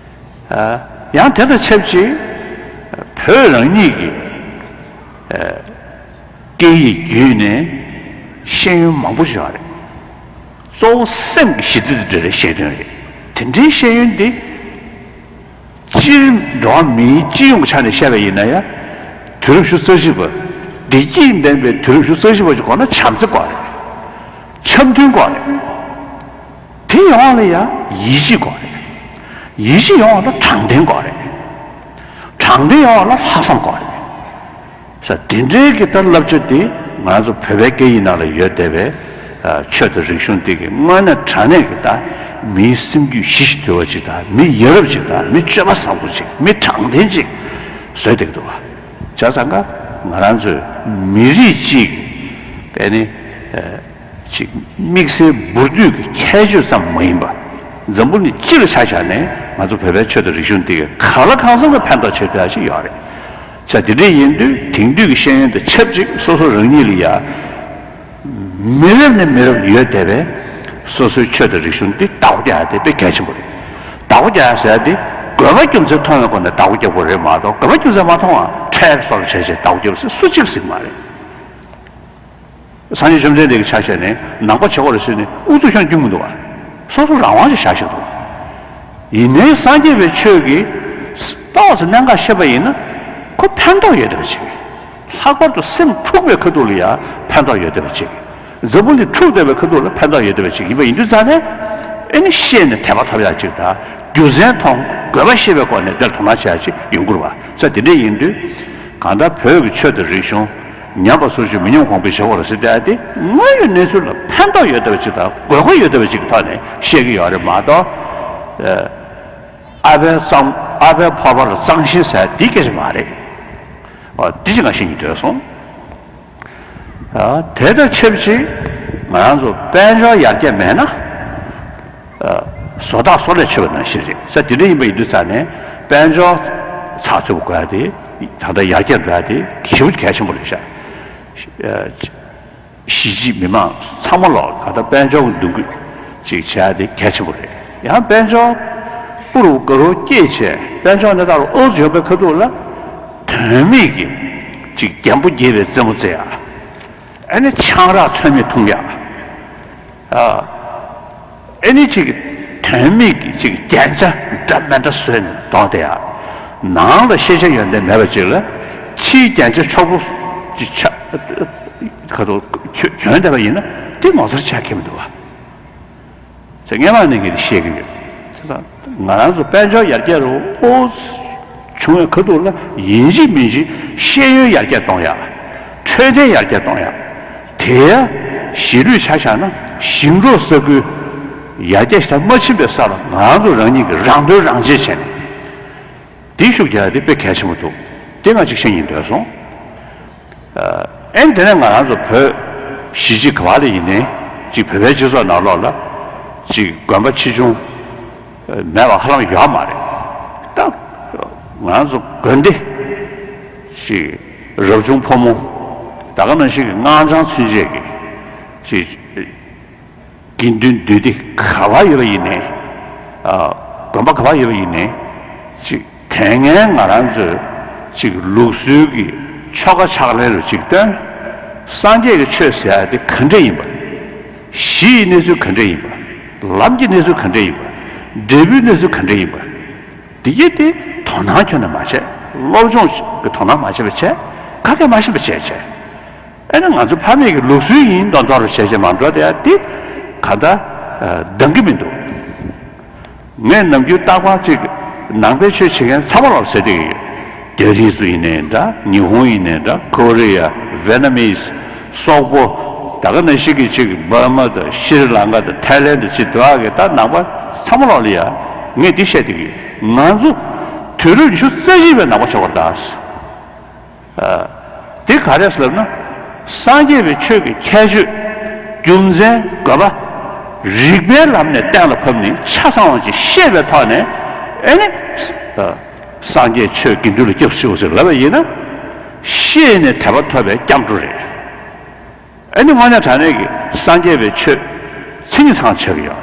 ཡང་དེ་དང་ཆབས་ཅིག་བོད་རང་ཉིད་ཀྱི་སྐད་ཡིག་བརྒྱུད་ནས་ཤེས་ཡོན་མང་པོ་ཡོད་རེད། གཙོ་བོ་སེམས་ཀྱི་གཞི་རྩ་དེ་འདྲ་རེད་ཤེས་དོན་རེད། དེ་འདྲའི་ཤེས་ཡོན་འདི། སྤྱིར་འགྲོ་བ་མིའི་སྤྱི་ཡོངས་ཀྱི་ཆ་ནས་བཤད་པ་ཡིན་ན་ཡང་། དུས་རབས་ཉི་ཤུ་རྩ་གཅིག་པ། བདེ་སྐྱིད་ལྡན་པའི་དུས་རབས་ཉི་ཤུ་རྩ་གཅིག་པ་ཞིག་དགོས་ན་བྱམས་བརྩེ་དགོས་རེད། འཆམ་མཐུན་དགོས་རེད། དེ་ཡོང་བ་ལ་ཡང་ཡིད་ཆེས་དགོས་རེད། ཡིད་ཆེས་ཡོང་བ་ལ་དྲང་བདེན་དགོས་རེད། དྲང་བདེན་ཡོང་བ་ལ་ལྷག་བསམ་དགོས་རེད། ས་དེ་འདྲའི་གི་ད་བསླབ་བྱ་དེ་ང་ཚོ་བོད་པའི་སྐད་ཡིག་ནང་ལ་ཡོད་བསྡད་པའི་ཆོས་དང་རིག་གཞུང་དེ་གི་དངོས་གནས་དྲང་གནས་ཀྱི་ད་མིའི་སེམས་རྒྱུད་གཞི་ཞིག་དུལ་བ་ཅིག་དང་མི་ཡ་རབས་ཅིག་དང་མི་སྤྱོད་པ་བཟང་པོ་ཅིག་མི་དྲང་བདེན་ཅིག་བཟོས་བསྡད་ཀྱི་འདུག་བ། བྱས་ཙང་ཀ་ང་རང་ཚོའི་མི་རིགས་གཅིག་གི་ཨེ་ནི། ཅིག་དམིགས་བསལ་འབུར་དོད་ཀྱི་ཁྱད་ཆོས་ཙམ་མ་ཡིན་པ། འཛམ་བུ་གླིང་སྤྱི་ལ་ཆ་བཞག་ནས་ང་ཚོ་བོད་པའི་ཆོས་དང་རིག་གཞུང་འདི་ག་ལ་གང་འཚམ་ལ་ཕན་ཐོགས་བྱེད་ཐུབ་ཡ་ཞིག་ཡོད་རེད། ཆ་དེ་འདྲ་ཡིན་དུས་དེང་དུས་ཀྱི་ཤེས་ཡོན་དང་ཆབས་ཅིག་སོ་སོ་རང་ཉིད་ལ་ཡ། མི་རབས་ནས་མི་རབས་ཡོད་བསྡད་པའི་སོ་སོའི་ཆོས་དང་རིག་གཞུང་འདི་བདག་པོ་རྒྱག་ཡ་དེ་དཔེ་གལ་ཆེན་པོ་རེད། བདག་པོ་རྒྱག་ཟེར་ཡ་དེ་དགོས་པ་རྒྱུ་མཚན་མཐོང་བའི་སྒོ་ནས་བདག་པོ་རྒྱག་དགོས་རེད་མ་གཏོགས། དགོས་པ་རྒྱུ་མཚན་མ་མཐོང་བ་ཁྲལ་སོགས་བྱས་བྱས་བདག་པོ་རྒྱག་པ་ཟེར་སུ་གཅིག་ཟེར་གྱི་མ་རེད། སངས་རྒྱས་བཅོམ་ལྡན་འདས་ཀྱི་ཆ་བཞག་ནས་ནང་པ་བྱེད་དགོས་རེད་ཟེར་ནས་ཨུ་ཚུགས་ཁྱོན་བསྐྱུར་མི་འདུག་བ། སོ་སོ་རང་དབང་ཅིག་བཞག་བཞག་འདུག། ཡིན་ནའི་སངས་རྒྱས་པའི་ཆོས་ཀྱི་ཏོག་ཙམ་གནད་འགག་ཤེས་པ་ཡིན་ན་ཁོ་ཕན་ཐོགས་ཡོད་བསྡད་པ་ཅིག། ལྷག་པར་དུ་སེམས་འཁྲུགས་པའི་ཁ་ཐུག་ལ་ཡང་ཕན་ཐོགས་ཡོད་བསྡད་པ་ཅིག། འཛམ་བུ་གླིང་འཁྲུགས་བསྡད་པའི་ཁ་ཐུག་ལ་ཕན་ཐོགས་ཡོད་བསྡད་པ་ཅིག་ཡིན་པ་ཡིན་དུས་ཙང་ནས། ཨེ་ནི་ཤེས་ནས་དད་པ་ཐོབ་ཡག་ཅིག་དང་། རྒྱུ་མཚན་མཐོང་དགོས་པ་ཤེས་པའི་སྒོ་ནས་དེར་དོ་སྣང་བྱེད་ཡག་ཅིག་ཡོང་དགོས་རེད་བ། ས་དེ་འདྲ་ཡིན་དུས་གང་ལྟར་བོད་ཀྱི་ཆོས་དང་རིག་གཞུང་ཉམས་པ་སོར་ཆུད་མི་ཉམས་གོང་འཕེལ་བྱེད་དགོས་རེད་ཟེར་བསྡད་དེ། དངོས་ཡོད་གནས་ཚུལ་ལ་ཕན་ཐོགས་ཡོད་བསྡད་པ་ཅིག་དང་དགོས་མཁོ་ཡོད་བསྡད་པ་ཅིག་གི་ཐོག་ནས་བཤད་ཀྱི་ཡོད་རེད་མ་གཏོགས། ཨ་ཕའི་གཙང་ཨ་ཕའི་ཕོར་པ་ལ་གཙང་ཞེན་ཟེར་འདི་སྐད་ཆ་མ་རེད། ཨ་འདི་ཅིག་ང་བཤད་སྙིང་འདོད་སོང་། ཨ་དེ་དང་ཆབས་ཅིག་ང་རང་ཚོ་དཔལ་འབྱོར་ཡར་རྒྱས་མེད་ན། ཨ་བཟོ་ལྟ་བཟོ་ལས་ཆོད་པ་ནང་བཞིན་རེད་ས། དེ་འདྲ་ཡིན་པ་ཡིན་དུས་ཙང་ནས་དཔལ་འབྱོར་ཚགས་ཚུད་པོ་དགོས་ཡ་དེ། ད་ལྟ་ཡར་རྒྱས་འགྲོ་ཡ་དེ་ཞེ་པོ་གལ་ཆེན་པོ་རེད་ཤག། ཨ་གཞིས་བྱེས་མི་མང་ཚང་མ་ལོག་ག་ད་དཔལ་འབྱོར་གྱི་མདུན་སྐྱོད་ཅིག་བྱེད་ཡ་དེ་གལ་ཆེན་པོ་རེད། ཡང་དཔལ་འབྱོར་སྤུ་རུ་དགའ་རུ་སྐྱེས་བྱས་དཔལ་འབྱོར་གནས་སྟངས་རུ་ཨོ་ཙམ་ཡོང་པའི་ཁ་ཐུག་ལ་དོན་མེད་ཀྱི་ཅིག་རྒྱན་པོ་རྒྱས་པའི་རྩེད་མོ་རྩེ་ཡ། ཨ་ནི་ཆང་རག་ཚོད་མེད་འཐུང་ཡ། ཨ་ཨ་ནི་ཅིག་དོན་མེད་ཀྱི་ཅིག་རྒྱན་ཆ་འདྲ་མི་འདྲ་བཟོས་ནས་གཏོང་བསྡད་ཡ། ནང་ལ་ཤེས་བྱ་ཡོན་ཏན་མེད་པ་ཅིག་ལ་ཕྱིའི་རྒྱན་ཆ་ཕྱུག་པོ་ཅིག་ཆ་ཁ་ཐུག་གྱོན་བསྡད་པ་ཡིན་ན་དེ་ངོ་མཚར་ཆགས་ཀྱི་མི་འདུག་བ། ཚེ་སྔས་མ་ནས་ངས་དེ་བཤད་ཀྱི་ཡོད། དེ་དང་ང་རང་ཚོ་དཔལ་འབྱོར་ཡར་རྒྱས་རུ་ཨོ་བྱུང་བའི་ཁ་ཐུག་ལ་ཡིན་གཅིག་མིན་གཅིག་ཤེས་ཡོན་ཡར་རྒྱས་གཏོང་ཡ། འཕྲོད་བསྟེན་ཡར་རྒྱས་གཏོང་ཡ། དེ་གཞིས་ལུས་ཆ་བཞག་ན་ཞིང་འབྲོག་ས་ཁུལ་ཡར་རྒྱས་ཤར་མ་ཕྱིན་པའི་ས་ལ་ང་རང་ཚོ་རང་ཉིད་ཀྱི་རང་དོན་རང་གཅེས་བྱས་ནས། དེའི་ཤུགས་རྒྱག་ཡ་དེ་དཔེ་གལ་ཆེན་པོ་འདུག། དེ་ང་གཅིག་བཤད་སྙིང་འདོད་སོང་། ཨ་ཨེ་དེ་ནས་ང་རང་ཚོ་བོད་གཞིས་བྱེས་ག་བ་ལ་ཡིན་ནའི་ཅིག་བོད་པའི་སྤྱི་ཚོགས་ནང་ལོགས་ལ་ཅིག་དགོན་པ་ཆེ་ཆུང་མེད་པ་ཧ་ལམ་ཡོད་མ་རེད། ད་ང་རང་ཚོ་དགོན་སྡེ་ཅིག་རབ་བྱུང་ཕོ་མོ་ད་ག་ནང་བཞིན་གྱི་སྔགས་འཆང་ཚུན་ཆད་ཀྱི་ཅིག་དགེ་འདུན་འདུས་སྡེ་ག་བ་ཡོད་པ་ཡིན་ནའི། ཨ་དགོན་པ་ག་བ་ཡོད་པ་ཡིན་ནའི་ཅིག་དེ་སྔའི་ང་རང་ཚོའི་ཅིག་ལུགས་སྲོལ་གྱི་ཆོ་ག་ཕྱག་ལེན་རུ་ཅིག་སྟོན། སངས་རྒྱས་ཀྱི་ཆོས་ཟེར་ཡ་དེ་ག་འདྲ་ཡིན་པ། གཞི་ཡི་གནས་ཚུལ་ག་འདྲ་ཡིན་པ། ལམ་གྱི་གནས་ཚུལ་ག་འདྲ་ཡིན་པ། འབྲས་བུའི་གནས་ཚུལ་ག་འདྲ་ཡིན་པ། འདི་གྱད་དེ་དོ་སྣང་ཁྱོན་ནས་མ་བྱས། སློབ་སྦྱོང་གི་དོ་སྣང་མ་བྱས་པ་བྱས། ག་གེ་མ་ཤེས་པ་བྱས་བྱས། ཨ་ནི་ང་ཚོ་ཕ་མེས་ཀྱི་ལུགས་སྲོལ་ཡིན་མདོག་མདོག་རུ་བྱས་བྱས་མ་འགྲོ་དེ་ཡ་དེ་ག་ད་འདང་གི་མི་འདུག། ངས་ནམ་རྒྱུན་རྟག་པར་ཅིག་ནང་པའི་ཆོས་བྱེད་མཁན་ཚང་མ་ལ་ཟེར་དེ་ཡོད། རྒྱ་རིགས་ཚོ་ཡིན་ནའི་འདྲ། ཉི་ཧོང་ཡིན་ནའི་འདྲ། ཀོ་རི་ཡ། ཝེ་ནམ་མིས། སོག་པོ། ད་ག་ནང་བཞིན་གྱི་ཅིག་འབར་མ་དང་ཤྲི་ལང་ཀ་དང་ཐའི་ལན་དང་ཅིག་འདྲ་གི་ད་ནང་པ་ཚང་མ་ལ་ལ་ཡ་ངས་འདི་བཤད་དེ་ཡོད། ང་ཚོ་དུས་རབས་ཉི་ཤུ་རྩ་གཅིག་པའི་ནང་པ་ཆགས་པར་གདའ། ཨ་དེ་ག་རེ་ཟེར་ལབ་ན། སངས་རྒྱས་པའི་ཆོས་ཀྱི་ཁྱད་ཆོས། རྒྱུ་མཚན། དགོས་པ། རིགས་པའི་ལམ་ནས་གཏན་ལ་ཕབ་ནས་ཆ་ཚང་བ་ཅིག་ཤེས་པའི་ཐོག་ནས། ཨེ་ནི་ཨ་སངས་རྒྱས་ཆོས་དགེ་འདུན་ལ་སྐྱབས་སུ་མཆིའོ་ཟེར་ལབ་པ་ཡིན་ན། ཤེས་ནས་དད་པ་ཐོབ་པའི་སྐྱབས་འགྲོ་རེད། ཨེ་ནི་དངོས་གནས་དྲང་གནས་ཀྱི་སངས་རྒྱས་པའི་ཆོས་མཚན་ཉིད་ཚང་ཆགས་ཀྱི་ཡོད།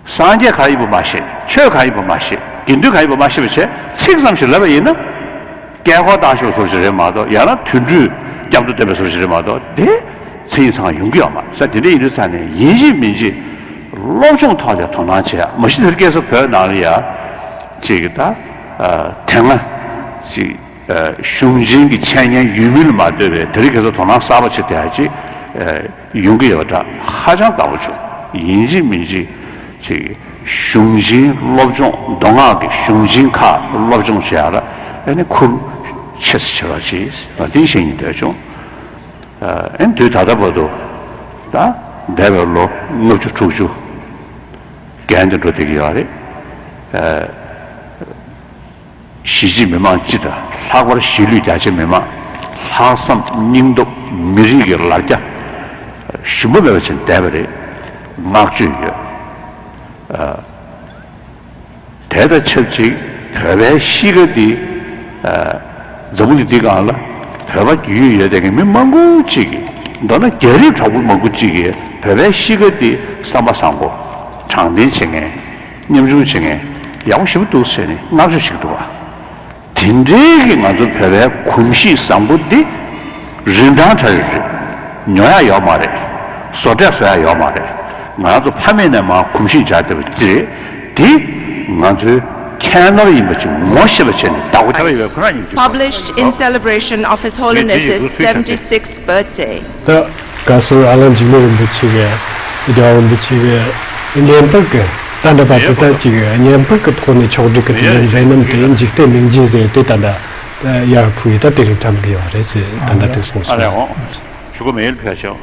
སངས་རྒྱས་གང་ཡིན་པ་མ་ཤེས། ཆོས་གང་ཡིན་པ་མ་ཤེས། དགེ་འདུན་གང་ཡིན་པ་མ་ཤེས་པ་བྱས། ཚིག་ཙམ་ཞིག་ལབ་པ་ཡིན་ན། སྐད་ཁོག་བཏང་ཤོག་བཟོ་ཞིག་རེད་མ་གཏོགས། ཡང་ན་དུད་འགྲོའི་སྐྱབས་འགྲོ་བསྟེན་པའི་བཟོ་ཞིག་རེད་མ་གཏོགས། དེ་ཚེ་ཡིན་ཚང་ཡོང་གི་ཡོད་མ་རེད་ས། དེ་འདྲ་ཡིན་དུས་ས་ནས་ཡིན་གཅིག་མིན་གཅིག་སློབ་སྦྱོང་ཐོག་ལ་དོ་སྣང་བྱེད་ཡ། མ་གཞི་དེར་སྐད་ས་བོད་ནང་ལ་ཡ་ཅིག་གི་ད་དེ་སྔ་ཅིག་གཞུང་ཆེན་གྱི་འཆད་ཉན་ཡོད་མིན་ལ་མ་ལྟོས་པའི་དེ་རིང་ཁ་སང་དོ་སྣང་གསར་པ་ཞིག་དེ་ཅིག་ཡོང་གི་ཡོད་འདྲ། ཧ་ཅང་དགའ་པོ་བྱུང་། ཡིན་གཅིག་མིན་གཅིག་ཅིག་གཞུང་ཆེན་སློབ་སྦྱོང་མདོ་སྔགས་ཀྱི་གཞུང་ཆེན་ཁག་སློབ་སྦྱོང་བྱེད་ཡ་ལ་ཨ་ནི་ཁུར་ཆེ་ས་ཆེ་བ་ཞིག་ང་དེ་བཤད་སྙིང་འདོད་བྱུང་། ཨ་ནི་དུས་ད་ལྟ་བར་དུ་ད་འདས་པའི་ལོ་ལྔ་བཅུ་དྲུག་ཅུ་རྒན་དུ་འགྲོ་བསྡད་ཀྱི་ཡོད་རེད། ཨ། གཞིས་བྱེས་མི་མང་སྤྱི་དང་། ལྷག་པར་གཞིས་ལུས་རྒྱ་ཆེ་མི་མང་། ལྷག་བསམ་སྙིང་སྟོབས། མི་རིགས་ཀྱི་ལ་རྒྱ་ཞུམ་པ་མེད་པ་བྱས་བསྡད་པ་རེད། བསྔགས་བརྗོད་ཡོད། ཨ། དེ་དང་ཆབས་ཅིག་བོད་པའི་གཤིས་ཀ་འདི། ཨ། འཛམ་བུ་གླིང་འདི་སྒང་ལ་བོད་པ་རྒྱུས་ཡོད་བསྡད་མཁན་མི་མང་པོ་ཅིག་གིས། མདོར་ན་རྒྱ་རིགས་གྲོགས་པོ་མང་པོ་ཅིག་གིས་བོད་པའི་གཤིས་ཀ་འདི་བསམ་པ་བཟང་པོ། དྲང་བདེན་བྱེད་མཁན། མཉམ་ཞུགས་བྱེད་མཁན་ཡག་པོ་ཞེ་པོ་འདུག་ཟེར་ནས་བསྔགས་བརྗོད་བྱེད་ཀྱི་འདུག་བ། དེ་འདྲའི་གི་ང་ཚོ་བོད་པའི་གོམས་གཤིས་བཟང་པོ་འདི་རིན་ཐང་ཕྲ་རེ་རེད། ཉོ་ཡ་ཡོད་མ་རེད། བཟོ་གྲྭས་བཟོ་ཡ་ཡོད་མ་རེད། ང་ཚོ་ཕ་མེས་ནས་མར་གོམས་གཤིས་སྦྱར་བསྡད་པ་འདི་རེད། འདི་ང་ཚོའི་ཁྱད་ནོར་ཡིན་པ་ཅིག་ངོ་ཤེས་པ་བྱས་ནས་བདག་པོ་བྱས་པ་ཡོད། ཁོ་རང་ཉིད་ཀྱི་Published in celebration of His Holiness's seventy-sixth birthday. ད་བཀའ་ཟུར་ཨ་ལགས་འཇིགས་མེད་རིན་པོ་ཆེ་གིས་རྒྱལ་བ་རིན་པོ་ཆེ་གིས་བརྙན་པར་གྱི་ད་འདྲ་པ་དེ་ལྟ་ཅིག་བརྙན་པར་གྱི་ཐོག་ནས་ཕྱོགས་སྒྲིག་གི་དེ་ལ་མཛད་རྣམ་དེ་འཇིག་རྟེན་མིང་རྒྱན་ཟེར་དེ་ད་ལྟ་ཡར་ཕུལ་ཡས་ད་དེ་རིང་གྲ་མི་དགོས་པ་རེད་ཟེར་ད་ལྟ་དེ་གསུངས་ཨ་སོང་། རེད་འོང་། ཞུ་གི་མེད་ལ་ཕེབས་ཤོག་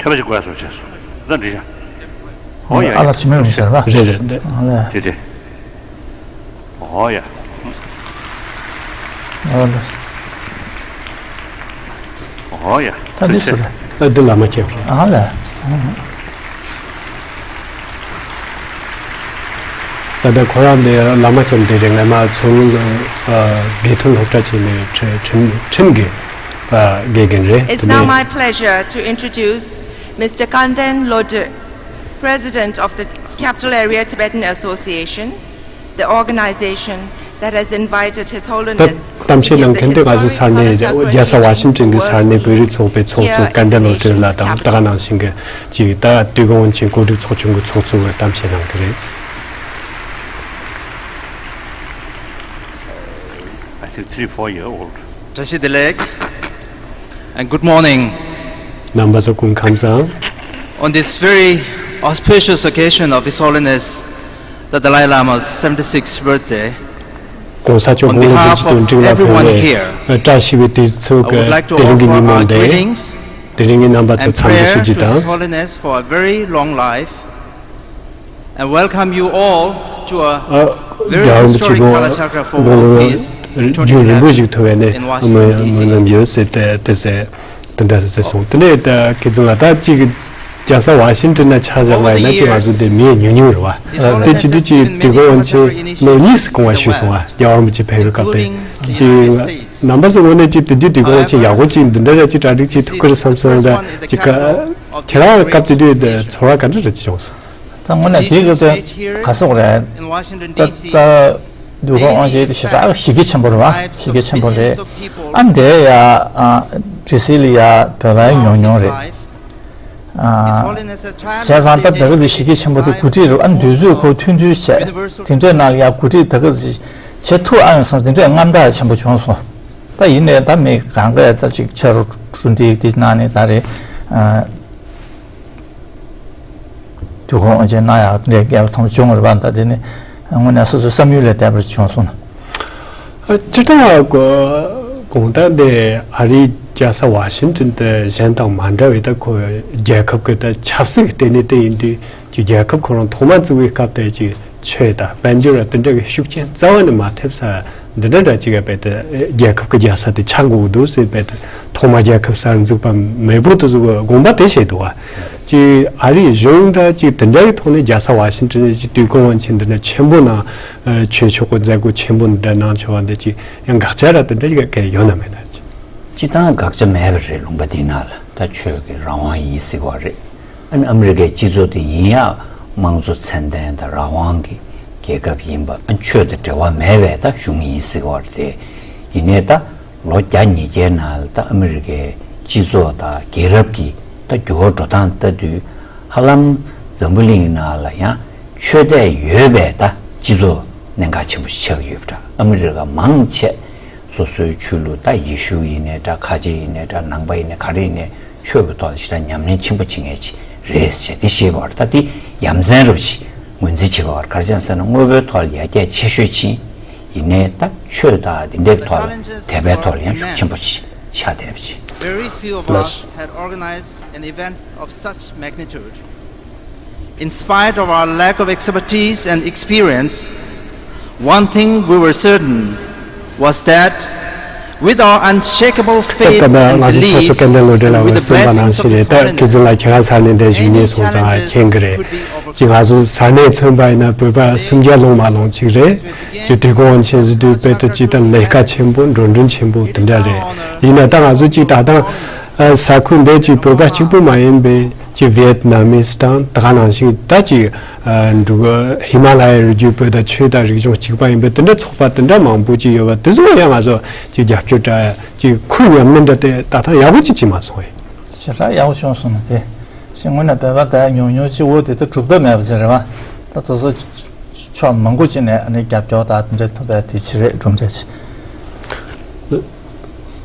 ཐོས་པ་ཞིག་དགོས་སོ་བྱས་སོ། ད་འགྲིག་ཤག་འོ་ཡ་ཨ་ལ་ཡ། ཕྱི་མོལ་མི་ཤར་བ། རེད་རེད་རེད། ཨ་ལས། དེ་དེ། འོ་ཡ། ཨ་ལས། འོ་ཡ། ད་འདི་སུ་རེད། ཨ་འདི་བླ་མ་ཁྱེད་རེད། ཨ་ལས། ད་ལྟ་ཁོ་རང་འདི་བླ་མ་ཁྱེད་འདི་རེད། ངས་མ་ཚོ་ཉིད་དགེ་ཐོན་སློབ་གྲྭ་ཆེན་མོའི་ཁྲིམས་ཁྲིམས་ཁྲིམས་ཀྱི་དགེ་རྒན་རེད། It's དེ་now ནས་my pleasure to introduce Mister Kanden Lode, President of the Capital Area Tibetan Association, the organization that has invited His ད་Holiness གཏམ་བཤད་གནང་མཁན་དེ་ང་ཚོ་ས་གནས་རྒྱལ་ས་ཝ་ཤིང་ཊོན་གྱི་ས་གནས་བོད་རིགས་ཚོགས་པའི་ཚོགས་གཙོ་ཀན་ཌན་ལོ་ཏྲེ་ལགས་དང་ད་ག་ནང་བཞིན་གྱི་ཅིག་ད་དུས་འཁོར་དབང་ཆེན་གོ་སྒྲིག་ཚོགས་ཆུང་གི་ཚོགས་གཙོ་གིས་གཏམ་བཤད་གནང་གི་རེད། I think three, four year old. བཀྲ་ཤིས་བདེ་ལེགས། And good morning. རྣམ་པ་ཚོ་སྐུ་ཁམས་བཟང་། On this very auspicious occasion of His Holiness the Dalai Lama's seventy-sixth birthday, གོང་ས་མཆོག་དགུང་ལོ་བདུན་ཅུ་དོན་དྲུག་ལ་ཕེབས་པའི་བཀྲ་ཤིས་པའི་དུས་ཚོད་ཀྱི་དེ་རིང་གི་ཉིན་མོ་འདི། དེ་རིང་གི་རྣམ་པ་ཚོ་འཚམས་འདྲི་ཞུ་རྒྱུ་དང་། His Holiness for a very long life. And welcome you all to a ཨ། very རྒྱལ་བ་རིན་པོ་ཆེ་historic དགུང་Kalachakra དགུང་Forum ལོ་Peace རྒྱུན་རིང་པོ་ཞིག་ཐུབ་པའི་གནས་in Washington, མི་མི D C. ལམ་ཡོད་ཟེར་ཏེ་དེ་ཟེར་དེ་འདྲ་ཟེར་སོང་། དེ་ནས་ད་ཁྱེད་ཚོ་ལ་ད་ཅིག་རྒྱལ་ས་ཝ་ཤིང་ཊོན་ན་ཆ་བཞག་པ་ཡིན་ན་ཅིག་ང་ཚོ་འདི་མི་ཉུང་ཉུང་རེད་བ། དེ་བྱེད་དུས་ཅིག་དུས་འཁོར་དབང་ཆེན་ལོ་གཉིས་སུ་གོང་བ་ཞུས་སོང་བ། རྒྱལ་བ་རིན་པོ་ཆེ་ཕེབས་པའི་སྐབས་དེ་ཅིག་རྣམ་པ་ཚོ་ངོས་ནས་ཅིག་དེ་དུས་དུས་འཁོར་དབང་ཆེན་ཡག་པོ་ཅིག་འདི་འདྲ་ར་ཅིག་གྲ་སྒྲིག་ཅིག་ཐུབ་ཀྱི་རེད་བསམ་སོང་། ད་ཅིག་ཁྱེད་རང་སྐབས་དེ་དུས་ཚོར་བ་ག་འདྲ་རེ་ཅིག་བྱུང་སོང་། ད་དངོས་གནས་དེའི་སྐབས་དེ་ག་སོག་རེད། ད་རྩ་དུས་འཁོར་དབང་ཆེན་དེ་ཞེ་དྲག་གཞི་རྒྱ་ཆེན་པོ་རེད་བ། གཞི་རྒྱ་ཆེན་པོ་རེད། ཨ་འདས་ཡ་ཌི་སི་ལ་ཡ་བོད་པ་ཉུང་ཉུང་རེད། བྱས་ཙང་ད་ད་ག་ཙི་གཞི་རྒྱ་ཆེན་པོ་དེ་གོ་སྒྲིག་རེད། ཨ་དུས་ཚོད་ཁོ་མཐུན་མཐུན་བྱས་དེ་འདྲའི་ནང་ལ་ཡ་གོ་སྒྲིག་ད་ག་ཙི་བྱེད་ཐུབ་ཨ་ཡོང་སོང་། དེ་འདྲའི་རྔམ་སྐྲག་ཆེན་པོ་བྱུང་སོང་། ད་ཡིན་ནའི་ད་མི་གང་གས་ད་ཅིག་ཕྱག་རོགས་འདི་གི་ནང་ནས་ད་རེད། དུས་འཁོར་དབང་ཆེན་གནང་ཡག་འདྲའི་སྐལ་བ་ཐམས་ཅད་བྱུང་བ་རེད་པ། ད་དེ་ནི་དངོས་གནས་སོ་སོའི་བསམ་ཡུལ་ལས་འདས་པར་བྱུང་སོང་ན། ཨ་སྤྱིར་བཏང་གོ་དགོངས་དག་འདི་ཨ་རིའི་རྒྱལ་ས་ཝ་ཤིང་ཊོན་དེ་གཞན་དང་མ་འདྲ་བའི་ད་ཁོ་རྒྱལ་ཁབ་ཀྱི་ད་ཆབ་སྲིད་ཀྱི་ལྟེ་གནས་དེ་ཡིན་དུས་ཀྱི་རྒྱལ་ཁབ་ཁོ་རང་ཐོག་མ་བཙུགས་པའི་སྐབས་དེ་ཀྱི་ཆོས་དང་དཔལ་འབྱོར་དང་དེ་འདྲ་གི་ཤུགས་རྐྱེན་རྩ་བ་ནས་མ་ཐེབས་ས་འདི་འདྲ་འདྲ་ཅིག་རྦད་དེ་རྒྱལ་ཁབ་ཀྱི་རྒྱལ་ས་དེ་ཆགས་དགོས་འདུག་ཟེར་རྦད་དེ་ཐོག་མ་རྒྱལ་ཁབ་གསར་འཛུགས་པ་མེས་པོ་དེ་ཚོ་གི་དགོངས་པ་དེ་བཞེས་འདུག་བ། ཅིག་ཨ་རིའི་གཞུང་འདྲ་ཅིག་དེ་འདྲ་གི་ཐོག་ནས་རྒྱལ་ས་ཝ་ཤིང་ཊོན་ནས་ཅིག་དུས་འཁོར་དབང་ཆེན་འདི་འདྲ་ཆེན་པོ་གནང་ཆོས་ཕྱོགས་ཀྱི་མཛད་སྒོ་ཆེན་པོ་འདི་འདྲ་གནང་ཆོག་པ་འདི་ཅིག་ཡང་དགག་བྱ་ར་དེ་འདྲ་ཅིག་ག་ཡོད་ན་མེད་ན་ཅིག་སྤྱིར་བཏང་དགག་བྱ་མེད་པ་རེད། ལུང་པ་འདི་ནང་ལ་ད་ཆོས་ཀྱི་རང་དབང་ཡིན་ཟེར་བ་རེད། ཨ་ནི་ཨ་མི་རི་ཀའི་སྤྱི་ཚོགས་དེ་ཡིན་ཡང་དམངས་གཙོ་ཚད་ལྡན་དང་རང་དབང་གི་རྒྱལ་ཁབ་ཡིན་པ། ཨ་ནི་ཆོས་དང་འབྲེལ་བ་མེད་པའི་ད་གཞུང་ཡིན་ཟེར་བ་དེ་ཡིན་ནའི་ད་ལོ་བརྒྱ་ཉིས་བརྒྱའི་ནང་ལ་ད་ཨ་མི་རི་ཀའི་སྤྱི་ཚོགས་དང་རྒྱལ་རབས་ཀྱི་ད་འགྱུར་བ་འགྲོ་སྟངས་ལྟ་དུས་ཧ་ལམ་འཛམ་བུ་གླིང་ནང་ལ་ཡང་ཆོས་དད་ཡོད་པའི་ད་སྤྱི་ཚོགས་གནད་འགག་ཆེན་པོ་ཞིག་ཆགས་ཀྱི་ཡོད་པ་འདྲ། ཨ་མི་རི་ཀ་མང་ཆེ་སོ་སོའི་ཆོས་ལུགས་ད་ཡེ་ཤུ་ཡིན་ནའི་འདྲ། ཁ་ཆེ་ཡིན་ནའི་འདྲ། ནང་པ་ཡིན་ནའི་ག་རེ་ཡིན་ནའི་ཆོས་ཀྱི་ཐོག་ལ་ཞེ་དྲག་ཉམས་ལེན་ཆེན་པོ་བྱེད་མཁན་ཅིག་རེད་ཟེར་དེ་ཤེས་པ་རེད། ད་དེ་ཡ་མཚན་རུ་ཞིག་ངོས་འཛིན་བྱེད་པ་བར་ག་རེ་བྱས་ཟེར་ན་དངོས་པོའི་ཐོག་ལ་ཡར་རྒྱས་ཆེ་ཤོས་ཕྱིན་ཡིན་ནའི་ད་ཆོས་དང་དེ་འདྲའི་ཐོག་ལ་དད་པའི་ཐོག་ལ་ཡང་ཤུགས་ཆེན་པོ་ཞིག་ཆགས་བསྡད་པ་ཅིག Very few of us had organized an event of such magnitude. In spite of our lack of expertise and experience, one thing we were certain was that with our unshakable faith and belief and with the blessings of His Holiness, any challenges could be overcome. ཅིག་ང་ཚོ་ས་གནས་མཚོན་པ་ཡིན་ན་བོད་པ་སུམ་བརྒྱ་ལོངས་མ་ལོངས་ཅིག་རེད། ཅིག་དུས་འཁོར་དབང་ཆེན་ཟེར་དུས་དཔེ་དེ་ཅིག་ད་ལས་ཀ་ཆེན་པོ་འགྲོ་གྲོན་ཆེན་པོ་དེ་འདྲ་རེད། ཡིན་ན་ད་ང་ཚོ་ཅིག་ད་ལྟ་ ཨ། ས་ཁུལ་འདི་ཅིག་བོད་པ་གཅིག་པུ་མ་ཡིན་པའི་ཅིག་ཝི་ཡེད་ནམ་མི་དང་ད་ག་ནང་བཞིན་ད་ཅིག་ཨ། འབྲུག་ཧི་མ་ལ་ཡའི་རི་རྒྱུད་བོད་དང་ཆོས་དང་རིག་གཞུང་གཅིག་པ་ཡིན་པའི་དེ་འདྲ་ཚོགས་པ་དེ་འདྲ་མང་པོ་ཅིག་ཡོད་པ་དེ་ཚོ་ཡང་ང་ཚོ་ཅིག་རྒྱབ་སྐྱོར་འདྲ་ཅིག་ཁུར་ཉམས་ལེན་འདྲ་དེ་ད་ཐེངས་ཡག་པོ་ཅིག་བྱས་མ་སོང་བས། ཞེ་དྲག་ཡག་པོ་བྱུང་སོང་ན་དེ། ཞེ་དངོས་གནས་བོད་པ་དེ་ཉུང་ཉུང་ཅིག་འོ་དེ་ད་གྲུབ་ཐོབ་མེད་པ་ཅིག་རེད་བ། ད་དེ་ཚོ་ཕྱོགས་མང་པོ་ཅིག་ནས་ཨ་ནི་རྒྱབ་སྐྱོར་དང་དེ་འདྲ་ཐུབ་པ་དེ་ཅིག་རེད། གྲུབ་འབྲས་ཅིག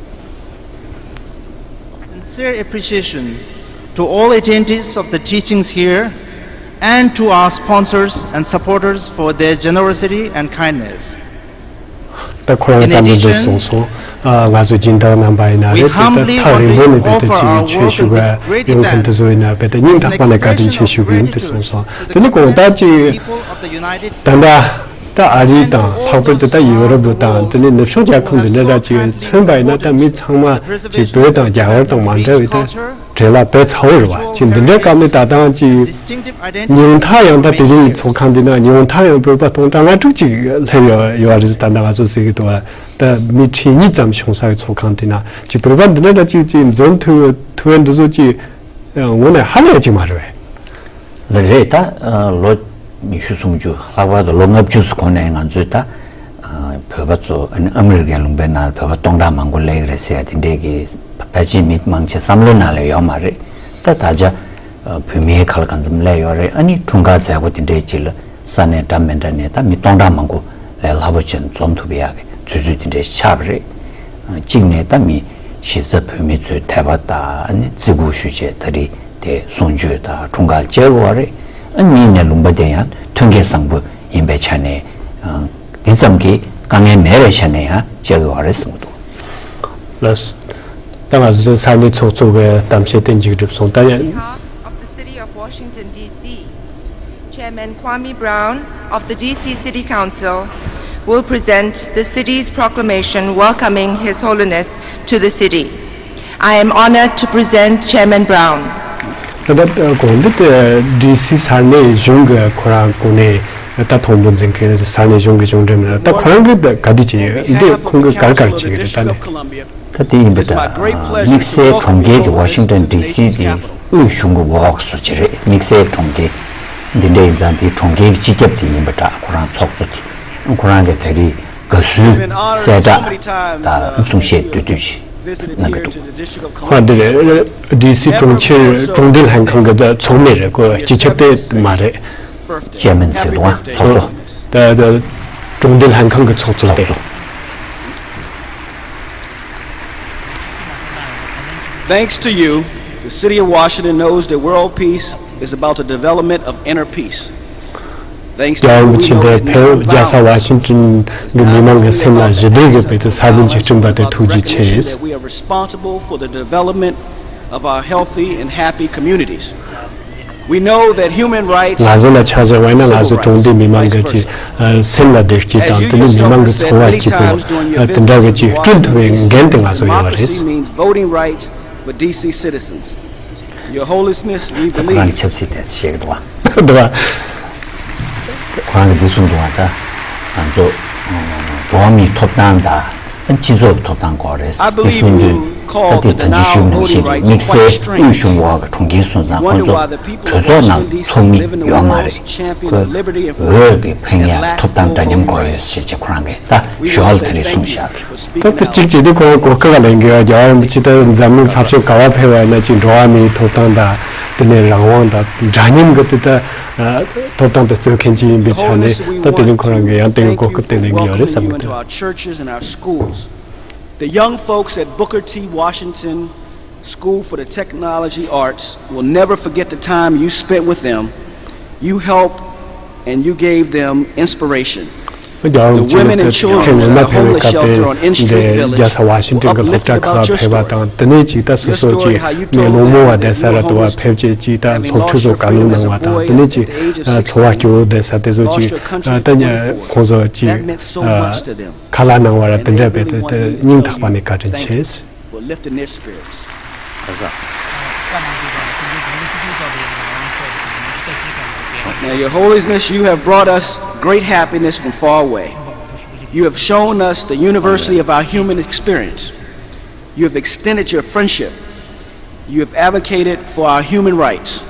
Sincere appreciation to all attendees of the teachings here and to our sponsors and supporters for their generosity and kindness. ད་ཁོ་རང་གཏམ་དཔེ་འདི་གསུངས་སོང་། ཨ། ང་ཚོ་སྦྱིན་བདག་རྣམ་པ་ཡིན་ན་རེད་དེ་ད་ཐག་རིང་པོ་ནས་དེ་ལྟ་ཅིག་ཆོས་ཞུ་ག་ཡོང་མཁན་དེ་ཚོ་ཡིན་ན་དཔེ་ད་སྙིང་ཐག་པ་ནས་བཀའ་དྲིན་ཆེ་ཞུ་གི་ཡིན་དེ་གསུངས་སོང་། དེ་ནི་གང་ལྟར་ཅིག་ད་ལྟ་ད་ཨ་རི་དང་ལྷག་པར་དུ་ད་ཡུ་རོབ་དང་དེ་ནི་ནུབ་ཕྱོགས་རྒྱལ་ཁབ་འདི་འདྲ་འདྲ་ཅིག་མཚོན་པ་ཡིན་ན་ད་མི་ཚང་མ་ཅིག་བོད་དང་རྒྱ་གར་དང་མ་འདྲ་བའི་ད། བྲེལ་བ་བས་ཚ་བོ་རེད་བ། ཅིག་འདི་འདྲའི་སྐབས་ནས་ད་ལྟའང་ཅིག་ཉུང་མཐའ་ཡང་ད་དེ་རིང་གི་ཚོགས་ཁང་འདི་ན་ཉུང་མཐའ་ཡང་བོད་པ་སྟོང་ཕྲག་ལྔ་དྲུག་ཅིག་སླེབས་ཡོད་ཡོད་རེད། ད་ལྟ་ང་ཚོ་ཟེར་གི་འདུག་བ། ད་མི་ཁྲི་གཉིས་ཙམ་བྱུང་ས་གི་ཚོགས་ཁང་འདི་ན་ཅིག་བོད་པ་འདི་འདྲ་འདྲ་ཅིག་ཅིག་འཛོམས་ཐུབ་ཐུབ་པའི་འདི་ཚོ་ཅིག་དངོས་གནས་ཧ་ལས་ཅིག་མ་རེད་བས། ལ་རེད་ད། ལོ་ཉི་ཤུ་སུམ་ཅུ་ལྷག་པར་དུ་ལོ་ལྔ་བཅུ་ཙམ་གོང་ནས་ང་ཚོས་ད་བོད་པ་ཚོ་ཨ་ནི་ཨ་མི་རི་ཀའི་ལུང་པའི་ནང་བོད་པ་སྟོང་ཕྲག་མང་པོ་སླེབས་ཀྱི་རེད་ཟེར་ཡ་དེ་འདྲས་ཀྱི་ཕལ་ཆེར་མི་མང་ཆེ་བསམ་བློའི་ནང་ལ་ཡོད་མ་རེད། ད་ད་ཆ་བོད་མིའི་ཁ་ལ་གང་འཚམ་སླེབས་ཡོད་རེད། ཨ་ནི་འཁྲུངས་སྐར་མཛད་སྒོ་དེ་འདྲས་ཅིག་ལ་ས་གནས་འདྲ་མི་འདྲ་ནས་ད་མི་སྟོང་ཕྲག་མང་པོ་ལས་སླ་པོ་བྱས་ནས་འཛོམས་ཐུབ་ཡག་གི་དུས་ཚོད་དེ་འདྲས་ཆགས་པ་རེད། གཅིག་ནས་ད་མི་གཞི་རྩ་བོད་མི་ཚོའི་དད་པ་དང་ཨ་ནི་བརྩི་བཀུར་ཞུ་བྱས་ད་རེས་དེ་གསུང་ཆོས་དང་འཁྲུངས་སྐར་བཅར་དགོས་པ་རེད། ཨ་གཉིས་ནས་ལུང་པ་དེ་ཡང་ཐོན་སྐྱེད་བཟང་པོ་ཡིན་པའི་ཆ་ནས་འདི་ཙམ་གྱིས་དཀའ་ངལ་མེད་པའི་ཆ་ནས་ཡང་བཅར་དགོས་པ་རེད་བསམ་གྱི་འདུག་ལགས། ད་ང་ཚོའི་ས་གནས་ཚོགས་གཙོ་གི་གཏམ་བཤད་དེ་མཇུག་སྒྲིལ་སོང་། ད་ཡ། On behalf of the City of Washington, D C, Chairman Kwame Brown of the D C City Council will present the city's proclamation welcoming His Holiness to the city. I am honored to present Chairman Brown. ད་ལྟ་དགོངས་འདི་ཌི་སི་ས་གནས་གཞུང་གི་ཁོ་རང་གོ་གནས་ད་དང་པོ་འཛིན་མཁན་ས་གནས་གཞུང་གི་གཞུང་འབྲེལ་མི་སྣ་ད་ཁོ་རང་གི་ག་དུས་ཀྱི་འདི་ཁོང་གི་གར་གར་བྱེད་ཀྱི་རེད། ད་ནི། ད་དེ་ཡིན་པ་འདྲ། དམིགས་བསལ་གྲོང་ཁྱེར་གྱི་ཝ་ཤིང་ཊོན་ཌི་སི་དེ་དབུས་གཞུང་གི་འོག་སུ་ཅི་རེད། དམིགས་བསལ་གྲོང་ཁྱེར་འདི་འདྲ་ཡིན་ཙང་དེ་གྲོང་ཁྱེར་གྱི་སྤྱི་ཁྱབ་དེ་ཡིན་པ་འདྲ། ཁོ་རང་ཚོགས་གཙོ་དེ་ཁོ་རང་གི་ད་རེས་དགའ་བསུའི་གསལ་བསྒྲགས་དང་གསུང་བཤད་བསྡུས་བསྡུས་ཤིག་གནང་གི་འདུག་ཁོ་འདི་རེད། ཌི་སི་གྲོང་ཁྱེར་གྲོང་སྡེ་ལྷན་ཁང་གི་ཚོགས་མི་རེད། ཁོ་སྤྱི་ཁྱབ་དེ་མ་རེད། ཅེར་མེན་ཟེར་འདུག་ཨ། ཚོགས་གཙོ། ད་ད་གྲོང་སྡེ་ལྷན་ཁང་གི་ཚོགས་གཙོ་དེ། ཚོགས་གཙོ། Thanks to you, the city of Washington knows that world peace is about the development of inner peace. Thanks to རྒྱལ་བ་རིན་པོ་ཆེ་འདིར་ཕེབས། རྒྱལ་ས་ཝ་ཤིང་ཏོན་གྱི་མི་མང་གི་སེམས་ལ་ཞི་བདེ་གི་བོད་དུ་ས་བོན་ཅིག་བསྐྲུན་པ་དེ་ཐུགས་རྗེ་ཆེ། We know that human rights, ང་ཚོ་ལ་ཆ་བཞག་པ་ཡིན་ན་ང་ཚོ་གྲོང་སྡེ་མི་མང་གི་ཅིག་སེམས་ལ་བདེ་སྐྱིད་དང་དེ་ནི་མི་མང་གི་འཚོ་བ་གཅིག་པུ་དེ་འདྲ་གི་ཅིག་བསྐྲུན་ཐུབ་པའི་འགན་དེ་ང་ཚོ་ཡོད་པ་རེད། Democracy means voting rights for D C citizens. Your Holiness, we believe ཁོ་རང་ཆབ་སྲིད་དེ་བཤད་གི་འདུག་བ། འདུག་བ། ཁོ་རང་གི་འདི་གསུངས་འདུག་བ། ད་ང་ཚོ་འགྲོ་བ་མིའི་ཐོབ་ཐང་དང་སྤྱི་ཚོགས་ཀྱི་ཐོབ་ཐང་སྐོར་རེད། འདི་གསུང་དུས་ད་ལྟའི་ད་ཅི་ཞུས་ནང་བཞིན་རེད། དམིགས་བསལ་དབུས་གཞུང་འོག་གི་གྲོང་ཁྱེར་སོང་ཙང་ཁོང་ཚོ་གྲོས་ཚོགས་ནང་ཚོགས་མི་ཡོད་མ་རེད། ཁོས་འོས་ཀྱི་ཕན་ཡ་ཐོབ་ཐང་འདྲ་མཉམ་དགོས་ཡོད་ཞེས་བྱས་ཁོ་རང་གིས་ད་ཞུ་ཧལ་དེ་རིགས་གསུངས་བཞག་རེད། ད་ལྟ་གཅིག་བྱས་ཏེ་ཁོང་གོ་སྐབས་ལེན་གི་རྒྱལ་བ་རིན་པོ་ཆེ་ད་འཛམ་གླིང་ཚགས་ཤོག་ག་བ་ཕེབས་པ་ཡིན་ན་ཅིག་འགྲོ་བ་མིའི་ཐོབ་ཐང་དང་དེ་ནས་རང་དབང་དང་འདྲ་མཉམ་གི་དེ་ད་ཐོབ་ཐང་དེ་རྩོད་མཁན་ཅིག་ཡིན་པའི་ཆ་ནས་ད་དེ་རིང་ཁོ་རང་གི་ཡང་དེ་གི་གོ་སྐབས་དེ་ལེན་གི་ཡོད་རེད་བསམ་གི་འདུག The young folks at Booker T. Washington School for the Technology Arts will never forget the time you spent with them. You helped and you gave them inspiration. རྒྱལ་བ་རིན་པོ་ཆེ་ལ་ཐེངས་ངོ་མ་ཕེབས་པའི་སྐབས་དེ་འདི་རྒྱལ་ས་ཝ་ཤིང་ཏོན་གྱི་སློབ་གྲྭ་ཁག་ལ་ཕེབས་པ་དང་དེ་ནས་ཅིག་ད་སོ་སོ་ཅིག་ངའི་སློང་མོ་བ་བསྡད་ས་ར་དུ་བ་ཕེབས་བྱས་ཅིག་ད་སློབ་ཁྲིད་སོགས་བཀའ་སློབ་གནང་བ་དང་དེ་ནས་ཅིག་འཚོ་བ་སྐྱོ་བོ་བསྡད་ས་དེ་ཚོ་ཅིག་ད་ཁོང་ཚོ་ཅིག་ཁ་ལག་གནང་བ་ར་དེ་འདྲ་བས་དེ་སྙིང་ཐག་པ་ནས་བཀའ་དྲིན་ཆེ། For lifting their spirits. Now, Your Holiness, you have brought us great happiness from far away. You have shown us the university of our human experience. You have extended your friendship You have advocated for our human rights.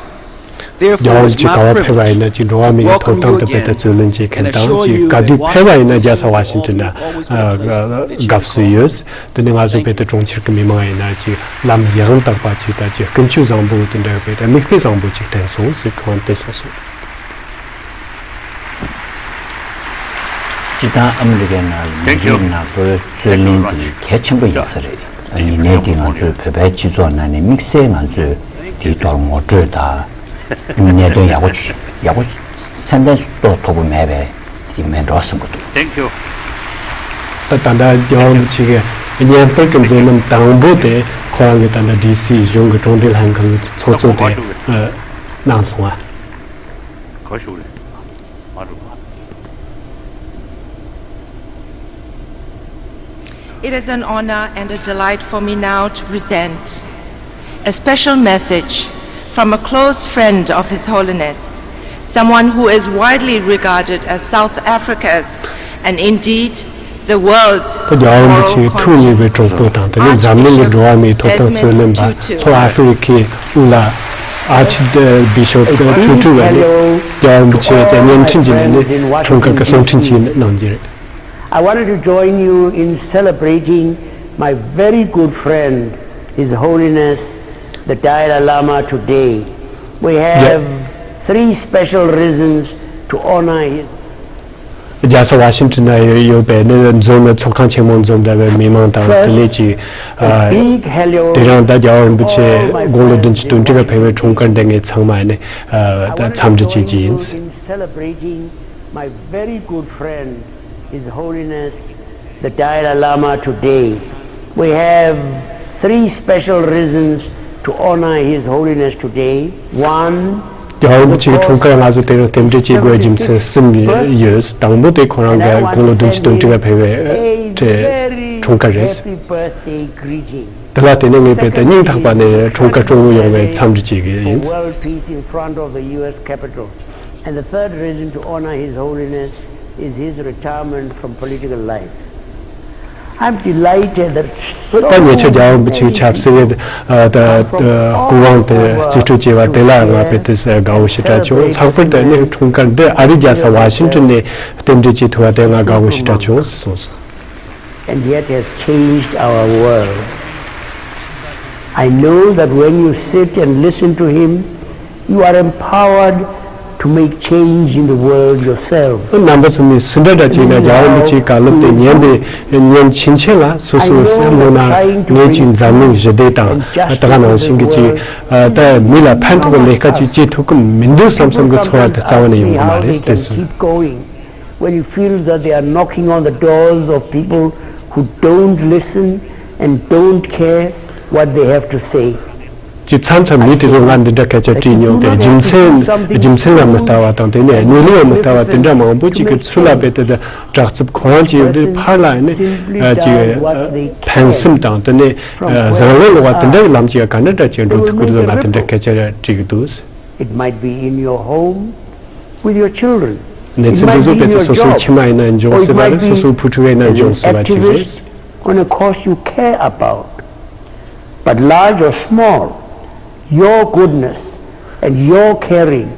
རྒྱལ་བ་རིན་པོ་ཆེ་ག་པར་ཕེབས་པ་ཡིན་ན་ཅིག་འགྲོ་བ་མི་ཡི་ཐོབ་ཐང་དེ་དཔེ་ལྟ་རྩོད་ལེན་བྱེད་མཁན་དང་ཅིག་ག་དུས་ཕེབས་པ་ཡིན་ན་རྒྱལ་ས་ཝ་ཤིང་ཊོན་ན་དགའ་བསུ་ཡོད། དེ་ནས་ང་ཚོ་དཔེ་དེ་གྲོང་ཁྱེར་གྱི་མི་མང་ཡིན་ན་ཅིག་ལམ་ཡང་དག་པ་ཅིག་དང་ཅིག་ཀུན་སྤྱོད་བཟང་པོ་དེ་འདྲ་དཔེ་དེ་མིག་དཔེ་བཟང་པོ་ཅིག་བསྟན་སོང་ཟེར་གང་དེ་སོང་སོང་། སྤྱིར་བཏང་ཨ་མི་རི་ཀའི་ནང་ལ་མི་རིགས་ནག་པོའི་རྩོད་གླེང་འདི་གལ་ཆེན་པོ་ཡིན་ས་རེད། ཡིན་ནའི་འདི་ང་ཚོའི་བོད་པའི་སྤྱི་ཚོགས་ནང་ནས་དམིགས་བསལ་ང་ཚོས་དེའི་ཐོག་ངོ་སྤྲོད་དང་གནད་དོན་ཡག་པོ་ཡག་པོ་མཚན་ལྡན་ཏོག་ཐོག་པོ་མེད་པས་དེ་མེད་འགྲོ་བསམ་གྱི་འདུག་ད་ད་ལྟ་རྒྱལ་བ་རིན་པོ་ཆེ་གི་བརྙན་པར་གྱི་མཛད་རྣམ་དང་པོ་དེ་ཁོ་རང་གི་ད་ལྟ་ཌི་སི་གཞུང་གི་གྲོང་སྡེ་ལྷན་ཁང་གི་ཚོགས་གཙོ་དེ་གནང་སོང་བ། It is an honor and a delight for me now to present a special message from a close friend of His Holiness, someone who is widely regarded as South Africa's and indeed the world's moral conscience, Archbishop Desmond Tutu. རྒྱལ་བ་རིན་པོ་ཆེའི་ཐུགས་མཉེས་པའི་གྲོགས་པོ་དང་དེ་ནས་འཛམ་གླིང་གི་འགྲོ་བ་མིའི་ཐོབ་ཐང་རྩོད་ལེན་པ་ལྷོ་ཨ་ཧྥེ་རི་ཁའི་དབུ་བླ་Archbishop Tutu་བས་ནི་རྒྱལ་བ་རིན་པོ་ཆེ་དེ་བརྙན་འཕྲིན་གྱི་ལས་ནི་འཁྲུངས་སྐར་གྱི་གསུང་འཕྲིན་ཅིག་གནང་རྒྱུ་རེད། I wanted to join you in celebrating my very good friend, His Holiness the Dalai Lama, today. We have three special reasons to honor his རྒྱལ་ས་ཝ་ཤིང་ཊོན་ན་ཡོད་པའི་ནི་འཛོམས་ནི་ཚོགས་ཁང་ཆེན་མོ་འཛོམས་འདྲ་བའི་མི་མང་དང་དེ་ནས་ཀྱི་དེ་རིང་ད་རྒྱལ་བ་རིན་པོ་ཆེ་དགུང་ལོ་བདུན་ཅུ་དོན་དྲུག་ག་ཕེབས་པའི་འཁྲུངས་སྐར་འདི་ངས་ཚང་མ་ནི་འཚམས་འདྲི་བྱེད་ཀྱི་ཡིན། Celebrating my very good friend, His Holiness the Dalai Lama, today. We have three special reasons to honor His Holiness today. One, རྒྱལ་བ་རིན་པོ་ཆེའི་འཁྲུངས་སྐར་ང་ཚོ་དེ་རིང་རྟེན་འབྲེལ་བྱེད་དགོས་རྒྱུ་མཚན་གསུམ་ཡོད། དང་པོ་དེ་ཁོ་རང་གི་དགུང་ལོ་བདུན་ཅུ་དོན་དྲུག་ག་ཕེབས་པའི་འཁྲུངས་སྐར་རེད། དེ་ལ་བརྟེན་ནས་ངས་དཔེ་དེ་སྙིང་ཐག་པ་ནས་འཁྲུངས་སྐར་སྤྲོ་བོ་ཡོང་བའི་འཚམས་འདྲི་བྱེད་ཀྱི་ཡིན། World peace in front of the U S Capitol. And the third reason to honor His Holiness is his retirement from political life. I'm delighted that so ད་ཉེ་ཆར་རྒྱལ་བ་རིན་པོ་ཆེའི་ཆབ་སྲིད་ཀྱི་ད་སྐུ་དབང་དེ་རྩིས་སྤྲོད་བྱས་པ་དེ་ལ་ང་དཔེ་དེ་དགའ་བོ་ཞེ་དྲག་བྱུང་། ལྷག་པར་དུ་ནི་འཁྲུངས་སྐར་འདི་ཨ་རིའི་རྒྱལ་ས་ཝ་ཤིང་ཊོན་ནས་རྟེན་འབྲེལ་བྱེད་ཐུབ་པ་དེ་ང་དགའ་བོ་ཞེ་དྲག་བྱུང་གསུངས་སོང་། And yet has changed our world. I know that when you sit and listen to him, you are empowered to make change in the world yourself. རྣམ་པ་ཚོ་ནི་སུ་འདྲ་འདྲ་བྱས་ན་རྒྱལ་བ་རིན་པོ་ཆེའི་བཀའ་སློབ་དེ་ཉན་པའི་ཉན་ཕྱིན་ཆད་ལ་སོ་སོའི་བསམ་བློ་ན་ངེད་ཀྱི་འཛམ་གླིང་ཞི་བདེ་དང་ད་ག་ནང་བཞིན་གྱི་ཅིག་ད་མི་ལ་ཕན་ཐོགས་པའི་ལས་ཀ་ཅིག་བྱེད་ཐུབ་ཀྱི་མི་འདུག་བསམ་བསམ་གྱི་ཚོར་བ་དེ་རྩ་བ་ནས་ཡོང་གི་མ་རེད་དེ་ཚོ། When you feel that they are knocking on the doors of people who don't listen and don't care what they have to say. ཅི་མཚམས་མཚམས་མི་དེ་ཚོ་ང་འདི་འདྲ་སྐད་ཆ་དྲིས་མྱོང་དེ་རྒྱུ་མཚན་རྒྱུ་མཚན་ལ་མི་ལྟ་བ་དང་དེ་ནས་གནས་ལུགས་ལ་མི་ལྟ་བ་དེ་འདྲ་མང་པོ་ཅིག་གི་ཚུལ་ལ་རྦད་དེ་དྲག་རྩུབ་ཁོ་རང་ཅིག་ཡོད་དུས་ཕར་ལ་ནི་ཅིག་ཕན་སེམས་དང་དེ་ནས་བཟང་ངན་ལོག་པ་དེ་འདྲ་གི་ལམ་ཅིག་ག་འདྲ་འདྲ་ཅིག་འགྲོ་ཐུབ་ཀྱི་འདུག་ང་དེ་འདྲ་སྐད་ཆ་དྲིས་ཀྱི་འདུག It might be in your home, with your children. གནས་ཚུལ་འདི་ཚོ་རྦད་དེ་སོ་སོའི་ཁྱིམ་མ་ཡིན་ན་འབྱུང་སྲིད་པ་རེད། སོ་སོའི་བུ་ཕྲུག་ཡིན་ན་འབྱུང་སྲིད་པ་ཅིག་རེད། On a cause you care about, but large or small, your goodness and your caring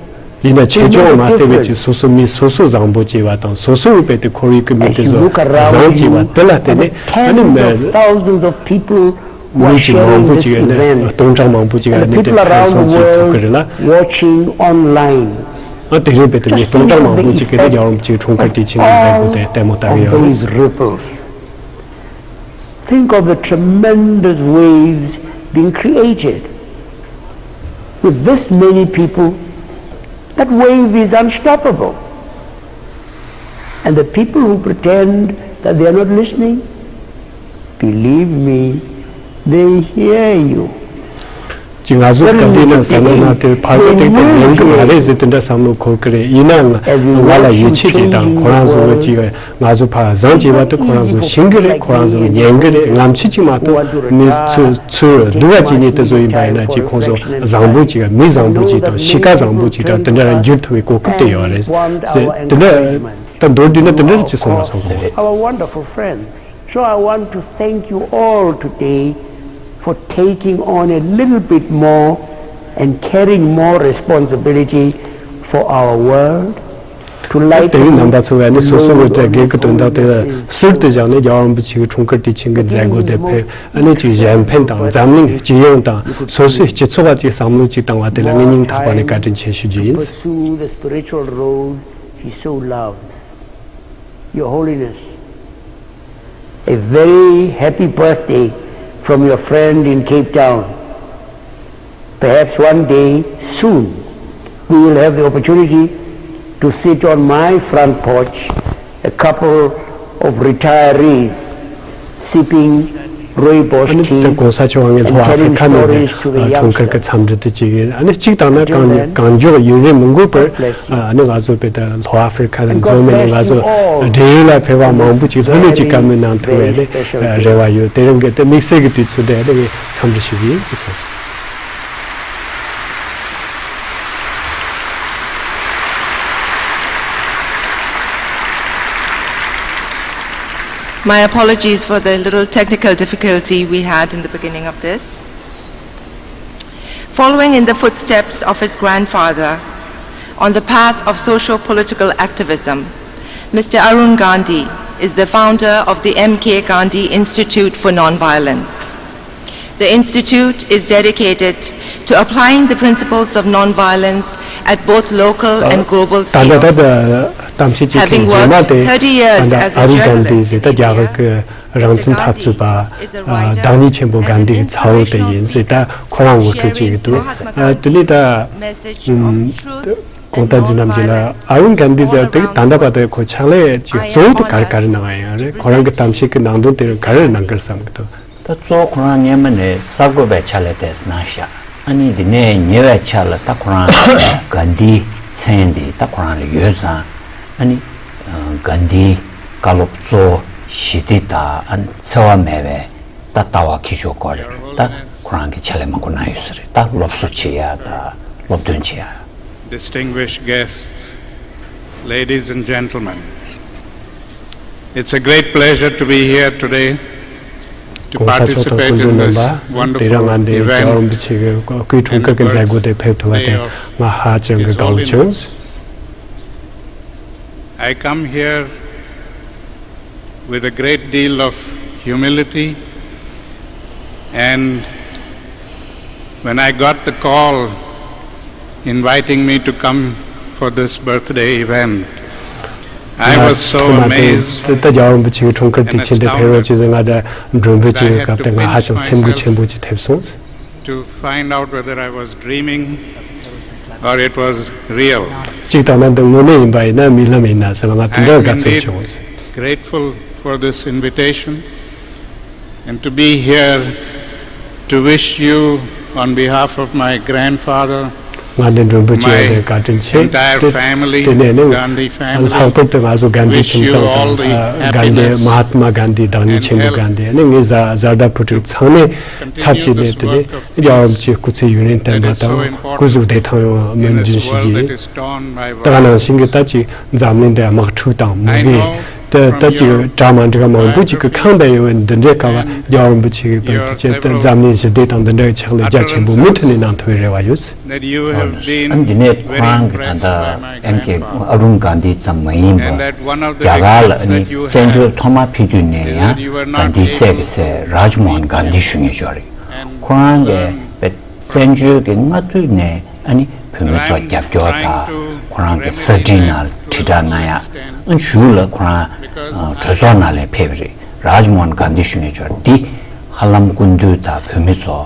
ཡིན་ན་ཆེ་ཆུང་མ་བལྟས་པའི་ཅིག་སོ་སོ་མི་སོ་སོ་བཟང་པོ་བྱས་པ་དང་སོ་སོའི་རྦད་དེ་ཁོར་ཡུག་གི་མི་དེ་ཚོ་བཟང་བྱས་པ་དེ་ལ་བརྟེན་ནས་ཨ་ནི་མི། Thousands of people མི་ཅིག་མང་པོ་ཅིག་ཡོད་ནས་སྟོང་ཕྲག་མང་པོ་ཅིག་ཡོད་ནས་དེ་ཕན་སོང་ཅིག་ཐུབ་ཀྱི་རེད་ལ། Watching online. ཨ་དེ་རིང་རྦད་དེ་མི་སྟོང་ཕྲག་མང་པོ་ཅིག་གིས་ནི་རྒྱལ་བ་རིན་པོ་ཆེའི་འཁྲུངས་སྐར་དེ་ཆེད་མངགས་མཛད་སྒོ་དེ་ལྟད་མོ་ལྟ་གི་ཡོད་རེད། Think of the tremendous waves being created with this many people. That wave is unstoppable. And the people who pretend that they are not listening, believe me, they hear you. ཅིག་ང་ཚོ་ག་དུས་ན་བསམ་བློ་ན་དེ་ཕར་ཚུར་ཏིག་ཏིག་ཉན་གི་མ་རེད་ཟེར་དེ་འདྲ་བསམ་བློ་འཁོར་གི་རེད། ཡིན་ནའང་ང་ལ་ཡིད་ཆེས་ཅིག་དང་ཁོ་རང་ཚོ་ཅིག་ང་ཚོ་ཕར་བཟང་བྱས་པ་དེ་ཁོ་རང་ཚོ་ཤེས་གི་རེད། ཁོ་རང་ཚོ་ཉན་གི་རེད། ངམ་ཆེ་ཅིག་མ་གཏོགས་མི་ཚོ་ཚུར་སྡུག་པ་ཅིག་ནི་དེ་ཚོ་ཡིན་པ་ཡིན་ན་ཅིག་ཁོང་ཚོ་བཟང་པོ་ཅིག་མི་བཟང་པོ་ཅིག་དང་གཤིས་ཀ་བཟང་པོ་ཅིག་དང་དེ་འདྲ་འགྱུར་ཐུབ་པའི་གོ་སྐབས་དེ་ཡོད་རེད་ཟེར། དེ་འདྲ་ད་མདོར་བསྡུས་ན་དེ་འདྲ་ཅིག་གསུངས་པ་སོང་གོ། Our wonderful friends. So I want to thank you all today for taking on a little bit more and carrying more responsibility for our world, to lighten དེ་རིང་རྣམ་པ་ཚོ་བས་ནི་སོ་སོ་གི་སྒེར་གྱི་དོན་དག་དེ་ཟུར་དུ་བཞག་ནས་རྒྱལ་བ་རིན་པོ་ཆེ་གི་འཁྲུངས་སྐར་དུས་ཆེན་གྱི་མཛད་སྒོ་དེ་ཕེབས། ཨ་ནི་ཅིག་གཞན་ཕན་དང་འཛམ་གླིང་སྤྱི་ཡོངས་དང་སོ་སོའི་སྤྱི་ཚོགས་བ་ཅིག་བསམ་བློ་ཅིག་བཏང་བ་དེ་ལ་ངས་སྙིང་ཐག་པ་ནས་བཀའ་དྲིན་ཆེ་ཞུ་རྒྱུ་ཡིན། Pursue the spiritual road he so loves. Your Holiness, a very happy birthday from your friend in Cape Town. Perhaps one day soon we will have the opportunity to sit on my front porch, a couple of retirees sipping rooibos tea and telling stories to the youngsters. ཨ་ནི་ད་གོང་ས་མཆོག་ངས་ལྷོ་ཨ་ཧྥི་རི་ཁ་ནས་འཁྲུངས་སྐར་གྱི་འཚམས་འདྲི་དེ་བྱེད་ཀྱི་ཡིན། ཨ་ནི་གཅིག་དང་ན་གང་གང་མགྱོགས་ཡུན་རིང་མི་འགོར་བར་ཨ་ནི་ང་ཚོ་བོད་དང་ལྷོ་ཨ་ཧྥི་རི་ཁ་ནས་འཛོམས་ནས་ང་ཚོ་འབྲེལ་ཡོད་ལ་ཕེབས་པ་མང་པོ་ཅིག་ལྷོད་ལྷོད་ཀྱི་བཀའ་མོལ་གནང་ཐུབ་པའི་ཨ་ནི་རེ་བ་ཡོད། དེ་རིང་གི་དེ་དམིགས་བསལ་གྱི་དུས་ཚོད་དེ་ཨ་ནི་ངས་འཚམས་འདྲི་ཞུ་གི་ཡིན་ཟེར་གསུངས་སོང་། My apologies for the little technical difficulty we had in the beginning of this. Following in the footsteps of his grandfather on the path of socio-political activism, Mister Arun Gandhi is the founder of the M K Gandhi Institute for Nonviolence. The institute is dedicated to applying the principles of nonviolence at both local and global scales. Having worked thirty years as a journalist in India, རང་བཙན་འཐབ་རྩོད་པ་བདག་ཉིད་ཆེན་པོ་གན་དྷིའི་ཚ་བོ་དེ་ཡིན་ཟེར་ད་ཁོ་རང་ངོ་སྤྲོད་བྱེད་ཀྱི་འདུག་དེ་ནས་ད་གོང་ལྟར་འཛིན་རྣམས་ཀྱིས་ལ་ཨ་རུན་གན་དྷི་ཟེར་དེ་ད་ལྟ་བར་དུ་ཁོ་ཕྱག་ལས་ཀྱི་གཙོ་བོ་དེ་ག་རེ་ག་རེ་གནང་ཡོད་རེད། ཁོ་རང་གི་གཏམ་བཤད་ཀྱི་ནང་དོན་དེ་ག་རེ་གནང་གི་རེད་བསམ་གི་འདུག་ད་གཙོ་བོ་ཁོ་རང་སྔོན་མ་ནས་གསར་འགོད་པའི་ཕྱག་ལས་དེ་གནང་ཤག་ཨ་ནི་འདི་ནས་ཉེ་བའི་ཆར་ལ་ད་ཁོ་རང་གན་དྷིའི་མཚན་འདི་ད་ཁོ་རང་ལ་ཡོད་ཙང་ཨ་ནི་གན་དྷིའི་བཀའ་སློབ་གཙོ་བོ་ཞི་བདེ་དང་ཨ་ནི་འཚེ་བ་མེད་པའི་ད་ལྟ་བ་འཁྱེར་ཕྱོགས་སྐོར་རེད། ད་ཁོ་རང་གི་ཕྱག་ལས་མང་པོ་གནང་ཡོད་ས་རེད། ད་སློབ་གསོ་བྱེད་ཡ་ད་སློབ་སྟོན་བྱེད་ཡ། Distinguished guests, ladies and gentlemen, it's a great pleasure to be here today to participate in this wonderful event and birthday of His Holiness. I come here with a great deal of humility, and when I got the call inviting me to come for this birthday event, I was so amazed and astounded that I had to pinch myself to find out whether I was dreaming or it was real. གཅིག་དང་ན་འདི་དངོས་གནས་ཡིན་པ་ཡིན་ན་རྨི་ལམ་ཡིན་ན་ཟེར་ལ་ང་དེ་འདྲ་དགའ་ཚོར་བྱུང་། Grateful for this invitation and to be here to wish you on behalf of my grandfather, ང་འདི་མགྲོན་པོ་བྱས་ཏེ་བཀའ་དྲིན་ཆེ། དེ་དེ་ནས་ནི་ལྷག་པར་དུ་ང་ཚོ་གན་དྷི་ཁྱིམ་ཚང་དང་གན་དྷི་མ་ཧཱ་ཏ་མ་གན་དྷི་བདག་ཉིད་ཆེན་པོ་གན་དྷི་ནི་ངའི་བཟའ་བཟའ་ཟླ་བུ་ཕྲུག་ཚང་མའི་ཚབ་བྱས་ནས་དེ་ནས་རྒྱལ་བ་རིན་པོ་ཆེའི་སྐུ་ཚེ་ཡུན་རིང་བརྟན་པ་དང་སྐུ་གཟུགས་བདེ་ཐང་ཡོང་བ་སྨོན་འདུན་ཞུ་རྒྱུ་ཡིན། ད་ག་ནང་བཞིན་གྱི་ད་ཅིག་འཛམ་གླིང་འདི་དམག་འཁྲུག་དང་མུ་གེ་དེ་ལྟར་གྱི་གྲ་མ་འགྲིག་པ་མང་པོ་ཅིག་གི་ཁེངས་བསྡད་ཡོད་པའི་འདི་འདྲའི་སྐབས་རྒྱལ་བ་རིན་པོ་ཆེ་གིས་བོད་དུ་བྱས་ཏེ་འཛམ་གླིང་ཞི་བདེ་དང་འདི་འདྲའི་ཕྱག་ལས་རྒྱ་ཆེན་པོ་མུ་མཐུད་ནས་གནང་ཐུབ་པའི་རེ་བ་ཡོད། ཨ་ནི་འདི་ནས་ཁོ་རང་གི་ད་ལྟ་ཨེམ་ཀེ་ཨ་རུན་གྷན་དྷི་ཙམ་མ་ཡིན་པར་རྒྱ་གར་ལ་ཨ་ནི་བཙན་བྱོལ་ཐོག་མར་ཕེབས་དུས་ནས་ཡང་གྷན་དྷིའི་སྲས་ཀྱི་སྲས་རཱཇ་མོ་ཧན་གྷན་དྷི་ཞུ་མཁན་ཅིག་རེད། ཁོ་རང་གིས་བཙན་བྱོལ་གྱི་སྔ་དུས་ནས་ཨ་ནི་བོད་མི་ཚོ་རྒྱབ་སྐྱོར་དང་ཁོ་རང་གི་གསར་བྲིས་ནང་ལ་དྲིལ་བསྒྲགས་གནང་ཡ། ཨ་གཞུག་ལ་ཁོ་རང་གྲོས་ཚོགས་ནང་ལ་ཕེབས་རེད། རཱཇ་མོ་ཧན་གྷན་དྷི་ཞུ་མཁན་ཅིག་འདི་ཧ་ལམ་སྐུ་མདུན་དང་བོད་མི་ཚོ་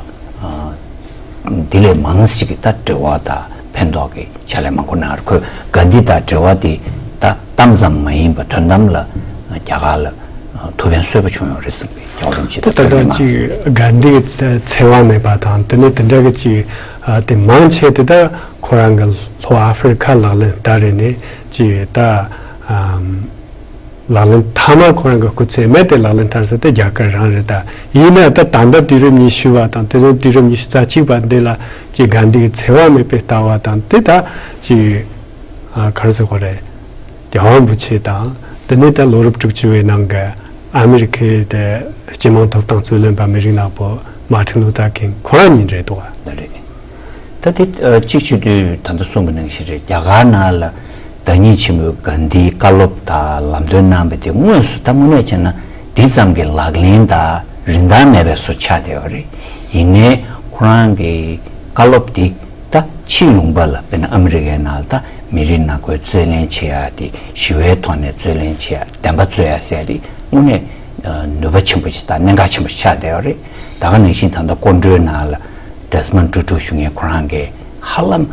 འདི་ལས་མང་ཞིག་གིས་ད་འབྲེལ་བ་དང་ཕན་ཐོགས་ཀྱི་ཕྱག་ལས་མང་པོ་གནང་རེད། ཁོས་གྷན་དྷི་དང་འབྲེལ་བ་དེ་ད་གཏམ་ཙམ་མ་ཡིན་པར་དོན་དམ་ལ་རྒྱ་གར་ལ་ཐུགས་ཕན་གསོས་པ་བྱུང་ཡོད་རེད་བསམ་གི། རྒྱལ་བ་རིན་པོ་ཆེ་ད་ད་ལྟ་ཅིག་གྷན་དྷི་གི་ཚེ་དབང་མེད་པ་དང་དེ་ནས་དེ་འདྲ་གི་ཅིག་དེ་མང་ཆེ་དེ་ད་ཁོ་རང་གི་ལྷོ་ཨ་ཧྥེ་རི་ཁ་ལག་ལེན་བསྟར་རེ་ནས་ཅིག་ད་ལག་ལེན་མཐའ་མ་ཁོ་རང་གི་སྐུ་ཚེ་སྨད་དེ་ལག་ལེན་བསྟར་ས་དེ་རྒྱ་གར་རང་རེད། ད་ཡིན་ན་ད་ད་ལྟ་དུས་རབས་ཉི་ཤུ་བ་དང་དེ་ནས་དུས་རབས་ཉི་ཤུ་རྩ་གཅིག་པ་འདི་ལ་ཅིག་གྷན་དྷི་གི་ཚེ་དབང་མེད་པའི་ལྟ་བ་དང་དེ་ད་ཅིག་ག་རེ་ཟེར་དགོས་རེད། རྒྱལ་བ་རིན་པོ་ཆེ་དང་དེ་ནས་ད་ལོ་རབས་དྲུག་ཅུ་བའི་ནང་གི་ ཨ་མི་རི་ཁའི་དེ་སྤྱི་དམངས་ཐོབ་ཐང་རྩོད་ལེན་པ་མི་རིགས་ནག་པོ་མར་ཊིན་ལུ་ཐར་ཁིང་ཁོ་རང་ཉིད་རེད་འདུག་ག། ལགས་རེད། ད་དེ་ཨ་གཅིག་བྱེད་དུས་ད་ལྟ་གསུངས་པ་ནང་བཞིན་རེད། རྒྱ་གར་ནང་ལ་བདག་ཉིད་ཆེན་པོས་གྷན་དྷིའི་བཀའ་སློབ་དང་ལམ་སྟོན་གནང་བའི་དེ་དངོས་སུ་ད་དངོས་གནས་བྱས་ན་འདི་ཙམ་གྱི་ལག་ལེན་དང་རིན་ཐང་མེད་པའི་བཟོ་ཆགས་བསྡད་ཡོད་རེད། ཡིན་ནའི་ཁོ་རང་གི་བཀའ་སློབ་འདི་ད་ཕྱིའི་ལུང་པ་ལ་དཔེར་ན་ཨ་མི་རི་ཀའི་ནང་ལ་ད་མི་རིགས་ནག་པོའི་རྩོད་ལེན་བྱེད་ཡག་དེ་ཞི་བའི་ཐོག་ནས་རྩོད་ལེན་བྱེད་ཡག་བདེན་པ་རྩོད་ཡག་ཟེར་ཡག་དེ་དངོས་གནས་ནུས་པ་ཆེན་པོ་ཞིག་དང་གནད་འགག་ཆེན་པོ་ཞིག་ཆགས་བསྡད་ཡོད་རེད། ད་ག་ནང་བཞིན་ད་ལྟ་ཀོང་ཀྲོའི་ནང་ལ་ཌེ་སི་མོན་ཊུ་ཊུ་ཞུ་མཁན་ཁོ་རང་གིས་ཧ་ལམ་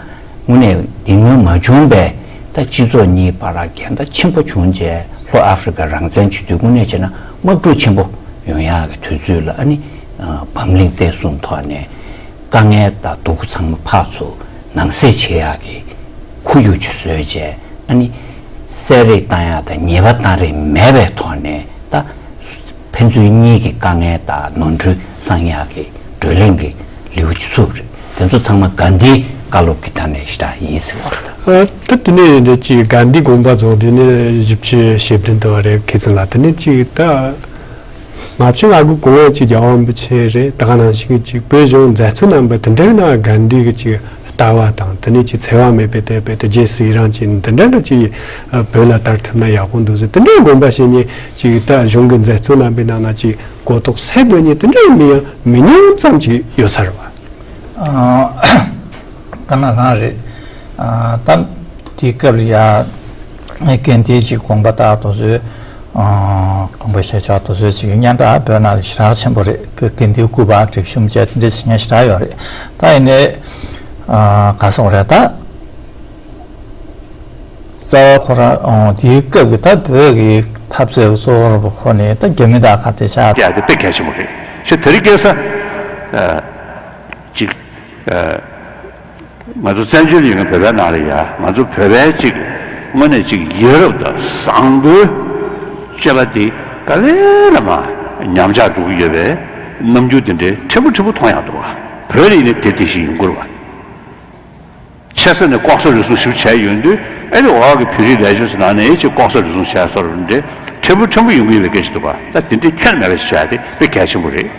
དངོས་གནས་འདི་སྔོན་མ་བྱུང་བའི་ད་སྤྱི་ཚོགས་གཉིས་བར་འགལ་ཟླ་ཆེན་པོ་བྱུང་རྗེས་ལྷོ་ཨ་ཧྥེ་རི་ཀ་རང་བཙན་བྱེད་དུས་དངོས་གནས་བྱས་ན་དམག་འཁྲུག་ཆེན་པོ་ཡོང་ཡག་གི་དུས་ཚོད་ལ་ཨ་ནི་བམ་བརླིང་བསྟན་སྲུང་ཐོག་ནས་དཀའ་ངལ་དང་སྡུག་ཚང་མ་ཕར་ཚུར་ནང་སེལ་བྱེད་ཡག་གི་ཁོར་ཡུག་ཅིག་བཟོས་རྗེས་ཨ་ནི་བསད་རེས་བཏང་ཡག་དང་ཉེས་པ་བཏང་རེས་མེད་པའི་ཐོག་ནས་ད་ཕན་ཚུན་གཉིས་ཀྱི་དཀའ་ངལ་དང་ནོར་འཁྲུལ་སངས་ཡག་གི་བགྲོ་གླེང་གི་ལེའུ་ཅིག་ཚུགས་རེད། དེ་ཚོ་ཚང་མ་གྷན་དྷིའི་བཀའ་སློབ་ཀྱི་ཐད་ནས་ཞེ་དྲག་ཡིན་ཟེར་བ་རེད། ཨ་ད་དེ་ནས་འདི་ཅིག་གྷན་དྷིའི་དགོངས་པ་རྫོགས་དུས་ནས་བཞི་བཅུ་ཞེ་བདུན་དུ་བ་རེད། ཁི་ཙི་ལ་དེ་ནས་ཅིག་ད་ལྔ་བཅུ་ང་དགུ་གོང་ཅིག་རྒྱལ་བ་རིན་པོ་ཆེ་རེད། ད་ག་ནང་བཞིན་ཅིག་བོད་གཞུང་མཛད་གཙོ་རྣམ་པ་དེ་འདྲའི་ནང་གྷན་དྷི་གི་ཅིག་ལྟ་བ་དང་དེ་ནས་ཅིག་འཚེ་བ་མེད་པའི་དད་པའི་དེ་རྗེས་སུ་ཡི་རང་བྱས་ནས་དེ་འདྲ་འདྲ་ཅིག་བོད་ལ་དར་ཐུབ་ན་ཡག་པོ་འདུག་ཟེར་དེ་འདྲའི་དགོངས་པ་བཞེས་མཁན་ཅིག་ད་གཞུང་གི་མཛད་གཙོ་རྣམ་པའི་ནང་ན་ཅིག་གོ་རྟོགས་སད་འདོད་མཁན་དེ་འདྲའི་མི་ཡང་མི་ཉུང་ཙམ་ཅིག་ཡོད་ས་རེད་བ། ཨ་ད་ན་ལྷང་རེད། ཨ་ད་དེའི་སྐབས་ལ་ཡ་གྷན་དྷིའི་ཅིག་དགོངས་པ་ལྟར་དུ་བཟོས། ཨ་དགོངས་པ་བཞེས་ཕྱོགས་དུ་བཟོས་ཅིག་སྙན་གྲགས་བོད་ནང་ལ་ཞེ་དྲག་ཆེན་པོ་རེད། བོད་གྷན་དྷིའི་སྐུ་པར་སྒྲིག་གཤོམ་བྱས་དེ་འདྲ་བྱེད་མཁན་ཞེ་དྲག་ཡོད་རེད། ད་ཡིན་ནའི་ཨ་ག་སོང་རེད་ད། རྩ་བ་ཁོ་རང་ཨོ་དེའི་སྐབས་ཀྱི་ད་བོད་ཀྱི་འཐབ་རྩོད་ཀྱི་གཙོ་བོ་རུ་ཁོ་ནས་ད་རྒྱ་མི་དང་ཁ་གཏད་བཅག་ཡ་དེ་དཔེ་གལ་ཆེན་པོ་རེད། ཆེ་དེ་རིང་ཁ་སང་ཨ་ཅིག་ཨ་ང་ཚོ་བཙན་བྱོལ་ཡོད་མཁན་བོད་པའི་ནང་ལ་ཡ་ང་ཚོ་བོད་པའི་ཅིག་དངོས་གནས་ཅིག་ཡ་རབས་དང་བཟང་པོའི་སྤྱོད་པ་དེ་ག་ལེ་ལ་མ་ཉམས་ཆག་འགྲོ་གི་ཡོད་པའི་རྣམ་འགྱུར་དེ་འདྲའི་ཕྲན་བུ་ཕྲན་བུ་མཐོང་ཡག་འདུག་བ། བོད་ལ་ཡིན་ནའི་དེ་དེ་བཞིན་ཡོང་གི་རེད་བ། ཆེ་ས་ནས་ལྐོག་ཟ་རུལ་སུངས་ཞིབ་བྱས་ཡོང་དུས་ཨེ་རེ་འོག་གི་བོད་རིགས་ལས་བྱེད་ཚོ་ནང་ནས་ཅིག་ལྐོག་ཟ་རུལ་སུངས་བྱས་སོ་རུ་འདྲེ་ཕྲན་བུ་ཕྲན་བུ་ཡོང་གི་ཡོད་པའི་སྐད་ཆ་འདུག་པ། ད་དེ་འདྲའི་ཁྱོན་མེད་པ་ཞིག་བྱས་ཏེ་དཔེ་གལ་ཆེན་པོ་རེད།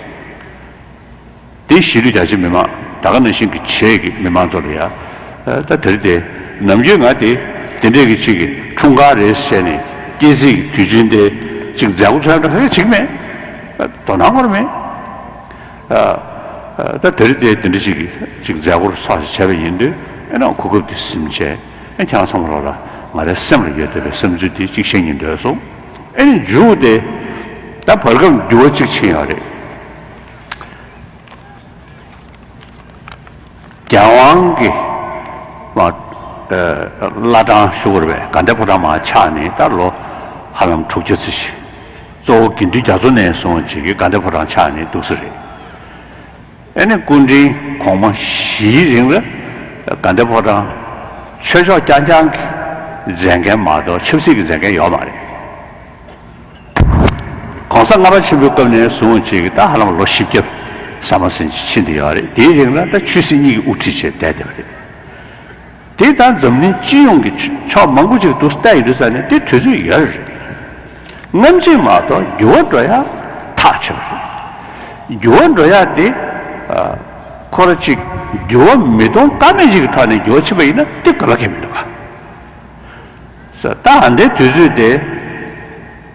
དེ་གཞིས་ལུས་རྒྱ་ཆེ་མི་མང་ད་ག་ནང་བཞིན་གྱི་བྱེས་ཀྱི་མི་མང་ཚོ་ལ་ཡ་ད་དེ་རེད་དེ་ནམ་རྒྱུན་ང་དེ་དེ་འདྲས་ཀྱི་ཅིག་གི་འཁྲུངས་སྐར་རེད་ཟེར་ནས་སྐྱེས་ཚེས་ཀྱི་དུས་ཆེན་དེ་ཅིག་མཛད་སྒོ་ཚོགས་ཡག་འདྲ་ཧེ་བྱེད་ཀྱི་མེད། དོ་སྣང་སྐོར་མེད། ཨ་ཨ་ད་དེ་རིང་དེ་དེ་འདྲ་ཅིག་གིས་ཅིག་མཛད་སྒོར་ཚོགས་ཤིག་བྱས་པ་ཡིན་དུས་ཨེ་ནང་གོ་སྐབས་དེ་ཟིན་བྱས་ཨེ་ཁྱེད་རང་ཚང་མ་ལོག་ལ་ང་རའི་སེམས་ལ་ཡོད་བསྡད་པའི་བསམ་ཚུལ་དེ་ཅིག་བཤད་སྙིང་འདོད་སོང་། ཨེ་ནི་མཇུག་དེ་ད་བར་སྐབས་འགྱུར་བ་ཅིག་ཕྱིན་ཡོད་རེད། རྒྱལ་དབང་གི་མ་ཨ་བླ་བྲང་ཞུ་དགོས་རེད་པས། དགའ་ལྡན་ཕོ་བྲང་མར་ཆགས་ནས་ད་ལོ་ཧ་ལམ་དྲུག་ཅུ་ཙམ་ཞིག་གཙོ་བོ་དགེ་འདུན་རྒྱ་མཚོ་ནས་བཟུང་བྱེད་ཀྱི་དགའ་ལྡན་ཕོ་བྲང་ཆགས་ནས་འདུག་ས་རེད། ཨེ་ནི་སྐུ་ཕྲེང་གོང་མ་བཞིའི་རིང་ལ་དགའ་ལྡན་ཕོ་བྲང་ཆོས་ཕྱོགས་རྐྱང་རྐྱང་གི་མཛད་འགན་མ་གཏོགས་ཆབ་སྲིད་ཀྱི་མཛད་འགན་ཡོད་མ་རེད། གོང་ས་ལྔ་པ་ཆེན་པོའི་སྐབས་ནས་བཟུང་བྱས་ཀྱི་ད་ཧ་ལམ་ལོ་བཞི་བརྒྱ་ཟ་མ་ཟིན་ཕྱིན་བསྡད་ཡོད་རེད། དེའི་རིང་ལ་ད་ཆོས་སྲིད་གཉིས་ཀྱི་དབུ་ཁྲིད་བྱས་བསྡད་བསྡད་པ་རེད། དེ་ད་འཛམ་གླིང་སྤྱི་ཡོངས་ཀྱི་ཕྱོགས་མང་པོ་ཅིག་ཏུ་བལྟས་ཡོང་དུས་ཙ་ནས་དེ་དུས་ཚོད་ཡོད་རེད། སྔ་ཕྱི་མ་གཏོགས་འགྱུར་བ་འགྲོ་ཡ་ཐག་ཆོད་རེད། འགྱུར་བ་འགྲོ་ཡ་དེ་ཨ་ཁོ་ར་ཅིག་འགྱུར་བ་མི་གཏོང་ཀ་མེད་ཅིག་གི་ཐོག་ནས་འགྱུར་བ་ཕྱིན་པ་ཡིན་ན་དེ་དགོས་པ་གང་ཡང་མི་འདུག་ག། ས་ད་ཨ་འདའི་དུས་ཚོད་དེ་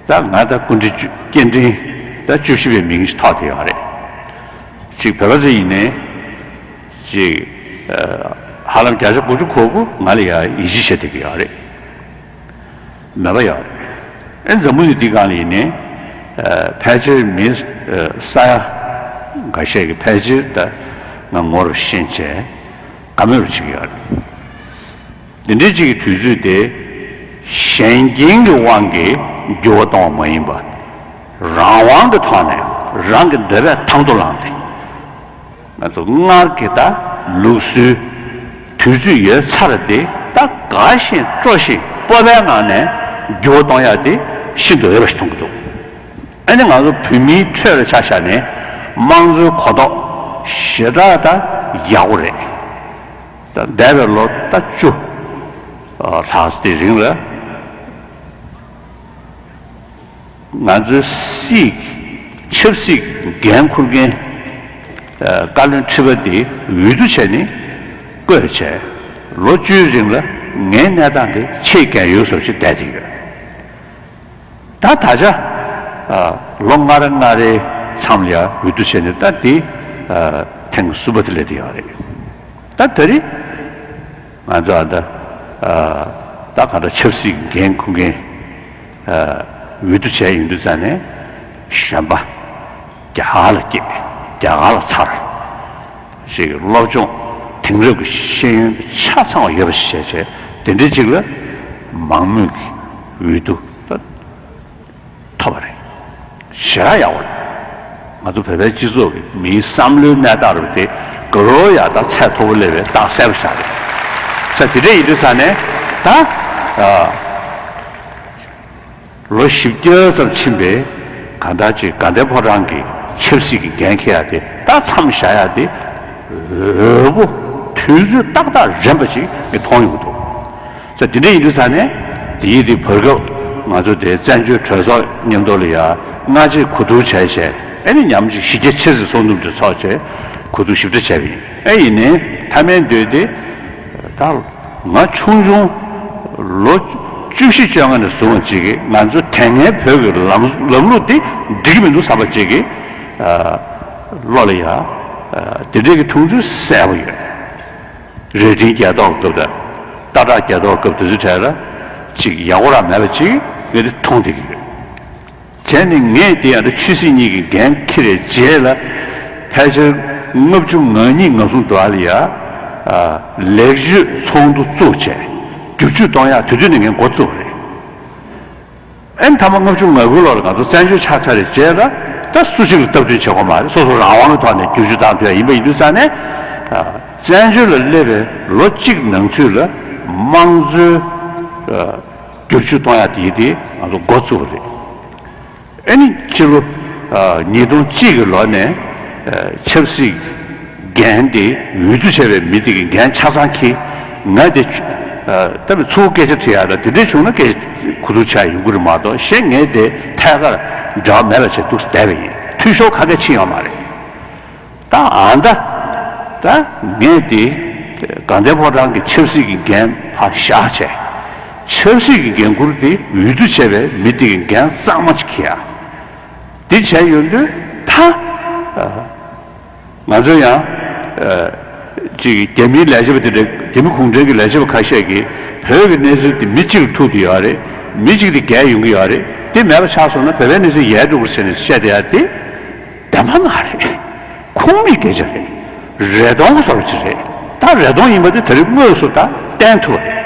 ད་ང་ད་སྐུ་ཕྲེང་བཅུ་སྐུ་ཕྲེང་ད་བཅུ་བཞི་པའི་མིང་ཞིག་ཐོགས་བསྡད་ཡོད་རེད། ཅིག་བོད་པ་ཚོ་ཡིན་ནའི་ཅིག་ཨ་ཧ་ལམ་བརྒྱ་ཆ་དགུ་བཅུ་གོ་དགུ་ང་ལ་ཡ་ཡིད་ཆེས་བྱེད་བསྡད་ཀྱི་ཡོད་རེད། མོས་པ་ཡོད་རེད། ཨེ་འཛམ་བུ་གླིང་འདིའི་སྒང་ལ་ཡིན་ནའི་ཨ་ཕལ་ཆེར་མི་ཨ་ས་ཡ་འགའ་ཤས་ཀྱི་ཕལ་ཆེར་ད་ང་ངོ་རུ་ཤེས་བྱས་དགའ་མོས་རུ་བྱེད་ཀྱི་ཡོད་རེད། འདི་འདྲའི་ཅིག་གི་དུས་ཚོད་དེ་གཞན་རྐྱེན་གྱི་དབང་གིས་འགྱུར་བ་གཏོང་བ་མ་ཡིན་པ། རང་དབང་གི་ཐོག་ནས་རང་གི་འདོད་པས་དང་དུ་བླངས་ཏེ། ང་ཚོ་སྔར་གྱི་ད་ལུགས་སྲོལ་དུས་ཚོད་ཡོལ་ཚར་དེ་ད་དགའ་བཞིན་སྤྲོ་བཞིན་སྤོབས་པའི་ངང་ནས་འགྱུར་བ་གཏོང་ཡག་དེ་ཤིན་ཏུ་འོས་པ་ཞིག་མཐོང་གི་འདུག་ཨ་ནི་ང་ཚོ་བོད་མིའི་ཁྲོད་ལ་ཆ་བཞག་ནས་དམངས་གཙོའི་གོ་རྟོགས་ཞེ་དྲག་ད་ཡག་པོ་རེད། ད་འདས་པའི་ལོ་ད་བཅུ་ལྷག་ཙམ་དེའི་རིང་ལ་ ང་ཚོའི་སྲིད་ཆབ་སྲིད་འགན་འཁུར་མཁན་བཀའ་བློན་ཁྲི་པ་འདི་འོས་བསྡུ་བྱས་ནས་བསྐོས་བྱས་ལོ་བཅུའི་རིང་ལ་ངའི་གནས་སྟངས་དེ་ཆེས་རྒན་ཡོལ་བཟོ་ཞིག་བསྡད་དེ་ཡོད། ད་ད་ཆ་ལོ་ལྔ་རེ་ལྔ་རེའི་མཚམས་ལ་ཡང་འོས་བསྡུ་བྱས་ནས་ད་འདི་ཐེངས་གསུམ་པ་དེ་སླེབས་བསྡད་ཡོད་རེད། ད་ད་རེས། ང་ཚོ་ཨ་ད་ད་ག་ད་ཆབ་སྲིད་འགན་འཁུར་མཁན་འོས་བསྡུ་བྱས་ཡོང་དུས་ཙང་ནས་གཞོན་པ་རྒྱ་གར་ལ་སྐྱེས། རྒྱ་གར་ལ་འཚར་ཞིག་སློབ་སྦྱོང་དེང་རབས་ཀྱི་ཤེས་ཡོན་ཆ་ཚང་བ་ཡོད་པ་ཞིག་བྱས་བྱས་དེ་འདྲའི་ཅིག་ལ་མང་མོས་ཀྱི་འོས་བསྡུ་ཐོབ་པ་རེད། ཞེ་དྲག་ཡག་པོ་རེད། ང་ཚོ་བོད་པའི་སྤྱི་ཚོགས་ཀྱི་མིའི་བསམ་བློའི་གནས་སྟངས་རེད་པ་དེ་དགའ་རོགས་ཡག་དང་ཚད་མཐོ་པོ་སླེབས་པའི་རྟགས་གསལ་པོ་ཞིག་རེད། ས་དེ་འདྲ་ཡིན་དུས་ཙང་ནས་ད་ལོ་བཞི་བརྒྱ་ཙམ་ཕྱིན་པའི་གང་ལྟར་ཅིག་དགའ་ལྡན་ཕོ་བྲང་གི་ཆབ་སྲིད་ཀྱི་འགན་འཁྱེར་ཡག་དེ་ད་མཚམས་བཞག་ཡག་དེ་འོས་པོ་དུས་ཚོད་ཏག་ཏག་རན་པ་ཅིག་ངས་མཐོང་ཡོང་གི་འདུག་ས་དེ་འདྲ་ཡིན་དུས་ཙང་ནས་དེ་ཡིན་དེ་བར་སྐབས་ང་ཚོ་དེ་བཙན་བྱོལ་གྲོས་ཚོགས་མཉམ་དུ་ལ་ཡ་སྔ་རྗེས་གོ་བསྡུར་བྱས་བྱས་ཨ་ནི་ཉམས་ཅིག་གཞི་རྒྱ་ཆེ་སའི་ཚོགས་འདུ་འདི་ཚོགས་བྱས་གོ་བསྡུར་ཞིབ་ཕྲ་བྱས་པ་ཡིན། ཨེ་ཡིན་ནའི་མཐའ་མའི་མདུན་དེ་ད་ང་ཆུང་ཆུང་ལོ་བཅུ་བཞི་བཅོ་ལྔ་ནས་བཟུང་བ་ཅིག་གིས་ང་ཚོ་དེ་སྔའི་བོད་ཀྱི་ལམ་ལམ་ལུགས་འདི་འགྲིག་གི་མི་འདུག་བསམ་པ་ཅིག་གིས་བློ་ལ་ཡ་དེ་འདྲའི་གི་མཐོང་ཚུལ་གསལ་པོ་ཡོད། རྭ་སྒྲེང་རྒྱལ་ཐོག་སྐབས་དང་སྟག་བྲག་རྒྱལ་ཐོག་སྐབས་དེ་ཚོའི་གྲས་ལ་ཅིག་ཡག་པོ་རང་མེད་པ་ཅིག་ངས་དེ་མཐོང་བསྡད་ཀྱི་ཡོད། བྱས་ནས་ངས་དེ་ཡང་ཆོས་སྲིད་གཉིས་ཀྱི་འགན་འཁྱེར་བའི་རྗེས་ལ་ཕལ་ཆེར་ལྔ་བཅུ་ང་གཉིས་ང་གསུམ་དུ་ཨ་ལ་ཡ་ལེགས་བཅོས་ཚོགས་འདུ་བཙུགས་བྱས་བསྒྱུར་བཅོས་གཏོང་ཡག་དེ་དུས་ནས་ངས་འགོ་བཙུགས་པ་རེད། ཨེ་མཐའ་མ་ལྔ་བཅུ་ང་དགུ་ལོར་ང་ཚོ་བཙན་བྱོལ་ཆགས་ཚར་བའི་རྗེས་ལ་ད་སུ་གཅིག་ལ་སྟབས་བསྟུན་བྱེད་དགོས་མ་རེད། སོ་སོ་རང་དབང་གི་ཐོག་ནས་བསྒྱུར་བཅོས་བཏང་ཐུབ་ཡ་ཡིན་པ་ཡིན་དུས་ཙང་ནས་བཙན་བྱོལ་ལ་སླེབས་པའི་ལོ་གཅིག་ནང་ཚུད་ལ་དམངས་གཙོའི་བསྒྱུར་བཅོས་གཏོང་ཡ་དེ་དེ་ང་ཚོ་འགོ་བཙུགས་པ་རེད། ཨེ་ནི་ཕྱི་ལོ་ཉིས་སྟོང་གཅིག་གི་ལོ་ནས་ཆབ་སྲིད་འགན་དེ་འོས་བསྡུ་བྱས་པའི་མི་དེ་གི་འགན་ཆ་ཚང་འཁྱེར། ང་དེ་ད་མི་ཚུར་སྐད་ཆ་དྲི་ཡག་ལ་དེ་འདྲས་བྱུང་ན་སྐད་ཆ་གོ་བསྡུར་བྱ་ཡོང་གི་རེད་མ་གཏོགས་གཞན་ངས་དེ་ཐད་ཀར་འབྲེལ་བ་མེད་པ་བྱས་འདུག་བསྡད་པ་ཡིན། འཐུས་ཤོར་ག་གེ་ཕྱིན་ཡོད་མ་རེད། ད་ཨ་ད་ད་ངས་དེ་དགའ་ལྡན་ཕོ་བྲང་གི་ཆབ་སྲིད་ཀྱི་འགན་ཕར་བཞག་བྱས་ཆབ་སྲིད་ཀྱི་འགན་འཁུར་དེ་འོས་བསྡུ་བྱས་པའི་མི་དེ་གི་འགན་གཙང་མ་ཅིག་འཁྱེར་ཡ། དེ་བྱས་ཡོང་དུས་ད། ང་ཚོ་ཡང་ཅིག་རྒྱ་མིའི་ལས་བྱེད་པ་དེ་འདྲ་རྒྱ་མི་གུང་ཁྲན་གྱི་ལས་བྱེད་པ་ཁ་ཤས་ཀྱིས་བོད་ཀྱི་གནས་ཚུལ་དེ་མི་གཅིག་ལ་ཐུག་བསྡད་ཡོད་རེད། མི་གཅིག་དེ་རྒྱལ་ཡོང་གི་ཡོད་རེད། དེ་མེད་པ་ཆགས་སོང་ན་བོད་པའི་གནས་ཚུལ་ཡལ་འགྲོ་གི་རེད་ཟེར་ནས་བཤད་བསྡད་ཡ་དེ་བདེན་པ་མ་རེད། ཁུངས་མེད་སྐད་ཆ་རེད། རེ་སྟོང་བཟོ་འདྲ་ཅིག་རེད། ད་རེ་སྟོང་ཡིན་པ་དེ་ད་རེས་དངོས་སུ་ད་བསྟན་ཐུབ་པ་རེད།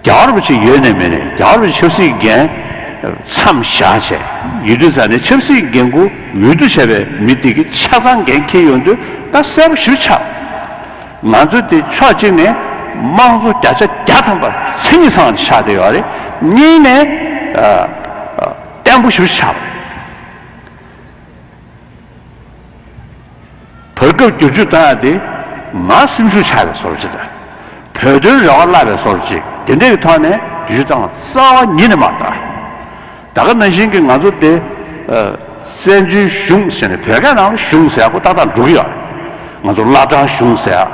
རྒྱལ་བ་རིན་པོ་ཆེ་ཡོད་ནས་མེད་ནས་རྒྱལ་བ་རིན་པོ་ཆེ་ཆབ་སྲིད་འགན་མཚམས་བཞག་བྱས་ཡོད་དུས་ཙང་ནས་ཆབ་སྲིད་འགན་འཁུར་འོས་བསྡུ་བྱས་པའི་མི་དེ་གི་ཆ་ཚང་འགན་འཁྱེར་ཡོང་དུས་ད་གསལ་པོ་ཞེ་པོ་ཆགས། ང་ཚོ་དེ་ཕྱོགས་གཅིག་ནས་དམངས་གཙོ་བརྒྱ་ཆ་བརྒྱ་ཐམ་པ་མཚན་ཉིད་ཚང་བ་ཆགས་བསྡད་ཡོད་རེད། གཉིས་ནས་ཨ་ཨ་བརྟན་པོ་ཞེ་པོ་ཆགས་པ་རེད། བར་སྐབས་བསྒྱུར་བཅོས་བཏང་ཡ་དེ་ང་སེམས་ཤུགས་ཆག་པའི་བཟོ་འདྲ་ཅིག་དང་། བོད་དོན་རེ་བ་བརླག་པའི་བཟོ་འདྲ་ཅིག་དེ་འདྲ་གི་ཐོག་ནས་བསྒྱུར་བཅོས་བཏང་བ་རྩ་བ་ཉིད་ནས་མ་རེད། ད་ག་ནང་བཞིན་གྱི་ང་ཚོ་དེ་བཙན་བྱོལ་གཞུང་ཟེར་ནས་བོད་སྐད་ནང་ལ་གཞུང་ཟེར་ཡག་པོ་ཏག་ཏག་འགྲོ་གི་ཡོད་རེད། ང་ཚོ་བླ་བྲང་གཞུང་ཟེར་ཡག་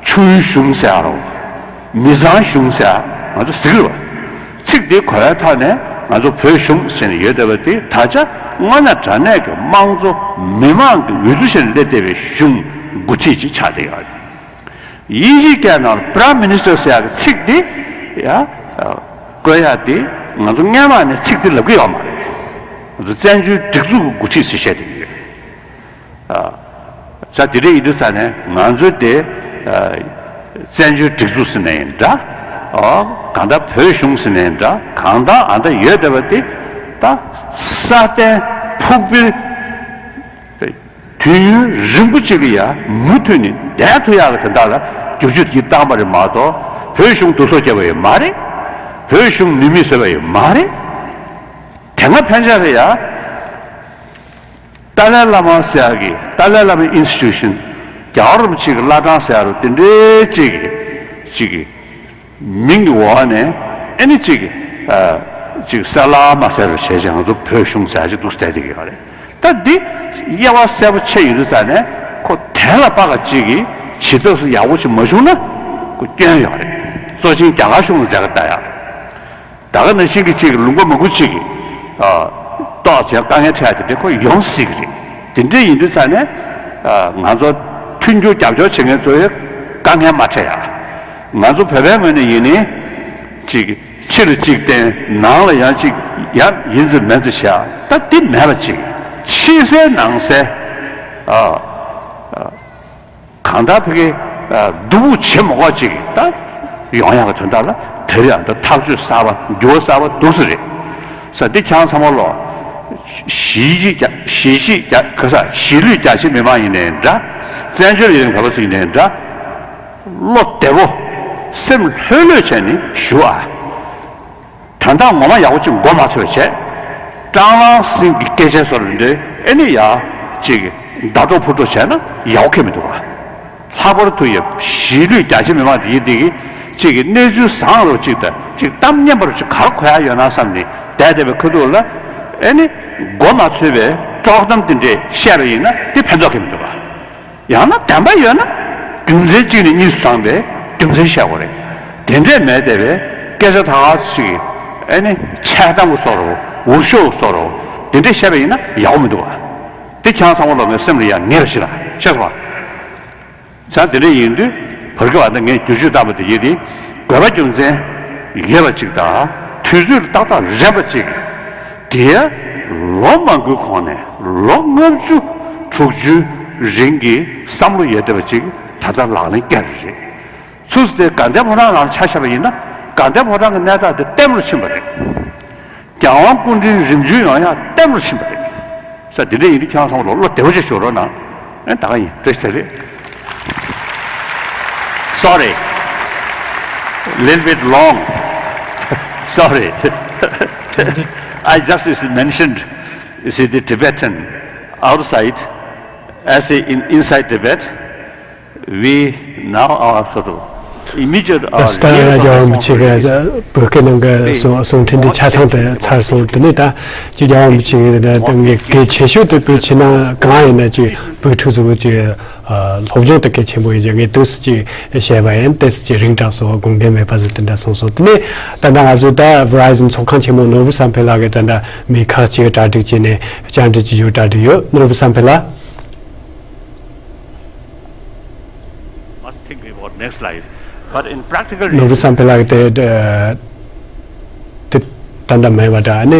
ཆུ་བོའི་གཞུང་ཟེར་ཡག་རོ། མི་ཚང་གཞུང་ཟེར་ཡག་ང་ཚོ་ཟེར་གི་རེད་བ། ཚིག་དེ་གོ་བའི་ཐོག་ནས་ང་ཚོ་བོད་གཞུང་ཟེར་ནས་ཡོད་བསྡད་པ་དེ་ད་ཆ་དངོས་གནས་དྲང་གནས་ཀྱི་དམངས་གཙོ་མི་མང་གི་འོས་བསྡུ་བྱས་ནས་སླེབས་བསྡད་པའི་གཞུང་འགོ་ཁྲིད་ཅིག་ཆགས་བསྡད་ཡོད་རེད། དབྱིན་ཇིའི་སྐད་ནང་ལ་Prime Minister ཟེར་ཡག་གི་ཚིག་དེ་ཡ་བཀོལ་ཡག་དེ་ང་ཚོ་སྔོན་མ་ནས་ཚིག་དེ་ལབ་གི་ཡོད་མ་རེད། ང་ཚོ་བཙན་བྱོལ་སྒྲིག་འཛུགས་ཀྱི་འགོ་ཁྲིད་ཟེར་བཤད་བསྡད་ཀྱི་ཡོད། ཨ། ས་དེ་འདྲ་ཡིན་དུས་ཙང་ནས་ང་ཚོའི་དེ་ཨ་བཙན་བྱོལ་སྒྲིག་འཛུགས་ཟེར་ནའི་འདྲ། ཨ། གང་ལྟར་བོད་གཞུང་ཟེར་ནའི་འདྲ། གང་ལྟར་ཨ་འདྲ་ཡོད་བསྡད་པ་དེ་ད་སྲ་བརྟན་ཕུགས་འཕེར་དུས་ཡུན་རིང་པོ་གཅིག་ལ་ཡ་མུ་མཐུད་ནས་བསྡད་ཐུབ་ཡག་གི་དོན་དག་ལ་བསྒྱུར་བཅོས་དེ་བཏང་པ་རེད་མ་གཏོགས་བོད་གཞུང་སྡུག་སོ་བརྒྱབ་པ་ཡང་མ་རེད། བོད་གཞུང་ནུས་མེད་བཟོས་པ་ཡང་མ་རེད། དེ་སྔ་ཕན་ཆད་ལ་ཡ། ཏཱ་ལའི་བླ་མ་ཟེར་ཡག་གི་ཏཱ་ལའི་བླ་མའི་ཨིན་སི་ཊི་ཊུ་ཤན། རྒྱལ་བ་རིན་པོ་ཆེ་གི་བླ་བྲང་ཟེར་ཡག་རུ་དེ་འདྲའི་གཅིག་གི་གཅིག་གི་མིང་གི་འོག་ནས་ཨ་ནི་གཅིག་གི་ཨ་ ཅིག་གསལ་ལ་མ་གསལ་བ་བྱས་ཅིག་ང་ཚོ་བོད་གཞུང་ཟེར་ཅིག་འདུག་བསྡད་བསྡད་ཀྱི་ཡོད་རེད། ད་འདི་དབྱེ་བ་གསལ་པོ་ཕྱེ་ཡོང་དུས་ཙང་ནས་ཁོ་དེ་ལ་དཔག་ག་ཅིག་གིས་བྱེད་ཐབས་སུ་ཡག་པོ་ཅིག་མ་བྱུང་ན་ཁོ་སྐྱོན་ཡོད་རེད། གཙོ་ཆེན་རྒྱ་གར་གཞུང་ལ་མཛད་ཀྱི་ལྟ་ཡག་ད་ག་ནང་བཞིན་གྱི་ཅིག་ལུང་པ་མང་པོ་ཅིག་གིས་ཨ་ཏོག་ཙམ་དཀའ་ངལ་འཕྲད་དེ་འདྲ་ཁོ་ཡོང་སྲིད་ཀྱི་རེད། དེ་འདྲ་ཡིན་དུས་ཙང་ནས་ཨ་ང་ཚོ་མཐུན་འགྱུར་རྒྱབ་སྐྱོར་བྱེད་མཁན་ཚོའི་དཀའ་ངལ་མ་འཕྲད་ཡག་ང་ཚོ་བོད་པའི་ངོས་ནས་ཡིན་ནའི་ཅིག་ཕྱི་ལ་གཅིག་བསྟན། ནང་ལ་ཡང་གཅིག་ཡང་ཡིན་ཙམ་མིན་ཙམ་བྱས། ད་འདི་མེད་པ་ཅིག་ཕྱི་གསལ་ནང་གསལ། ཨ་ཨ་གང་ལྟར་ཕ་གི་ཨ་སྡུག་པོ་བྱེད་མ་དགོས་ཅིག་ད་ཡོང་ཡག་གི་དོན་དག་ལ་དེ་རེད། ཨ་ད་ཐག་གཅོད་གསར་པ་འགྱུར་བ་གསར་པ་འདུག་སེ་རེད་ས། འདི་ཁྱེད་རང་ཚང་མ་ལོ། གཞིས་བྱེས་རྒྱ་གཞིས་བྱེས་རྒྱ་ག་ས་གཞིས་ལུས་རྒྱ་ཆེ་མི་མང་ཡིན་ནའི་འདྲ། བཙན་བྱོལ་ཡུན་རིང་བོད་པ་ཚོ་ཡིན་ནའི་འདྲ། བློ་བདེ་བོ་སེམས་ལྷོད་ལྷོད་བྱས་ནས་བཞུགས་ཨ། དོན་དག་ངོ་མ་ཡག་པོ་ཅིག་མགོ་མ་ཚོས་བྱས། སྤྲང་ལང་སིང་གི་སྐད་ཆ་བཟོ་འདྲ་ཨེ་ནི་ཡ་ཅིག་མདའ་དཀྲོག་ཕུ་དཀྲོག་བྱས་ན་ཡག་པོ་ཁེལ་མི་འདུག་ག་ལྷག་པར་དུ་ཡ་གཞིས་ལུས་རྒྱ་ཆེ་མི་མང་དེ་ཡིན་དེ་གི་ཅིག་གི་གནས་ཚུལ་བཟང་རུ་ཅིག་དང་ཅིག་གཏམ་སྙན་པ་རུ་ཅིག་ག་རེ་གོ་ཡ་ཡོད་ན་བསམ་ནས་བསྡད་བསྡད་པའི་ཁ་ཐུག་ལ་ཨེ་ནི་མགོ་མ་ཚོས་པའི་དཀྲོག་གཏམ་དེ་འདྲས་བཤད་པ་ཡིན་ན་དེ་ཕན་ཐོགས་ཁེལ་མི་འདུག་ག་ཡང་ན་བདེན་པ་ཡོད་ན་རྒྱུ་མཚན་གཅིག་ནས་གཉིས་སུ་བཟང་པའི་རྒྱུ་མཚན་བཤད་དགོས་རེད། དེ་འདྲས་མེད་བསྡད་པའི་སྐད་ཆ་ད་ག་ཞིག་ཨེ་ནི་འཆལ་གཏམ་གྱི་བཟོ་འདྲ་འུར་ཤོབ་བཟོ་འདྲ་དེ་འདྲས་བཤད་པ་ཡིན་ན་ཡག་པོ་མི་འདུག་ག་དེ་ཁྱེད་རང་ཚང་མ་ལོ་ངའི་སེམས་ལ་ཡང་ངེས་པ་ཞིག་ལ་ཤེས་སོང་ང་། བྱས་དེ་འདྲས་ཡིན་དུས་བར་སྐབས་ཨ་ད་ངས་བསྒྱུར་བཅོས་བཏང་པ་དེ་ཡིན་ཏེ་དགོས་པ་རྒྱུ་མཚན་ཡོད་པ་ཅིག་དང་དུས་ཚོད་ཏག་ཏག་རན་པ་ཅིག་དེ་ལོ་མང་པོའི་གོང་ནས་ལོ་ལྔ་བཅུ་དྲུག་ཅུའི་རིང་གི་བསམ་བློ་ཡོད་བསྡད་པ་ཅིག་ད་ལྟ་ལག་ལེན་བསྟར་རེད། ཚུར་དེ་དགའ་ལྡན་ཕོ་བྲང་ནང་ཆ་བཞག་པ་ཡིན་ན་དགའ་ལྡན་ཕོ་བྲང་གི་གནས་སྟངས་དེ་ལྟད་མོར་ཕྱིན་པ་རེད། རྒྱལ་དབང་སྐུ་ཕྲེང་རིམ་བྱོན་ཡོང་ཡག་ལྟད་མོར་ཕྱིན་པ་རེད། ས་དེ་འདྲ་ཡིན་དུས་ཁྱེད་རང་ཚང་མ་ལོ་བློ་བདེ་བོ་ཞིག་ཞུ་རོགས་གནང་། ཨེ་ད་ག་ཡིན་བཀྲ་ཤིས་བདེ་ལེགས། Sorry, little bit long. Sorry. I just mentioned, you see, the Tibetan outside, as in, inside Tibet, we now are sort of immediate, our ད་ལྟ་རྒྱལ་བ་རིན་པོ་ཆེ་གིས་བོད་སྐད་ནང་གི་གསུང་གསུང་འཕྲིན་འདི་ཆ་ཚང་དུ་ཚར་སོང་། དེ་ནས་ད་ཅིག་རྒྱལ་བ་རིན་པོ་ཆེ་གིས་ད་ངས་གལ་ཆེ་ཤོས་དེ་བོད་ཕྱི་ནང་གང་ཡིན་ན་ཅིག་བོད་ཕྲུག་ཚོ་གི་ཅིག་སློབ་སྦྱོང་དེ་གལ་ཆེན་པོ་ཡིན་ཅིག་ངས་དུས་སུ་ཅིག་བཤད་པ་ཡིན། དེ་སུ་ཅིག་རིང་དྲགས་སོང་། དགོངས་འགལ་མེད་པ་ཟིག་དེ་འདྲ་གསུངས་སོང་། དེ་ནས་ད་ལྟ་ང་ཚོ་ད་Verizon་ཚོགས་ཁང་ཆེན་མོ་ནོར་བུ་བསམ་འཕེལ་ལགས་ཀྱིས་ད་ལྟ་མི་ཁག་ཅིག་གྲ་སྒྲིག་བྱས་ནས་བཅར་འདྲི་བྱེད་རྒྱུ་གྲ་སྒྲིག་ཡོད། ནོར་བུ་བསམ་འཕེལ་ལགས། Must think about next slide. But in practical ནོར་བུ་བསམ་འཕེལ་ལགས་དེ་དེ་ད་ལྟ་མེད་པ་འདྲ། ཨ་ནི་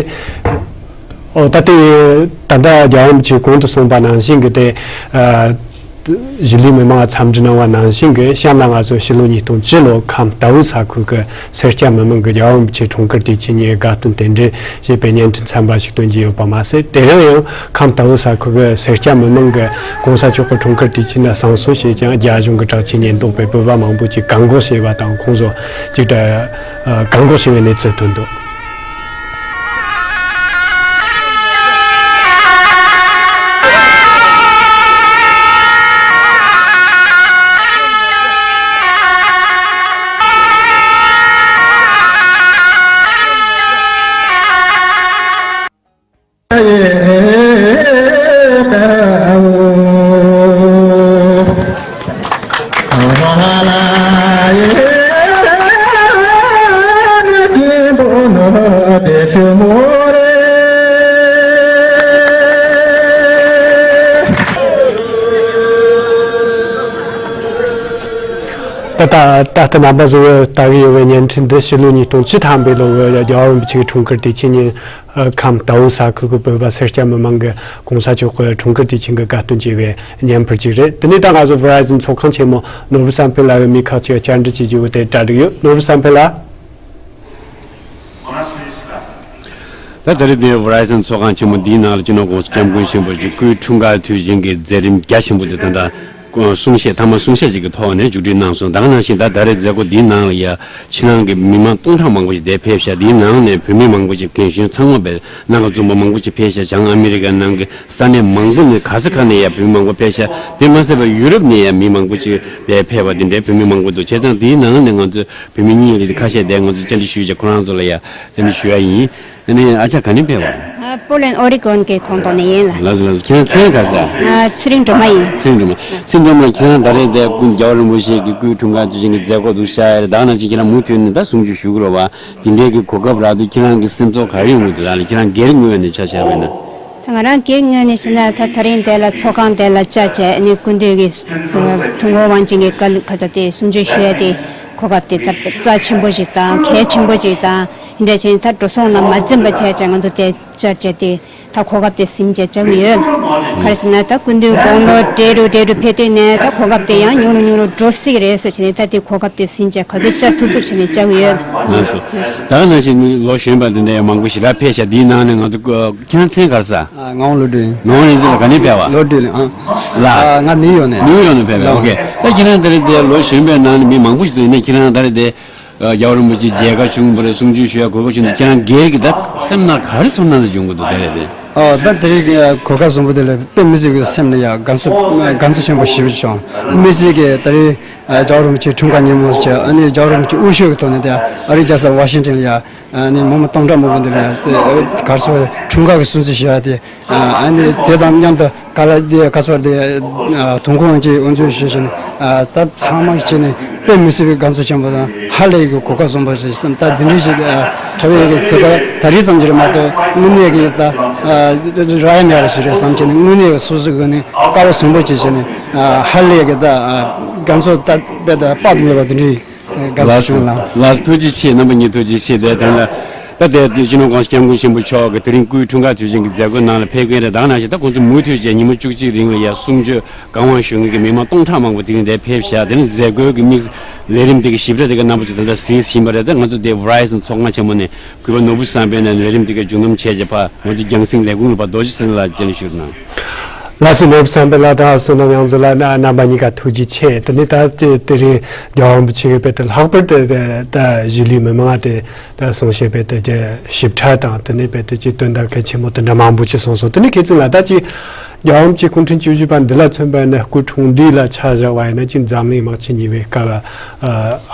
ཨོ་ད་དེ་ད་ལྟ་རྒྱལ་བ་རིན་པོ་ཆེས་གོང་དུ་གསུངས་པ་ནང་བཞིན་གྱི་དེ་གཞིས་ལུས་མི་མང་འཚམས་འདྲི་གནང་བ་ནང་བཞིན་གྱི་གཤམ་ལ་ང་ཚོ་ཕྱི་ལོ་ཉིས་སྟོང་བཅུ་ལོ་ཁམས་རྟའུ་ས་ཁུལ་གྱི་སེར་སྐྱ་མི་མང་གིས་རྒྱལ་བ་རིན་པོ་ཆེ་འཁྲུངས་སྐར་དུས་ཆེན་ཉིན་དགའ་སྟོན་རྟེན་འབྲེལ་ཞེས་པའི་བརྙན་འཕྲིན་ཚན་པ་ཞིག་སྟོན་གྱི་ཡོད་པ་མ་ཟད། དེ་རིང་ཡང་ཁམས་རྟའུ་ས་ཁུལ་གྱི་སེར་སྐྱ་མི་མང་གིས་༸གོང་ས་མཆོག་གི་འཁྲུངས་སྐར་དུས་ཆེན་ལ་བསང་གསོལ་བྱས་ཀྱང་རྒྱ་གཞུང་གི་དྲག་ཆས་ཉེན་རྟོག་པས་བོད་པ་མང་པོ་ཞིག་བཀག་འགོག་བྱས་པ་དང་། ཁོང་ཚོ་ཅིག་ད་བཀག་འགོག་བྱས་པའི་གནས་ཚུལ་ཐོན་འདུག་ད་ལྟ་ད་ལྟ་རྣམ་པ་ཚོས་ལྟ་གི་ཡོད་པའི་བརྙན་འཕྲིན་འདི་ཕྱི་ལོ་ཉིས་སྟོང་བཅུ་ཐམ་པའི་ལོ་གི་རྒྱལ་བ་རིན་པོ་ཆེའི་འཁྲུངས་སྐར་དུས་ཆེན་ཉིན། ཨ། ཁམས་རྟའུ་ས་ཁུལ་གྱི་བོད་པ་སེར་སྐྱ་མི་མང་གིས་༸གོང་ས་མཆོག་གི་འཁྲུངས་སྐར་དུས་ཆེན་གྱི་དགའ་སྟོན་བྱས་པའི་བརྙན་ཕུར་ཅིག་རེད། དེ་ནས་ད་ང་ཚོ་Verizon་ཚོགས་ཁང་ཆེན་མོ་ནོར་བུ་བསམ་འཕེལ་ལགས་ཀྱིས་མི་ཁག་ཅིག་བཅར་འདྲི་བྱེད་རྒྱུ་དེ་གྲ་སྒྲིག་ཡོད། ནོར་བུ་བསམ་འཕེལ་ལགས། ད་ད་རེས་འདིའི་Verizon་ཚོགས་ཁང་ཆེན་མོ་འདིའི་ནང་ལ་སྤྱི་ནོར་༸གོང་ས་༸སྐྱབས་མགོན་ཆེན་པོ་མཆོག་སྐུའི་འཁྲུངས་སྐར་དུས་ཆེན་གྱི་མཛད་རིམ་རྒྱ་ཆེན་པོ་འདི་ད་ལྟ་ གསུང་བཤད་ཐ་མ་གསུང་བཤད་ཅིག་གི་ཐོག་ནས་མཇུག་སྒྲིལ་གནང་སོང་། ད་ག་ནང་བཞིན་ད་ད་རེས་མཛད་སྒོ་འདིའི་ནང་ལ་ཡ་ཕྱི་ནང་གི་མི་མང་སྟོང་ཕྲག་མང་པོ་ཞིག་འདིར་ཕེབས་ཤག་འདིའི་ནང་ནས་བོད་མི་མང་པོ་ཞིག་རྒན་གཞོན་ཚང་མ་བས་སྣ་ཁ་འཛོམས་པོ་མང་པོ་ཞིག་ཕེབས་ཤག་བྱང་ཨ་མི་རི་ཀ་ནང་གི་ས་གནས་མང་པོ་ནས་ག་ས་ག་ནས་ཡ་བོད་མི་མང་པོ་ཕེབས་ཤག་དེ་མ་ཟད་པར་ཡུ་རོབ་ནས་ཡ་མི་མང་པོ་ཞིག་འདིར་ཕེབས་པ་འདི་འདྲའི་བོད་མི་མང་པོ་འདུག་བྱས་ཙང་འདིའི་ནང་ནས་ང་ཚོ་བོད་མི་གཉིས་ལ་ཁ་ཤས་འདིར་ང་ཚོ་བཅར་འདྲི་ཞུས་བྱས་ཁོ་རང་ཚོ་ལ་ཡ་བཅར་འདྲི་ཞུ་ཡ་ཡིན། ཨ་ནི་ཨ་ཅག་ག་ནས་ཕེབས་པ། ཨ། པོ་ལན་ཨོ་རི་གོན་གྱི་ཁོངས་གཏོགས་ནས་ཡིན་ལ། ལགས་སོ་ལགས་སོ། ཁྱེད་རང་མཚན་ག་ཟེར། ཨ། ཚེ་རིང་སྒྲོལ་མ་ཡིན། ཚེ་རིང་སྒྲོལ་མ། ཚེ་རིང་སྒྲོལ་མ་ཁྱེད་རང་ད་རེས་འདིར་སྐུ་རྒྱལ་བ་རིན་པོ་ཆེ་གི་སྐུའི་འཁྲུངས་སྐར་དུས་ཆེན་གྱི་མཛད་སྒོ་འདུག་ཤག་ཡ་རེད། ད་ནང་བཞིན་ཁྱེད་རང་མུ་མཐུད་ནས་ད་གསུང་ཆོས་ཞུ་གི་རེད་བ། དེ་འདྲའི་གི་གོ་སྐབས་རག་དུས་ཁྱེད་རང་གི་སེམས་ཚོར་ག་རེ་ཡོང་གི་འདུག་ད་ལ་ཁྱེད་རང་སྒེར་ངོས་ནས་ཆ་བཞག་པ་ཡིན་ན། ད་ང་རང་སྒེར་ངོས་ནས་བྱས་ན་ད་ད་རིང་འདིར་ལ་ཚོགས་ཁང་འདིར་ལ་བཅར་བྱས་ཨ་ནི་སྐུ་མདུན་གྱི་ཐུགས་འཁོར་དབང་ཆེན་གྱི་བཀའ་ལུང་ཁ་ཚ་དེ་གསུང་ཆོས་ཞུ་ཡ་དེ་གོ་སྐབས་དེ་ད་རྩ་ཆེན་པོ་ཞིག་དང་གལ་ཆེན་པོ་ཞིག་དང་། འདི་འདྲ་བྱས་ནས་ད་འགྲོ་སོང་ལ་མ་འཛེམས་པ་བྱས་བྱས་ང་ཚོ་དེར་བཅར་བྱས་ཏེ་ད་གོ་སྐབས་དེ་ཟིན་བྱས་བཅར་གྱི་ཡོད། ག་རེ་ཟེར་ན་ད་སྐུ་མདུན་དགུང་ལོ་བགྲེས་རུ་བགྲེས་རུ་ཕེབས་དུས་ནས་ད་གོ་སྐབས་དེ་ཡང་ཉུང་རུ་ཉུང་རུ་འགྲོ་སྲིད་ཀྱི་རེད་ཟེར་བྱས་ནས་ད་དེ་གོ་སྐབས་དེ་ཟིན་བྱས་ག་ཚོད་བཅར་ཐུབ་ཐུབ་བྱས་ནས་བཅར་གྱི་ཡོད། ལགས་སོ། ད་ག་ནང་བཞིན་ལོ་གཞོན་པ་འདི་འདྲ་ཡང་མང་པོ་ཞེ་དྲག་ཕེབས་ཤག་འདིའི་ནང་ནས་ང་ཚོ་ཁྱེད་རང་མཚན་ག་རེ་ཟེར། ཨ། ངག་དབང་བློ་གྲོས་ཡིན། ངག་དབང་བློ་གྲོས་ལགས་ག་ནས་ཕེབས་པ། བློ་གྲོས་ལགས། ཨ། ལགས། ང་ནིའུ་ཡོག་ནས། ནིའུ་ཡོག་ནས་ཕེབས་པ། ལགས། ཨོ་ཁེ། ད་ཁྱེད་རང་ད་རེས་འདིར་ལོ་གཞོན་པའི་ནང་ནས་མི་མང་པོ་ཞིག་འདུག་ཡིན་ནའི་ཁྱེད་རང་ད་རེས་འདིར། ཨ། རྒྱལ་བ་རིན་པོ་ཆེ་མཇལ་ཁ་བྱུང་བ་རེད། གསུང་ཆོས་ཞུ་ཡ་གོ་སྐབས་བྱུང་དུས་ཁྱེད་རང་སྒེར་གྱི་ད་སེམས་ནང་ག་རེ་ཚོར་སྣང་ཞིག་ཡོང་གི་འདུག་ད་རེས་དེ། ཨོ། ད་དེ་རིང་གོ་སྐབས་བཟང་པོ་དེ་ལ་དཔེ་མི་སྲིད་པའི་སེམས་ལ་ཡ་དགའ་ཚོར་དགའ་ཚོར་ཆེན་པོ་ཞེ་པོ་ཅིག་བྱུང་། དམིགས་བསལ་གྱི་ད་རེས་རྒྱལ་བ་རིན་པོ་ཆེ་འཁྲུངས་སྐར་ཉིན་མོ་བྱས། ཨ་ནི་རྒྱལ་བ་རིན་པོ་ཆེ་དབུ་བཞུགས་ཀྱི་ཐོག་ནས་དེ་ཨ་རིའི་རྒྱལ་ས་ཝ་ཤིང་ཏོན་ལ་ཡ། ཨ་ནི་མི་མང་སྟོང་ཕྲག་མང་པོ་འདི་ལ་ཡ་དེ་ག་རེ་ཟེར། འཁྲུངས་སྐར་གྱི་སྲུང་བརྩི་ཞུ་ཡ་དེ། ཨ་ནི་དེ་དང་མཉམ་དུ་ག་ལ་དེ་ག་ཚོད་དེ་དུས་འཁོར་དབང་ཆེན་དབུ་འཛུགས་ཞུས་བྱས་ནས། ད་ཚང་མ་བྱས་ནས་དཔེ་མི་སྲིད་པའི་དགའ་ཚོར་ཆེན་པོ་དང་ཧ་ལས་ཀྱི་གོ་སྐབས་བཟང་པོ་ཞིག་བསམ། ད་འདི་འདྲའི་ཞིག་ཐོབ་ཡས་ཀྱི་དུས་སྐབས་ད་རེས་ཙམ་གྱིས་མ་གཏོགས་དངོས་གནས་ཀྱི་ད་རག་ཡ་མེད་པ་ཞིག་རེད་བསམ་བྱས་ནས། དངོས་གནས་ཀྱི་སོ་སོའི་སྒོ་ནས་སྐལ་བ་བཟང་པོ་ཅིག་བྱས་ནས་ཧ་ལས་ཀྱི་ད་དགའ་ཚོར་ད་དཔེ་ད་དཔག་ཏུ་མེད་པ་འདི་འདྲའི། དགའ་ཚོར་བྱུང་ལགས། ལགས་སོ། ཐུགས་རྗེ་ཆེ། རྣམ་པ་གཉིས་ཐུགས་རྗེ་ཆེ། དེ་དོན་ལ་ད་ལྟའི་སྤྱི་ནོར་༸གོང་ས་༸སྐྱབས་མགོན་ཆེན་པོ་མཆོག་གིས་དེ་རིང་སྐུའི་འཁྲུངས་སྐར་དུས་ཆེན་གྱི་མཛད་སྒོའི་ནང་ལ་ཕེབས་མཁན་རེད། ད་ག་ནང་བཞིན་ད་ཁོང་ཚོ་མུ་མཐུད་བྱས་ཉིན་མོ་བཅུ་གཅིག་རིང་ལ་ཡ་གསུང་ཆོས་བཀའ་དབང་ཞུ་མཁན་གྱི་མི་མང་སྟོང་ཕྲག་མང་པོ་དེ་རིང་འདིར་ཕེབས་ཤག་དེ་ནི་མཛད་སྒོའི་གི་དམིགས་ལས་རིམ་དེ་གི་ཞིབ་ཕྲ་དེ་ག་རྣམ་པ་ཚོས་ད་ལྟ་གཟིགས་ཟིན་པ་རེད། ད་ང་ཚོ་དེ་ཝེ་རི་ཛོན་ཚོགས་ཁང་ཆེན་མོ་ནས་གུས་པ་ནོར་བུ་བསམ་འཕེལ་ནས་ལས་རིམ་དེ་ག་མཇུག་བསྡོམས་བྱས་རྗེས་ཕར་ང་ཚོ་རྒྱང་སྲིང་ལས་ཁུངས་ལ་ཕར་རྡོ་རྗེ་སེང་གེ་ལགས་བཅར་ནས་ཞུ་གནང་། ལགས་སོ། ནོར་བུ་བསམ་འཕེལ་ལགས་དང་བསོད་ནམས་དབྱངས་མཚོ་ལགས། རྣམ་པ་གཉིས་ཀ་ཐུགས་རྗེ་ཆེ། དེ་ནས་ད་དེ་དེ་རིང་རྒྱལ་བ་རིན་པོ་ཆེ་གིས་དཔེ་དེ་ལྷག་པར་དུ་ད་གཞིས་ལུས་མི་མང་དེ་ད་གསུང་བཤད་དཔེ་དེ་ཞིབ་ཕྲ་དང་། དེ་ནས་དཔེ་དེ་ཅིག་དོན་དག་གལ་ཆེན་པོ་དེ་འདྲ་མང་པོ་ཅིག་གསུངས་སོང་། དེ་ནས་ཁྱེད་ཚོ་ལ་ད་ཅིག་རྒྱལ་བ་རིན་པོ་ཆེ་སྐུ་ཕྲེང་བཅུ་བཞི་པ་འདི་ལ་མཚོན་པ་ཡིན་ན་སྐུ་འཁྲུངས་དུས་ལ་ཆ་བཞག་པ་ཡིན་ན་ཅིག་འཛམ་གླིང་དམག་ཆེན་གཉིས་པའི་སྐབས།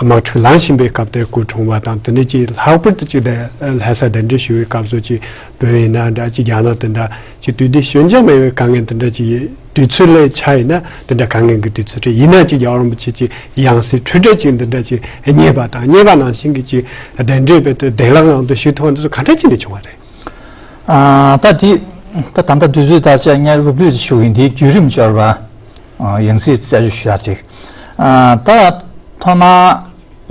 དམག་འཁྲུག་ལངས་བཞིན་པའི་སྐབས་དེར་སྐུ་འཁྲུངས་པ་དང་། དེ་ནས་ཅིག་ལྷག་པར་དུ་ཅིག་དེ་ལྷ་ས་གདན་འདྲེན་ཞུ་བའི་སྐབས་སུ་ཅིག་བོད་ཡིན་ན་འདྲ། ཅིག་རྒྱ་ནག་དེ་འདྲ་ཅིག་དུས་བདེ་ཞོད་འཇགས་མེད་པའི་དཀའ་ངལ་དེ་འདྲ་ཅིག་དུས་ཚོད་ལ་ཆ་ཡིན་ན་དེ་འདྲ་དཀའ་ངལ་གྱི་དུས་ཚོད་རེད། ཡིན་ན་ཅིག་རྒྱལ་བ་རིན་པོ་ཆེ་ཅིག་ཡང་སྲིད་འཕྲོ་མཐུད་ཅིག་འདི་འདྲ་ཅིག་རྙེད་པ་དང་། རྙེད་པ་ནང་བཞིན་གྱི་ཅིག་གདན་འདྲེན་དཔེ་དེ་བདེ་བླག་ངང་དུ་ཞུ་ཐུབ་པ་འདི་ཚོ་ག་འདྲ་ཅིག་ནས་བྱུང་བ་རེད། ཨ། ད་དེ་ད་ད་ལྟ་དུས་ཚོད་ད་ཆ་ངས་རོབ་རོབ་ཅིག་ཞུ་གི་ཡིན། དེའི་བརྒྱུད་རིམ་འབྱོར་བ། ཨ། ཡང་སྲིད་རྩད་གཅོད་ཞུ་ཡག་ཅིག་ཨ། ད་ཐོག་མ་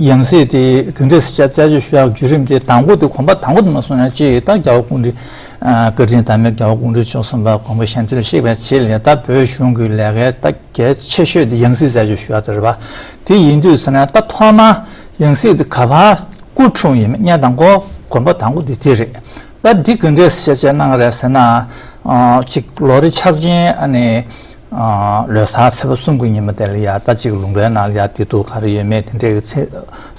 ཡང་སྲིད་དེ་ག་འདྲས་སེ་རྩད་གཅོད་ཞུ་ཡག་བརྒྱུད་རིམ་དེ་དང་པོ་དེ་གོམ་པ་དང་པོ་དེ་མ་སོང་ན་ཅིག་ད་རྒྱལ་བ་སྐུ་ཕྲེང་། ཨ། བཀའ་དྲིན་བདག་མེད་རྒྱལ་བ་སྐུ་ཕྲེང་བཅུ་གསུམ་པ་དགོངས་པ་བཞེས་ཚུལ་གཤེགས་པའི་རྗེས་ལ་ད་བོད་གཞུང་གི་ལས་ཀའི་ད་གལ་ཆེ་ཤོས་དེ་ཡང་སྲིད་རྩད་གཅོད་ཞུ་ཡག་དེ་རེད་པ། དེ་ཡིན་དུས་ཟེར་ན་ད་ཐོག་མ་ཡང་སྲིད་དེ་ག་པར་སྐུ་འཁྲུངས་ཡིན་མིན་ངས་དང་པོ་གོམ་པ་དང་པོ་དེ་དེ་རེད། ད་འདི་ག་འདྲས་ཤེས་བྱས་གནང་རེད་ཟེར་ན། ཨ། གཅིག་ལོ་རེ་འཆར་ཅན། ཨ་ནི། ཨ། ལོ་གསར་ཚེས་པ་གསུམ་གྱི་ཉིན་མོ་དེ་ལ་ཡ་ད་གཅིག་ལུང་པའི་ནང་ལ་ཡ་བདེ་སྡུག་ག་རེ་ཡོད་མེད་དེ་འདྲའི་ཚེ།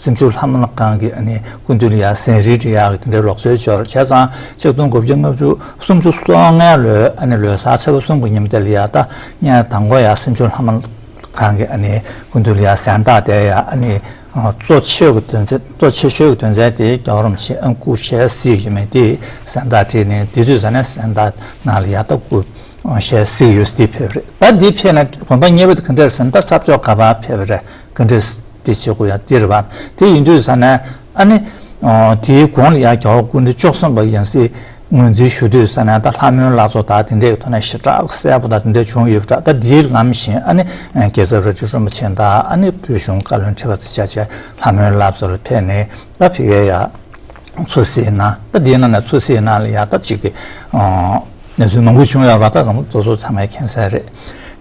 སེམས་ཤུགས་ལྷ་མོ་ལ་གང་གི། ཨ་ནི། སྐུ་མདུན་ལ་ཡ་ཟན་རིལ་སྤྲད་ཡག་གི་དེ་འདྲའི་ལུགས་སྲོལ་འབྱོར། བྱས་ཙང་ཆིག་སྟོང་དགུ་བརྒྱ་ལྔ་བཅུ་སུམ་ཅུ་སོ་ལྔའི་ལོའི། ཨ་ནི། ལོ་གསར་ཚེས་པ་གསུམ་གྱི་ཉིན་མོ་དེ་ལ་ཡ་ད་ངས་དང་པོ་ཡ་སེམས་ཤུགས་ལྷ་མོ་ལ་གང་གི། ཨ་ནི། སྐུ་མདུན་ལ་ཡ་ཟན་བརྟག་དེ་ཡ། ཨ་ནི། གཙོ་ཆེ་བའི་དོན་ཚན། གཙོ་ཆེ་ཤོས་ཀྱི་དོན་ཚན་དེ་རྒྱལ་བ་རིན་པོ་ཆེ་ཨ་སྐུ་ཞལ་གཟིགས་ཡོད་མེད་དེ་ཟན་བརྟག་སྤྲད་ནས། དེ་དུས་ཙ་ནས་ཟན་བརྟག་ནང་ལ་ཡ་ད་སྐུ་ཞལ་གཟིགས་ཡོད་ཟེར་དེ་ཕེབས་རེད། ད་འདི་ཕེབས་ནས་གོམ་པ་གཉིས་པ་དེ་ག་འདྲ་རེད་ཟེར་ན། ད་ས་ཕྱོགས་ག་པར་ཕེབས་རེད། ག་འདྲ་དེ་བྱེད་དགོས་ཡ་དེ་རེད་པ། དེ་ཡིན་དུས་ཙ་ནས། ཨ་ནི། དེའི་གོང་ལ་ཡ་རྒྱལ་བ་སྐུ་ཕྲེང་བཅུ་གསུམ་པ་ཡང་སྲིད་ངོས་འཛིན་ཞུ་དུས་ཙ་ནས་ད་ལྷ་མོའི་བླ་མཚོ་དང་དེ་འདྲའི་ཐོག་ནས་ཞེ་དྲག་གསལ་པོ་དང་དེ་འདྲ་བྱུང་ཡོད་པ་འདྲ། ད་དེའི་ལམ་བཞིན། ཨ་ནི། རྒྱལ་ཚབ་རྭ་ཅོ་རིན་པོ་ཆེ་དང་། ཨ་ནི། བོད་གཞུང་བཀའ་བློན་ཁྲི་པ་དང་བཅས་བྱས་ལྷ་མོའི་བླ་མཚོ་ལ་ཕེབས་ནས། ད་ཕ་གིར་ཡ་ཚོ་གསེར་ནང་། ད་དེའི་ནང་ནས་ཚོ་གསེར་ནང་ལ་ཡ་ད་གཅིག་གི། ཨ། གནས་ཚུལ་མང་པོ་བྱུང་ཡོད་པ་ད་ང་ཚོ་ཚང་མས་མཁྱེན་གསལ་རེད།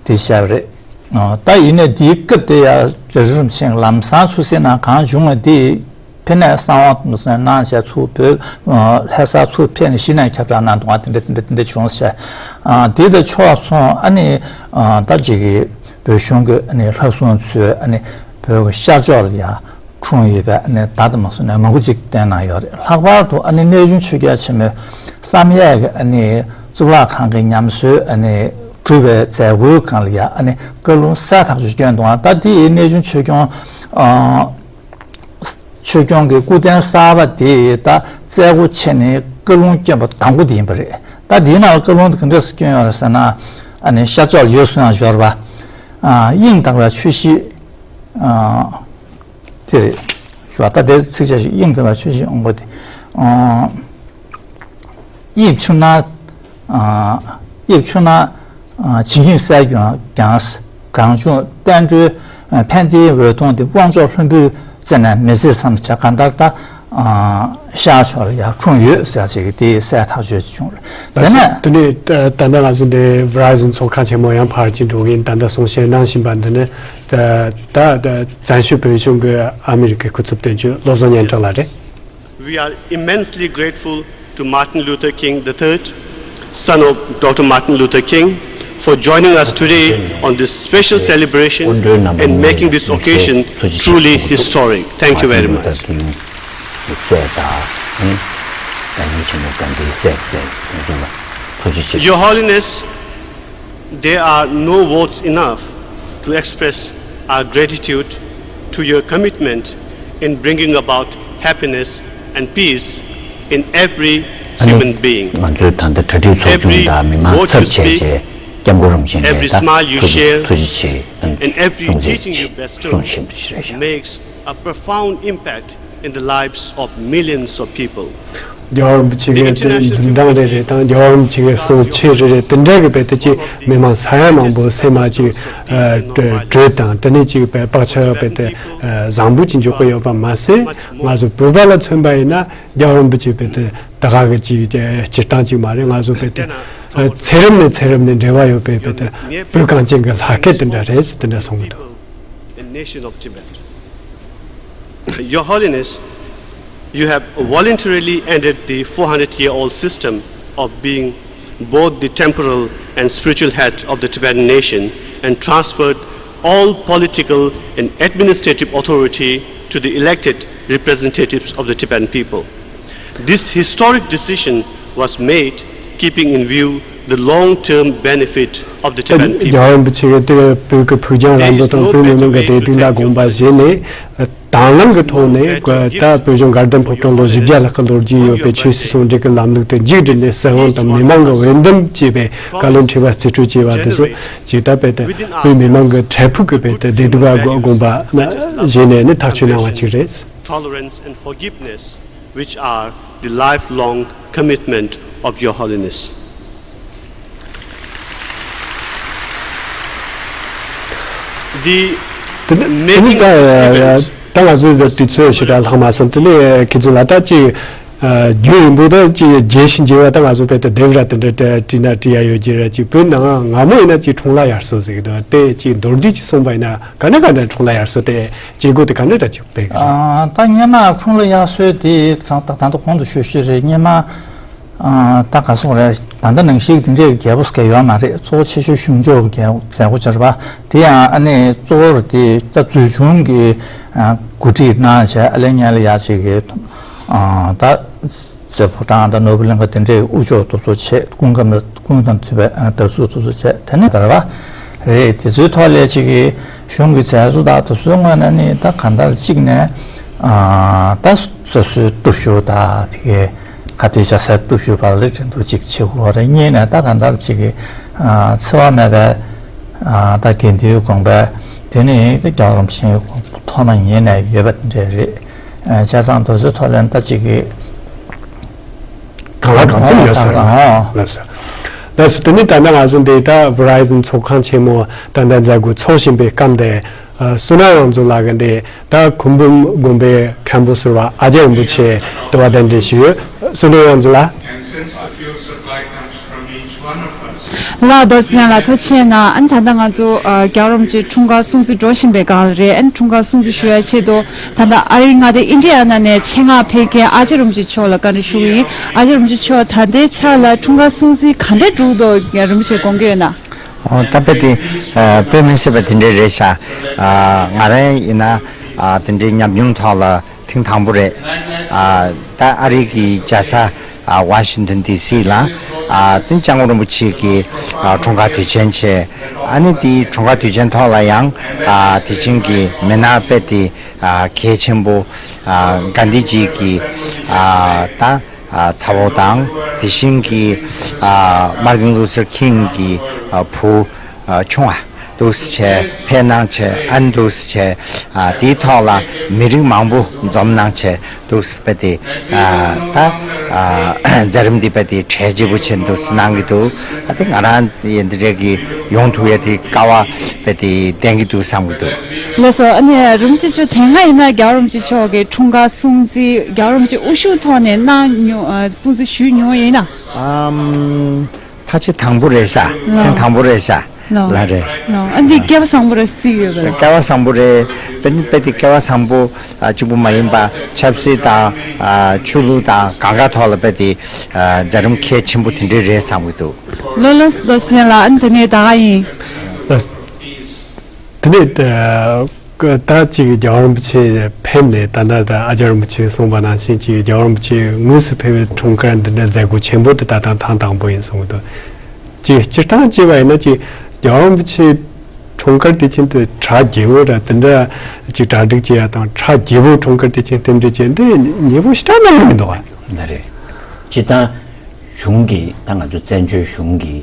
དེ་བྱས་པ་རེད། ཨ། ད་ཡིན་ནའི་དེའི་སྐབས་དེ་ཡ་རྭ་ཅོ་རིན་པོ་ཆེ་ལམ་སང་ཚོ་གསེར་ནང་གང་བྱུང་བ་དེ། ཕེབས་ནས་གསང་བ་གནང་བྱས་ཚུར་བོད། ཨ། ལྷ་སར་ཚུར་ཕེབས་ནས་གཞི་ནས་ཁྱབ་བསྒྲགས་གནང་འདུག་ག་དེ་འདྲ་དེ་འདྲ་དེ་འདྲ་བྱུང་ཟེར། ཨ། དེ་དང་ཕྱོགས་མཚུངས། ཨ་ནི། ཨ། ད་ཅིག་གི་ བོད་གཞུང་གི་ཨ་ནི་ལྷ་སྲུང་ཚོས་ཨ་ནི་བོད་ཀྱི་ཤར་ཕྱོགས་ལ་ཡང་འཁྲུངས་ཡོད་པའི་ཨ་ནི་བརྡ་དང་མ་སོང་ནས་མང་པོ་ཅིག་བསྟན་གནང་ཡོད་རེད། ལྷག་པར་དུ་ཨ་ནི་གནས་ཆུང་ཆོས་རྒྱལ་ཆེན་མོའི་བསམ་ཡས་ཀྱི་ཨ་ནི་གཙུག་ལག་ཁང་གི་ཉམས་གསོའི་ཨ་ནི་གྲུབ་པའི་མཛད་སྒོའི་སྒང་ལ་ཡང་ཨ་ནི་བཀའ་ལུང་གསལ་ཐག་ཆོད་བསྐྱོན་འདུག་ད་འདི་གནས་ཆུང་ཆོས་སྐྱོང་ཨ། ཆོས་སྐྱོང་གི་སྐུ་རྟེན་གསར་པ་དེ་ད་མཛད་སྒོ་ཆེ་ནས་བཀའ་ལུང་བསྐྱོན་པ་དང་པོ་དེ་ཡིན་པ་རེད། ད་དེའི་ནང་ལ་བཀའ་ལུང་དེ་ག་འདྲས་སེ་བསྐྱོན་ཡོད་རེད་ཟེར་ན། ཨ་ནི་ཤར་ཕྱོགས་ལ་ཡོད་གསུང་ཡང་འབྱོར་པ། ཨ་དབྱིངས་དག་པའི་ཆོས་བཞི། ཨ་དེ་རེད། ཞུ་བ་ད་དེ་ཚིག་ཆ་ཞིག་དབྱིངས་དག་པའི་ཆོས་བཞི་དབང་པོ་དེ། ཨ་དབྱིབས་ཆུ་ནག་ཨ་དབྱིབས་ཆུ་ནག་ཨ་ཇི་སྙེད་གསལ་ཀྱང་གང་བྱུང་བསྟན་འགྲོའི་ཨ་ཕན་བདེའི་འོད་སྟོང་དེ་དབང་མཆོག་ལྷུན་པོའི་རྩེ་ནས་མི་ཟད་བསམ་བྱ་གང་ལྟར་ད་ཨ་ཤར་ཕྱོགས་ལ་ཡར་འཁྲུངས་ཡོད་ཟེར་ཅིག་དེ་གསལ་ཐག་ཆོད་བྱུང་རེད། དེ་ནས་དེ་ནས་ད་ད་ལྟ་ང་ཚོ་འདི་Verizon་ཚོགས་ཁང་ཆེན་མོ་ཡང་ཕར་ཅིག་འགྲོ་གིན་ད་ལྟ་གསུང་བཤད་གནང་བཞིན་པ་འདི་ནི་ད་ད་ད་བཙན་བྱོལ་བོད་གཞུང་གི་ཨ་མི་རི་ཀའི་སྐུ་ཚབ་དོན་གཅོད་བློ་བཟང་སྙན་གྲགས་ལགས་རེད། We are immensely grateful to Martin Luther King the third, son of Doctor Martin Luther King, for joining us today on this special celebration and making this occasion truly historic. Thank you very much. Your Holiness, there are no words enough to express our gratitude to your commitment in bringing about happiness and peace in every human being. ང་ཚོས་ད་ལྟ་གྲ་སྒྲིག་ཚོགས་ཆུང་དང་མི་མང་ཚབ་བྱས་རྗེས་སྐྱབས་མགོན་རིན་པོ་ཆེ་ལ་ད་ཐུགས་རྗེ་ཆེ་གསུང་བཞིན་པ་ཞིག་རེད་ཤག Every smile you share and every teaching you bestow makes a profound impact in the lives of millions of people. རྒྱལ་བ་རིན་པོ་ཆེ་གི་དེ་འཛིན་སྟངས་རེ་རེ་དང་རྒྱལ་བ་རིན་པོ་ཆེ་གི་གསུང་ཆོས་རེ་རེ་དེ་འདྲ་གི་བས་དེ་ཅིག་མི་མང་ས་ཡ་མང་པོ་སེམས་མ་ཅིག་དྲོད་དང་དེ་ནས་ཅིག་བས་བག་ཆགས་བས་དེ་བཟང་པོ་ཅིག་འཇོག་གི་ཡོད་པ་མ་ཟད། ང་ཚོ་བོད་པ་ལ་མཚོན་པ་ཡིན་ན་རྒྱལ་བ་རིན་པོ་ཆེ་བས་དེ་ད་ག་གི་ཅིག་སྤྱིར་བཏང་ཅིག་མ་རེད། ང་ཚོ་བས་དེ་ཚེ་རབས་ནས་ཚེ་རབས་ནས་འབྲེལ་བ་ཡོད་པའི་བས་དེ་བོད་གངས་ཅན་གི་ལྷ་སྐལ་དེ་འདྲ་རེད་ཟེར་དེ་འདྲ་གསུང་གི་འདུག And nation of Tibet. Your Holiness, you have voluntarily ended the four hundred year old system of being both the temporal and spiritual head of the Tibetan nation and transferred all political and administrative authority to the elected representatives of the Tibetan people. This historic decision was made keeping in view the long-term benefit of the Tibetan people. རྒྱལ་བ་རིན་པོ་ཆེ་གིས་དེ་བོད་ཀྱི་ཕུགས་རྒྱང་རིང་པོ་དང་བོད་མི་མང་གི་བདེ་སྡུག་ལ་དགོངས་པ་བཞེས་ནས། དང་བླངས་ཀྱི་ཐོག་ནས་ད་བོད་གཞུང་དགའ་ལྡན་ཕོ་བྲང་ལོ་བཞི་བརྒྱ་ལྷག་གི་ལོ་རྒྱུས་ཡོད་པའི་ཆོས་སྲིད་ཟུང་འབྲེལ་གྱི་ལམ་ལུགས་དེ་མཇུག་བསྒྲིལ་ནས། སྲིད་དབང་དང་མི་མང་གི་འོས་འདེམས་ཅེས་པའི་བཀའ་བློན་ཁྲི་པ་རྩིས་སྤྲོད་ཅེས་པ་དེ་ཚོ་ཇི་ལྟར་བས་ཏེ་བོད་མི་མང་གི་འཕྲལ་ཕུགས་ཀྱི་བས་ཏེ་བདེ་སྡུག་ལ་དགོངས་པ་བཞེས་ནས་ནི་ཐག་གཅོད་གནང་བ་ཅིག་རེད། Tolerance and forgiveness, which are the lifelong commitment of Your Holiness. The དེ་ནི་making དེ་ནི་of this ད་event ད་ང་ཚོའི་དུས་ཚོད་ཞེ་དྲག་ལྷག་མ་སོང་། དེ་ནི་ཁྱེད་ཚོ་ལ་ད་ཅིག་རྒྱུན་རིང་པོ་ད་ཅིག་རྗེས་ཤིག་མཇལ་བ་ད་ང་ཚོ་བས་ཏེ་བདེ་བ་ར་དེ་འདྲ་བྲིས་ན་བྲིས་ཡ་ཡོད་ཀྱི་ར། ཅིག་བོད་ནང་སྔ་མོ་ཡིན་ན་ཅིག་འཁྲུངས་ལྷ་ཡར་སོ་ཟེར་གི་འདུག་དེ་ཅིག་མདོར་བསྡུས་ཅིག་གསུངས་པ་ཡིན་ན་ག་འདྲ་ག་འདྲ་འཁྲུངས་ལྷ་ཡར་སོ་དེ་བྱེད་སྒོ་དེ་ག་འདྲ་འདྲ་ཅིག་སྤེལ་གི་རེད། ཨ་ད་སྔོན་མ་འཁྲུངས་ལྷ་ཡར་སོ་དེ་ད་ད་ད་གོང་དུ་ཞུས་ཞུས་རེད། སྔོན་མ་ཨ་ད་ག་སོང་རེད། ད་ལྟ་ནང་བཞིན་དེ་འདྲའི་རྒྱས་པོ་སྐད་ཡོད་མ་རེད། གཙོ་བོ་ཆེ་ཤོས་གཞུང་ཕྱོགས་ཀྱི་རྒྱས་མཛད་སྒོ་བྱ་བ་དེ་ཡང་ཨ་ནི་གཙོ་བོར་དེ་ད་མཛོད་ཆུང་གི་ཨ་གོ་སྒྲིག་གནང་བྱས། ཨ་ལས་སྔོན་ལ་ཡར་ཅིག་གི་ཨ་ད། རྩེ་ཕོ་བྲང་དང་ནོར་བུ་གླིང་ག་དེ་འདྲའི་དབུ་ཕྱོགས་དེ་ཚོ་བྱས། ཀུན་དགའ་ཀུན་དང་མཐུན་པའི་ཨ་དར་ཚུལ་དེ་ཚོ་བྱས། དེ་ནས་དར་བ་རེད། དེ་ཚོའི་ཐོག་ལས་ཅིག་གི་གཞུང་གི་མཛད་གཙོ་དག་དེ་ཚོའི་ངོས་ནས་ནི་ད་གང་ལྟར་གཅིག་ནས་ཨ་ད་སོ་སོའི་སྟོབས་ཤུགས་དང་དེ་གའི་ཁ་གཏད་བཅག་སའི་སྟོབས་ཤུགས་བར་ལ་འགྲན་བསྡུར་ཅིག་བྱེད་དགོས་རེད། གཉིས་ནས་ད་གང་ལྟར་ཅིག་གི་ཨ་འཚེ་བ་མེད་པའི་ཨ་ད་དགེ་འདུན་དགོངས་པའི་དེ་ནི་ད་རྒྱལ་བ་རིན་པོ་ཆེའི་ཐོག་མ་ཉིད་ནས་ཡོད་པ་དེ་འདྲ་རེད། བྱས་ཙང་དེ་ཚོའི་ཐོག་ལ་ད་ཅིག་གི་གང་ལ་གང་འཚམ་ཡོད་ས་རེད། ལགས་སོ། ལགས་སོ། དེ་ནི་ད་ནི་ང་ཚོ་འདི་ད་Verizon་ཚོགས་ཁང་ཆེན་མོ་ད་ལྟ་མཛད་སྒོ་འཚོགས་བཞིན་པའི་སྐབས་འདི། ཨ་བསོད་ནམས་དབྱངས་འཛོམས་ལགས་ཀྱིས་འདི་ད་གུར་འབུམ་དགོན་པའི་མཁན་པོ་ཟུར་པ་ཨ་ཅག་རིན་པོ་ཆེ་དུ་བ་གདན་འདྲེན་ཞུས་ཡོད། བསོད་ནམས་དབྱངས་འཛོམས་ལགས། ལགས་རྡོ་རྗེ་ལགས་ཐུགས་རྗེ་ཆེ་གནང་། ཨ་ནི་ད་ལྟ་ང་ཚོ་ཨ་རྒྱལ་བ་རིན་པོ་ཆེའི་འཁྲུངས་སྐར་སྲུང་བརྩི་འགྲོ་བཞིན་པའི་སྒང་ལ་རེད། ཨ་ནི་འཁྲུངས་སྐར་སྲུང་བརྩི་ཞུ་ཡ་ཆེད་དུ་ད་ལྟ་ཨ་རིའི་མངའ་སྡེ་ཨིན་ཌི་ཡ་ན་ནས་ཆེད་མངགས་ཕེབས་མཁན་ཨ་ཅག་རིན་པོ་ཆེ་མཆོག་ལ་བཀའ་འདྲི་ཞུ་གི་ཡིན། ཨ་ཅག་རིན་པོ་ཆེ་མཆོག་ད་ལྟའི་ཆར་ལ་འཁྲུངས་སྐར་སྲུང་བརྩི་ག་འདྲས་འགྲོ་གི་འདུག་རིན་པོ་ཆེ་དགོངས་ཀྱི་ཡོད་ན། ཨོ། ད་དཔེ་དེ་ཨ་དཔེ་མི་སྲིད་པ་དེ་འདྲ་རེད་ཤག་ཨ་ང་རང་ཡིན་ན་ཨ་དེ་འདྲའི་ཉམས་མྱོང་ཐོག་ལ་ཐེངས་དང་པོ་རེད། ཨ་ད་ཨ་རི་གི་རྒྱལ་ས་ཨ་ཝ་ཤིང་ཏོན་ཌི་སི་ལ་ཨ་དེ་སྐྱབས་མགོན་རིན་པོ་ཆེ་གི་ཨ་འཁྲུངས་སྐར་དུས་ཆེན་བྱས། ཨ་ནི་དེའི་འཁྲུངས་སྐར་དུས་ཆེན་ཐོག་ལ་ཡང་ཨ་དེ་བཞིན་གྱི་མི་སྣ་དཔེ་དེ་ཨ་གལ་ཆེན་པོ་ཨ་གྷན་དྷི་ཇི་གི་ཨ་ད་ཨ་ཚ་བོ་དང་དེ་བཞིན་གྱི་ཨ་མར་ཏིན་ལུ་ཐར་ཁིང་གི་ཨ་བུ་ཨ་ཆུང་བ་འདུག་སེ་བྱས་ཕེབས་གནང་བྱས། ཨ་ནི་འདུག་སེ་བྱས་ཨ་དེའི་ཐོག་ལ་མི་རིགས་མང་པོ་འཛོམས་གནང་བྱས་འདུག་སེ་དཔེ་དེ་ཨ་ད་ཨ་མཛད་རིམ་འདི་དཔེ་དེ་གྲ་རྒྱས་པོ་བྱས་འདུག་སེ་གནང་གི་འདུག་ཨ་དེ་ང་རང་ཡིན་འདི་འདྲ་གི་ཡོང་ཐུབ་ཡ་དེ་སྐལ་བ་དཔེ་དེ་ལྡན་གྱི་འདུག་བསམ་གྱི་འདུག་ལགས་སོ། ཨ་ནི་རིན་པོ་ཆེ་མཆོག་དེ་སྔ་ཡིན་ན་རྒྱལ་བ་རིན་པོ་ཆེ་མཆོག་གི་འཁྲུངས་སྐར་སྲུང་བརྩི་རྒྱལ་བ་རིན་པོ་ཆེ་དབུ་བཞུགས་ཐོག་ནས་གནང་མྱོང་ཨ་སྲུང་བརྩི་ཞུས་མྱོང་ཡིན་ན། ཨམ། ཕལ་ཆེར་དང་པོ་རེད་ཤག་ལགས། ཐེངས་དང་པོ་རེད་ཤག་ལགས། ལགས་རེད། ལགས། ཨ་འདི་སྐལ་བ་བཟང་པོ་རེད་བརྩི་ཡོད་པ་རེད། སྐལ་བ་བཟང་པོ་རེད། དཔེ་དཔེ་དེ་སྐལ་བ་བཟང་པོ་ཨ་གཅིག་པུ་མ་ཡིན་པ་ཆབ་སྲིད་དང་ཨ་ཆོས་ལུགས་དང་གང་ག་ཐོག་ལ་དཔེ་དེ་ཨ་མཛད་རིམ་གལ་ཆེན་པོ་དེ་འདྲ་རེད་བསམ་གྱི་འདུག་ལགས་ལགས་ལགས་སོ་ལགས། ཨ་ནི་དེ་ནས་ད་ག་ཡིན། ལགས། དེ་ནས་ད་ད་ཅིག་རྒྱལ་བ་རིན་པོ་ཆེ་ཕེབས་ནས་ད་ལྟ་ད་ཨ་ཅག་རིན་པོ་ཆེས་གསུངས་པ་ནང་བཞིན་ཅིག་རྒྱལ་བ་རིན་པོ་ཆེ་དངོས་སུ་ཕེབས་པའི་འཁྲུངས་སྐར་འདི་འདྲ་མཛད་སྒོ་ཆེན་པོ་དེ་ད་ཐེངས་དང་པོ་ཡིན་གསུངས་འདུག་ཅིག་སྤྱིར་བཏང་བྱས་པ་ཡིན་ན་ཅིག་རྒྱལ་བ་རིན་པོ་ཆེ་འཁྲུངས་སྐར་དུས་ཆེན་དེ་གྲ་རྒྱས་པོ་ར་དེ་འདྲ་ཅིག་གྲ་སྒྲིག་བྱེད་ཡ་དང་། གྲ་རྒྱས་པོ་འཁྲུངས་སྐར་དུས་ཆེན་རྟེན་འབྲེལ་བྱེད་འདི་ཉེ་པོ་ཞེ་དྲག་གནང་གི་མི་འདུག་ག་འདི་རེད། སྤྱིར་བཏང་གཞུང་གི་ད་ང་ཚོ་བཙན་བྱོལ་གཞུང་གི་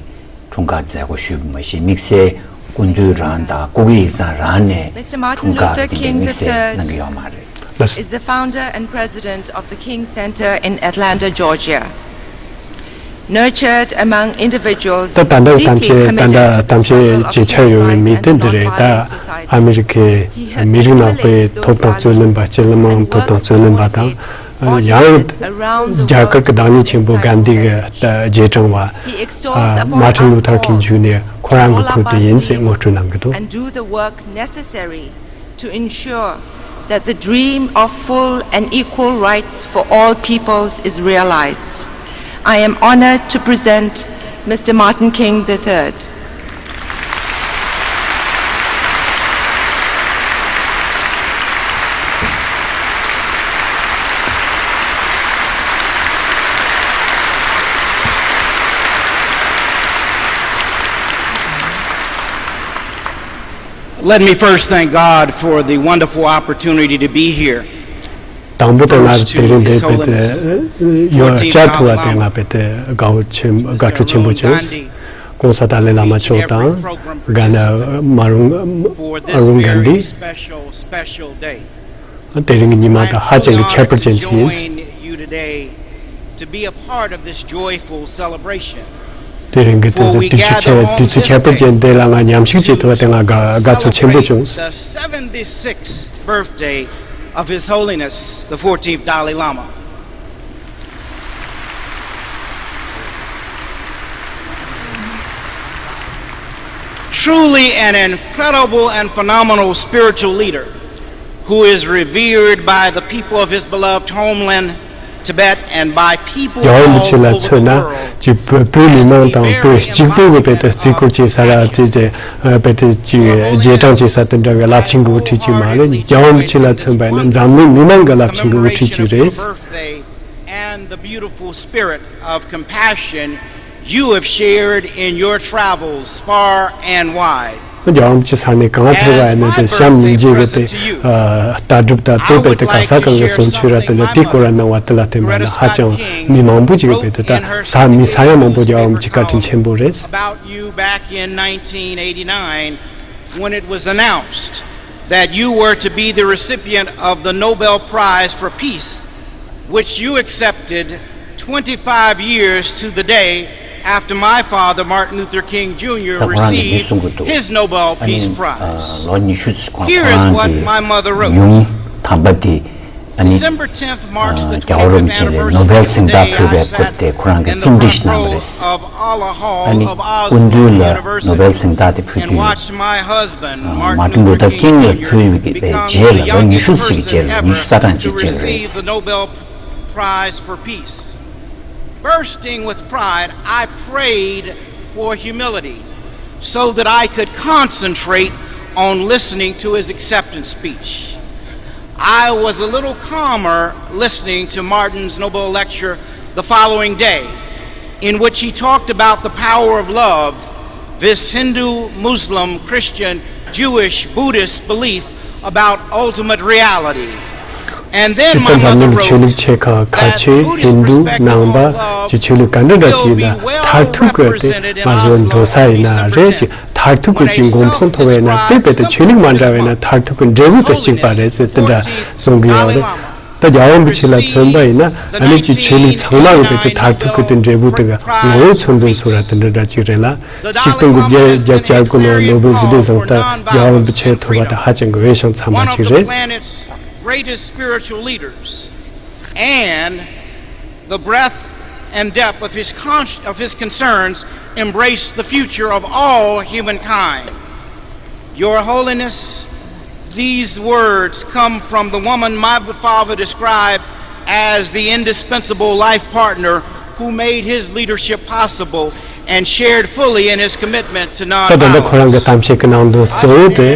འཁྲུངས་སྐར་མཛད་སྒོ་ཞུས་པ་མ་གཞི་དམིགས་བསལ་སྐུ་མདུན་རང་དང་སྐུ་སྒེར་ཡིག་ཚང་རང་ནས་Mister Martin འཁྲུངས་སྐར་Luther དེ་འདྲ་King དམིགས་བསལ the third གནང་གི་ཡོད་མ་རེད། ལགས། is the founder and president of the King Center in Atlanta, Georgia. Nurtured among individuals ད་ད་ལྟ་གཏམ་deeply བཤད་ད་committed ལྟ་to the གཏམ་བཤད་struggle of བྱེད་འཆར་ཡོད་པའི་མི་དེ་འདི་རེད། ད་ཨ་མི་རི་ཁའི་མི་རིགས་ནག་པའི་ཐོབ་ཐང་རྩོད་ལེན་པ། སྤྱི་དམངས་ཐོབ་ཐང་རྩོད་ལེན་པ་དང་། ཡང་རྒྱ་གར་གྱི་བདག་ཉིད་ཆེན་པོ་གྷན་དྷི་གི་རྗེས་འབྲང་བ་Martin Luther King Junior ཁོ་རང་གི་བུ་དེ་ཡིན་ཟེར་ངོ་སྤྲོད་གནང་གི་འདུག to ensure that the dream of full and equal rights for all peoples is realized. I am honored to present Mister Martin King the third. Let me first thank God for the wonderful opportunity to be here. དང་པོ་དེ་ང་དེ་རིང་འདིར་ཕེབས་ཏེ་ཡོད་བཅར་ཐུབ་པ་དེ་ང་དཔེ་དེ་དགའ་བོ་ཆེན་དགའ་སྤྲོ་ཆེན་པོ་བྱུང་། ༸གོང་ས་ཏཱ་ལའི་བླ་མ་མཆོག་དང་གྷན་མ་རུང་ཨ་རུང་གྷན་དྷི། དེ་རིང་གི་ཉི་མ་དེ་ཧ་ཅང་གི་ཁྱད་པར་ཅན་ཞིག་ཡིན། དེ་རིང་གི་དུས་ཚོད་དུས་ཚོད་ཁྱད་དུས་ཚོད་ཁྱད་པར་ཅན་དེ་ལ་ང་མཉམ་ཞུགས་བྱེད་ཐུབ་པ་དེ་ང་དགའ་དགའ་ཚོར་ཆེན་པོ་བྱུང་། Truly an incredible and phenomenal spiritual leader who is revered by the people of his beloved homeland, Tibet, and by people all over the world. རྒྱལ་བ་རིན་པོ་ཆེ་ལ་མཚོན་ན་ཅིག་བོད་བོད་མི་མང་དང་བོད་གཅིག་པུ་གི་བོད་དུ་བརྩི་བཀུར་བྱེད་ས་ར་དེ་དེ་བོད་དུ་ཅིག་རྗེས་འབྲང་བྱེད་ས་དེ་འདྲ་བའི་རླབས་ཆེན་གྱི་དབུ་ཁྲིད་ཅིག་མ་རེད། རྒྱལ་བ་རིན་པོ་ཆེ་ལ་མཚོན་པ་ཡིན་ན་འཛམ་གླིང་མི་མང་གི་རླབས་ཆེན་གྱི་དབུ་ཁྲིད་ཅིག་རེད། And the beautiful spirit of compassion you have shared in your travels far and wide. རྒྱལ་བ་རིན་པོ་ཆེ་ས་གནས་གང་ཕེབས་པ་ཡིན་ན་དེ་བྱམས་སྙིང་རྗེ་གི་དེ་ལྟ་གྲུབ་དང་དེ་བས་དེ་ག་ས་གང་གི་གསུང་ཆོས་ར་དེ་ལ་དེ་སྐོར་ར་གནང་བ་དེ་ལ་བརྟེན་པ་ཡིན་ན་ཧ་ཅང་མི་མང་པོ་ཅིག་གི་བས་དེ་ད་ས་མི་ས་ཡ་མང་པོ་རྒྱལ་བ་རིན་པོ་ཆེ་བཀའ་དྲིན་ཆེན་པོ་རེད། About you back in nineteen eighty-nine, when it was announced that you were to be the recipient of the Nobel Prize for Peace, which you accepted twenty-five years to the day after my father, Martin Luther King Junior, received his Nobel Peace Prize. Here is what my mother wrote. December tenth marks the twenty-fifth anniversary of the day I sat in the front row of Ala Hall of Oslo University and watched my husband, Martin Luther King Junior, become the youngest person ever to receive the Nobel Prize for Peace. Bursting with pride, I prayed for humility. so that I could concentrate on listening to his acceptance speech. I was a little calmer listening to Martin's Nobel lecture the following day, in which he talked about the power of love, this Hindu, Muslim, Christian, Jewish, Buddhist belief about ultimate reality. And then my mother wrote that the Buddhist perspective on love will be well represented in our slow-paced American lives. ཁྱེད་རང་ཚོ་ནི་ཆོས་ལུགས་ཆེ་ཁག་ཁ་ཆེ་ཧིན་དུ་ནང་པ་ཀྱི་ཆོས་ལུགས་ག་འདྲ་འདྲ་ཞིག་ཡིན་ན་མཐར་ཐུག་གི་དེ་ང་ཚོ་འགྲོ་ས་ཡིན་ན་རེད་ཅེས། མཐར་ཐུག་གི་ཅིག་མགོ་འཕང་ཐོབ་པ་ཡིན་ན་དེ་བས་ཏེ་ཆོས་ལུགས་མ་འདྲ་བ་ཡིན་ན་མཐར་ཐུག་གི་འབྲས་བུ་དེ་གཅིག་པ་རེད་ཟེར་དེ་འདྲ་གསུང་གི་ཡོད་རེད། ད་རྒྱལ་བ་རིན་པོ་ཆེ་ལ་མཚོན་པ་ཡིན་ན་ཨ་ནི་ཅིག་ཆོས་ལུགས་ཚང་མ་གི་བས་ཏེ་མཐར་ཐུག་གི་དེ་འབྲས་བུ་དེ་གི་ངོ་བོ་མཚོན་དོན་སུ་ར་དེ་འདྲ་འདྲ་ཅིག་རེད་ལ། ཆིག་སྟོང་དགུ་བརྒྱ་བརྒྱད་ཅུ་གྱ་དགུ་ལོ་ནོ་བེལ་ཞི་བདེའི་གཟེངས་རྟགས་རྒྱལ་བ་རིན་པོ་ཆེ་ཐོབ་པ་དེ་ཧ་ཅང་གི་འོས་ཤིང་འཚམ་པ་ཅིག་རེད། One of the planet's greatest spiritual leaders, and the breadth and depth of his, con- of his concerns embrace the future of all humankind. Your Holiness, these words come from the woman my father described as the indispensable life partner who made his leadership possible and shared fully in his commitment to nonviolence. ད་ལྟ་ཁོ་རང་གི་གཏམ་བཤད་ཀྱི་ནང་དུ་གཙོ་བོ་དེ་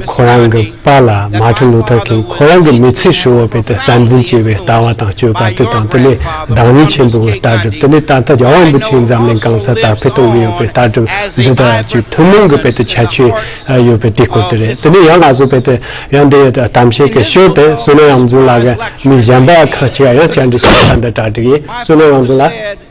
ཁོ་རང་གི་པཱ་ལགས་མཱར་ཊིན་ལུ་ཐར་ཀིང་ཁོ་རང་གི་མི་ཚེ་ཧྲིལ་བོ་བས་ཏེ་རྩ་འཛིན་བྱས་པའི་ལྟ་བ་དང་སྤྱོད་པ་དེ་དང་དེ་ནས་བདག་ཉིད་ཆེན་པོའི་ལྟ་གྲུབ་དེ་ནས་ད་ལྟ་རྒྱལ་བ་རིན་པོ་ཆེའི་འཛམ་གླིང་གང་སར་དར་འཕེལ་གཏོང་གི་ཡོད་པའི་ལྟ་གྲུབ་འདི་དག་ཅིག་ཐུན་མོང་གི་བས་ཏེ་ཁྱད་ཆོས་ཡོད་པའི་དེ་སྐོར་དེ་རེད། དེ་ནས་ཡང་ང་ཚོ་བས་ཏེ་ཡང་འདི་གཏམ་བཤད་ཀྱི་ཞོར་དེ་བསོད་ནམས་དབྱངས་འཛིན་ལགས་ཀྱི་མི་གཞན་པ་ཁག་ཅིག་ཡང་བཅར་འདྲི་ཞུ་ས་འདི་གྲ་སྒྲིག་ཡིན། བསོད་ནམས་དབྱངས་འཛིན་ལགས།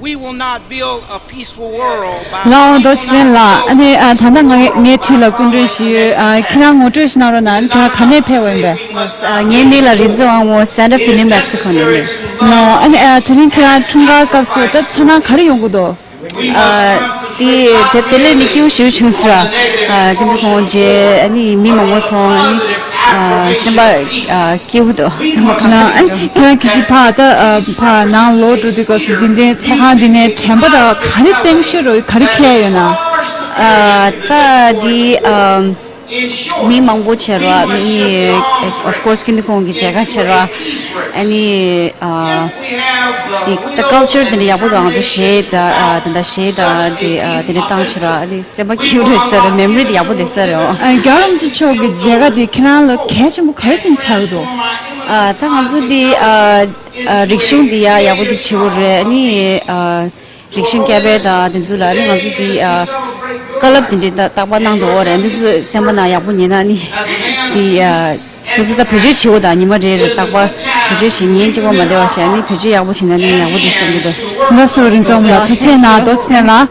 We will not build a peaceful world by ལའོ་མདོ་ཚེ་བརྟན་ལགས། ཨ་ནི་ཨ་ད་ལྟ་ང་ངའི་འཁྲིས་ལ་སྐུ་མགྲོན་ཞིག་ཡོད། ཨ་ཁྱེད་རང་ངོ་སྤྲོད་ཞིག་གནང་རོགས་གནང་། ཨ་ནི་ཁྱེད་རང་ག་ནས་ཕེབས་ཡོད་པས། ཨ་ངའི་མིང་ལ་རིག་འཛིན་དབང་མོ། སན་ཊ་ཧྥི་ལི་མེག་སི་ཁོ་ནས་ཡིན། ལའོ། ཨ་ནི་ཨ་དེ་རིང་ཁྱེད་རང་འཁྲུངས་སྐར་སྐབས་སུ་ད་མཚན་ནང་ག་རེ་ཡོང་གི་འདུག་ཨ་དེ་དེ་དེ་ལས་ནི་སྐྱིད་པོ་ཞེ་པོ་བྱུང་ཟེར། ཨ་ཀུན་ཏུ་ཁོང་རྗེ་ཨ་ནི་མི་མང་པོ་མཐོང་། ཨ་ནི་ཨ་སེམས་པ་ཨ་སྐྱིད་པོ་འདུག་སེམས་པ་གང་ན་ཨ་ཁྱེད་རང་གི་སི་ཕ་ད་ཨ་ཕ་ནང་ལོག་འགྲོ་དུས་སྐབས་སུ་འདི་འདྲའི་ཚོགས་ཁང་འདི་ནས་དྲན་པ་ད་ག་རེ་བསྟན་ཤོར་རོ། ག་རེ་ཁྱེར་ཡོད་ན། ཨ་ད་འདི་ཨ་མི་མང་པོ་བྱེད་རོགས། མི་of course ཀུན་ཏུ་ཁོང་གི་མཇལ་ཁ་བྱེད་རོགས། ཨ་ནི་ཨ་དེ་ད་ཀལ་ཆར་དེ་འདྲ་ཡག་པོ་དང་ང་ཚོ་གཞས་དང་ཨ་དེ་འདྲ་གཞས་དང་དེ་ཨ་དེ་འདྲ་བཏང་བྱེད་རོགས། ཨ་ནི་སེམས་པ་སྐྱིད་པོ་རེད་ཟེར། མེ་མོ་རི་དེ་ཡག་པོ་བསྡད་ས་རེད། ཨ་རྒྱལ་བ་རིན་པོ་ཆེ་མཆོག་གི་མཇལ་ཁ་དེ་ཁྱེད་རང་ལ་གལ་ཆེན་པོ་ག་རེ་བྱུང་ཆགས་འདུག་ཨ་ད་ང་ཚོ་དེ་ཨ་ཨ་རིག་གཞུང་དེ་ཡ་ཡག་པོ་དེ་བྱེད་དགོས་རེད། ཨ་ནི་ཨ་རིག་གཞུང་སྐད་འཕེལ་དང་དེ་ཚོ་ལ་ནི་ང་ཚོ་དེ་ཨ་བཀའ་སློབ་དེ་འདྲའི་ད་རྟག་པར་གནང་འདུག་འོ་རེད། འདི་ཚོ་སེམས་པ་ནང་ཡག་པོ་ཉན་ན་ནི་དེ་ཨ་སོ་སོ་ད་བེད་སྤྱོད་བྱེད་འོ་ད་ཉི་མ་རེ་རེ་རྟག་པར་བེད་སྤྱོད་བྱེད་ཉན་གཅིག་པོ་མ་བསྡད་པ་བྱས་ནི་བེད་སྤྱོད་ཡག་པོ་བྱེད་ན་ནི་ཡག་པོ་འདུག་བསམ་གྱི་འདུག་ལགས་སོ། རིན་ཚང་ལ་ཐུགས་རྗེ་གནང་། རྡོ་རྗེ་ལགས།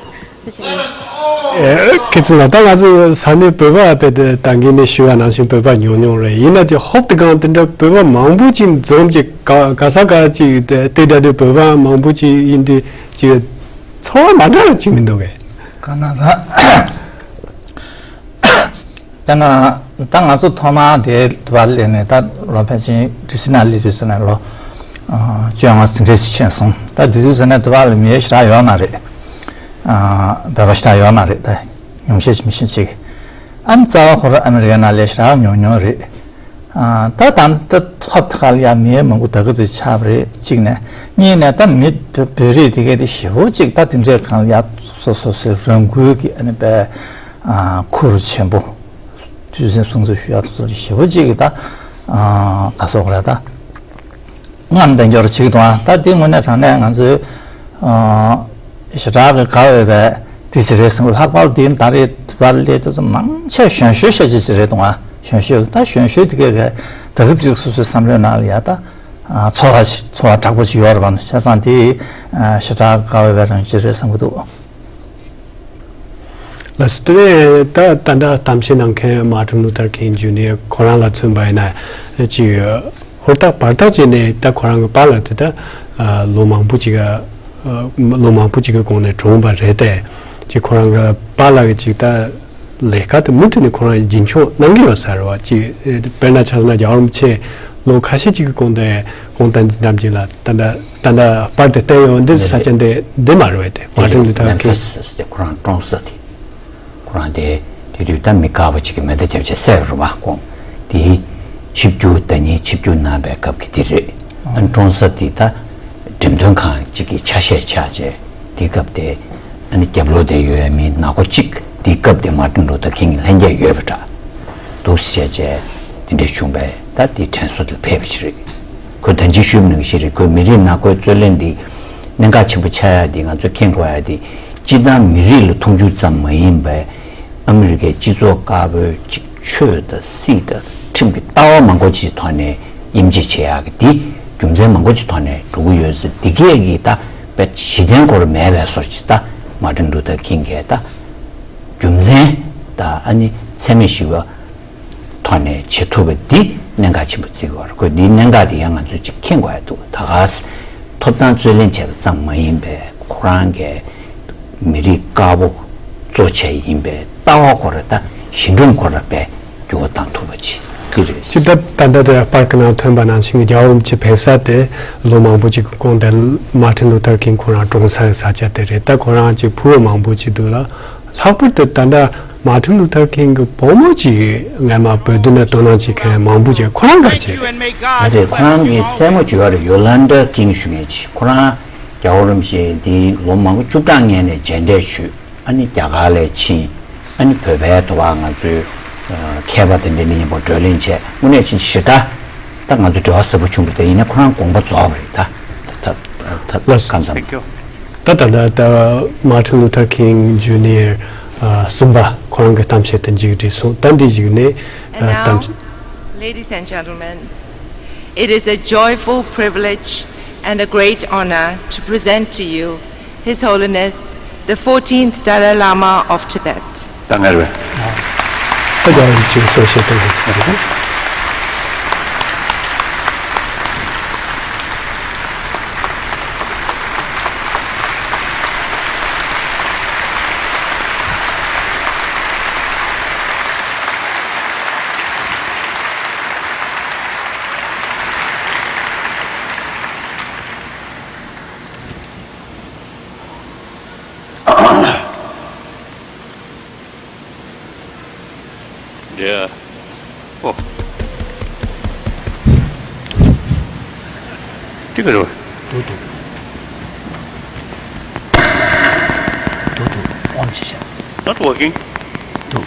ཨེ་ཁྱེད་ཚོ་ལ་ད་ང་ཚོ་ས་གནས་བོད་པ་བས་ད་ད་གིན་ནས་ཞུ་བ་ནང་བཞིན་བོད་པ་ཉུང་ཉུང་རེད། ཡིན་ན་དེ་ཧོབ་ཏེ་གང་དེ་འདྲ་བོད་པ་མང་པོ་ཅིག་འཛོམས་ཀྱི་ག་ག་ས་ག་ཅིག་དེ་དེ་འདྲ་དེ་བོད་པ་མང་པོ་ཅིག་ཡིན་དུས། ཅིག་ཚོར་བ་མ་འདྲ་བ་ཅིག་མི་འདུག་གས། ག་ན་ར། ད་ང་ད་ང་ཚོ་ཐོག་མར་དེ་དུ་བ་ལས་ནས་ད་ལོ་ཕལ་ཆེར་ཌི་སི་ན་ལི་དུས་ཟེར་ནས་ལོ་བཅོ་ལྔ་ཙམ་རེ་ཞིག་ཕྱིན་སོང་། ད་དེ་དུས་ཟེར་ནས་དུ་བ་ལ་མི་ཞེ་དྲག་ཡོད་མ་རེད། བོད་པ་ཞེ་དྲག་ཡོད་མ་རེད། ད་ཉུང་ཤས་ཅིག་མི་ཤེས་ཅིག་ཨ་ནི་རྩ་བ་ཁོ་རང་ཨ་མི་རི་ཀའི་ནང་ལས་ཞེ་དྲག་ཉུང་ཉུང་རེད། ད་ད་ད་ཧོབ་ཐ་ལ་ཡ་མི་མང་པོ་ད་ག་ཚོད་ཆགས་པ་རེད་གཅིག་ནས། གཉིས་ནས་ད་མི་བོད་རིགས་དེ་གའི་དེ་ཞེ་པོ་གཅིག་ད་དེ་འདྲའི་གང་ལ་ཡ་སོ་སོ་སོའི་རང་འགུལ་གྱི་ཨ་ནི་པའི་ཁུར་ཆེན་པོ་ཐུགས་སེམས་སྲུང་བརྩི་ཞུ་ཡག་ཚོ་ཞེ་པོ་གཅིག་གི་ད་ག་སོག་རེད་ད། རྔམ་དང་འགྱུར་བྱེད་ཀྱི་འདུག་ཨ་ད་འདི་དངོས་གནས་དྲང་གནས་ང་ཚོའི་ཞེ་དྲག་གི་དགའ་འོས་པའི་དེ་ཅི་རེད་བསམ་གི། ལྷག་པར་དུ་འདི་ད་རེས་བར་སླེབས་དུས་ཚོད་མང་ཆེ་གཞོན་ཤོས་ཤ་ཅིག་ཅིག་རེད་འདུག་ཨ། གཞོན་ཤོས་ད་གཞོན་ཤོས་དེ་གས་གས་ད་གི་ཚིག་སོ་སོའི་བསམ་བློའི་ནང་ལ་ཡ་ད་ཚོར་བ་ཅིག་ཚོར་བ་དྲག་པོ་ཅིག་ཡོད་རེད་པ། བྱས་ཙང་དེ་ཞེ་དྲག་དགའ་འོས་པའི་རང་བཞིན་རེད་བསམ་གི་འདུག་ལགས་སོ། དེ་ནས་ད་ད་ལྟ་གཏམ་བཤད་གནང་མཁན་མཱར་ཊིན་ལུ་ཐར་ཁིང་ཇུ་ནི་ཡར་ཁོ་རང་ལ་མཚོན་པ་ཡིན་ན་ཅིག་ཧུར་ཐག་བར་ཐག་བྱས་ནས་ད་ཁོ་རང་གི་པཱ་ལགས་དེ་ད་ལོ་མང་པོ་ཅིག་ལོ་མང་པོ་ཅིག་གི་གོང་ནས་གྲོངས་པ་རེད་དེ། ཅིག་ཁོ་རང་གི་པཱ་ལགས་ཀྱི་ཅིག་ད་ལས་ཀ་དེ་མུ་མཐུད་ནས་ཁོ་རང་རྒྱུན་འཁྱོངས་གནང་གི་ཡོད་ས་རེད་བ། ཅིག་དཔེར་ན་ཆ་བཞག་ན་རྒྱལ་བ་རིན་པོ་ཆེ་ལོ་ཁ་ཤས་ཅིག་གི་གོང་དེ་ཁོང་བསྟན་འཛིན་རྣམ་རྒྱལ་ལགས་ད་ལྟ་ད་ལྟ་པར་དེ་བསྟན་ཡོད་འདི་ས་ཆ་འདི་འདི་མ་རེད་བས། དེ་མཱར་ཊིན་ལུ་ཐར་ཁིང་། མེམ་ཕིས་ཟེར་དེ་ཁོ་རང་གྲོངས་ས་དེ། ཁོ་རང་དེ་དེ་དུས་ད་མི་དཀར་པོ་ཅིག་གི་མེ་མདའ་རྒྱབ་བྱས་བསད་རུ་བ་ཁོང་དེ་ཆིབས་བསྒྱུར་ཟླ་ཉིན་ཆིབས་བསྒྱུར་གནང་བའི་སྐབས་ཀྱི་དེ་རེད། ཨ་ནི་གྲོངས་ས་དེ་ད་འགྲེམས་སྟོན་ཁང་ཅིག་གི་ཆ་ཤས་ཆགས་བྱས་དེ་སྐབས་དེ་ ཨ་ནི་རྒྱབ་ལོགས་དེ་ཡོད་མི་ནག་པོ་གཅིག་དེའི་སྐབས་དེ་མར་ཊིན་ལུ་ཐར་ཁིང་གི་ལྷན་རྒྱས་ཡོད་པ་འདྲ་འདུག་ཟེར་བྱས་དེ་འདྲ་བྱུང་བས་ད་དེ་དྲན་གསོ་དེ་ཕེབས་པ་ཞིག་རེད། ཁོས་ད་ཅི་ཞུས་པ་ནང་བཞིན་རེད། ཁོས་མི་རིགས་ནག་པོའི་རྩོད་གླེང་འདི་གནད་འགག་ཆེན་པོ་ཆགས་ཡ་འདི་ང་ཚོས་མཁྱེན་དགོས་ཡ་འདི་སྤྱི་བཏང་མི་རིགས་ལ་མཐོང་ཆུང་ཙམ་མ་ཡིན་པའི་ཨ་མི་རི་ཀའི་སྤྱི་ཚོགས་དཀར་པོའི་ཅིག་ཆོས་དང་སྲིད་དང་ཁྲིམས་ཀྱི་ལྟ་བ་མང་པོ་ཅིག་ཐོག་ནས་དབྱེ་འབྱེད་བྱེད་ཡག་གི་འདི་རྒྱུ་མཚན་མང་པོ་ཅིག་ཐོག་ནས་འགྲོ་གི་ཡོད་ཟེར། འདི་གས་ཀྱི་ད་དཔེ་གཞི་རྟེན་སྐོར་མེད་པའི་བཟོ་ཅིག་ད་མར་ཊིན་ལུ་ཐར་ཁིང་གིས་ད་རྒྱུ་མཚན་ད་ཨ་ནི་ཚད་མེད་བཞི་པ་ཐོག་ནས་བྱེད་ཐུབ་པ་འདི་གནད་འགག་ཆེན་པོ་བརྩི་དགོས་རེད། ཁོས་འདིའི་གནད་འགག་དེ་ཡང་ང་ཚོས་ཅིག་མཁྱེན་དགོས་ཡ་འདུག་ད་ག་ཐོབ་ཐང་རྩོད་གླེང་བྱས་པ་ཙམ་མ་ཡིན་པའི་ཁོ་རང་གི་མི་རིགས་དཀར་པོ་གཙོ་བྱས་ཡིན་པའི་ལྟ་བ་ཁོ་ར་དང་གཞི་འགྲོམ་ཁོ་ར་དཔེ་འགྱུར་བ་བཏང་ཐུབ་པ་ཅིག་འདི་རེད། སྤྱིར་ད་ད་ལྟ་དེ་པར་གྱི་ནང་ཐོན་པ་ནང་བཞིན་རྒྱལ་བ་རིན་པོ་ཆེ་ཕེབས་ས་དེ་ལོ་མང་པོ་ཅིག་གི་གོང་དེ་མར་ཊིན་ལུ་ཐར་ཁིང་ཁོ་རང་གྲོངས་ས་ས་ཆ་དེ་རེད། ད་ཁོ་རང་གི་ཕུ་བོ་མང་པོ་ཅིག་འདུག་ལ། ལྷག་པར་དུ་ད་ལྟ་མར་ཊིན་ལུ་ཐར་ཁིང་གི་བུ་མོ་ཅིག་སྔས་མ་བོད་དོན་ལ་དོ་སྣང་བྱེད་མཁན་མང་པོ་ཅིག་ཁོ་རང་ག་ཅིག་རེད། ཨ་རེད། ཁོ་རང་གི་སྲས་མོ་ཅིག་ཡོད་རེད། ཡོ་ལན་ཌ་ཀིང་ཞུ་མཁན་ཅིག་ཁོ་རང་རྒྱལ་བ་རིན་པོ་ཆེ་འདི་ལོ་མང་པོ་བཅུ་ཕྲག་སྔོན་ནས་མཇལ་འཕྲད་ཞུས། ཨ་ནི་རྒྱ་གར་ལ་ཕྱིན། ཨ་ནི་བོད་པའི་དོ་བ་ང་ཚོའི་ཨ་མཁས་པ་དེ་འདྲ་ནས་མཉམ་པོ་བགྲོ་གླེང་བྱས། དངོས་གནས་ཕྱིན་ཞེ་དྲག་ད་ང་ཚོ་འབྲེལ་བ་ཟབ་པོ་བྱུང་བ་དེ་ཡིན་ན་ཁོ་རང་དགོངས་པ་རྫོགས་པ་རེད། ད་ད་ད་ད་ལགས་སོ། གང་ཙམ། ད་ད་ད་ད་མར་ཊིན་ལུ་ཐར་ཁིང་ཇུ་ནི་ཡར་གསུམ་པ་ཁོ་རང་གི་གཏམ་བཤད་དེ་མཇུག་སྒྲིལ་སོང་། ད་འདི་གཞུག་ནས And now, གཏམ་བཤད། Ladies and gentlemen, it is a joyful privilege and a great honor to present to you His Holiness the fourteenth Dalai Lama of Tibet. ད་ངར་བས། ད་རྒྱལ་བ་རིན་པོ་ཆེ་གསུང་བཤད་གཏོང་གི་ཚུལ་དེ། Yeah. Oh. ཏི་ཀ་རོ། འདུག་འདུག་འདུག་འདུག་ཨོན་བྱས་ཤག Not working. འདུག་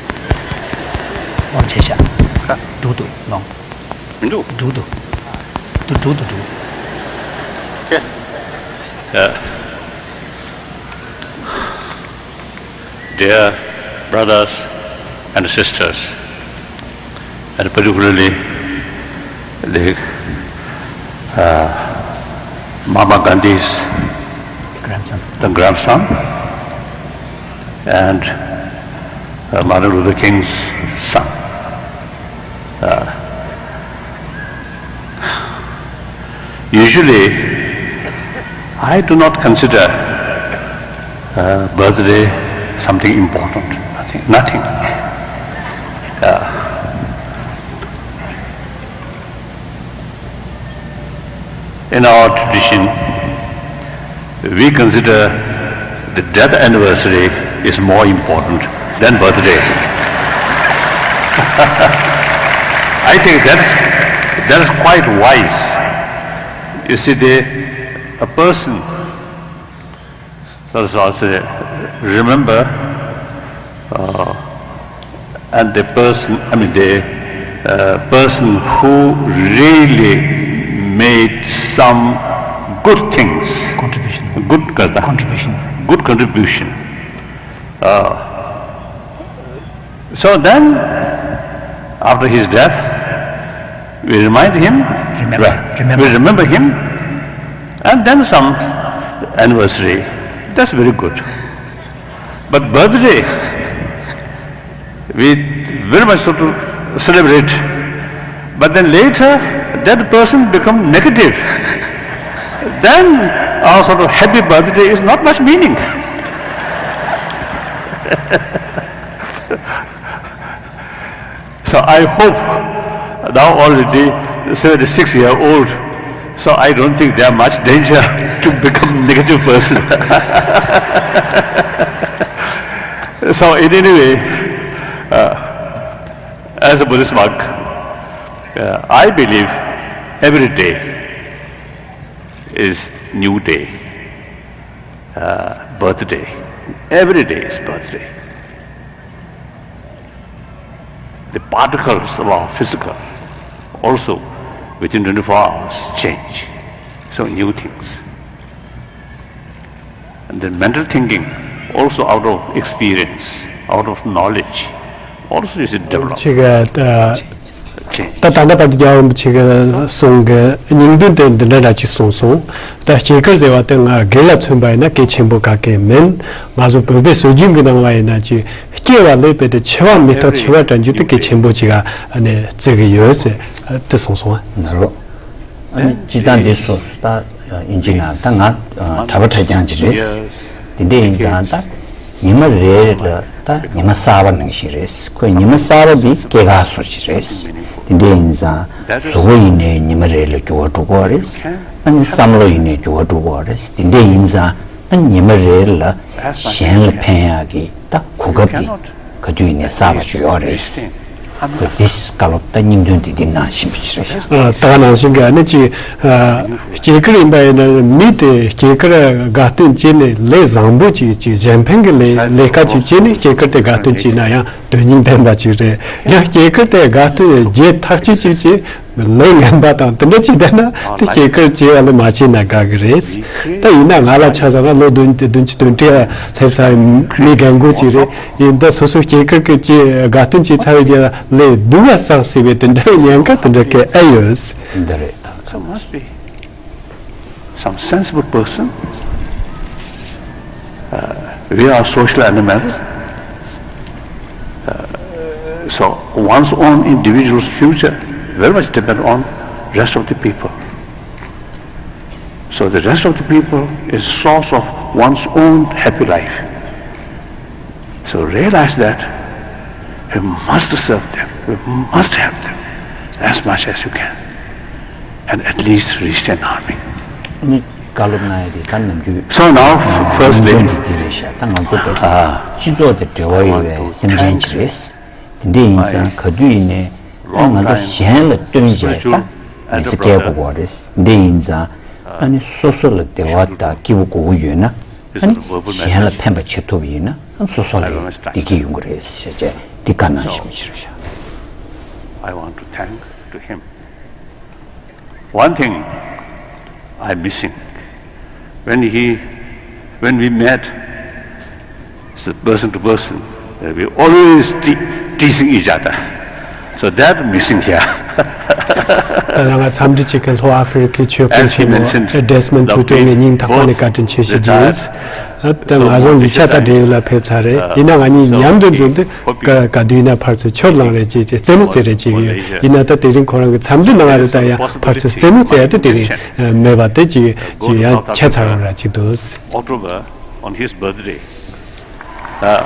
ཨོན་བྱས་ཤག་ཁ། འདུག་འདུག་ལོང་། མི་འདུག་འདུག་འདུག་འདུག་འདུག་འདུག Okay. Yeah. Dear brothers and sisters, and particularly the, uh, Mahatma Gandhi's Grandson. The grandson, and, uh, Martin Luther King's son. Uh, Usually, I do not consider, uh, birthday something important. Nothing. Nothing. Uh, in our tradition, we consider the death anniversary is more important than birthday. I think that's, that's quite wise. You see, the, a person, so, so I say, remember, uh, and the person, I mean, the, uh, person who really made some good things, Contribution. Good karta. Contribution. Good contribution. Uh, so then, after his death, we remind him, Remember, right, remember. We remember him, and then some anniversary. That's very good. But birthday, we very much so to celebrate. But then later, that person become negative. Then our sort of happy birthday is not much meaning. So I hope now already seventy-six year old, so I don't think there much danger to become negative person. So in any way, uh, as a Buddhist monk, uh, I believe every day is new day, uh, birthday. Every day is birthday. The particles of our physical also within twenty-four hours change. So new things. And the mental thinking also out of experience, out of knowledge, also is developed. ཅིག་ད་ད་ལྟ་བར་དུ་རྒྱལ་བ་རིན་པོ་ཆེ་གི་གསུང་གི་སྙིང་དོན་དེ་འདི་འདྲ་འདྲ་ཅིག་གསུངས་སོང་། ད་སྐྱེས་སྐར་ཟེར་བ་དེ་ང་སྒེར་ལ་མཚོན་པ་ཡིན་ན་གལ་ཆེན་པོ་ག་གེ་མིན། ང་ཚོ་བོད་པའི་སྲོལ་རྒྱུན་གྱི་ནང་ལ་ཡིན་ན་ཅིག་སྐྱེ་བ་ལེགས་པའི་དེ་འཆི་བ་མི་རྟག་འཆི་བ་དྲན་རྒྱུ་དེ་གལ་ཆེན་པོ་ཅིག་ཨ་ནི་བརྩི་གི་ཡོད་ཟེར་དེ་གསུངས་སོང་། ནོར་བ། ཨ་ནི་སྤྱིར་བཏང་འདི་སོ་སོ་ད་ཨིན་ཇི་ནང་ད་ང་གྲྭ་པ་གྲྭ་རྐྱང་ཅིག་རེད། དེ་འདྲ་ཡིན་ཙང་ད་ཉི་མ་རེ་རེ་ལ་ད་ཉི་མ་གསར་པ་ནང་བཞིན་རེད། ཁོས་ཉི་མ་གསར་པ་འདི་སྐྱེས་སྐར་སོར་ཅིག་རེད། དེ་འདྲ་ཡིན་ཙང་གཟུགས་པོ་ཡིན་ནའི་ཉི་མ་རེ་ལ་འགྱུར་བ་འགྲོ་གི་རེད། ཨ་ནི་བསམ་བློ་ཡིན་ནའི་འགྱུར་བ་འགྲོ་གི་རེད། དེ་འདྲ་ཡིན་ཙང་ཨ་ནི་ཉི་མ་རེ་ལ་གཞན་ལ་ཕན་ཡག་གི་ད་གོ་སྐབས་འདི་ག་དུས་ཡིན་ནའི་གསར་པ་ཅིག་ཡོད་རེད། ཁོས་འདི་བཀའ་སློབ་ད་སྙིང་དོན་འདི་འདི་ནང་བཞིན་པ་ཅིག་རེད། ད་ག་ནང་བཞིན་གྱི་ཨ་ནི་ཅིག་སྐྱེས་སྐར་ཡིན་པ་ཡིན་ན་མི་དེ་སྐྱེས་སྐར་དགའ་སྟོན་བྱས་ནས་ལས་བཟང་པོ་ཅིག་ཅིག་གཞན་ཕན་གྱི་ལས་ལས་ཀ་ཅིག་བྱས་ནས་སྐྱེས་སྐར་དེ་དགའ་སྟོན་བྱས་ན་ཡང་དོན་སྙིང་ལྡན་པ་ཅིག་རེད། ཡང་སྐྱེས་སྐར་དེ་དགའ་སྟོན་བྱས་ཐག་ཆོད་ཅིག་བྱས། ལས་ངན་པ་དང་དེ་འདྲ་བྱས་བསྡད་ན་དེ་སྐྱེས་སྐར་བྱས་པ་ལས་མ་བྱས་ན་དགའ་གི་རེད། ད་ཡིན་ན་ང་ལ་ཆ་བཞག་ན་ལོ་བདུན་བདུན་ཅུ་དོན་ཁྲི་སླེབས་ཚར་མི་རྒན་རྒོན་ཅིག་རེད། ཡིན་ད་སོ་སོ་སྐྱེས་སྐར་གྱི་ཅིག་དགའ་སྟོན་བྱས་ཚར་བའི་རྗེས་ལ་ལས་སྡུག་ག་བསགས་ཟེར་བའི་དེ་འདྲ་བའི་ཉེན་ཁ་དེ་འདྲ་གི་ཨེ་ཡོད། འདི་རེད་ད། So must be some sensible person. Uh, we are social animals. Uh, so one's own individual's future very much depend on rest of the people. So the rest of the people is source of one's own happy life. So realize that we must serve them, we must help them as much as you can, and at least restrain harming. ནི་བཀའ་སློབ་གནང་ཡ་དེ་ད་ནམ་རྒྱུན། So now, firstly, འདི་རེད་ཤག་ད་ང་ཚོ་ད་སྤྱི་ཚོགས་དང་འབྲེལ་བ་ཡོད་པའི་སེམས་ཅན་ཅིག་རེད། དེ་འདྲ་ཡིན་ཙང་ག་དུས་ཡིན་ནའི་ད་ང་ཚོ་གཞན་ལ་བརྟེན་བྱས་ད་མི་ཚེ་སྐྱེལ་དགོས་པ་རེད། དེ་འདྲ་ཡིན་ཙང་ཨ་ནི་སོ་སོ་ལ་བདེ་བ་དང་སྐྱིད་པོ་དགོས་ཀྱི་ཡོད་ན། ཨ་ནི་གཞན་ལ་ཕན་པ་བྱེད་ཐུབ་པ་ཡིན་ན་ཨ་ནི་སོ་སོ་ལ་བདེ་སྐྱིད་ཡོང་གི་རེད་ཟེར་བྱས་འདི་བཀའ་གནང་ཞུ་མི་ཕྱིར་བཞག I want to thank to him. One thing I'm missing. When he, when we met, so person to person, uh, we always te- teasing each other. So that missing here. ད་ང་འཚམས་འདྲི་བྱེད་མཁན་ལྷོ་ཨ་ཧྥེ་རི་ཁའི་ཆོས་སྤོན་ཆེན་མོ་Desmond Tutu ངས་སྙིང་ཐག་པ་ནས་བཀའ་དྲིན་ཆེ་ཞུ་རྒྱུ་ཡིན། ད་ང་རང་ཡིག་ཆ་ད་འབྲེལ་ཡོད་ལ་ཕེབས་ཚར་རེད། ཡིན་ན་ང་གཉིས་མཉམ་དུ་འཛོམས་དུས་ག་ག་དུས་ཡིན་ན་ཕར་ཚུར་ཆོབ་ལངས་རེད་ཅེས་ཅེས་རྩེད་མོ་རྩེ་རེད་ཅེས་ཡོད། ཡིན་ན་ད་དེ་རིང་ཁོ་རང་གི་འཚམས་འདྲི་གནང་བ་རེད། ད་ཡང་ཕར་ཚུར་རྩེད་མོ་རྩེ་ཡ་དེ་དེ་རིང་མེད་པ་དེ་ཅིག་ཅིག་ཡང་ཆད་ཚར་བ་ར་ཅིག་འདུག October, on his birthday. ཨ།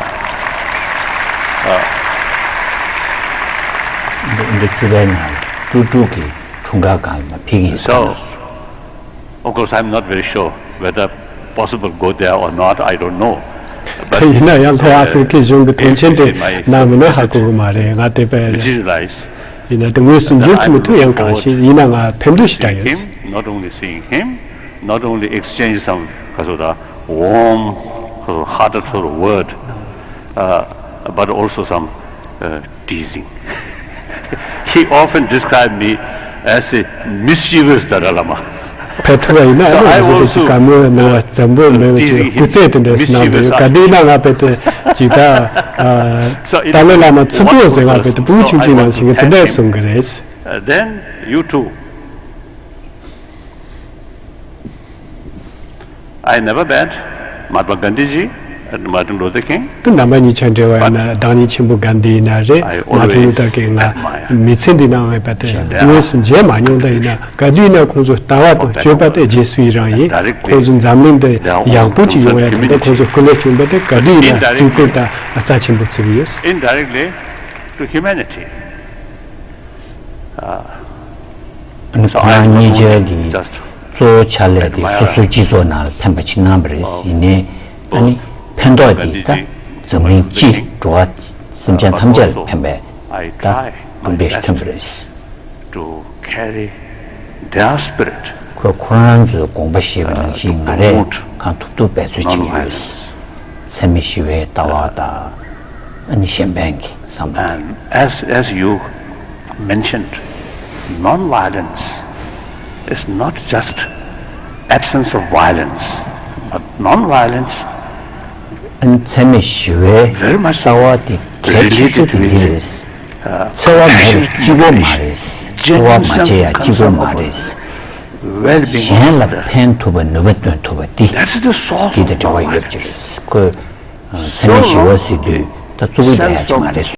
ཨ། འདི་བཅུ་པའི་ནང་ཀྲུ་ཀྲུ་གི་འཁྲུངས་སྐར་སྒང་ལ་ཕེབས་ཀྱི་ཡིན། So, of course, I'm not very sure whether possible go there or not, I don't know. But ཡིན་ན་ཡང་ལྷོ་ཨ་ཧྥེ་རི་ཁའི་གཞུང་གི་དོན་ཆེན་དེ་གནང་མིན་ན་ཧ་གོ་གི་མ་རེད། ང་དེ་བས་materialize ཡིན་ན་དེ་དངོས་སུ་འབྱོར་གྱི་མི་ཐུབ། ཡང་གང་ཤེས། ཡིན་ན་ང་ཕེབས་འདོད་ཞེ་དྲག་ཡོད། Him, not only seeing him, not only exchange some, uh, sort of warm, sort of hearted sort of word, uh, but also some, uh, teasing. He often described me as a mischievous Dalai Lama. ཕེབས་ཐུབ་པ་ཡིན་ན་ཨ་ནི་ང་ཚོ་གི་བཀའ་མོལ་གནང་བ་འཛམ་བུ་མེད་པ་ཅིག་སྐུ་རྩེད་དེ་འདྲ་གནང་འདུག་ག་དུས་ན་ང་ཕེབས་ཏེ་ཅིག་ད་ཏཱ་ལའི་བླ་མ་ཚུར་ཕེབས་ཟེར་ང་ཕེབས་ཏེ་བུ་ཆུང་ཆུང་ནང་བཞིན་གི་དེ་འདྲ་གསུང་གི་རེད། Uh, then you too. I never met Mahatma Gandhi ji and Martin Luther King. ད་རྣམ་པ་གཉིས་ཆ་འབྲེལ་བ་ཡིན་ན་བདག་ཉིད་ཆེན་པོ་གྷན་དྷི་ཡིན་ན་རེད། མར་ཏིན་ལུ་ཐར་ཀིང་ང་མི་ཚེ་འདི་ནང་ངས་པ་དེ་དངོས་སུ་མཇལ་མ་མྱོང་། ད་ཡིན་ན་ག་དུས་ཡིན་ན་ཁོང་ཚོ་ལྟ་བ་དང་སྤྱོད་པ་དེ་རྗེས་སུ་ཡི་རང་ཡིན། ཁོང་ཚོ་འཛམ་གླིང་འདི་ཡག་པོ་ཅིག་ཡོང་ཡ་དེ་འདྲ་ཁོང་ཚོ་སྐུ་ལས་བསྐྱོན་པ་དེ་ག་དུས་ཡིན་ན་བརྩི་བཀུར་དང་རྩ་ཆེན་པོ་བརྩི་གི་ཡོད། Indirectly to humanity. ཨ་ནི་ཁོ་རང་གཉིས་ཆར་གྱི་གཙོ་བོ་ཕྱག་ལས་དེ་སོ་སོའི་སྤྱི་ཚོགས་ནང་ལ་ཕན་པ་ཅིག་གནང་བ་རེད། ཡིན་ནའི་ཨ་ནི་ཕན་ཐོགས་དེ་ད་འཛམ་གླིང་སྤྱི་འགྲོ་བ་སེམས་ཅན་ཐམས་ཅད་ལ་ཕན་པའི་ད་གྲུབ་འབྲས་ཐོན་པ་རེད། To carry their spirit. ཁོས་ཁོ་རང་ཚོའི་དགོངས་པ་བཞེས་པ་ནང་བཞིན་ང་རས་གང་ཐུབ་ཐུབ་འབད་རྩོལ་བྱེད་ཀྱི་ཡོད། འཚེ་མེད་ཞི་བའི་ལྟ་བ་དང་། ཨ་ནི་གཞན་ཕན་གྱི་བསམ་བློ། And as, as you mentioned, non-violence is not just absence of violence, but non-violence ཨ་ནི་འཚེ་མེད་ཞི་བའི་very much ལྟ་བ་དེ་གལ་ཆེ་ཤོས་དེ་འདི་རེད། འཚེ་བ་མེད་པར་གཅིག་པོ་མ་རེད། འཚེ་བ་མ་བྱས་ཡ་གཅིག་པོ་མ་རེད། གཞན་ལ་ཕན་ཐུབ་པ་ནུས་པ་འདོན་ཐུབ་པ་འདི། འདི་དང་འབྲེལ་བ་ཡོད་པ་ཅིག་རེད། ཁོས་འཚེ་མེད་ཞི་བ་ཟེར་དུས་ད་རྩུབ་པོ་རྒྱག་ཡ་ཅིག་མ་རེད།